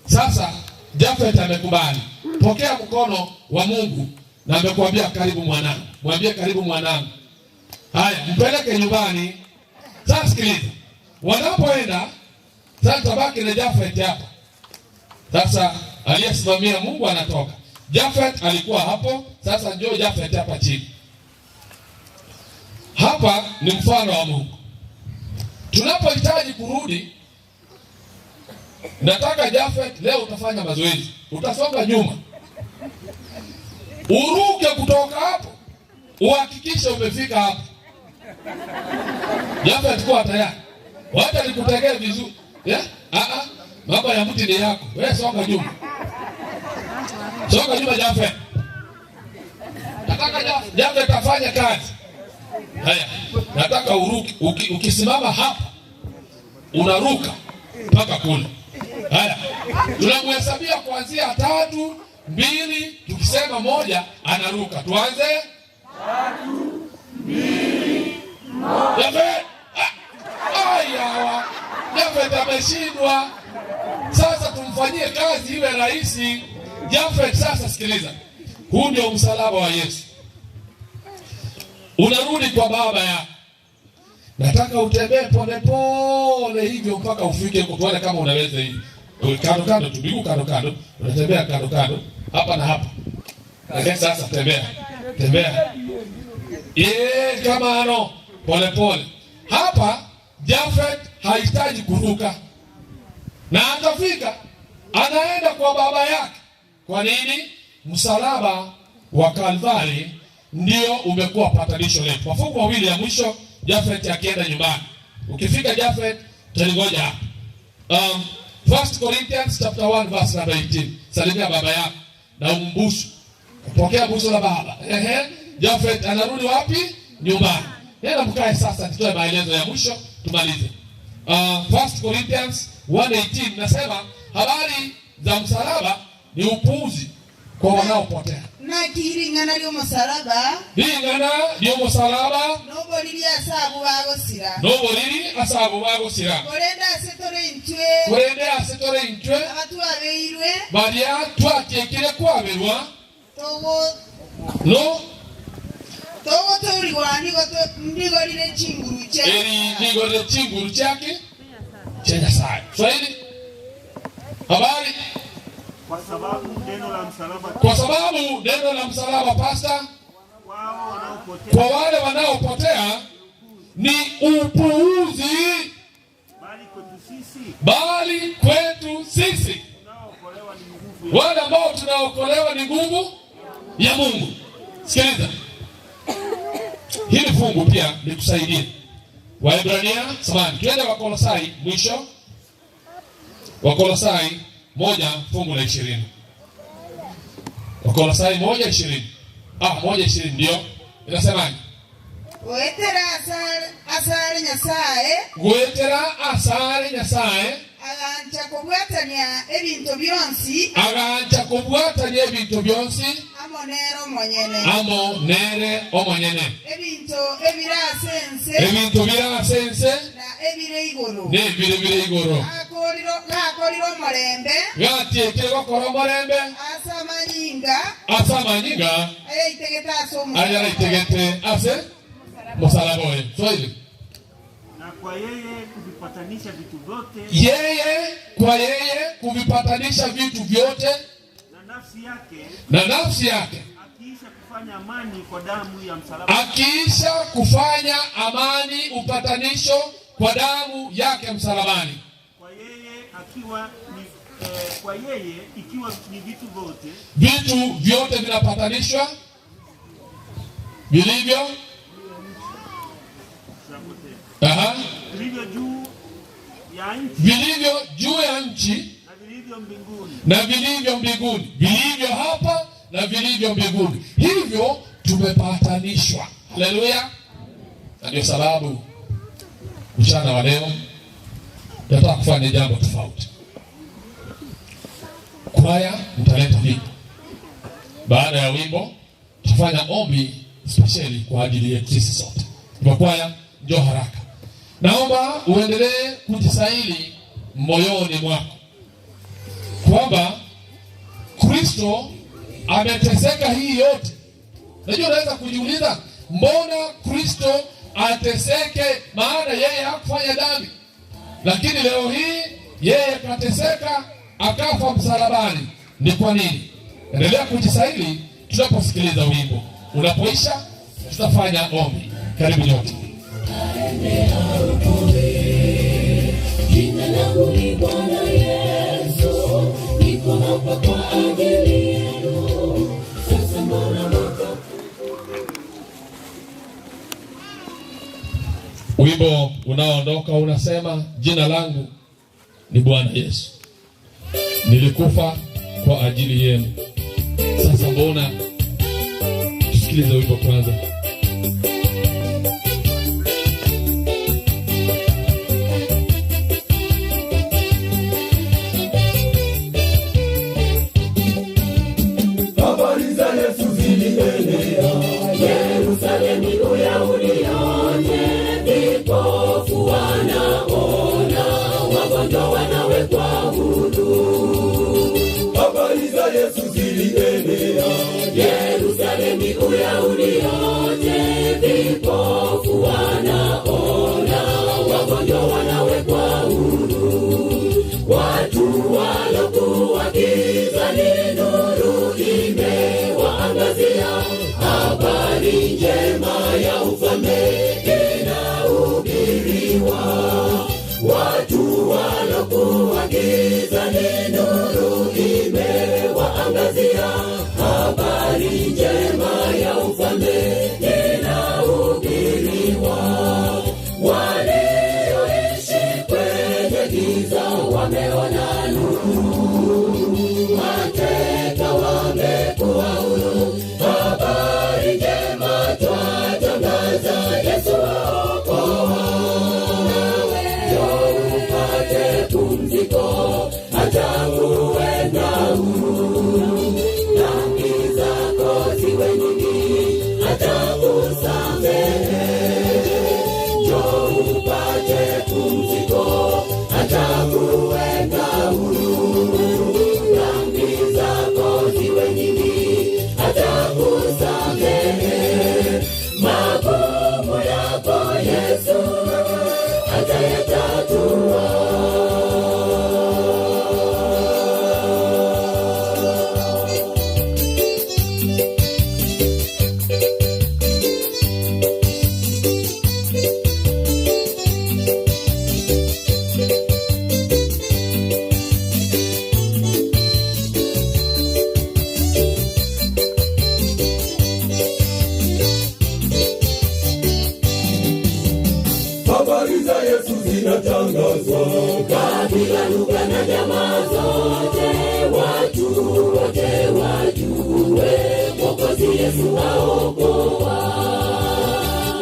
sasa Jafet amekubali. Pokea mkono wa Mungu na amekuambia karibu mwanangu. Mwambie karibu mwanangu. Haya, mpeleke nyumbani. Sasa sikiliza, wanapoenda sasa, tabaki na Jafet hapa. Sasa aliyesimamia Mungu anatoka. Jafet alikuwa hapo, sasa njoo Jafet hapa chini. Hapa ni mfano wa Mungu. Tunapohitaji kurudi, nataka Jafet leo utafanya mazoezi, utasonga nyuma, uruke kutoka hapo, uhakikishe umefika hapo. Jafet, kuwa tayari, wacha nikutegee vizuri. Yeah? Mambo ya mti ni yako, wewe songa nyuma, songa nyuma Jafet. Nataka Jafet afanye kazi. Haya, nataka uruke. Ukisimama hapa unaruka. mpaka kule. Haya, tunamhesabia kuanzia tatu, mbili, tukisema moja anaruka. Tuanze. Tatu, mbili, moja. Jafet! Ah, Ayawa, Jafet ameshindwa. Sasa tumfanyie kazi iwe rahisi. Jafet, sasa sikiliza, huu ndio msalaba wa Yesu. Unarudi kwa baba yako, nataka utembee polepole hivyo mpaka ufike huko, tuone kama unaweza hivi. Kando kando tu, miguu kando kando, unatembea kando kando, hapa na hapa. Lakini sasa tembea, tembea Ye, kama ano polepole hapa. Jafet hahitaji kuruka na atafika, anaenda kwa baba yake. Kwa nini? Msalaba wa Kalvari ndio umekuwa patanisho letu. Mafungu mawili ya mwisho, Jafet akienda nyumbani. Ukifika Jafet, tutangoja hapa. 1 Corinthians chapter 1 verse number 18. Salimia baba yako na umbusu. Pokea busu la baba. Ehe. Jafet anarudi wapi? Nyumbani. Nenda mkae sasa, nitoe maelezo ya mwisho tumalize. 1 Corinthians 1:18 nasema habari za msalaba ni upuuzi kwa wanaopotea. Nakiring'ana lyomusalaba Ling'ana lyomusalaba noboriri ase abo bagosira noboriri ase abo bagosira korende ase tore intwe korende ase tore intwe abatwabeirwe baria twatiekire kwaberwa togo no togotorigwa ndigorire chinguru chia eri ndigorire chinguru chake cha Nyasaye. Swahili habari Kwa sababu neno la msalaba kwa sababu neno la msalaba pasta, kwa wale wanaopotea ni upuuzi, bali kwetu sisi bali kwetu sisi wale ambao tunaokolewa ni nguvu ya Mungu. Sikiliza hili fungu pia likusaidie. Waebrania samani, tuende Wakolosai mwisho, Wakolosai 1 fungu la 20. Wakolosai 1:20. 1:20 ndio inasemaje? Gwetera asare Nyasaye Gwetera asare Nyasaye agancha kobwatania ebinto byonsi agancha kobwatania ebinto byonsi amo nere omonyene amo nere omonyene ebinto ebire ase ense ebinto bire ase ense na ebire igoro n'ebire bire igoro gakorire omorembe gatiekire gokora omorembe ase amanyinga ase amanyinga ayaitegete ase omusalaba. ayaraitegete ase musalaba oyo. Swahili na kwa yeye kuvipatanisha vitu vyote yeye kwa yeye kuvipatanisha vitu vyote na nafsi yake na nafsi yake akiisha kufanya amani kwa damu ya msalaba akiisha kufanya amani upatanisho kwa damu yake msalabani. kwa yeye akiwa ni kwa yeye ikiwa ni vitu vyote Vitu vyote vinapatanishwa vilivyo aha, vilivyo juu ya nchi vilivyo juu ya nchi na vilivyo mbinguni na vilivyo mbinguni, vilivyo hapa na vilivyo mbinguni. Hivyo tumepatanishwa. Haleluya! Na ndio sababu mchana wa leo nataka kufanya jambo tofauti. Kwaya mtaleta wimbo. Baada ya wimbo tutafanya ombi spesheli kwa ajili yetu sisi sote. Kwa kwaya, njoo haraka. Naomba uendelee kujisaili moyoni mwako kwamba Kristo ameteseka hii yote. Najua unaweza kujiuliza, mbona Kristo ateseke? Maana yeye hakufanya dhambi, lakini leo hii yeye kateseka akafa msalabani. Ni kwa nini? Endelea kujisaili tunaposikiliza wimbo. Unapoisha tutafanya ombi. Karibu nyote. Jina langu ni Bwana Yesu, niko hapa kwa ajili yenu. Sasa mbona moto Wimbo unaoondoka unasema, jina langu ni Bwana Yesu, nilikufa kwa ajili yenu. Sasa mbona tusikilize wimbo kwanza. Habari njema ya ufalme inahubiriwa, watu walokuwa gizani nuru imewaangazia. Habari njema ya ufalme inahubiriwa, walioishi kwenye giza wameona nuru, mateka wamekuwa huru. Habari njema twatangaza, Yesu aokoa. Njoo upate pumziko, hata uwe na huru. Dhambi zako ziwe nyingi, hata kusamehe. Njoo upate pumziko, hata uwe na huru. Dhambi zako ziwe nyingi, hata kusamehe. Magumu yako Yesu atayatatua. Habari za Yesu zinatangazwa Kabila, lugha na jamaa zote, watu wote wajue Mwokozi Yesu aokoa.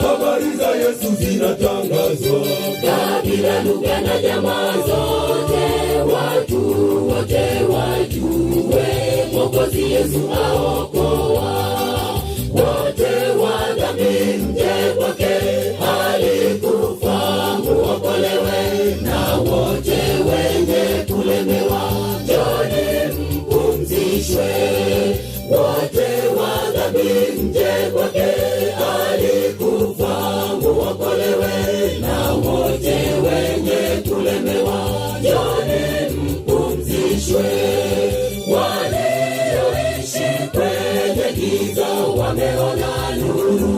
Habari za Yesu zinatangazwa Kabila, lugha na jamaa zote, watu wote wajue Mwokozi Yesu aokoa. Wote wa dhambi mje kwake, alikufa muokolewe, na wote wenye kulemewa njoni mpumzishwe. Wote wa dhambi mje kwake, alikufa muokolewe, na wote wenye kulemewa njoni mpumzishwe. Walioishi kwenye giza wameona nuru,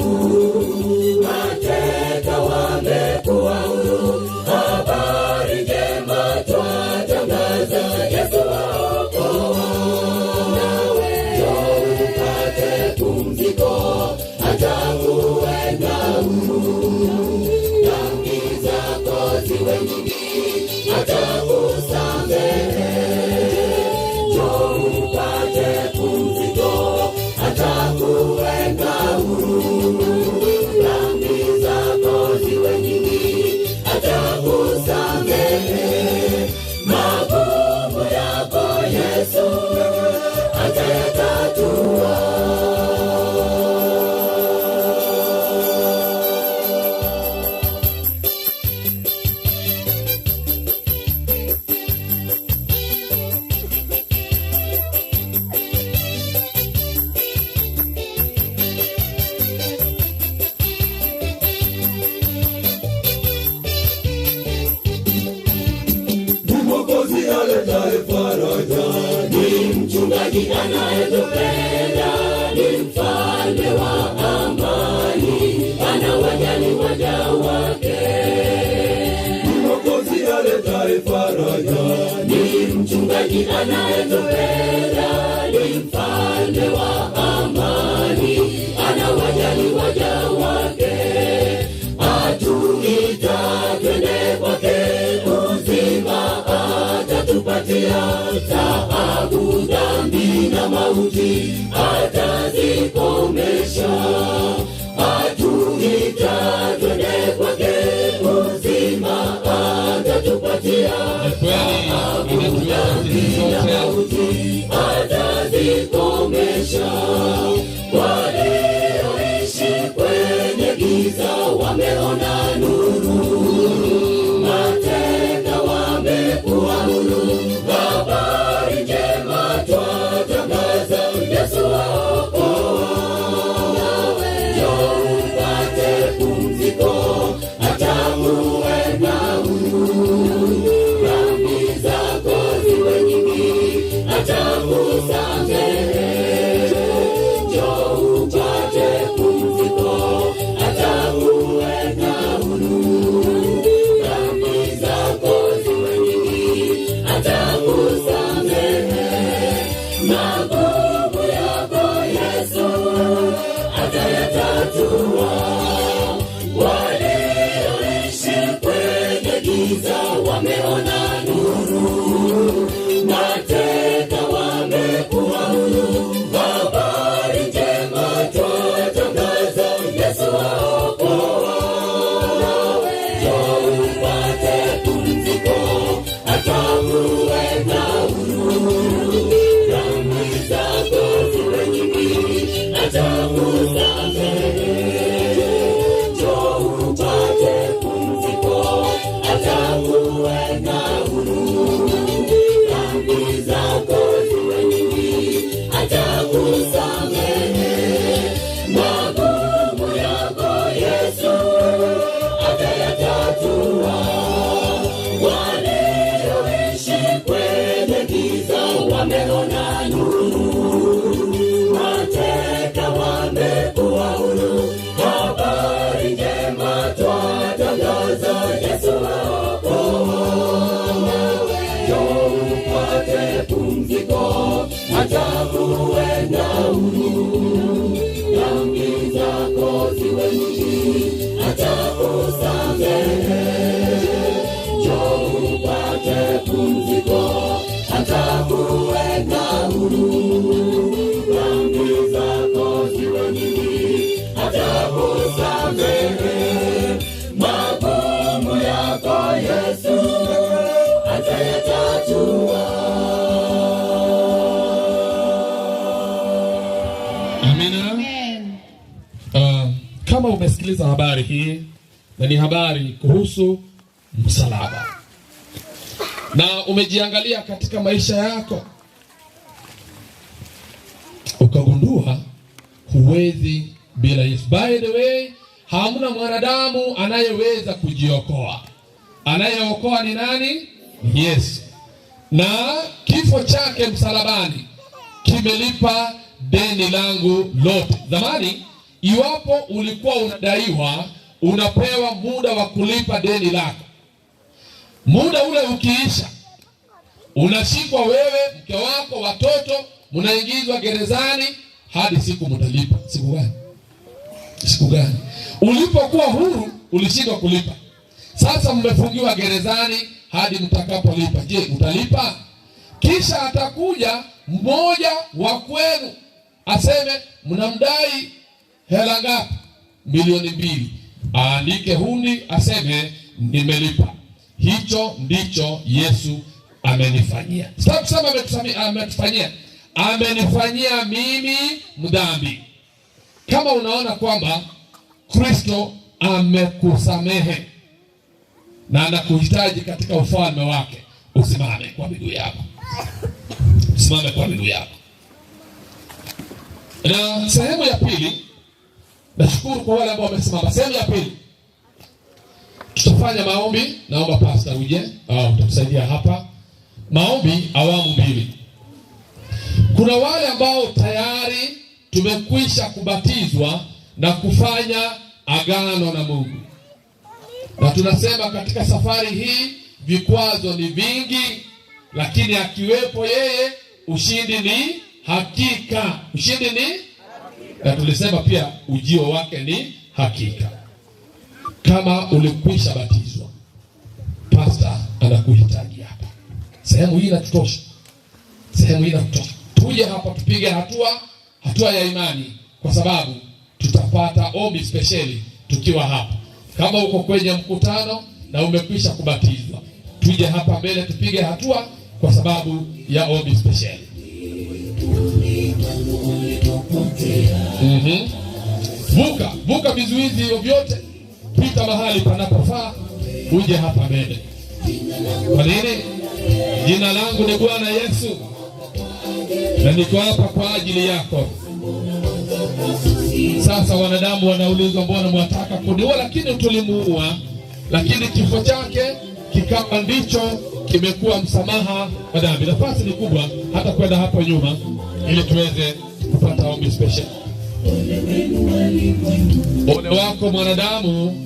mateka wamekuwa huru. Habari njema twatangaza, Yesu aokoa. Nawe njoo upate pumziko, hata uwe na huru. Dhambi zako ziwe nyingi, hata kusamehe. Njoo upate pumziko, hata uwe na huru. Dhambi zako ziwe nyingi, hata kusamehe. Magumu yako Yesu atayatatua. Ni Mwokozi aletaye faraja, Ni mchungaji anayetupenda, ni mfalme wa amani, anawajali waja wake. Ni Mwokozi aletaye faraja, Ni mchungaji anayetupenda, ni mfalme wa amani, anawajali waja wake. Atuita twende kwake, uzima atatupatia, taabu, dhambi na mauti atazikomesha. Atuita twende kwake, uzima atatupatia, taabu, dhambi na mauti atazikomesha. Walioishi kwenye giza wameona nuru, mateka wamekuwa huru. Habari njema twatangaza, Yesu aokoa. Njoo upate pumziko, hata uwe na huru. Dhambi zako ziwe nyingi, hata kusamehe. Njoo atayatatua. Walioishi kwenye giza wameona nuru, mateka wamekuwa huru. Habari njema twatangaza, Yesu aokoa. Njoo upate pumziko, atakuweka huru. Dhambi zako ziwe nyingi, atakusamehe. Njoo upate pumziko, atakuweka huru. Dhambi zako ziwe nyingi, atakusamehe. Magumu yako Yesu atayatatua. Walioishi kwenye giza wameona nuru, mateka wamekuwa huru. Habari njema twatangaza, Yesu aokoa. Njoo upate pumziko, atakuweka huru. Dhambi zako ziwe nyingi, atakusamehe. Njoo upate pumziko, atakuweka huru. Dhambi zako ziwe nyingi, atakusamehe. Magumu yako Yesu atayatatua. Amina. Kama umesikiliza habari hii, na ni habari kuhusu msalaba, na umejiangalia katika maisha yako ukagundua huwezi bila Yesu. By the way, hamna mwanadamu anayeweza kujiokoa. Anayeokoa ni nani? Ni Yesu. Na kifo chake msalabani kimelipa deni langu lote. Zamani, iwapo ulikuwa unadaiwa, unapewa muda wa kulipa deni lako. Muda ule ukiisha, unashikwa wewe, mke wako, watoto, mnaingizwa gerezani hadi siku mtalipa. Siku gani? Siku gani? Ulipokuwa huru ulishindwa kulipa. Sasa mmefungiwa gerezani hadi mtakapolipa. Je, utalipa? Kisha atakuja mmoja wa kwenu aseme mnamdai hela ngapi? Milioni 2. Aandike hundi aseme nimelipa. Hicho ndicho Yesu amenifanyia. Sitaki kusema ametufanyia. Amenifanyia mimi mdhambi. Kama unaona kwamba Kristo amekusamehe na anakuhitaji katika ufalme wake, usimame kwa miguu yako. Usimame kwa miguu yako. Na sehemu ya pili, nashukuru kwa wale ambao wamesimama. Sehemu ya pili tutafanya maombi. Naomba pastor uje, au utatusaidia hapa. Maombi awamu 2. Kuna wale ambao tayari tumekwisha kubatizwa na kufanya agano na Mungu. Na tunasema katika safari hii vikwazo ni vingi, lakini akiwepo yeye ushindi ni hakika. Ushindi ni na tulisema pia ujio wake ni hakika. Kama ulikwisha batizwa, pastor anakuhitaji hapa. Sehemu hii inatutosha. Sehemu hii inatutosha. Tuje hapa tupige hatua ya imani, kwa sababu tutapata ombi spesheli tukiwa hapa. Kama uko kwenye mkutano na umekwisha kubatizwa, tuje hapa mbele tupige hatua kwa sababu ya ombi spesheli. Vuka, vuka vizuizi hivyo vyote, pita mahali panapofaa, uje hapa mbele. Kwa nini? Jina langu ni Bwana Yesu na niko hapa kwa ajili yako. Sasa wanadamu wanaulizwa, mbona mwataka kuniua? Lakini tulimuua, lakini kifo chake kikawa ndicho kimekuwa msamaha wa dhambi. Nafasi ni kubwa hata kwenda hapo nyuma ili tuweze kupata ombi special. Ole wako mwanadamu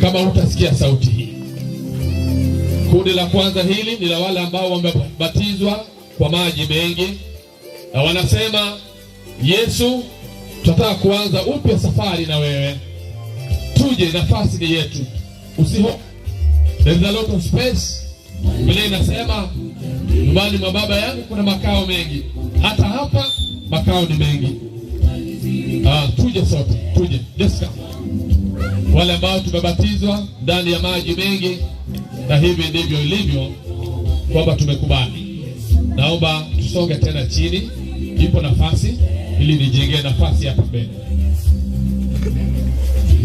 kama hutasikia sauti hii. Kundi la kwanza hili ni la wale ambao wamebatizwa kwa maji mengi na wanasema, Yesu, Tunataka kuanza upya safari na wewe, tuje, nafasi ni yetu, usiho There is a lot of space. Biblia inasema nyumbani mwa baba yangu kuna makao mengi, hata hapa makao ni mengi. Ah, tuje sote, tuje. Let's come. Wale ambao tumebatizwa ndani ya maji mengi, na hivi ndivyo ilivyo kwamba tumekubali. Naomba tusonge tena chini, ipo nafasi ili nijengee nafasi hapa mbele.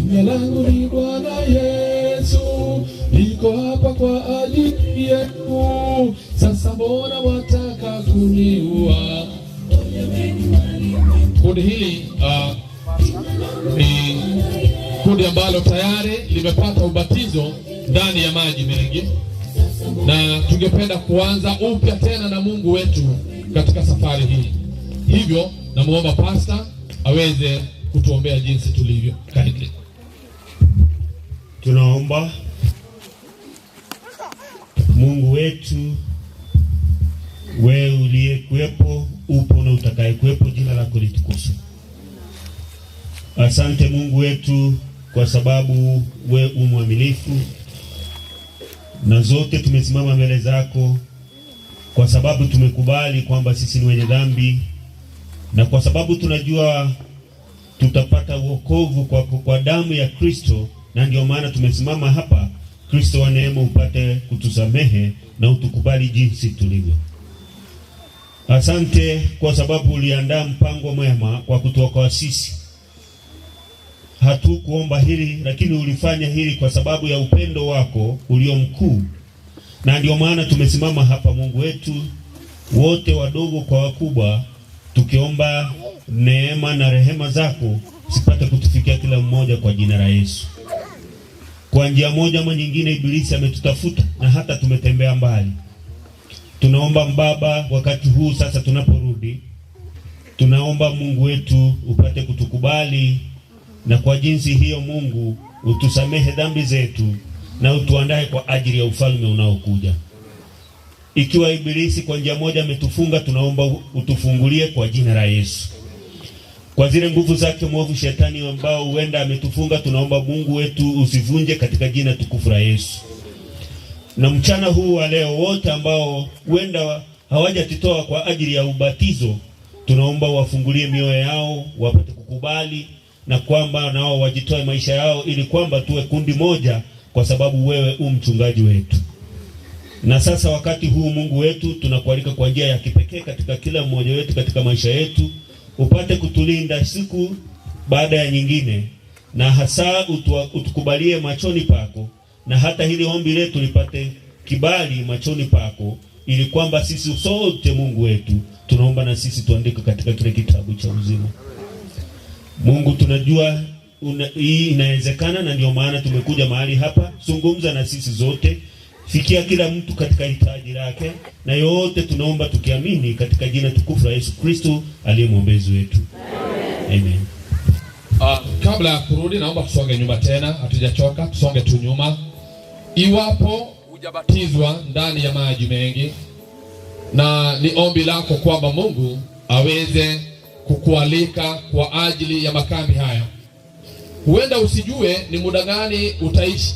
Jina langu ni Bwana Yesu, niko hapa kwa ajili yenu. Sasa mbona wataka kuniua? Kundi hili uh, ni kundi ambalo tayari limepata ubatizo ndani ya maji mengi, na tungependa kuanza upya tena na Mungu wetu katika safari hii. Hivyo namuomba pasta aweze kutuombea jinsi tulivyo. Kindly. Tunaomba Mungu wetu, wewe uliyekuwepo, upo na utakayekuwepo, jina lako litukuzwe. Asante Mungu wetu kwa sababu we u mwaminifu, na zote tumesimama mbele zako kwa sababu tumekubali kwamba sisi ni wenye dhambi, na kwa sababu tunajua tutapata wokovu kwa, kwa damu ya Kristo, na ndio maana tumesimama hapa. Kristo wa neema, upate kutusamehe na utukubali jinsi tulivyo. Asante kwa sababu uliandaa mpango mwema kwa kutuokoa sisi. Hatukuomba hili, lakini ulifanya hili kwa sababu ya upendo wako ulio mkuu, na ndio maana tumesimama hapa, Mungu wetu, wote wadogo kwa wakubwa, tukiomba neema na rehema zako zipate kutufikia kila mmoja kwa jina la Yesu. Kwa njia moja ama nyingine, Ibilisi ametutafuta na hata tumetembea mbali. Tunaomba Baba, wakati huu sasa tunaporudi, tunaomba Mungu wetu upate kutukubali, na kwa jinsi hiyo Mungu utusamehe dhambi zetu na utuandae kwa ajili ya ufalme unaokuja. Ikiwa Ibilisi kwa njia moja ametufunga, tunaomba utufungulie kwa jina la Yesu. Kwa zile nguvu zake mwovu shetani ambao huenda ametufunga, tunaomba Mungu wetu usivunje katika jina tukufu la Yesu. Na mchana huu wa leo, wote ambao huenda hawajajitoa kwa ajili ya ubatizo, tunaomba wafungulie mioyo yao wapate kukubali, na kwamba nao wajitoe maisha yao, ili kwamba tuwe kundi moja, kwa sababu wewe u mchungaji wetu. Na sasa wakati huu Mungu wetu, tunakualika kwa njia ya kipekee katika kila mmoja wetu katika maisha yetu, upate kutulinda siku baada ya nyingine, na hasa utua, utukubalie machoni pako, na hata hili ombi letu lipate kibali machoni pako, ili kwamba sisi sote Mungu wetu tunaomba na sisi tuandike katika kile kitabu cha uzima. Mungu tunajua una, hii inawezekana, na ndio maana tumekuja mahali hapa. Zungumza na sisi zote, fikia kila mtu katika hitaji lake, na yote tunaomba tukiamini katika jina tukufu la Yesu Kristo aliye mwombezi wetu, amen. Uh, kabla ya kurudi naomba tusonge nyuma tena, hatujachoka, tusonge tu nyuma. Iwapo hujabatizwa ndani ya maji mengi, na ni ombi lako kwamba Mungu aweze kukualika kwa ajili ya makambi haya. Huenda usijue ni muda gani utaishi,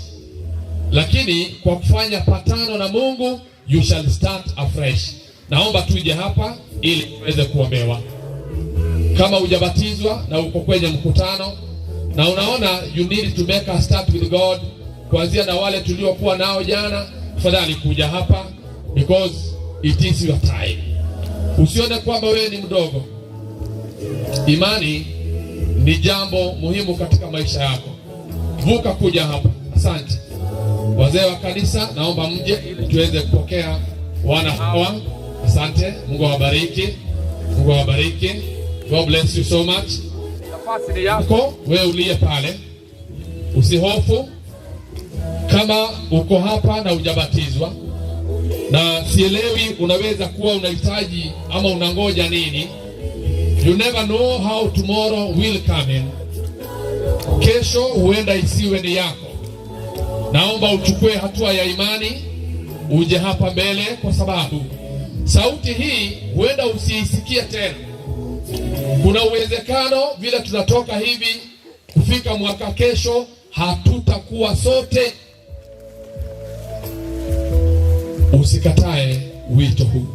lakini kwa kufanya patano na Mungu you shall start afresh. Naomba tuje hapa ili tuweze kuombewa. Kama hujabatizwa na uko kwenye mkutano na unaona you need to make a start with God, kuanzia na wale tuliokuwa nao jana, tafadhali kuja hapa because it is your time. Usione kwamba wewe ni mdogo. Imani ni jambo muhimu katika maisha yako. Vuka kuja hapa. Asante wazee wa kanisa, naomba mje ili tuweze kupokea wana hawa. Asante, Mungu awabariki, Mungu awabariki. God bless you so much. Nafasi ni yako wewe uliye pale, usihofu kama uko hapa na hujabatizwa na sielewi, unaweza kuwa unahitaji ama unangoja nini. You never know how tomorrow will come in. Kesho huenda isiwe ni yako. Naomba uchukue hatua ya imani, uje hapa mbele, kwa sababu sauti hii huenda usiisikie tena. Kuna uwezekano vile tunatoka hivi kufika mwaka kesho, hatutakuwa sote. Usikatae wito huu.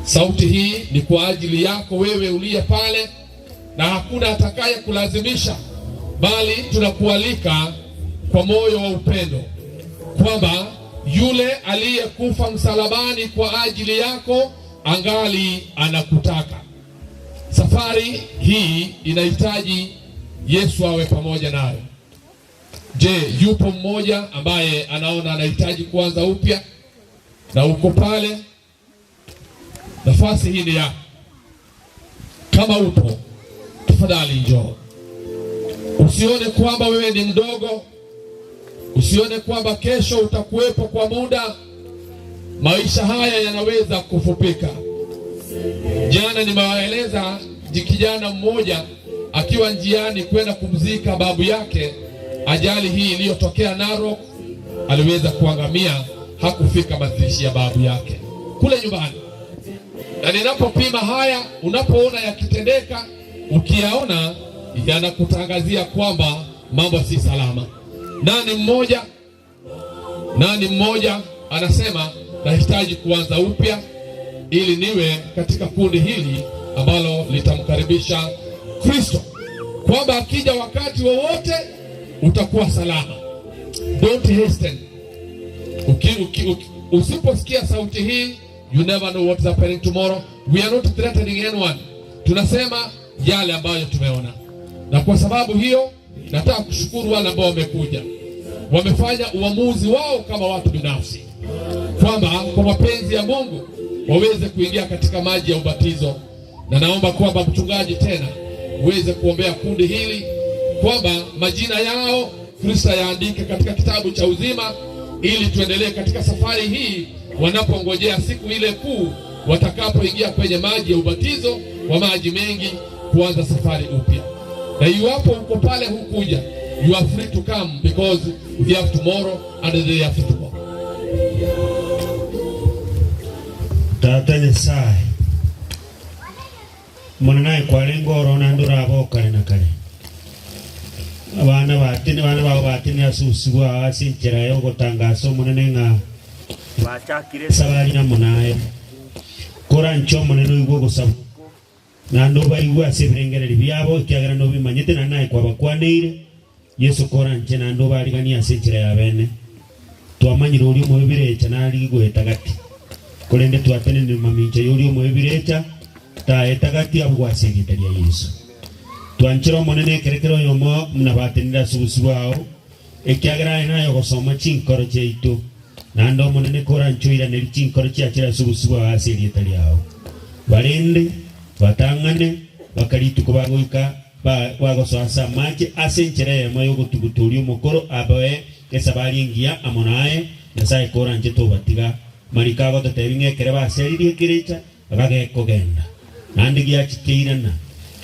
Sauti hii ni kwa ajili yako wewe uliye pale, na hakuna atakaye kulazimisha, bali tunakualika kwa moyo wa upendo kwamba yule aliyekufa msalabani kwa ajili yako angali anakutaka. Safari hii inahitaji Yesu awe pamoja nawe. Je, yupo mmoja ambaye anaona anahitaji kuanza upya na uko pale? Nafasi hii ni yako. Kama upo, tafadhali njoo. Usione kwamba wewe ni mdogo, usione kwamba kesho utakuwepo kwa muda. Maisha haya yanaweza kufupika. Jana nimewaeleza kijana mmoja akiwa njiani kwenda kumzika babu yake, ajali hii iliyotokea Narok, aliweza kuangamia, hakufika mazishi ya babu yake kule nyumbani. Na ninapopima haya, unapoona yakitendeka, ukiyaona yanakutangazia kwamba mambo si salama. Nani mmoja, nani mmoja anasema nahitaji kuanza upya ili niwe katika kundi hili ambalo litamkaribisha Kristo, kwamba akija wakati wowote utakuwa salama. Don't hasten. Uki, uki, uki, usiposikia sauti hii, you never know what's happening tomorrow. We are not threatening anyone. Tunasema yale ambayo tumeona, na kwa sababu hiyo nataka kushukuru wale ambao wamekuja, wamefanya uamuzi wao kama watu binafsi kwamba kwa mapenzi ya Mungu waweze kuingia katika maji ya ubatizo, na naomba kwamba mchungaji tena uweze kuombea kundi hili kwamba majina yao Kristo yaandike katika kitabu cha uzima, ili tuendelee katika safari hii wanapongojea siku ile kuu watakapoingia kwenye maji ya ubatizo wa maji mengi kuanza safari upya. Na iwapo uko pale hukuja, you are free to come because we have tomorrow and the day after tomorrow. Tata Nyasaye mwana naye kwarenga orona nduraba kare na kare abana batene bana babo batene asusibwa ase enchera ya ogotangasa omonene ng'a bachakire esabari na monaye korancha omonene oigwe ogosaba naende obaigwe ase ebirengereri biabo ekiagera nobimanyete naende naye kwabakwaneire Yesu koranche naende obariganie ase enchera ya bene twamanyire oria omoyo birecha nari goeta gati korende twatenene mamincha yoria omoyo birecha taeta gati abwo ase erieta ria Yesu twanchera omonene ekerekero oyomo muna batenire ase obosi bwao ekiagera aye naye ogosoma chinkoro chiaito naende omonene koranchoiraneri chinkoro chiachera ase obosi bwao ase erieta riao barende batang'ane bakarituko bagoika bagosoa ase amache ase enchera eyemo ya ogotuguta oria omokoro abae esabari engiya amo naye Nyasaye koranche tobatiga marika agototebi ng'ekere baseririe ekerecha bagekogenda naende giachikeirana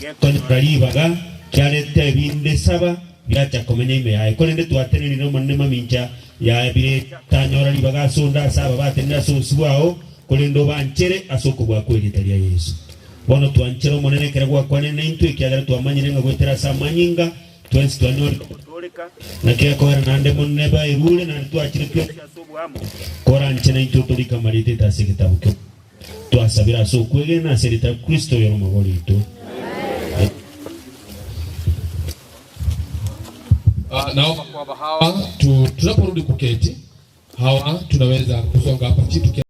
gekonyora ribaga kiarete ebinde saba biacha komenya ime yaye korende twatenenire omonene mamincha yaye bire tanyora ribaga ase onde ase aba batenenire ase obosi bwao korende obanchere ase okobua kwa erieta ria Yesu bono twanchere omonene ekere gwakwanene intwe ekiagera twamanyire ng'a gwetera ase amanyinga twensi twanyore naki ekoera naende monene baerure naende twachire twese ase obwamo koranche naintwe torika maritete ase egetabu kio twasabira ase okwegena ase erieta ria Kristo yoro rito. Naomba kwamba hawa tunaporudi kuketi hawa tunaweza kusonga hapa chini.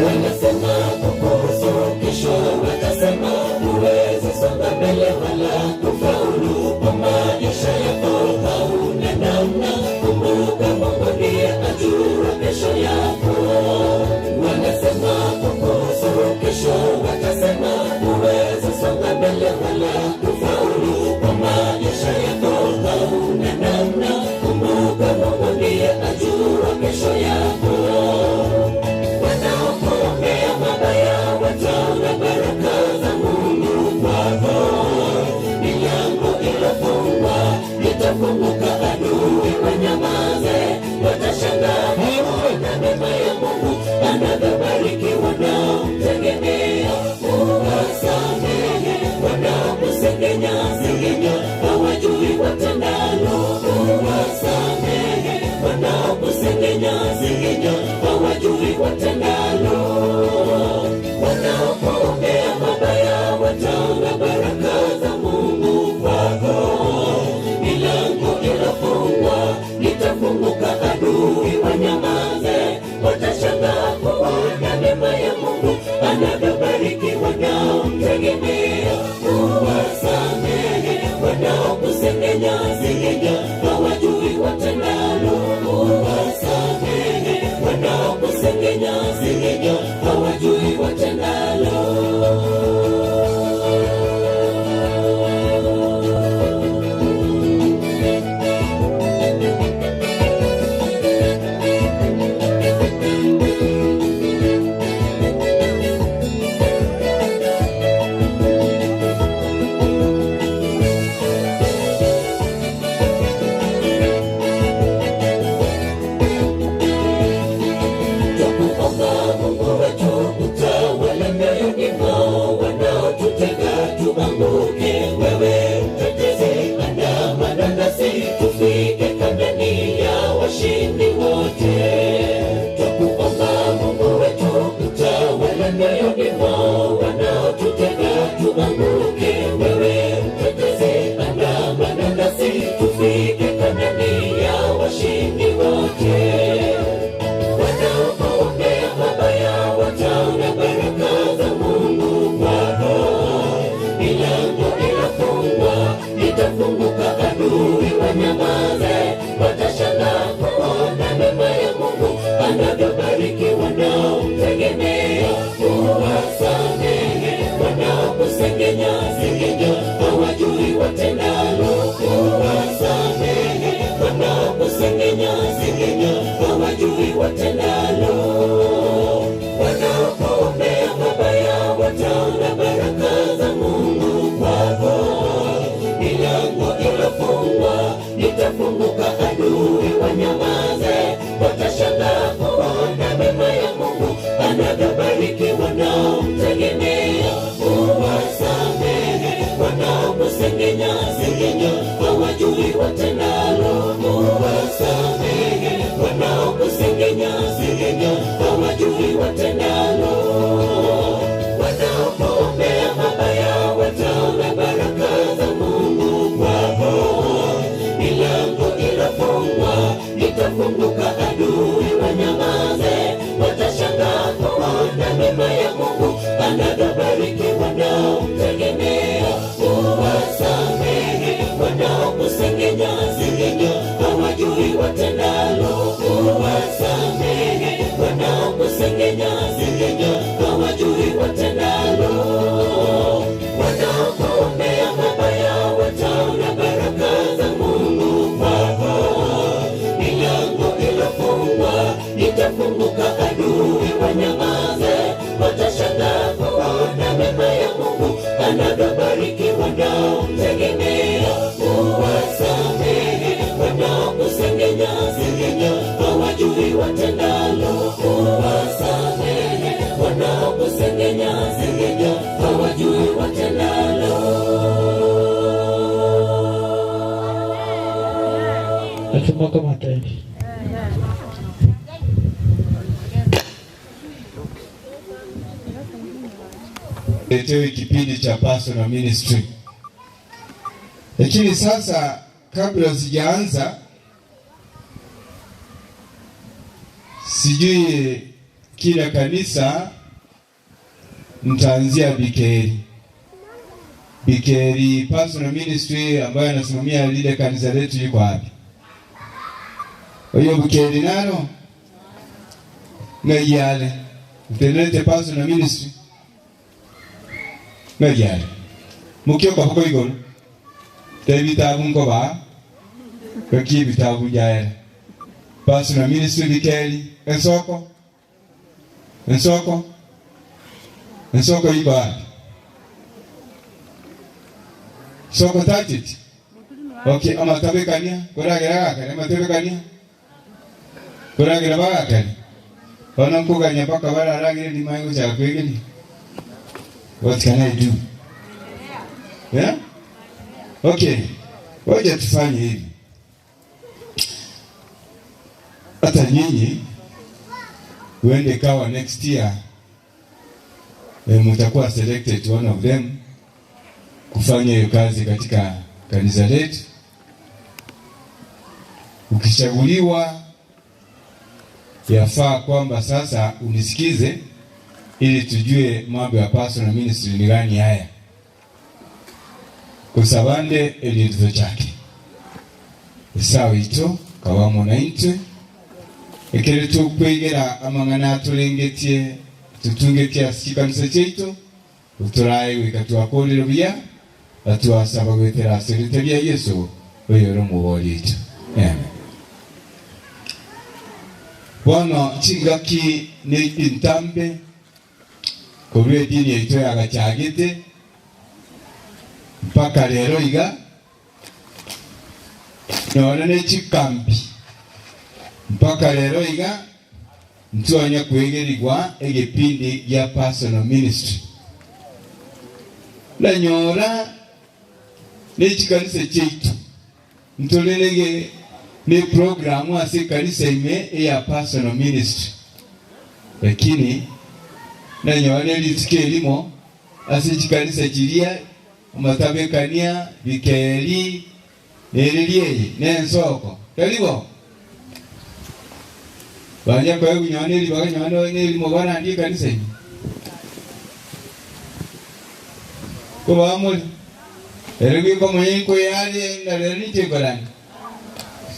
Wanasema kukuhusu kesho, watasema huwezi songa mbele wala kufaulu kwa maisha yako, hauna namna. Kumbuka Mungu ndiye ajua kesho yako. Wanasema kukuhusu kesho, watasema huwezi songa mbele wala kufaulu kwa maisha yako, hauna namna. Kumbuka Mungu ndiye ajua kesho yako. Wanaokuombea mabaya wataona baraka za Mungu kwako. Milango iliyofungwa itafunguka, adui wanyamaze, watashangaa kuona mema ya Mungu anavyobariki wanaomtegemea. Uwasamehe wanaokusengenya sengenya, hawajui watendalo. Uwasamehe wanaokusengenya sengenya, hawajui watendalo. Wanaokuombea mabaya wataona baraka za Mungu kwako. Milango iliyofungwa itafunguka, adui wanyamaze, watashangaa kuona mema ya Mungu anavyobariki wanaomtegemea. Uwasamehe wanaokusengenya sengenya, hawajui watendalo. Uwasamehe wanaokusengenya sengenya, hawajui watendalo. Twakuomba Mungu wetu utawale mioyoni mwao wanaotutega tuanguke. Wewe mtetezi, andamana nasi tufike kandani ya washindi wote. Twakuomba Mungu wetu utawale mioyoni mwao wanaotutega tuanguke. Wewe mtetezi, andamana nasi tufike kandani ya washindi wote. Wanaokuombea mabaya wataona baraka za Mungu kwako. Milango iliyofungwa itafunguka, adui wanyamaze, watashangaa kuona mema ya Mungu anavyobariki wanaomtegemea. Uwasamehe wanaokusengenya sengenya, hawajui watendalo. Uwasamehe wanaokusengenya sengenya, hawajui watendalo. Wanaokuombea mabaya wataona baraka za Mungu kwako. Milango iliyofungwa itafunguka, adui wanyamaze, watashangaa kuona mema ya Mungu anavyobariki wanaomtegemea. Uwasamehe wanao Wanaokusengenya sengenya hawajui watendalo. Uwasamehe wanaokusengenya sengenya hawajui watendalo. Wanaokuombea mabaya wataona baraka za Mungu kwako. Milango ilofungwa itafunguka, adui wanyamaze, watashangaa kuona mema ya Mungu anavyobariki wanaomtegemea. Uwasamehe wanaokusengenya sengenya, hawajui watendalo. Uwasamehe wanaokusengenya sengenya, hawajui watendalo. Wanaokuombea mabaya wataona baraka za Mungu kwako. Milango ilofungwa itafunguka, adui wanyamaze, watashangaa kuona mema ya Mungu anavyobariki wanaomtegemea. Uwasamehe wanaokusengenya sengenya, hawajui watendalo. Uwasamehe wanaokusengenya sengenya, hawajui watendalo. Nasema kama tayari. Letewe kipindi cha personal ministry. Lakini sasa kabla sijaanza, sijui kila kanisa mtaanzia Bikeri. Bikeri personal ministry ambayo anasimamia lile kanisa letu yuko wapi? Kwa hiyo Bikeri nalo na yale utenete personal ministry na yale mukioka huko igoro te bitabu nkoba kaki bitabu jaela personal ministry Bikeri ensoko ensoko ensoko iko wapi? Soko tajiti. Okay, amatabekania kuragira gakare amatabekania kuragira bagakare ona nkuganya mpaka bararagire ndimaye guchaka kwegeni. What can I do? Yeah? Okay. Waje tufanye hivi. Hata nyinyi uende kawa next year mtakuwa selected one of them kufanya hiyo kazi katika kanisa letu. Ukichaguliwa, yafaa kwamba sasa unisikize ili tujue mambo ya personal ministry ni gani haya, kusabande eliezo chake esawa ito kawamo na intwe ekere tukwegera amang'ana aturengetie tutungetie ase chikanisa chiaito uturae gwika twakorire buya atwasaba gwetera ase rita ria Yesu oyo ore omobori oito. Amen. Bono chingaki ne intambe korwa edini yaito yagachagete mpaka rero iga nonye ne chikambi mpaka rero iga ntwanya kwegerigwa egepindi gia personal ministry nanyora nechikanisa chaitu ntorerege ne programu ase ekanisa ime eya personal ministry lakini nanyora nerituko erimo ase chikanisa chiria amatabekania bikeri nereri eye nensoko taribo banya kwae kunyoa neribaga nyoa nerimo barandie ekanisa ime kobamori ere gwika omonye nkoyare narero ninche nkorani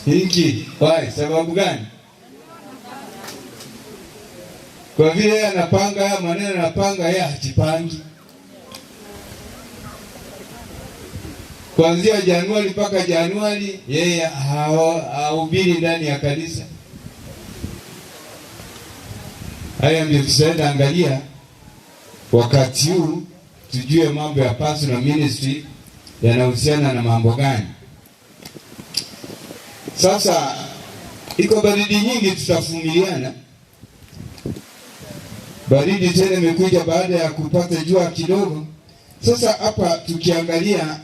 inki why sababu gani? Kwa vile yeye anapanga haya maneno, anapanga yeye hajipangi. Kuanzia Januari mpaka Januari yeye hahubiri ndani ya kanisa. Haya ndio tutaenda angalia wakati huu tujue mambo ya personal ministry yanahusiana na mambo gani. Sasa iko baridi nyingi, tutavumiliana. Baridi tena imekuja baada ya kupata jua kidogo. Sasa hapa tukiangalia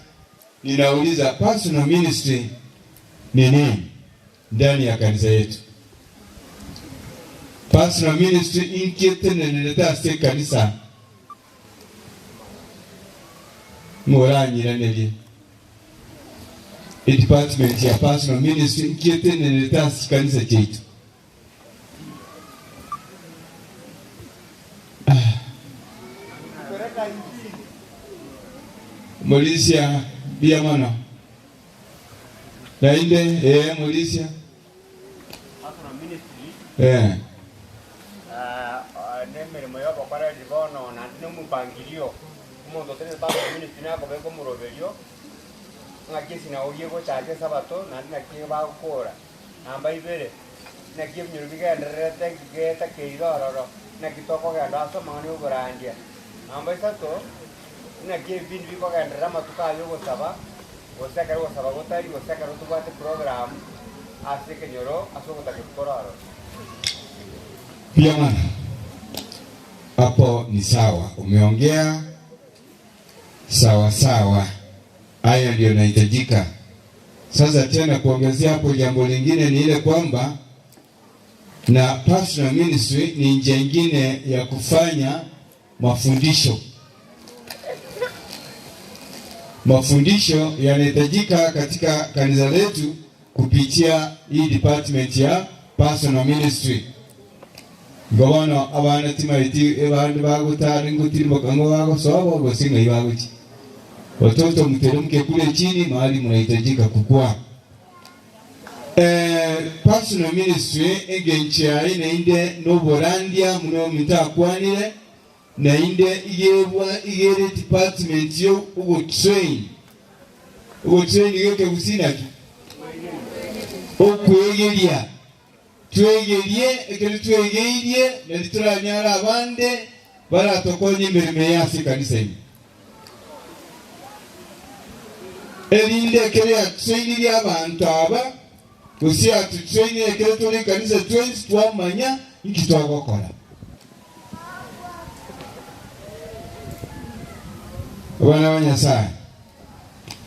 Ninauliza, personal ministry ni nini ndani ya kanisa yetu? Personal ministry inki etenenerete ase ekanisa? Ng'oranyiranerie. Edepartment ya personal ministry inki etenenerete ase chikanisa chiaito? Omorisia, mbuya mono. Naende, ee, omorisia. Ee. Nemeremo y'obokoreri bono, naende nomopangirio. Omonto otenenete personal ministry nakobeka omoroberio, ng'aki esinagogi egochaka esabato, naende naki bagokora. Namba ibere, naki ebinyoro bigendererete nki getakeire ororo, naki tokogenda ase amang'ana y'oborandia. Namba isato, naki ebipindi bikogenderera amatuko aya y'ogosaba, gose ekero ogosaba gotari, gose ekero tobwate program ase ekenyoro ase ogotakeru kore ororo. Mbuya mono. Hapo ni sawa, umeongea sawa sawa. Haya ndio inahitajika. Sasa tena kuongezea hapo, jambo lingine ni ile kwamba na personal ministry ni njia ingine ya kufanya mafundisho. Mafundisho yanahitajika katika kanisa letu kupitia hii department ya personal ministry. Igo bono abana timaeti ebande bagotara ngotirimboka ng'o bagosoa bo gose ng'ai bagochia. Watoto mteremke kule chini mahali mnahitajika kukua. Eh, personal ministry engencho yaye naende noborandia muno ominto akwanire naende igebwa igere department yo ogotrain ogotrain gekegusii naki okwegeria Twegerie ekero twegeirie, nario toranyare abande baratokonye emeremo eye ase ekanisa ime. Erinde ekero yatutrainirie abanto aba, gose yatutrainire ekero tore ekanisa twensi twamanya inki twagokora. Abana ba Nyasae.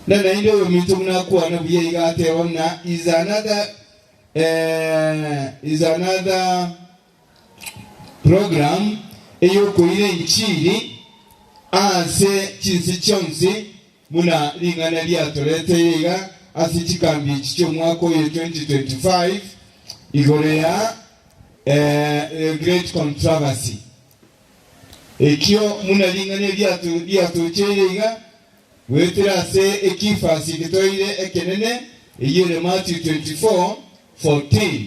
Na naende oyominto buna akwana buya iga ateba buna is another is another program eyokoira enchiri ase chinse chionsi buna ring'ana riatoreteire iga ase chikambi echi chi'omwaka oyo 2025 igoro ya The Great Controversy. Ekio buna ring'ana riatocheire iga Goetera ase ekifasi egetoire ekenene, eyio ere Matthew 24:14.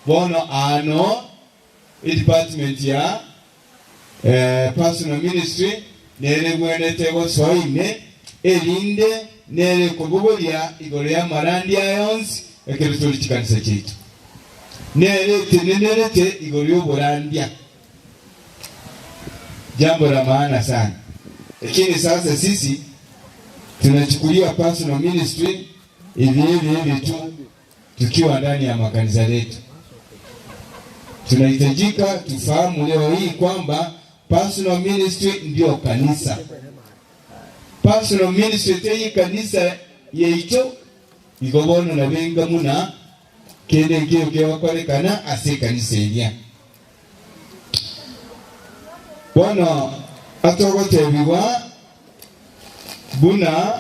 Bono aano edepartment ya Personal Ministry nere egwenerete gosoa ime, erinde nere ekobogoria igoro y'amarandia aya onsi ekero tore chikanisa chiaito. Nere etenenerete igoro y'oborandia. Jambo la maana sana. Lakini sasa sisi tunachukulia personal ministry hivi hivi hivi tu tukiwa ndani ya makanisa letu. Tunahitajika tufahamu leo hii kwamba personal ministry ndio kanisa. Personal ministry teyi kanisa yaicho igo bono nabenga muna kende nkeiyo kegokorekana ase ekanisa eria. Bono atogotebigwa buna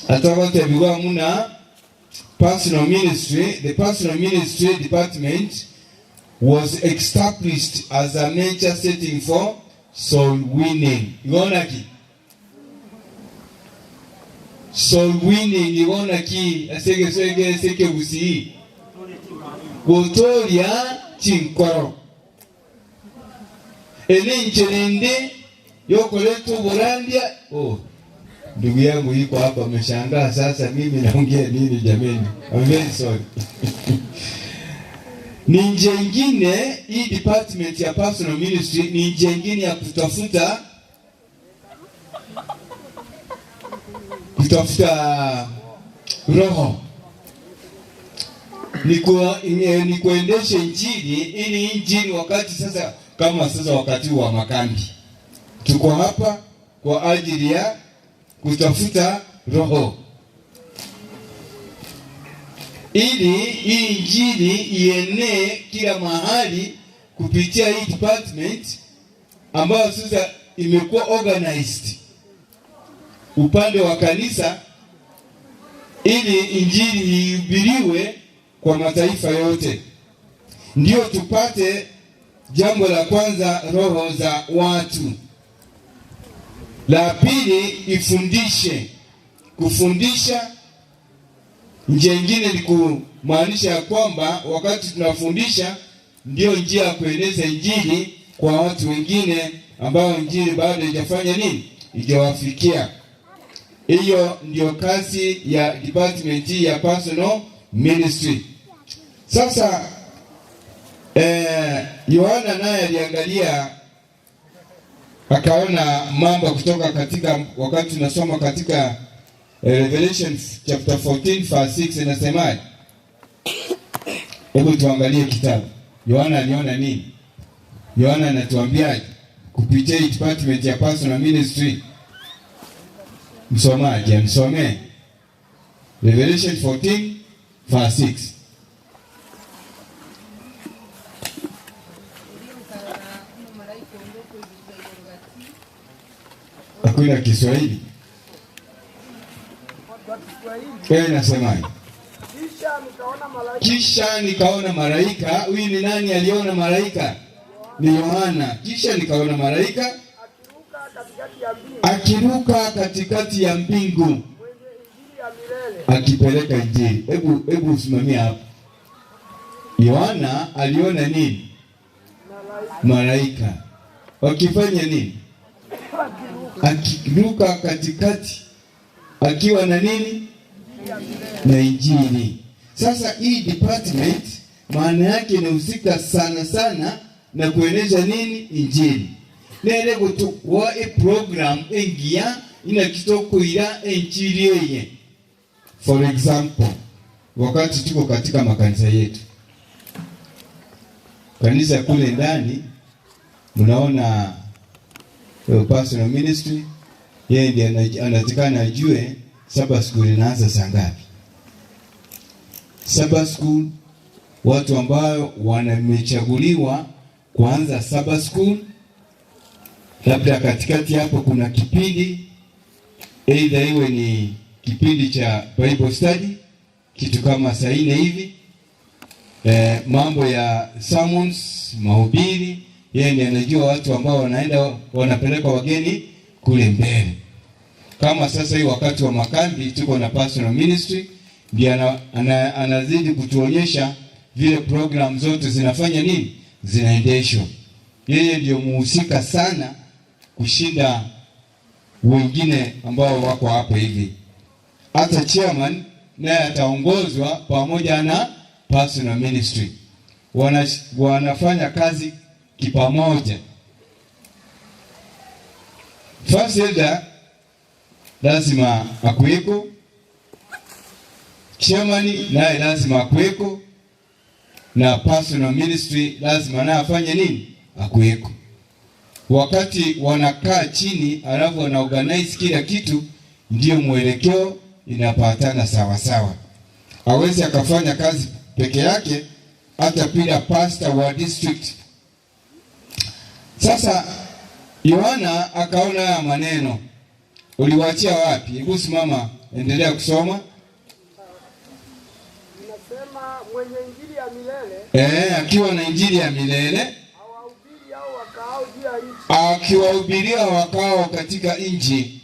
atogotebigwa muna personal ministry, the personal ministry department was established as a major setting for soul winning. Igo naki? Soul winning igo naki ase egeso eke ase ekegusii? Gotoria chinkoro. Ere enchera ende yokoreta oborandia. Oh, ndugu yangu yuko hapa ameshangaa sasa mimi naongea nini jameni? I'm very sorry. Ni njia ingine hii department ya personal ministry ni njia ingine ya kutafuta kutafuta roho ni, ku, ni kuendesha injili ili injili wakati sasa kama sasa wakati wa makambi tuko hapa kwa ajili ya Kutafuta roho ili hii injili ienee kila mahali kupitia hii department ambayo sasa imekuwa organized upande wa kanisa, ili injili ihubiriwe kwa mataifa yote, ndio tupate jambo la kwanza, roho za watu. La pili, ifundishe. Kufundisha njia ingine ni kumaanisha ya kwamba wakati tunafundisha ndiyo njia ya kueneza injili kwa watu wengine ambao injili bado haijafanya nini, ijawafikia. Hiyo ndiyo kazi ya department ya personal ministry. Sasa Yohana naye aliangalia akaona mambo kutoka katika, wakati tunasoma katika Revelation chapter 14 verse 6 inasemaje? Hebu tuangalie kitabu. Yohana aliona nini? Yohana anatuambiaje kupitia hii department ya personal ministry? Msomaji amsomee Revelation 14 verse 6. Hakuna Kiswahili. Nasemaje? Kisha nikaona malaika. Huyu ni nani aliona malaika? Ni Yohana. Kisha nikaona malaika akiruka katikati ya mbingu akipeleka injili. Hebu hebu usimamie hapo. Yohana aliona nini? Malaika wakifanya nini? Akiruka katikati akiwa na nini? Na injili. Sasa hii department maana yake inahusika sana sana na kueneza nini? Injili. Nere gutukwa e program engiya inakitokuira enjili eye. For example, wakati tuko katika makanisa yetu, kanisa kule ndani mnaona personal ministry, yeye ndiye anatakana ajue Sabbath school inaanza saa ngapi. Sabbath school, watu ambao wamechaguliwa kuanza Sabbath school, labda katikati hapo kuna kipindi, either iwe ni kipindi cha Bible study, kitu kama saa nne hivi, mambo ya sermons, mahubiri, yeye ndiye anajua watu ambao wanaenda wanapeleka wageni kule mbele. Kama sasa hii wakati wa makambi tuko na personal ministry, ndiye anazidi kutuonyesha vile program zote zinafanya nini, zinaendeshwa. Yeye ndio muhusika sana kushinda wengine ambao wako hapo hivi. Hata chairman naye ataongozwa pamoja na personal ministry. Wanafanya kazi kipamoja. First elder lazima akuweko, chairman naye lazima akuweko, na personal ministry lazima naye afanye nini? Akuweko. Wakati wanakaa chini alafu wana organize kila kitu, ndio mwelekeo inapatana sawa sawa. Hawezi akafanya kazi peke yake, hata bila pastor wa district. Sasa Yohana akaona haya maneno, uliwaachia wapi? Hebu simama, endelea kusoma. Inasema mwenye injili ya milele Akiwa na injili ya milele akiwahubiria wakao katika nchi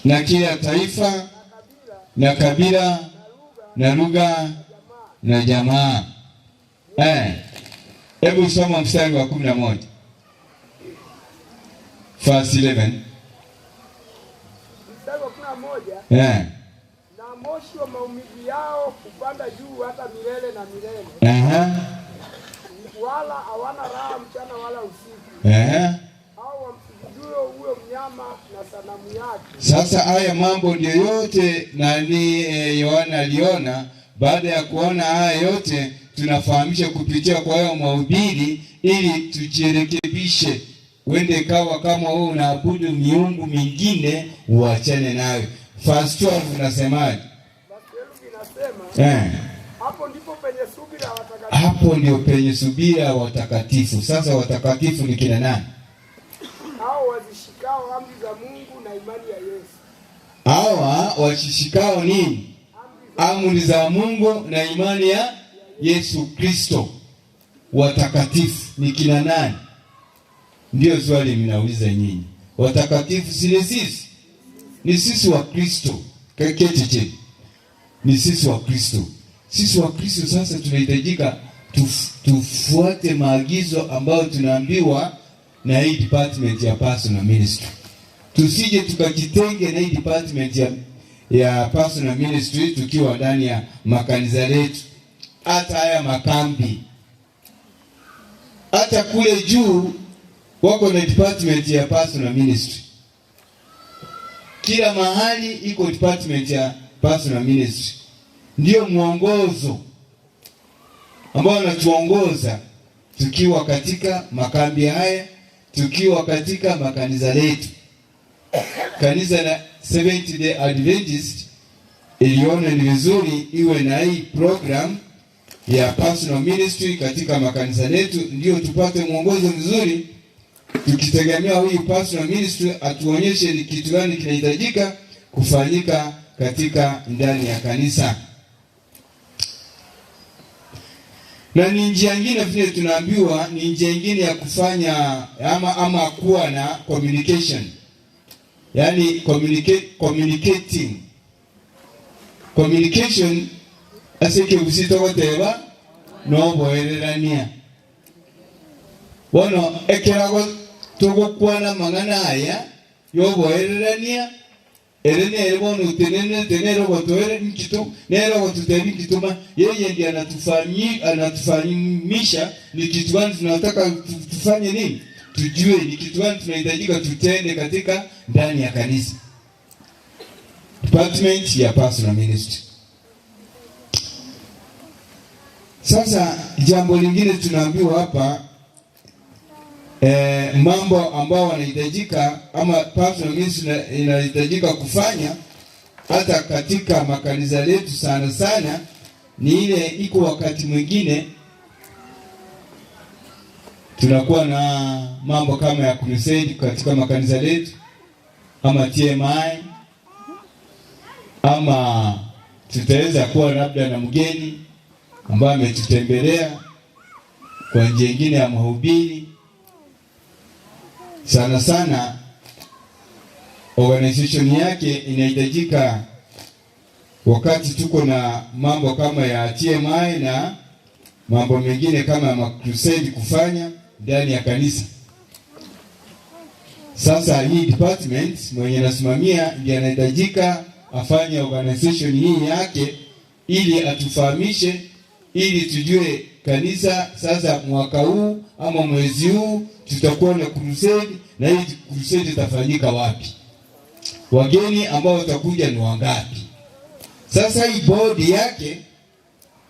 na kila taifa na kabila na lugha na jamaa. Hebu soma mstari wa 11. Verse 11. Mstari wa 11. Na moshi wa maumivu yao kupanda juu hata milele na milele. Wala hawana raha mchana wala usiku. Hao wamsujudio huyo mnyama na sanamu yake. Sasa haya mambo ndio yote nani Yohana aliona. Baada ya kuona haya yote, tunafahamisha kupitia kwa hayo mahubiri ili tujirekebishe. Wende ikawa kama wewe unaabudu miungu mingine, uachane nayo. Verse 12 unasemaje? Eh. Hapo ndipo penye subira ya watakatifu. Hapo ndio penye subira ya watakatifu. Sasa watakatifu ni kina nani? Hao wazishikao amri za Mungu na imani ya Yesu. Hawa washishikao nini? Amri za Mungu na imani ya Yesu Kristo. Watakatifu ni kina nani? Ndiyo swali mnauliza nyinyi. Watakatifu si ni sisi? Ni sisi wa Kristo. Keti chini. Ni sisi wa Kristo. Sisi wa Kristo sasa tunahitajika tuf, tufuate maagizo ambayo tunaambiwa na hii department ya personal ministry. Tusije tukajitenge na hii department ya, ya personal ministry tukiwa ndani ya makanisa letu, hata haya makambi, hata kule juu wako na department ya personal ministry. Kila mahali iko department ya personal ministry, ndiyo mwongozo ambao wanatuongoza tukiwa katika makambi haya, tukiwa katika makanisa letu. Kanisa la Seventh Day Adventist iliona ni vizuri iwe na hii program ya personal ministry katika makanisa letu, ndio tupate mwongozo mzuri, tukitegemea huyu personal ministry atuonyeshe ni kitu gani kinahitajika kufanyika katika ndani ya kanisa. Na ni njia nyingine vile tunaambiwa ni njia nyingine ya kufanya ama, ama kuwa na communication, yaani communicate, communicating communication ase ekegusii togoteba noboererania bono ekerago togokwana amang'ana aya yoboererania ere nere bono otenenete nere ogotoere nkito nere ogotutebia nkitoma yeye ndiye anatufanyi anatufahamisha ni kitu gani tunataka tufanye nini tujue ni kitu gani tunahitajika tutende katika ndani ya kanisa department ya personal ministry sasa jambo lingine tunaambiwa hapa eh, mambo ambao wanahitajika ama personal ministry inahitajika kufanya hata katika makanisa letu sana sana ni ile iko wakati mwingine tunakuwa na mambo kama ya crusade katika makanisa letu ama TMI ama tutaweza kuwa labda na mgeni ambaye ametutembelea kwa njia nyingine ya mahubiri. Sana sana organization yake inahitajika wakati tuko na mambo kama ya TMI na mambo mengine kama ya crusade kufanya ndani ya kanisa. Sasa hii department mwenye anasimamia ndiye anahitajika afanye organization hii yake ili atufahamishe, ili tujue kanisa sasa mwaka huu ama mwezi huu tutakuwa na crusade, na hii crusade itafanyika wapi, wageni ambao watakuja ni wangapi. Sasa hii bodi yake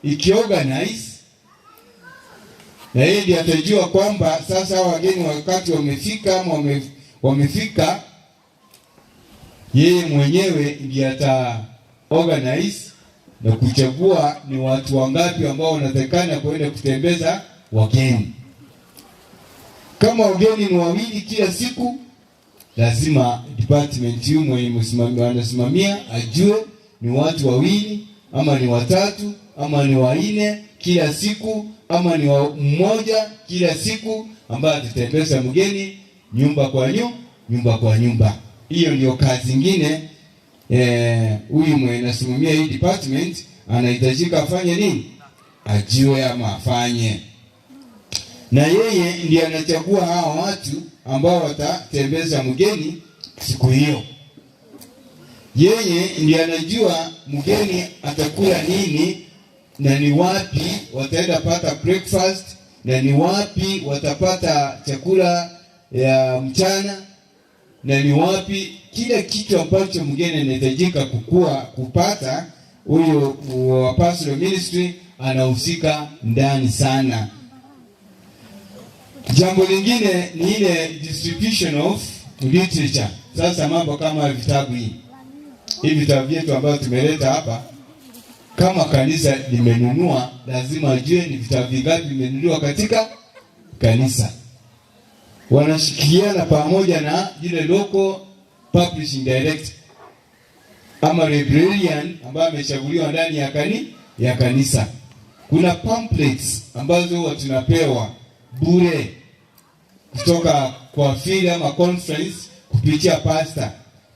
ikiorganize na yeye ndiye atajua kwamba sasa hao wageni wakati wamefika ama wame, wamefika, yeye mwenyewe ndiye ata organize na kuchagua ni watu wangapi ambao wanatakikana kwenda kutembeza wageni. Kama wageni ni wawili kila siku, lazima department hiyo mwenye anasimamia ajue ni watu wawili ama ni watatu ama ni wanne kila siku ama ni wa mmoja kila siku ambaye atatembeza mgeni nyumba kwa nyumba, nyumba kwa nyumba. Hiyo ndio kazi ingine huyu eh, mwenye anasimamia hii department anahitajika afanye nini? Ajue ama afanye, na yeye ndiye anachagua hawa watu ambao watatembeza mgeni siku hiyo. Yeye ndiye anajua mgeni atakula nini na ni wapi wataenda pata breakfast na ni wapi watapata chakula ya mchana na ni wapi kila kitu ambacho mgeni anahitajika kukua kupata, huyo wa pastoral ministry anahusika ndani sana. Jambo lingine ni ile distribution of literature. Sasa mambo kama vitabu hii hii vitabu vyetu ambavyo tumeleta hapa, kama kanisa limenunua, lazima ajue ni vitabu vingapi vimenunuliwa katika kanisa. Wanashikiana pamoja na yule local publishing director ama librarian ambaye amechaguliwa ndani ya kani ya kanisa. Kuna pamphlets ambazo huwa tunapewa bure kutoka kwa field ama conference kupitia pastor.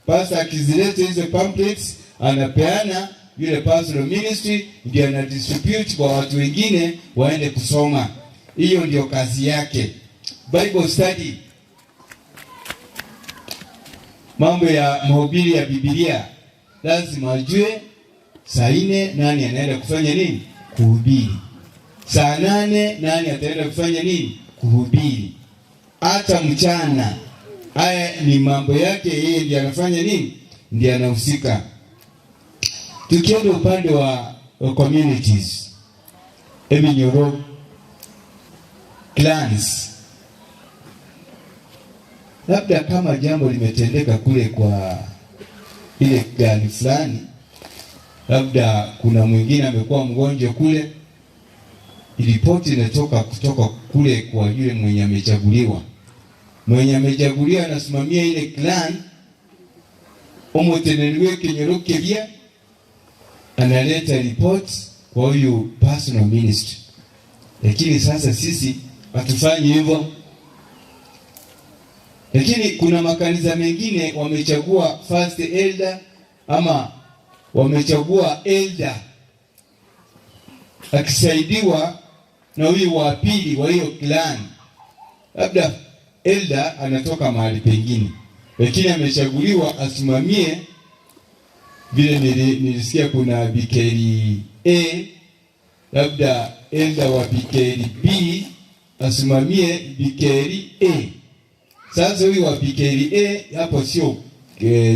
Pastor akizileta hizo pamphlets anapeana yule pastoral ministry ndio ana distribute kwa watu wengine waende kusoma. Hiyo ndio kazi yake. Bible study, mambo ya mahubiri ya Biblia, lazima ajue saa nne nani anaenda kufanya nini, kuhubiri. Saa nane nani ataenda kufanya nini, kuhubiri. Hata mchana, haya ni mambo yake yeye, ndiye anafanya nini, ndiye anahusika. Tukienda upande wa communities, Eminyoro clans, labda kama jambo limetendeka kule kwa ile gani fulani, labda kuna mwingine amekuwa mgonjwa kule, ripoti inatoka kutoka kule kwa yule mwenye amechaguliwa. Mwenye amechaguliwa anasimamia ile clan, omotenenwe kenyoro keria analeta report kwa huyu personal ministry. Lakini sasa sisi hatufanyi hivyo. Lakini kuna makanisa mengine wamechagua first elder ama wamechagua elder akisaidiwa na huyu wa pili wa hiyo clan. Labda elder anatoka mahali pengine, lakini amechaguliwa asimamie. Vile nilisikia kuna Bikeri A, labda elder wa Bikeri B asimamie Bikeri A. Sasa huyu wa Bikeri A hapo sio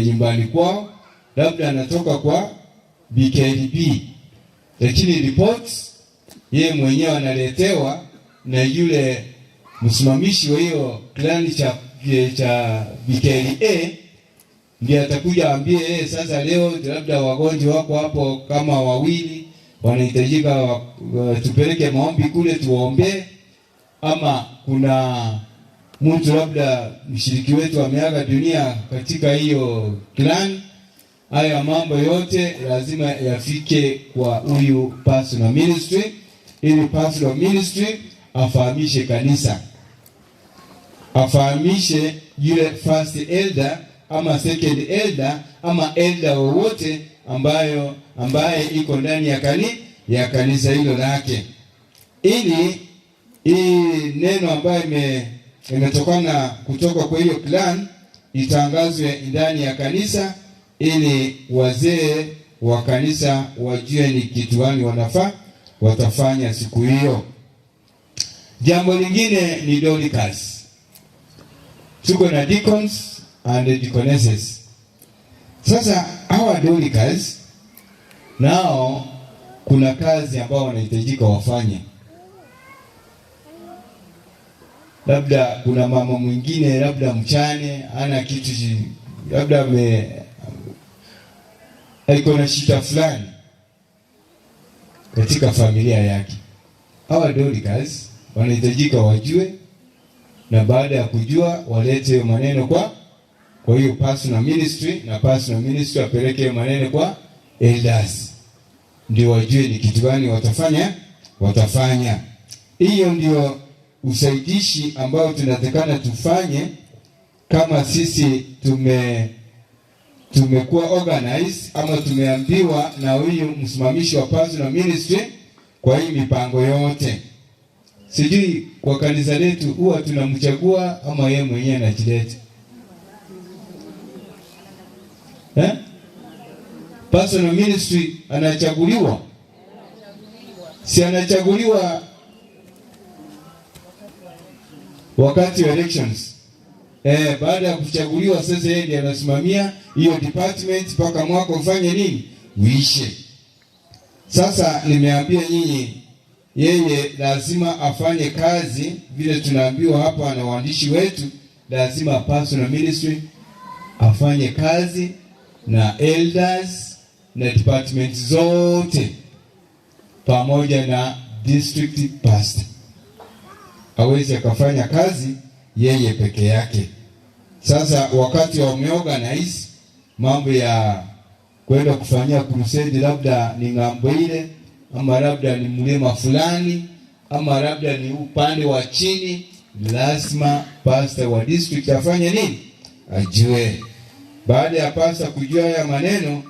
nyumbani kwao, labda anatoka kwa Bikeri B, lakini reports yeye mwenyewe analetewa na yule msimamishi wa hiyo klani cha Bikeri A, ndiye atakuja aambie yeye, sasa leo labda wagonjwa wako hapo kama wawili wanahitajika tupeleke maombi kule tuwaombee, ama kuna mtu labda mshiriki wetu ameaga dunia katika hiyo clan. Haya mambo yote lazima yafike kwa huyu personal ministry, ili personal ministry afahamishe kanisa, afahamishe yule first elder ama second elder ama elder wowote ambaye iko ndani ya kanisa hilo lake, ili hii neno ambayo imetokana kutoka kwa hiyo clan itangazwe ndani ya kanisa, ili wazee wa kanisa wajue ni kitu gani watafanya siku hiyo. Jambo lingine ni Dorcas. Tuko na deacons and deaconesses. Sasa hawa Dorcas nao kuna kazi ambao wanahitajika wafanye. Labda kuna mama mwingine labda mchane ana kitu labda iko na shida fulani katika familia yake. Hawa Dorcas wanahitajika wajue, na baada ya kujua walete hiyo maneno kwa hiyo personal ministry, na personal ministry apeleke hiyo maneno kwa elders, ndio wajue ni kitu gani watafanya. Hiyo ndio usaidishi ambao tunatakana tufanye kama sisi tumekuwa organized ama tumeambiwa na huyu msimamishi wa personal ministry kwa hii mipango yote. Sijui kwa kanisa letu huwa tunamchagua ama yeye mwenyewe anajileta. Personal ministry anachaguliwa? Si anachaguliwa wakati wa elections. Baada ya kuchaguliwa sasa yeye ndiye anasimamia hiyo department mpaka mwaka ufanye nini? Uishe. Sasa nimeambia nyinyi yeye lazima afanye kazi vile tunaambiwa hapa na waandishi wetu, lazima personal ministry afanye kazi na elders na department zote pamoja na district pastor. Awezi akafanya kazi yeye peke yake. Sasa wakati wameorganize mambo ya kwenda kufanyia crusade, labda ni ng'ambo ile ama labda ni mlima fulani ama labda ni upande wa chini, lazima pastor wa district afanye nini? Ajue. Baada ya pastor kujua haya maneno,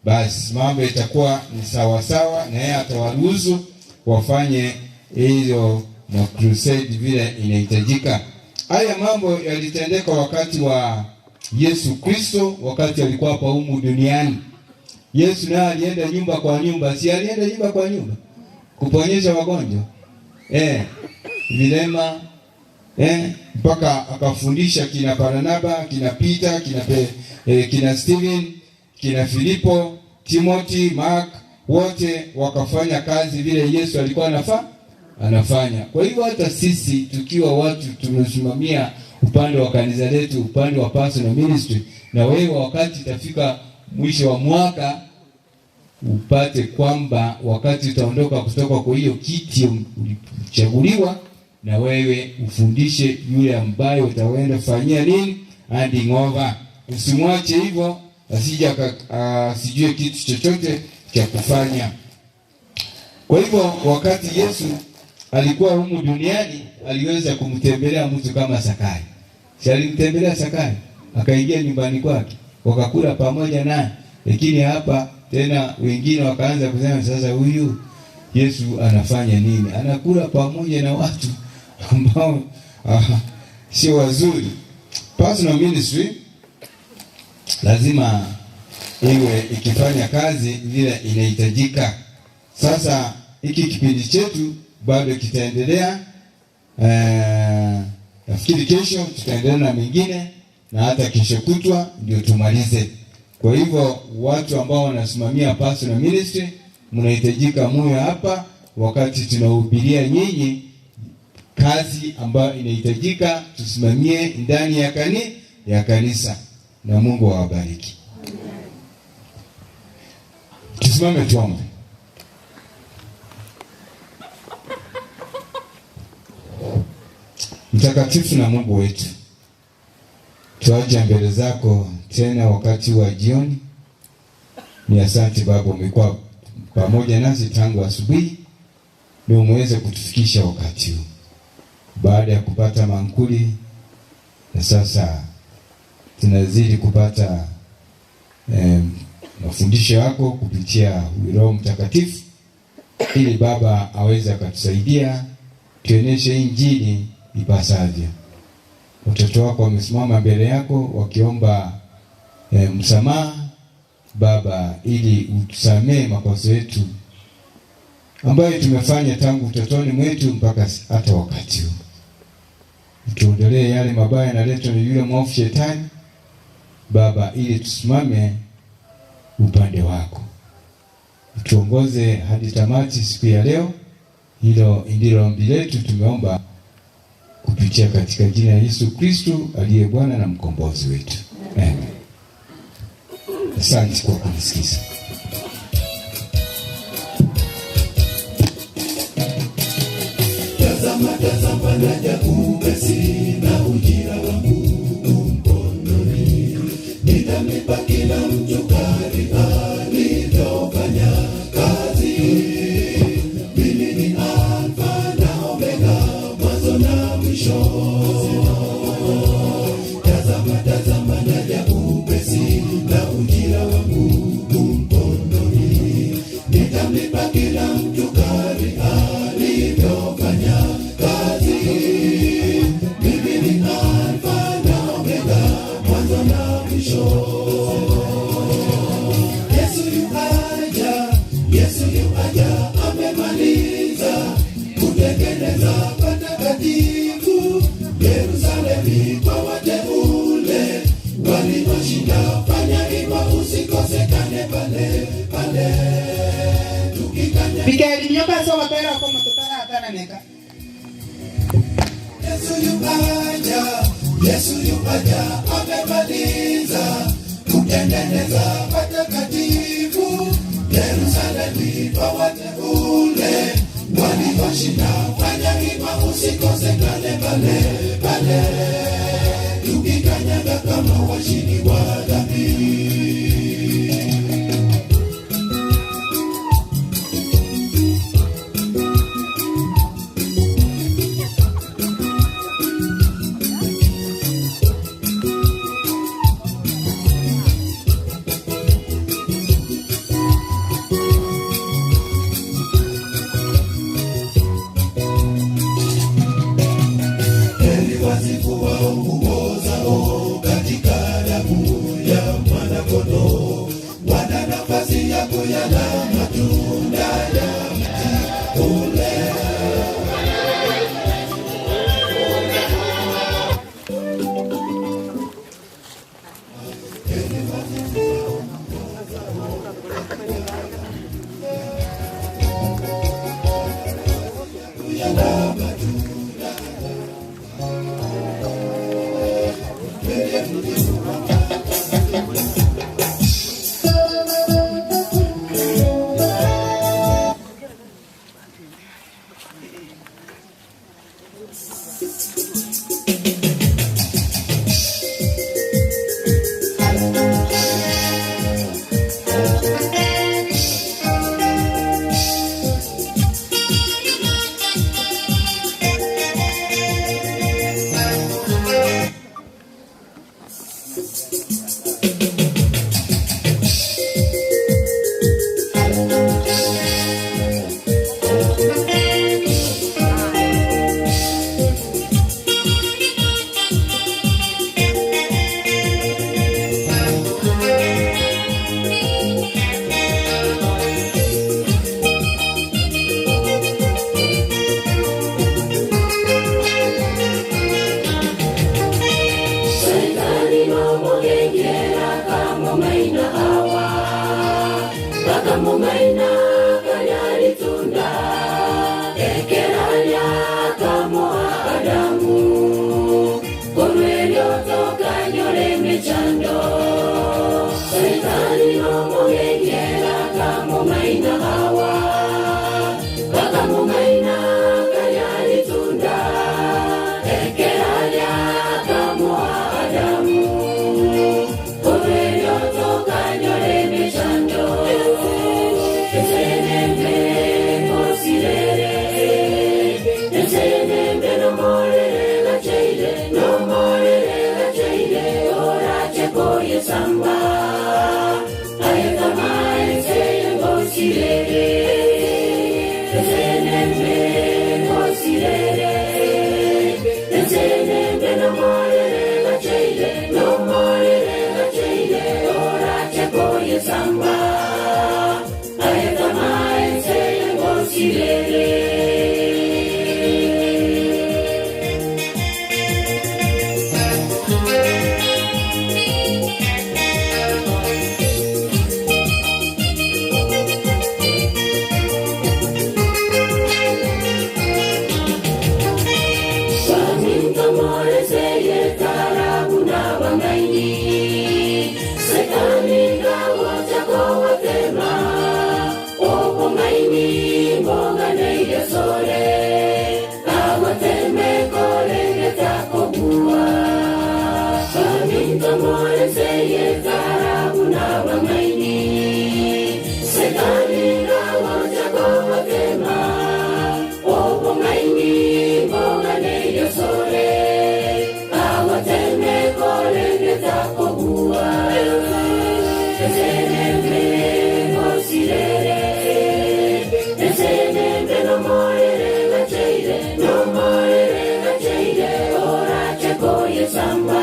basi mambo itakuwa ni sawa sawa, na yeye atawaruhusu wafanye hizo ma crusade vile inahitajika. Haya mambo yalitendeka wakati wa Yesu Kristo, wakati alikuwa hapa humu duniani. Yesu naye alienda nyumba kwa nyumba, si alienda nyumba kwa nyumba kuponyesha wagonjwa vilema mpaka akafundisha kina Barnaba, kina Peter, kina Stephen, kina Filipo, Timothy, Mark, wote wakafanya kazi vile Yesu alikuwa anafanya. Kwa hivyo hata sisi tukiwa watu tumesimamia upande wa kanisa letu, upande wa personal ministry, na wewe wakati itafika mwisho wa mwaka upate kwamba wakati utaondoka kutoka kwa hiyo kiti ulichaguliwa, na wewe ufundishe yule ambaye utaenda fanyia nini, handing over. Usimwache hivyo asije asijue kitu chochote cha kufanya. Kwa hivyo wakati Yesu alikuwa humu duniani aliweza kumtembelea mtu kama Zakayo. Si alimtembelea Zakayo, akaingia nyumbani kwake, wakakula pamoja naye. Lakini hapa tena wengine wakaanza kusema, sasa huyu Yesu anafanya nini? Anakula pamoja na watu ambao sio wazuri. Personal ministry lazima iwe ikifanya kazi vile inahitajika. Sasa hiki kipindi chetu bado kitaendelea. Nafikiri kesho tutaendelea na mengine na hata kesho kutwa ndio tumalize. Kwa hivyo watu ambao wanasimamia personal ministry mnahitajika muwe hapa wakati tunahubiria nyinyi kazi ambayo inahitajika tusimamie ndani ya kanisa, na Mungu awabariki. Tusimame tuombe. Mtakatifu na Mungu wetu, tuaje mbele zako tena wakati wa jioni. Ni asante Baba, umekuwa pamoja nasi tangu asubuhi na umeweza kutufikisha wakati huu baada ya kupata mankuli, na sasa tunazidi kupata mafundisho yako kupitia Roho Mtakatifu, ili Baba aweze akatusaidia tuonyeshe Injili ipasavyo. Watoto wako wamesimama mbele yako wakiomba msamaha Baba, ili utusamee makosa yetu ambayo tumefanya tangu utotoni mwetu mpaka hata wakati huu. Utuondolee yale mabaya yanaletwa na yule mwovu shetani Baba, ili tusimame upande wako. Utuongoze hadi tamati siku ya leo. Hilo ndilo ombi letu, tumeomba kupitia katika jina la Yesu Kristo aliye Bwana na mkombozi wetu. Amen. Asante kwa kunisikiza. Tazama, tazama naja upesi na ujira wangu mkononi. Nitamlipa kila mtu kadri alivyofanya kazi. Mimi ni Alfa na Omega, mwanzo na mwisho. Tazama, tazama naja upesi na ujira wangu mkononi. Nitamlipa kila mtu kadri alivyofanya kazi. Mimi ni Alfa na Omega, mwanzo na mwisho. Yesu yu aja, Yesu yu aja, amemaliza kutengeneza patakatifu Yerusalemu kwa wateule walioshinda. Fanya hivyo usikosekane pale pale. Tukikanya Bikeli nyoka so batera kwa mtoto. Yesu yuaja, Yesu yuaja, amemaliza kutengeneza patakatifu Yerusalemu pa wateule walioshinda. Fanya hima usikosekane pale pale, tukikanyaga kama washindi wa dhambi. Heri wazifua nguo zao katika damu ya mwana-kondoo, wana nafasi ya kuyala matunda ya mti ule. Saitani nomugengera kamumaina hawa bakamumaina kanyalitunda ekeralya kamuha Adamu kolwelyotokanyola emechando Saitani nomugengera kamumaina hawa bakamumaina kanyalitunda ekeralya kamuha Adamu kolwelyotokanyola emechando esenembe kosirere esenembe nomolere gacheire nomolere gacheire orachekoyesamba ayekama enseye ngosirere esenembe kosirere esenembe nomolere gacheire nomolere gacheire orachekoyesamba ayekama enseye ngosirere. Samba,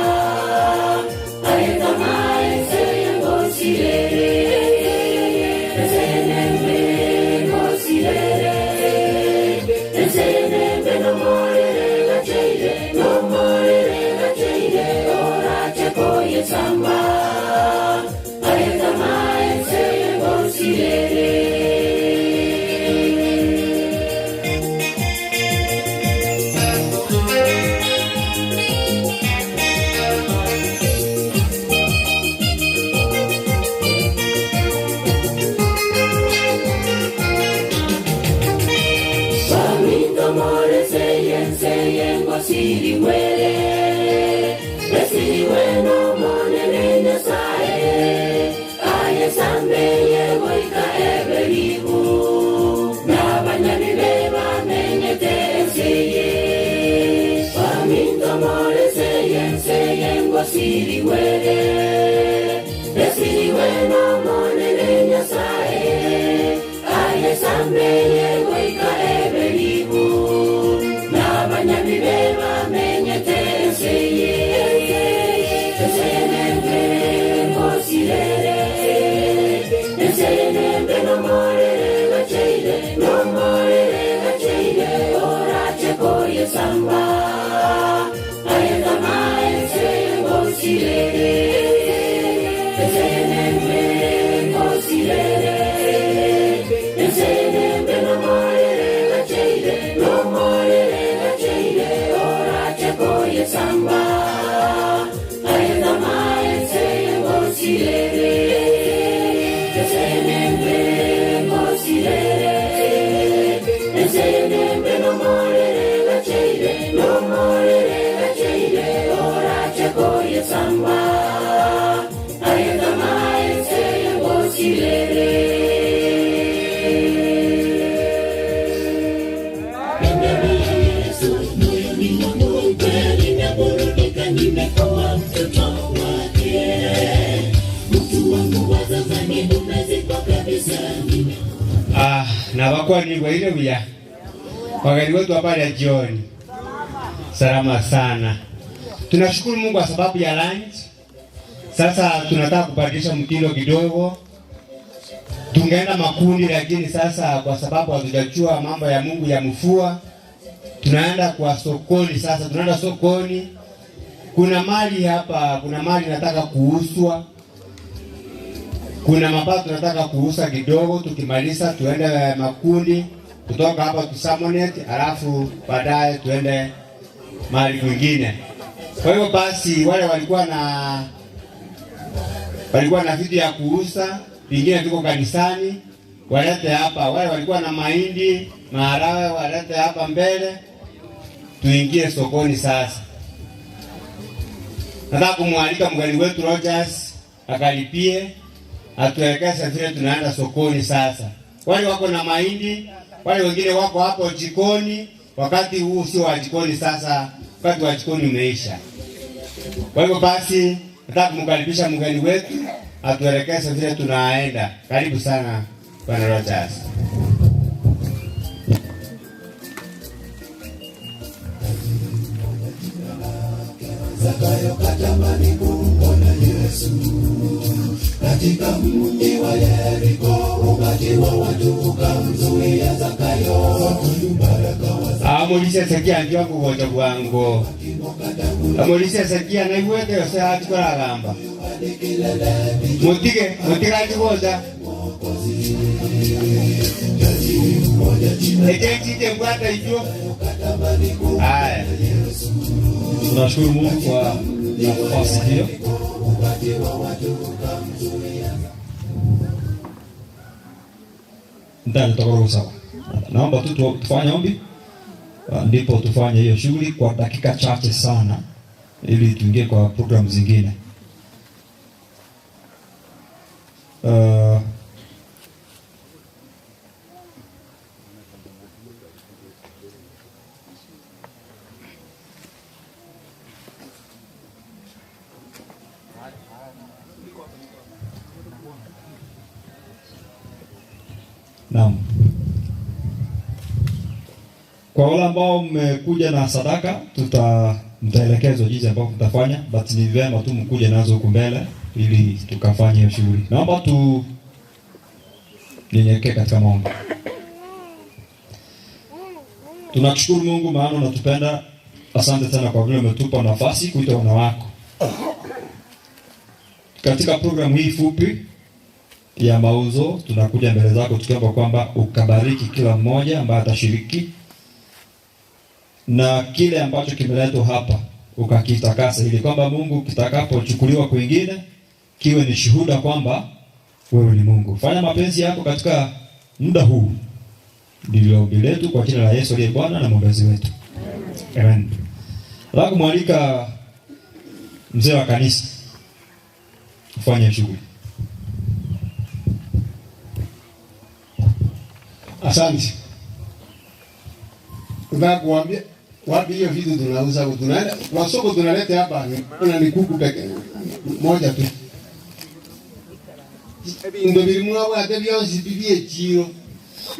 ngosiriwere esiriwe n'omonene Nyasaye ayesambeye goika eberibu n'abanyabibe bamenyete enseye bamintomoleseye enseye ngosiriwere esiriwe n'omonene Nyasaye ayesambeye goika eberibu n'abanyabibe bamenyete enseye enseyenembe ngosirere enseyenembe nomorere gacheire nomorere gacheire oracheko yesamba ayetama enseye ngosirere enseyenembe ngosirere enseyenembe nomorere gacheire nomorere gacheire oracheko yesamba ayetama enseye ngosirere enseyenembe ngosirere enseyenembe nomorere gacheire nomorere gacheire oracheko yesamba ayetama enseye ngosirere. Moyoni mwangu kweli naburudika, nimekuwa mtoto wake. Mtu wangu wa zamani umezikwa kabisa, Ah, na bakwanirwa ile buya. Wageni wetu habari ya jioni. Salama sana. Tunashukuru Mungu kwa sababu ya lunch. Sasa tunataka kubadilisha mtindo kidogo. Tungeenda makundi, lakini sasa kwa sababu hatujajua mambo ya Mungu ya mfua, tunaenda kwa sokoni. Sasa tunaenda sokoni. Kuna mali hapa, kuna mali nataka kuuzwa, kuna mapato nataka kuuza kidogo. Tukimaliza tuende makundi, kutoka hapa tusamonet, alafu baadaye tuende mahali kwingine. Kwa hiyo basi wale walikuwa na vitu ya kuuza, vingine viko kanisani, walete hapa. Wale walikuwa na mahindi, maharagwe walete hapa mbele, tuingie sokoni sasa. Nataka kumwalika mgeni wetu Rogers akalipie, atuelekeze vile tunaenda sokoni sasa. Wale wako na mahindi, wale wengine wako hapo jikoni, wakati huu sio wa jikoni sasa, wakati wa jikoni umeisha. Kwa hivyo basi nataka kumkaribisha mgeni wetu atuelekeze vile tunaenda. Karibu sana Bwana Rogers. Zakayo katamani kumwona Yesu katika mji wa Yeriko, umati wa watu ukamzuia Zakayo. Amulise Hezekia ndio kugocha bwango. Amulise Hezekia na iwete yose atikoragamba. Mutige, mutige atigocha. Eke mbwata ijo. Haya. Tunashukuru Mungu kwa nafasi hiyo. Ndani tutakuwa sawa. Naomba tu tufanye ombi, ndipo tufanye hiyo shughuli kwa dakika chache sana, ili tuingie kwa programu zingine. Naam. Kwa wale ambao mmekuja na sadaka, mtaelekezwa jinsi ambavyo mtafanya, but ni vyema tu mkuje nazo huku mbele ili tukafanye hiyo shughuli. Naomba tu nyenyekee katika maombi. Tunakushukuru Mungu maana unatupenda. Asante tena kwa vile umetupa nafasi kuita wana wako. Katika programu hii fupi ya mauzo tunakuja mbele zako tukiomba kwamba ukabariki kila mmoja ambaye atashiriki na kile ambacho kimeletwa hapa ukakitakasa, ili kwamba Mungu kitakapochukuliwa kwingine kiwe ni shuhuda kwamba wewe ni Mungu. Fanya mapenzi yako katika muda huu, ndilo ombi letu kwa jina la Yesu aliye Bwana na mwombezi wetu. Amen. Nataka kumwalika mzee wa kanisa kufanya shughuli. Asante. Nataka kuambia wapi hiyo vitu tunauza, tunaenda kwa soko tunaleta hapa, kuna ni kuku peke moja tu. Ebintu biri mwabwate byonsi bibyekiro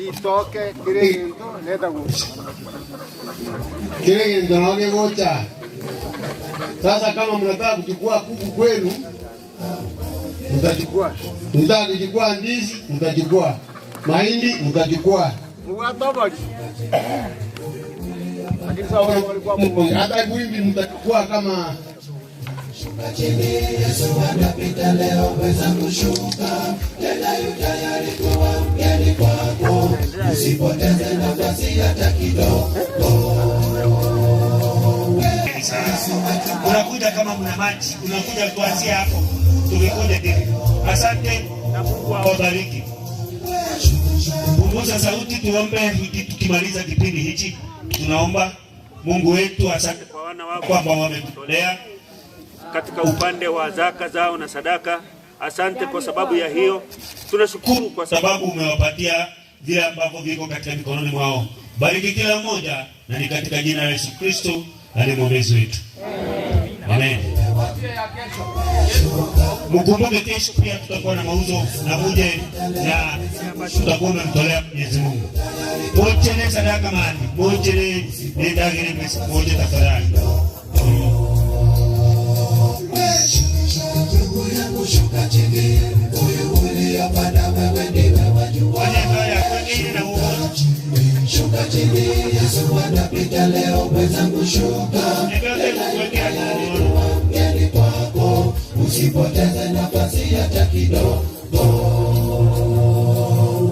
Itoke kire ginto leta gusa. kile kintu nogegocha. Sasa kama mnataka kuchukua kuku kwenu mtachukua, mtaka kuchukua ndizi mtachukua, mahindi mtachukua, Mwatabari. Lakini sawa walikuwa hata gwimbi mtachukua kama Chini Yesu anapita leo, weza kushuka tena, yu tayari kuwa mgeni kwako, usipoteze nafasi hata kidogo. Unakuja kama mna maji, unakuja kuanzia hapo, tumekuja hivi. Asante na Mungu awabariki. Punguza sauti, tuombe. Tukimaliza kipindi hichi, tunaomba Mungu wetu, asante kwa wana wako ambao wamekutolea katika upande wa zaka zao na sadaka. Asante kwa sababu ya hiyo, tunashukuru kwa sababu umewapatia vile ambavyo viko katika mikononi mwao. Bariki kila mmoja, na ni katika jina la Yesu Kristo aliye mwombezi wetu, amen. Mkumbuke kesho pia tutakuwa na mauzo na muje na tutakuwa umemtolea Mwenyezi Mungu. Mochere sadaka mani, mochere nendagire pesa moja tafadhali. Ndugu yangu shuka chini, huyu uliyopanda wewe ndiwe wajua. Shuka chini, Yesu anapita leo, mwenzangu shuka tena, yu tayari kuwa mgeni kwako, usipoteze nafasi hata kidogo.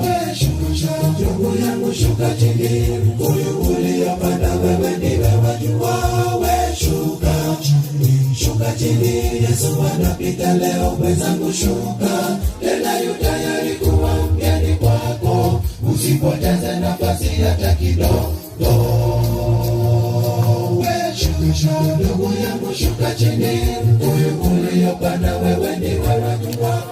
We shuka, ndugu yangu shuka chini, huyu uliyopanda wewe ndiwe wajua. We shuka shuka chini, Yesu anapita leo, mwenzangu shuka tena, yu tayari kuwa mgeni kwako, usipoteze nafasi hata kidogo. We shuka, ndugu yangu shuka chini, huyu uliyopanda wewe ndiwe wajua.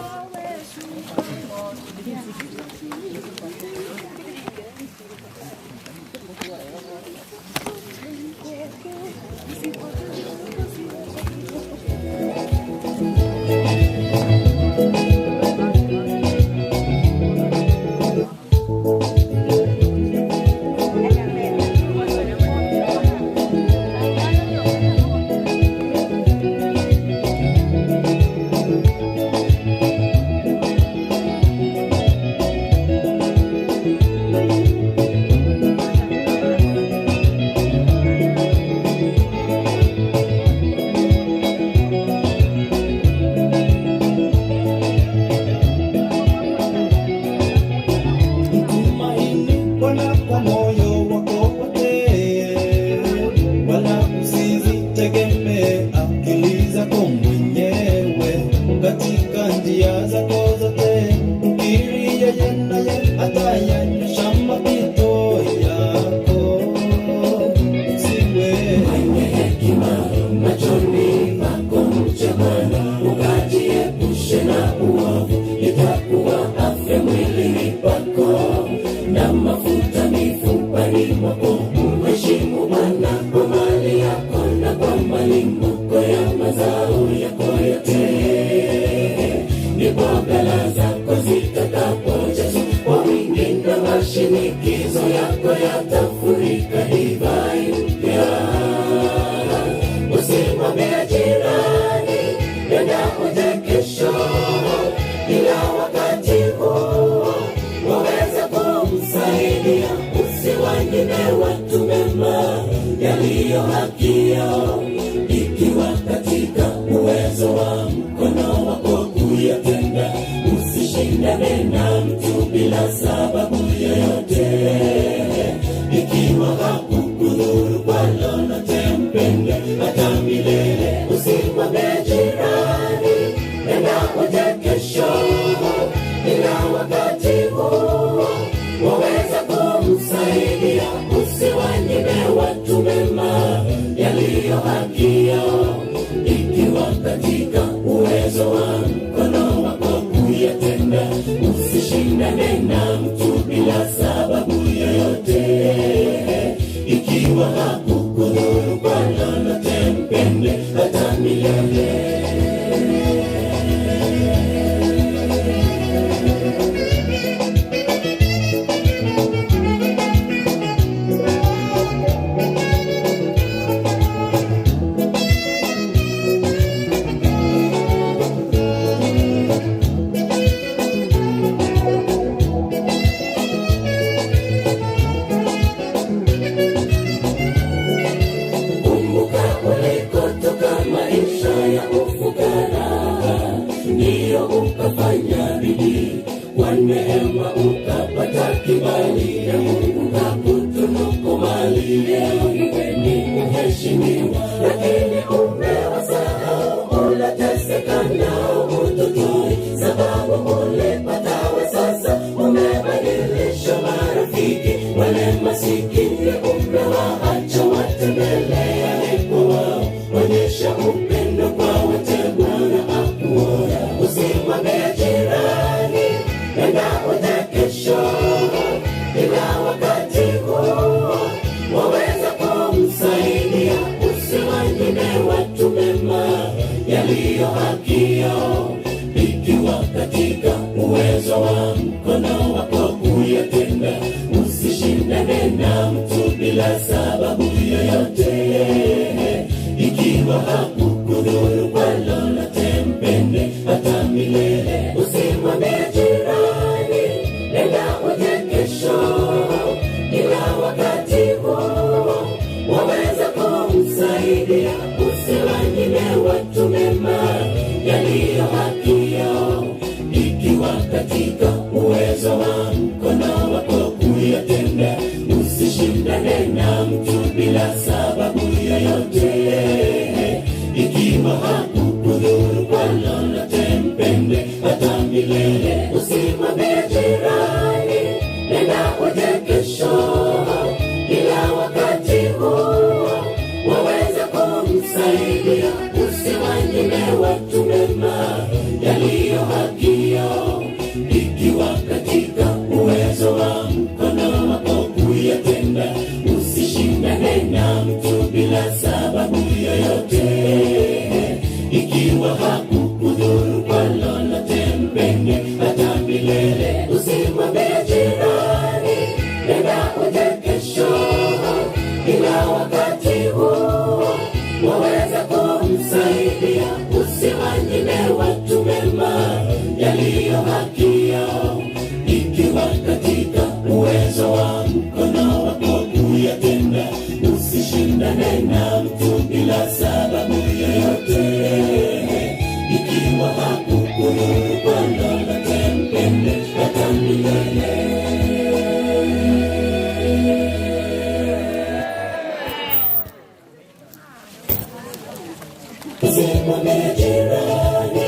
Mtumaini Bwana kwa moyo wako wote, wala usizitegemee akili zako mwenyewe. Katika njia zako zote mkiri yeye, naye atayanyosha mapito yako. Usiwe mwenye hekima machoni pako, mche Bwana ukajiepushe na uovu, itakuwa afya mwilini pako na mafuta mifupani mwako. Mheshimu Bwana kwa mali yako na kwa malimbuko ya mazao yako yote, ndipo ghala zako zitakapojazwa kwa wingi na mashinikizo yako yatafurika divai mpya. Usimwambie jirani, nenda uje kesho, ila wakati huo waweza kumsaidia. Usiwanyime watu mema yaliyo haki yao, ikiwa katika uwezo wa mkono wako kuyatenda. Usishindane na mtu bila sababu yoyote, ikiwa hakukudhuru kwa lolote, mpende hata milele. Usimwambie jirani, nenda uje kesho, ila wakati huo waweza kumsaidia. Usiwanyime watu mema yaliyo haki. na mtu bila sababu yoyote. Ikiwa hakukudhuru kwa lolote, mpende hata milele. Kumbuka ulikotoka, maisha ya ufukara, ndiyo ukafanya bidii, kwa neema ukapata kibali ya Mungu kakutunuku mali. Leo iwe ni mheshimiwa, lakini umewasahau unateseka nao utotoni, sababu ulipata we sasa umebadilisha marafiki, wale masikini umewaacha watembelee kwa wao, onyesha upendo kwa wote, Bwana akuona. Usimwambie jirani nenda uje kesho, ila wakati huo waweza kumsaidia. Usiwanyime watu mema yaliyo haki yao, ikiwa katika uwezo wa mkono wako kuyatenda. Usishindane na mtu bila sababu yoyote, ikiwa hakukudhuru kwa lolote, mpende hata milele. Usimwambie jirani nenda uje kesho, ila wakati huo waweza kumsaidia. Usiwanyime watu mema yaliyo haki yao, ikiwa katika uwezo wa mkono wako kuyatenda. Usishindane na mtu bila sababu yoyote, ikiwa hakukudhuru kwa lolote, mpende hata milele. Usimwambie jirani nenda uje kesho, ila wakati huo waweza kumsaidia. Usiwanyime watu mema yaliyo haki yao, ikiwa katika uwezo wa mkono wako kuyatenda. Usishindane na mtu bila sababu yoyote, ikiwa hakukudhuru kwa lolote, mpende hata milele. Usimwambie jirani nenda uje kesho, ila wakati huo waweza kumsaidia. Usiwanyime watu mema yaliyo haki yao, ikiwa katika uwezo wa mkono wako kuyatenda. Usishindane na mtu bila sababu yoyote, ikiwa hakukudhuru kwa lolote, mpende hata milele. Usimwambie jirani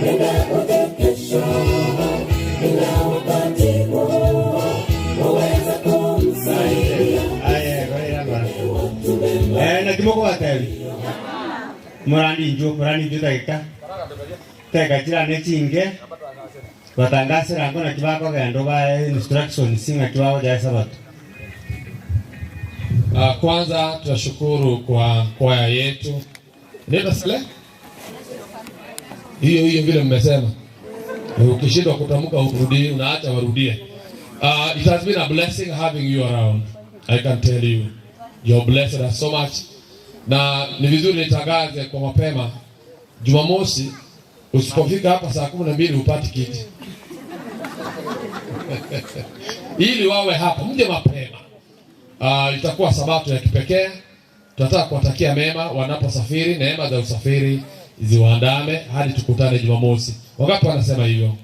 nenda uje kesho, ila wakati huo waweza kumsaidia. Eh, na kimokobatebi murandi injo murandi injo dagika teka chirane chinge batangasira ngo naki bakogenda obae instructions ng'aki bagojae sabato. Kwanza tunashukuru kwa kwaya yetu. Ndio sale hiyo hiyo vile mmesema, ukishindwa kutamka urudie, unaacha warudie. It has been a blessing having you around. I can tell you you're blessed us so much. Na ni vizuri nitangaze kwa mapema, Jumamosi usipofika hapa saa 12 upati kiti ili wawe hapa, mje mapema. Itakuwa sabato ya kipekee. Tunataka kuwatakia mema wanaposafiri, neema za usafiri ziwaandame hadi tukutane Jumamosi. Wangapi wanasema hivyo?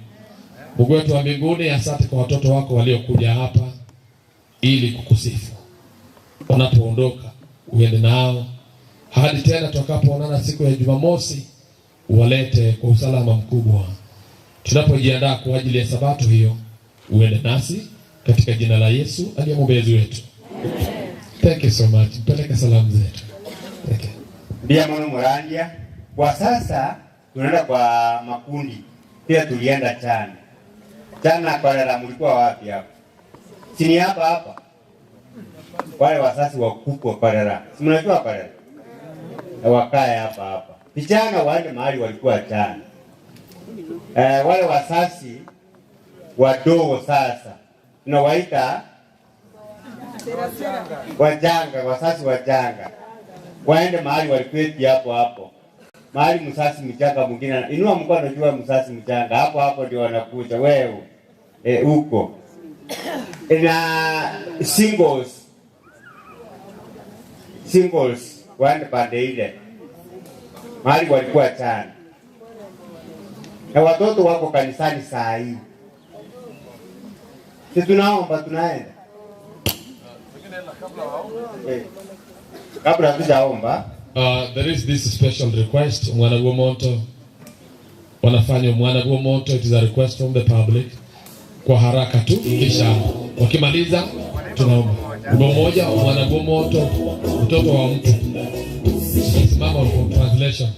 Mungu wetu wa mbinguni, asante kwa watoto wako waliokuja hapa ili kukusifu. Wanapoondoka uende nao hadi tena tutakapoonana siku ya Jumamosi, uwalete kwa usalama mkubwa. Tunapojiandaa kwa ajili ya sabato hiyo, uende nasi katika jina la Yesu aliye mwombezi wetu. Thank you so much. Mpeleke salamu zetu. Thank you. Ndia mwana Murandia. Kwa sasa tunaenda kwa makundi, pia tulienda chana. Jana kolera mlikuwa wapi hapa? Si ni hapa hapa. Wale wasasi wakubwa kolera. Si mnajua kolera? Wakae hapa hapa. Vijana waende mahali walikuwa jana. Wale wasasi wadogo sasa tunawaita wajanga, wasasi wajanga waende mahali waliketi hapo hapo, mahali msasi mchanga mwingine, inua mkono jua msasi mchanga hapo hapo ndio wanakuja wewe huko na singles waende pande ile mahali walikuwa jana, na watoto wako kanisani saa hii. Si tunaomba tunaenda kabla hatujaomba. There is this special request Mwana Guomonto wanafanya Mwana Guomonto, it is a request from the public kwa haraka tu, kisha wakimaliza tunaomba wimbo mmoja wa Mwana Guomonto, mtoto wa mtu. Simama for translation.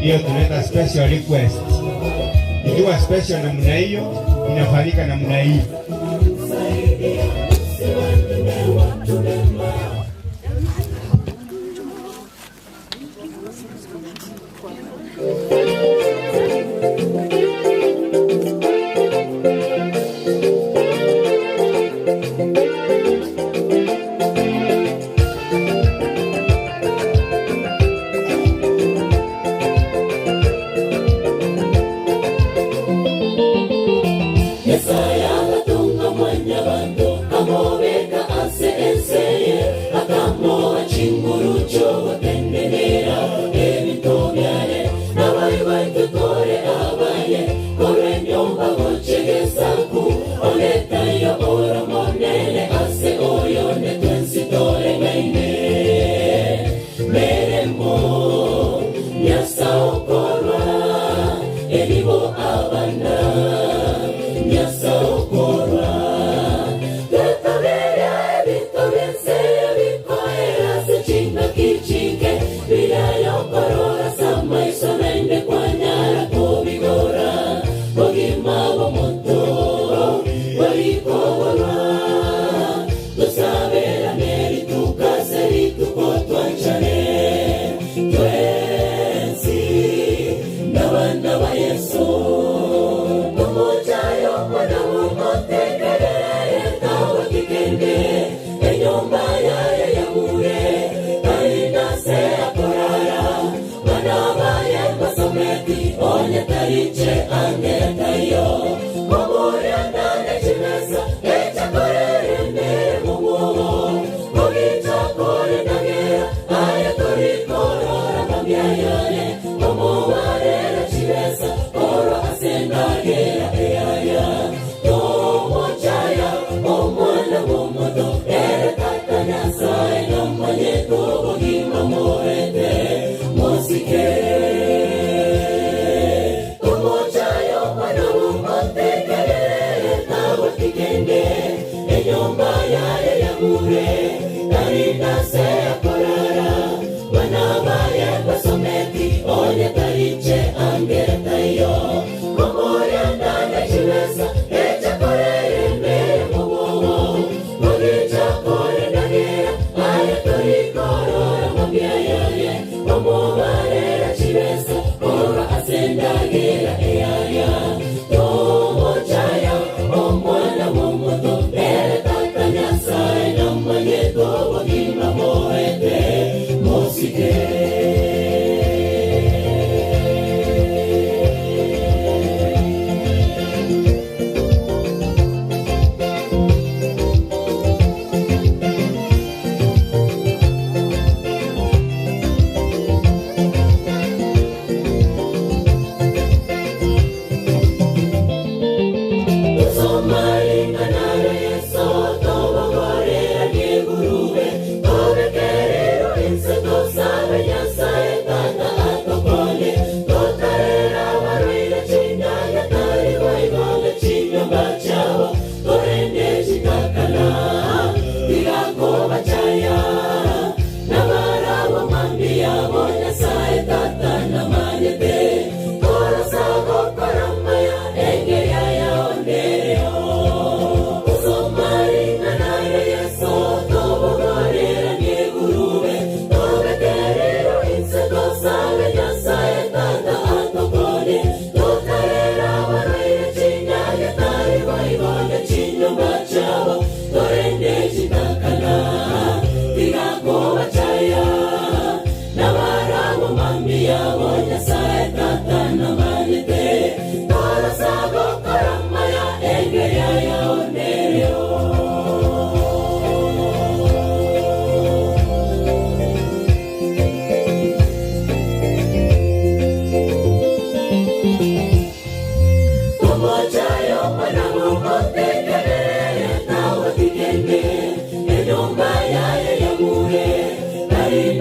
Hiyo tunaita special request. Ikiwa special namna hiyo, inafanyika namna hii. Tobogorera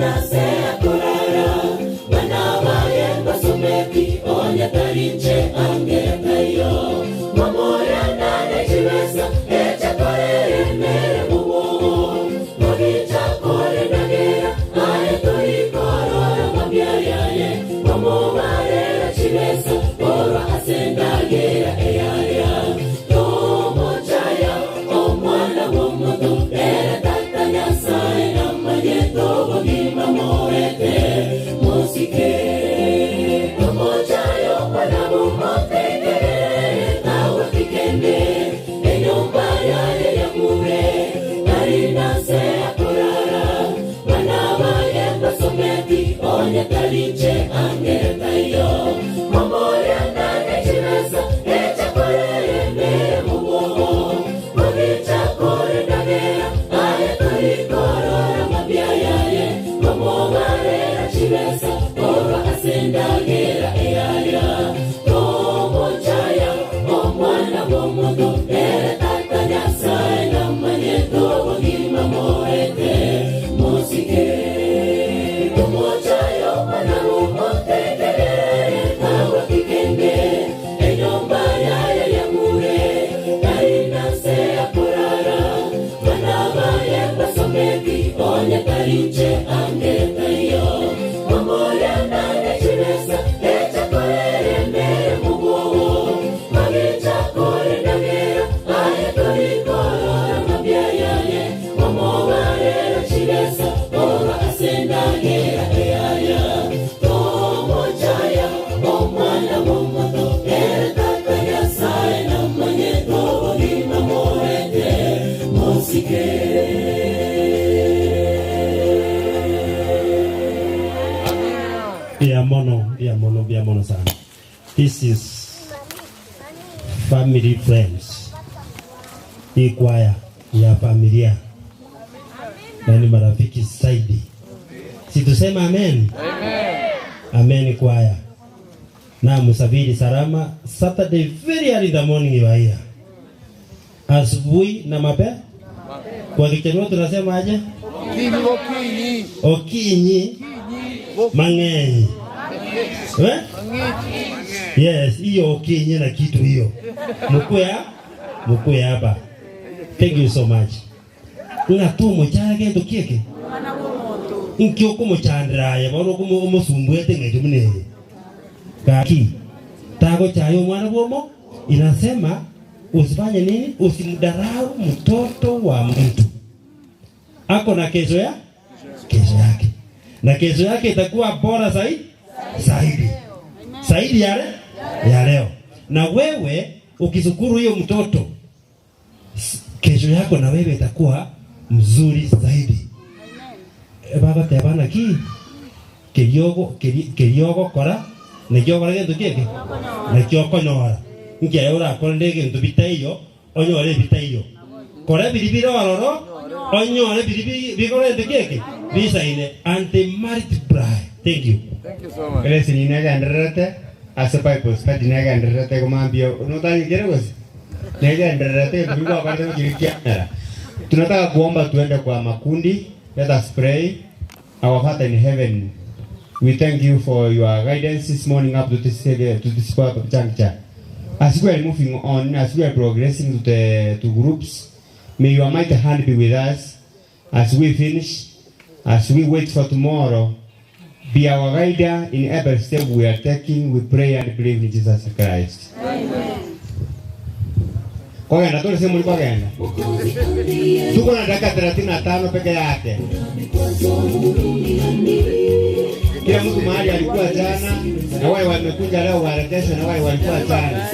nase akorara bana baye basometi onya tarinche angetayo mamorana nechibesa echakorere mere mubogo magichakore ndagera aye torikorora mabyayaye mamobarera chibesa orwa asendagera eyaya tomochaya omwana bw'omoto era tata nyasaye namanyeto bogima morete musike tomochaya omwana bw'omotegerere tawe kikende enyumba yaye yamure narinase akorara bana baye basometi onya tarinche angetayo mamoriana nechibesa echakorere mere mubogo magichakore ndagera aye torikorora mabia yaye mamobarera chibesa orwa asendagera eyaya tomochaya omwana bw'omoto era tata nyasaye namanyeto bogima morete musike tomochaya omwana bw'omotegerere tawe kikende enyumba yaye yamure tarinase akorara bana baye basometi onya tarinche angetayo mamoriana nechibesa echakorere mere mubogo magichakore ndagera aye torikorora mabia yaye mamobarera chibesa orwa asendagera eyaya tomochaya omwana bw'omoto era tata nyasaye namanyeto bogima morete musike. Bia mono, bia mono sana. This is family friends. Hii kwaya ya familia na ni marafiki zaidi. Si tuseme amen? Amen kwaya. Na msafiri salama Saturday very early in the morning you are here. Asubuhi na mape. Kwa Kijaluo tunasema aje? Okinyi. Okinyi mang'eny. Eh? Yes, hiyo okinyi na kitu hiyo. Mkuya hapa. Thank you so much. Ng'atu muchara kintu kieke. Nkio kumuchandiraye bono kumusumbuete ng'echo munene. Kaki. Tago chayo mwana bwomo inasema usifanye nini? Usimdarau mtoto wa mtu. Ako na kesho ya kesho yake. Na kesho yake itakuwa bora zaidi zaidi. Zaidi yale ya leo. Na wewe ukishukuru hiyo mtoto kesho yako na wewe itakuwa mzuri zaidi. Baba tebana ki keriogo keriogo kora nekio kora gento kieke nekio konyora nkiaye orakorire egento bitaiyo onyore bitaiyo kora biri bire ororo onyore biri bigorete kieke bisaine and they multiply. Thank you. Thank you so much. Elesi ninegendererete ase Bible study negendererete komambia notanyikire gose negendererete tulikuwa kiri kiamera. Tunataka kuomba tuende kwa makundi. Let us pray. Our Father in heaven, we thank you for your guidance this morning up to this part of juncture. As we are moving on, as we are progressing to the to groups, may your mighty hand be with us as we finish, as we wait for tomorrow. Be our guide in every step we are taking. We pray and believe in Jesus Christ. Amen. Kwagenda tuli muri kwagenda. Tuko na dakika 35 peke yake. Kila mtu mahali alikuwa jana na wale wamekuja leo warekesho na wale walikuwa jana.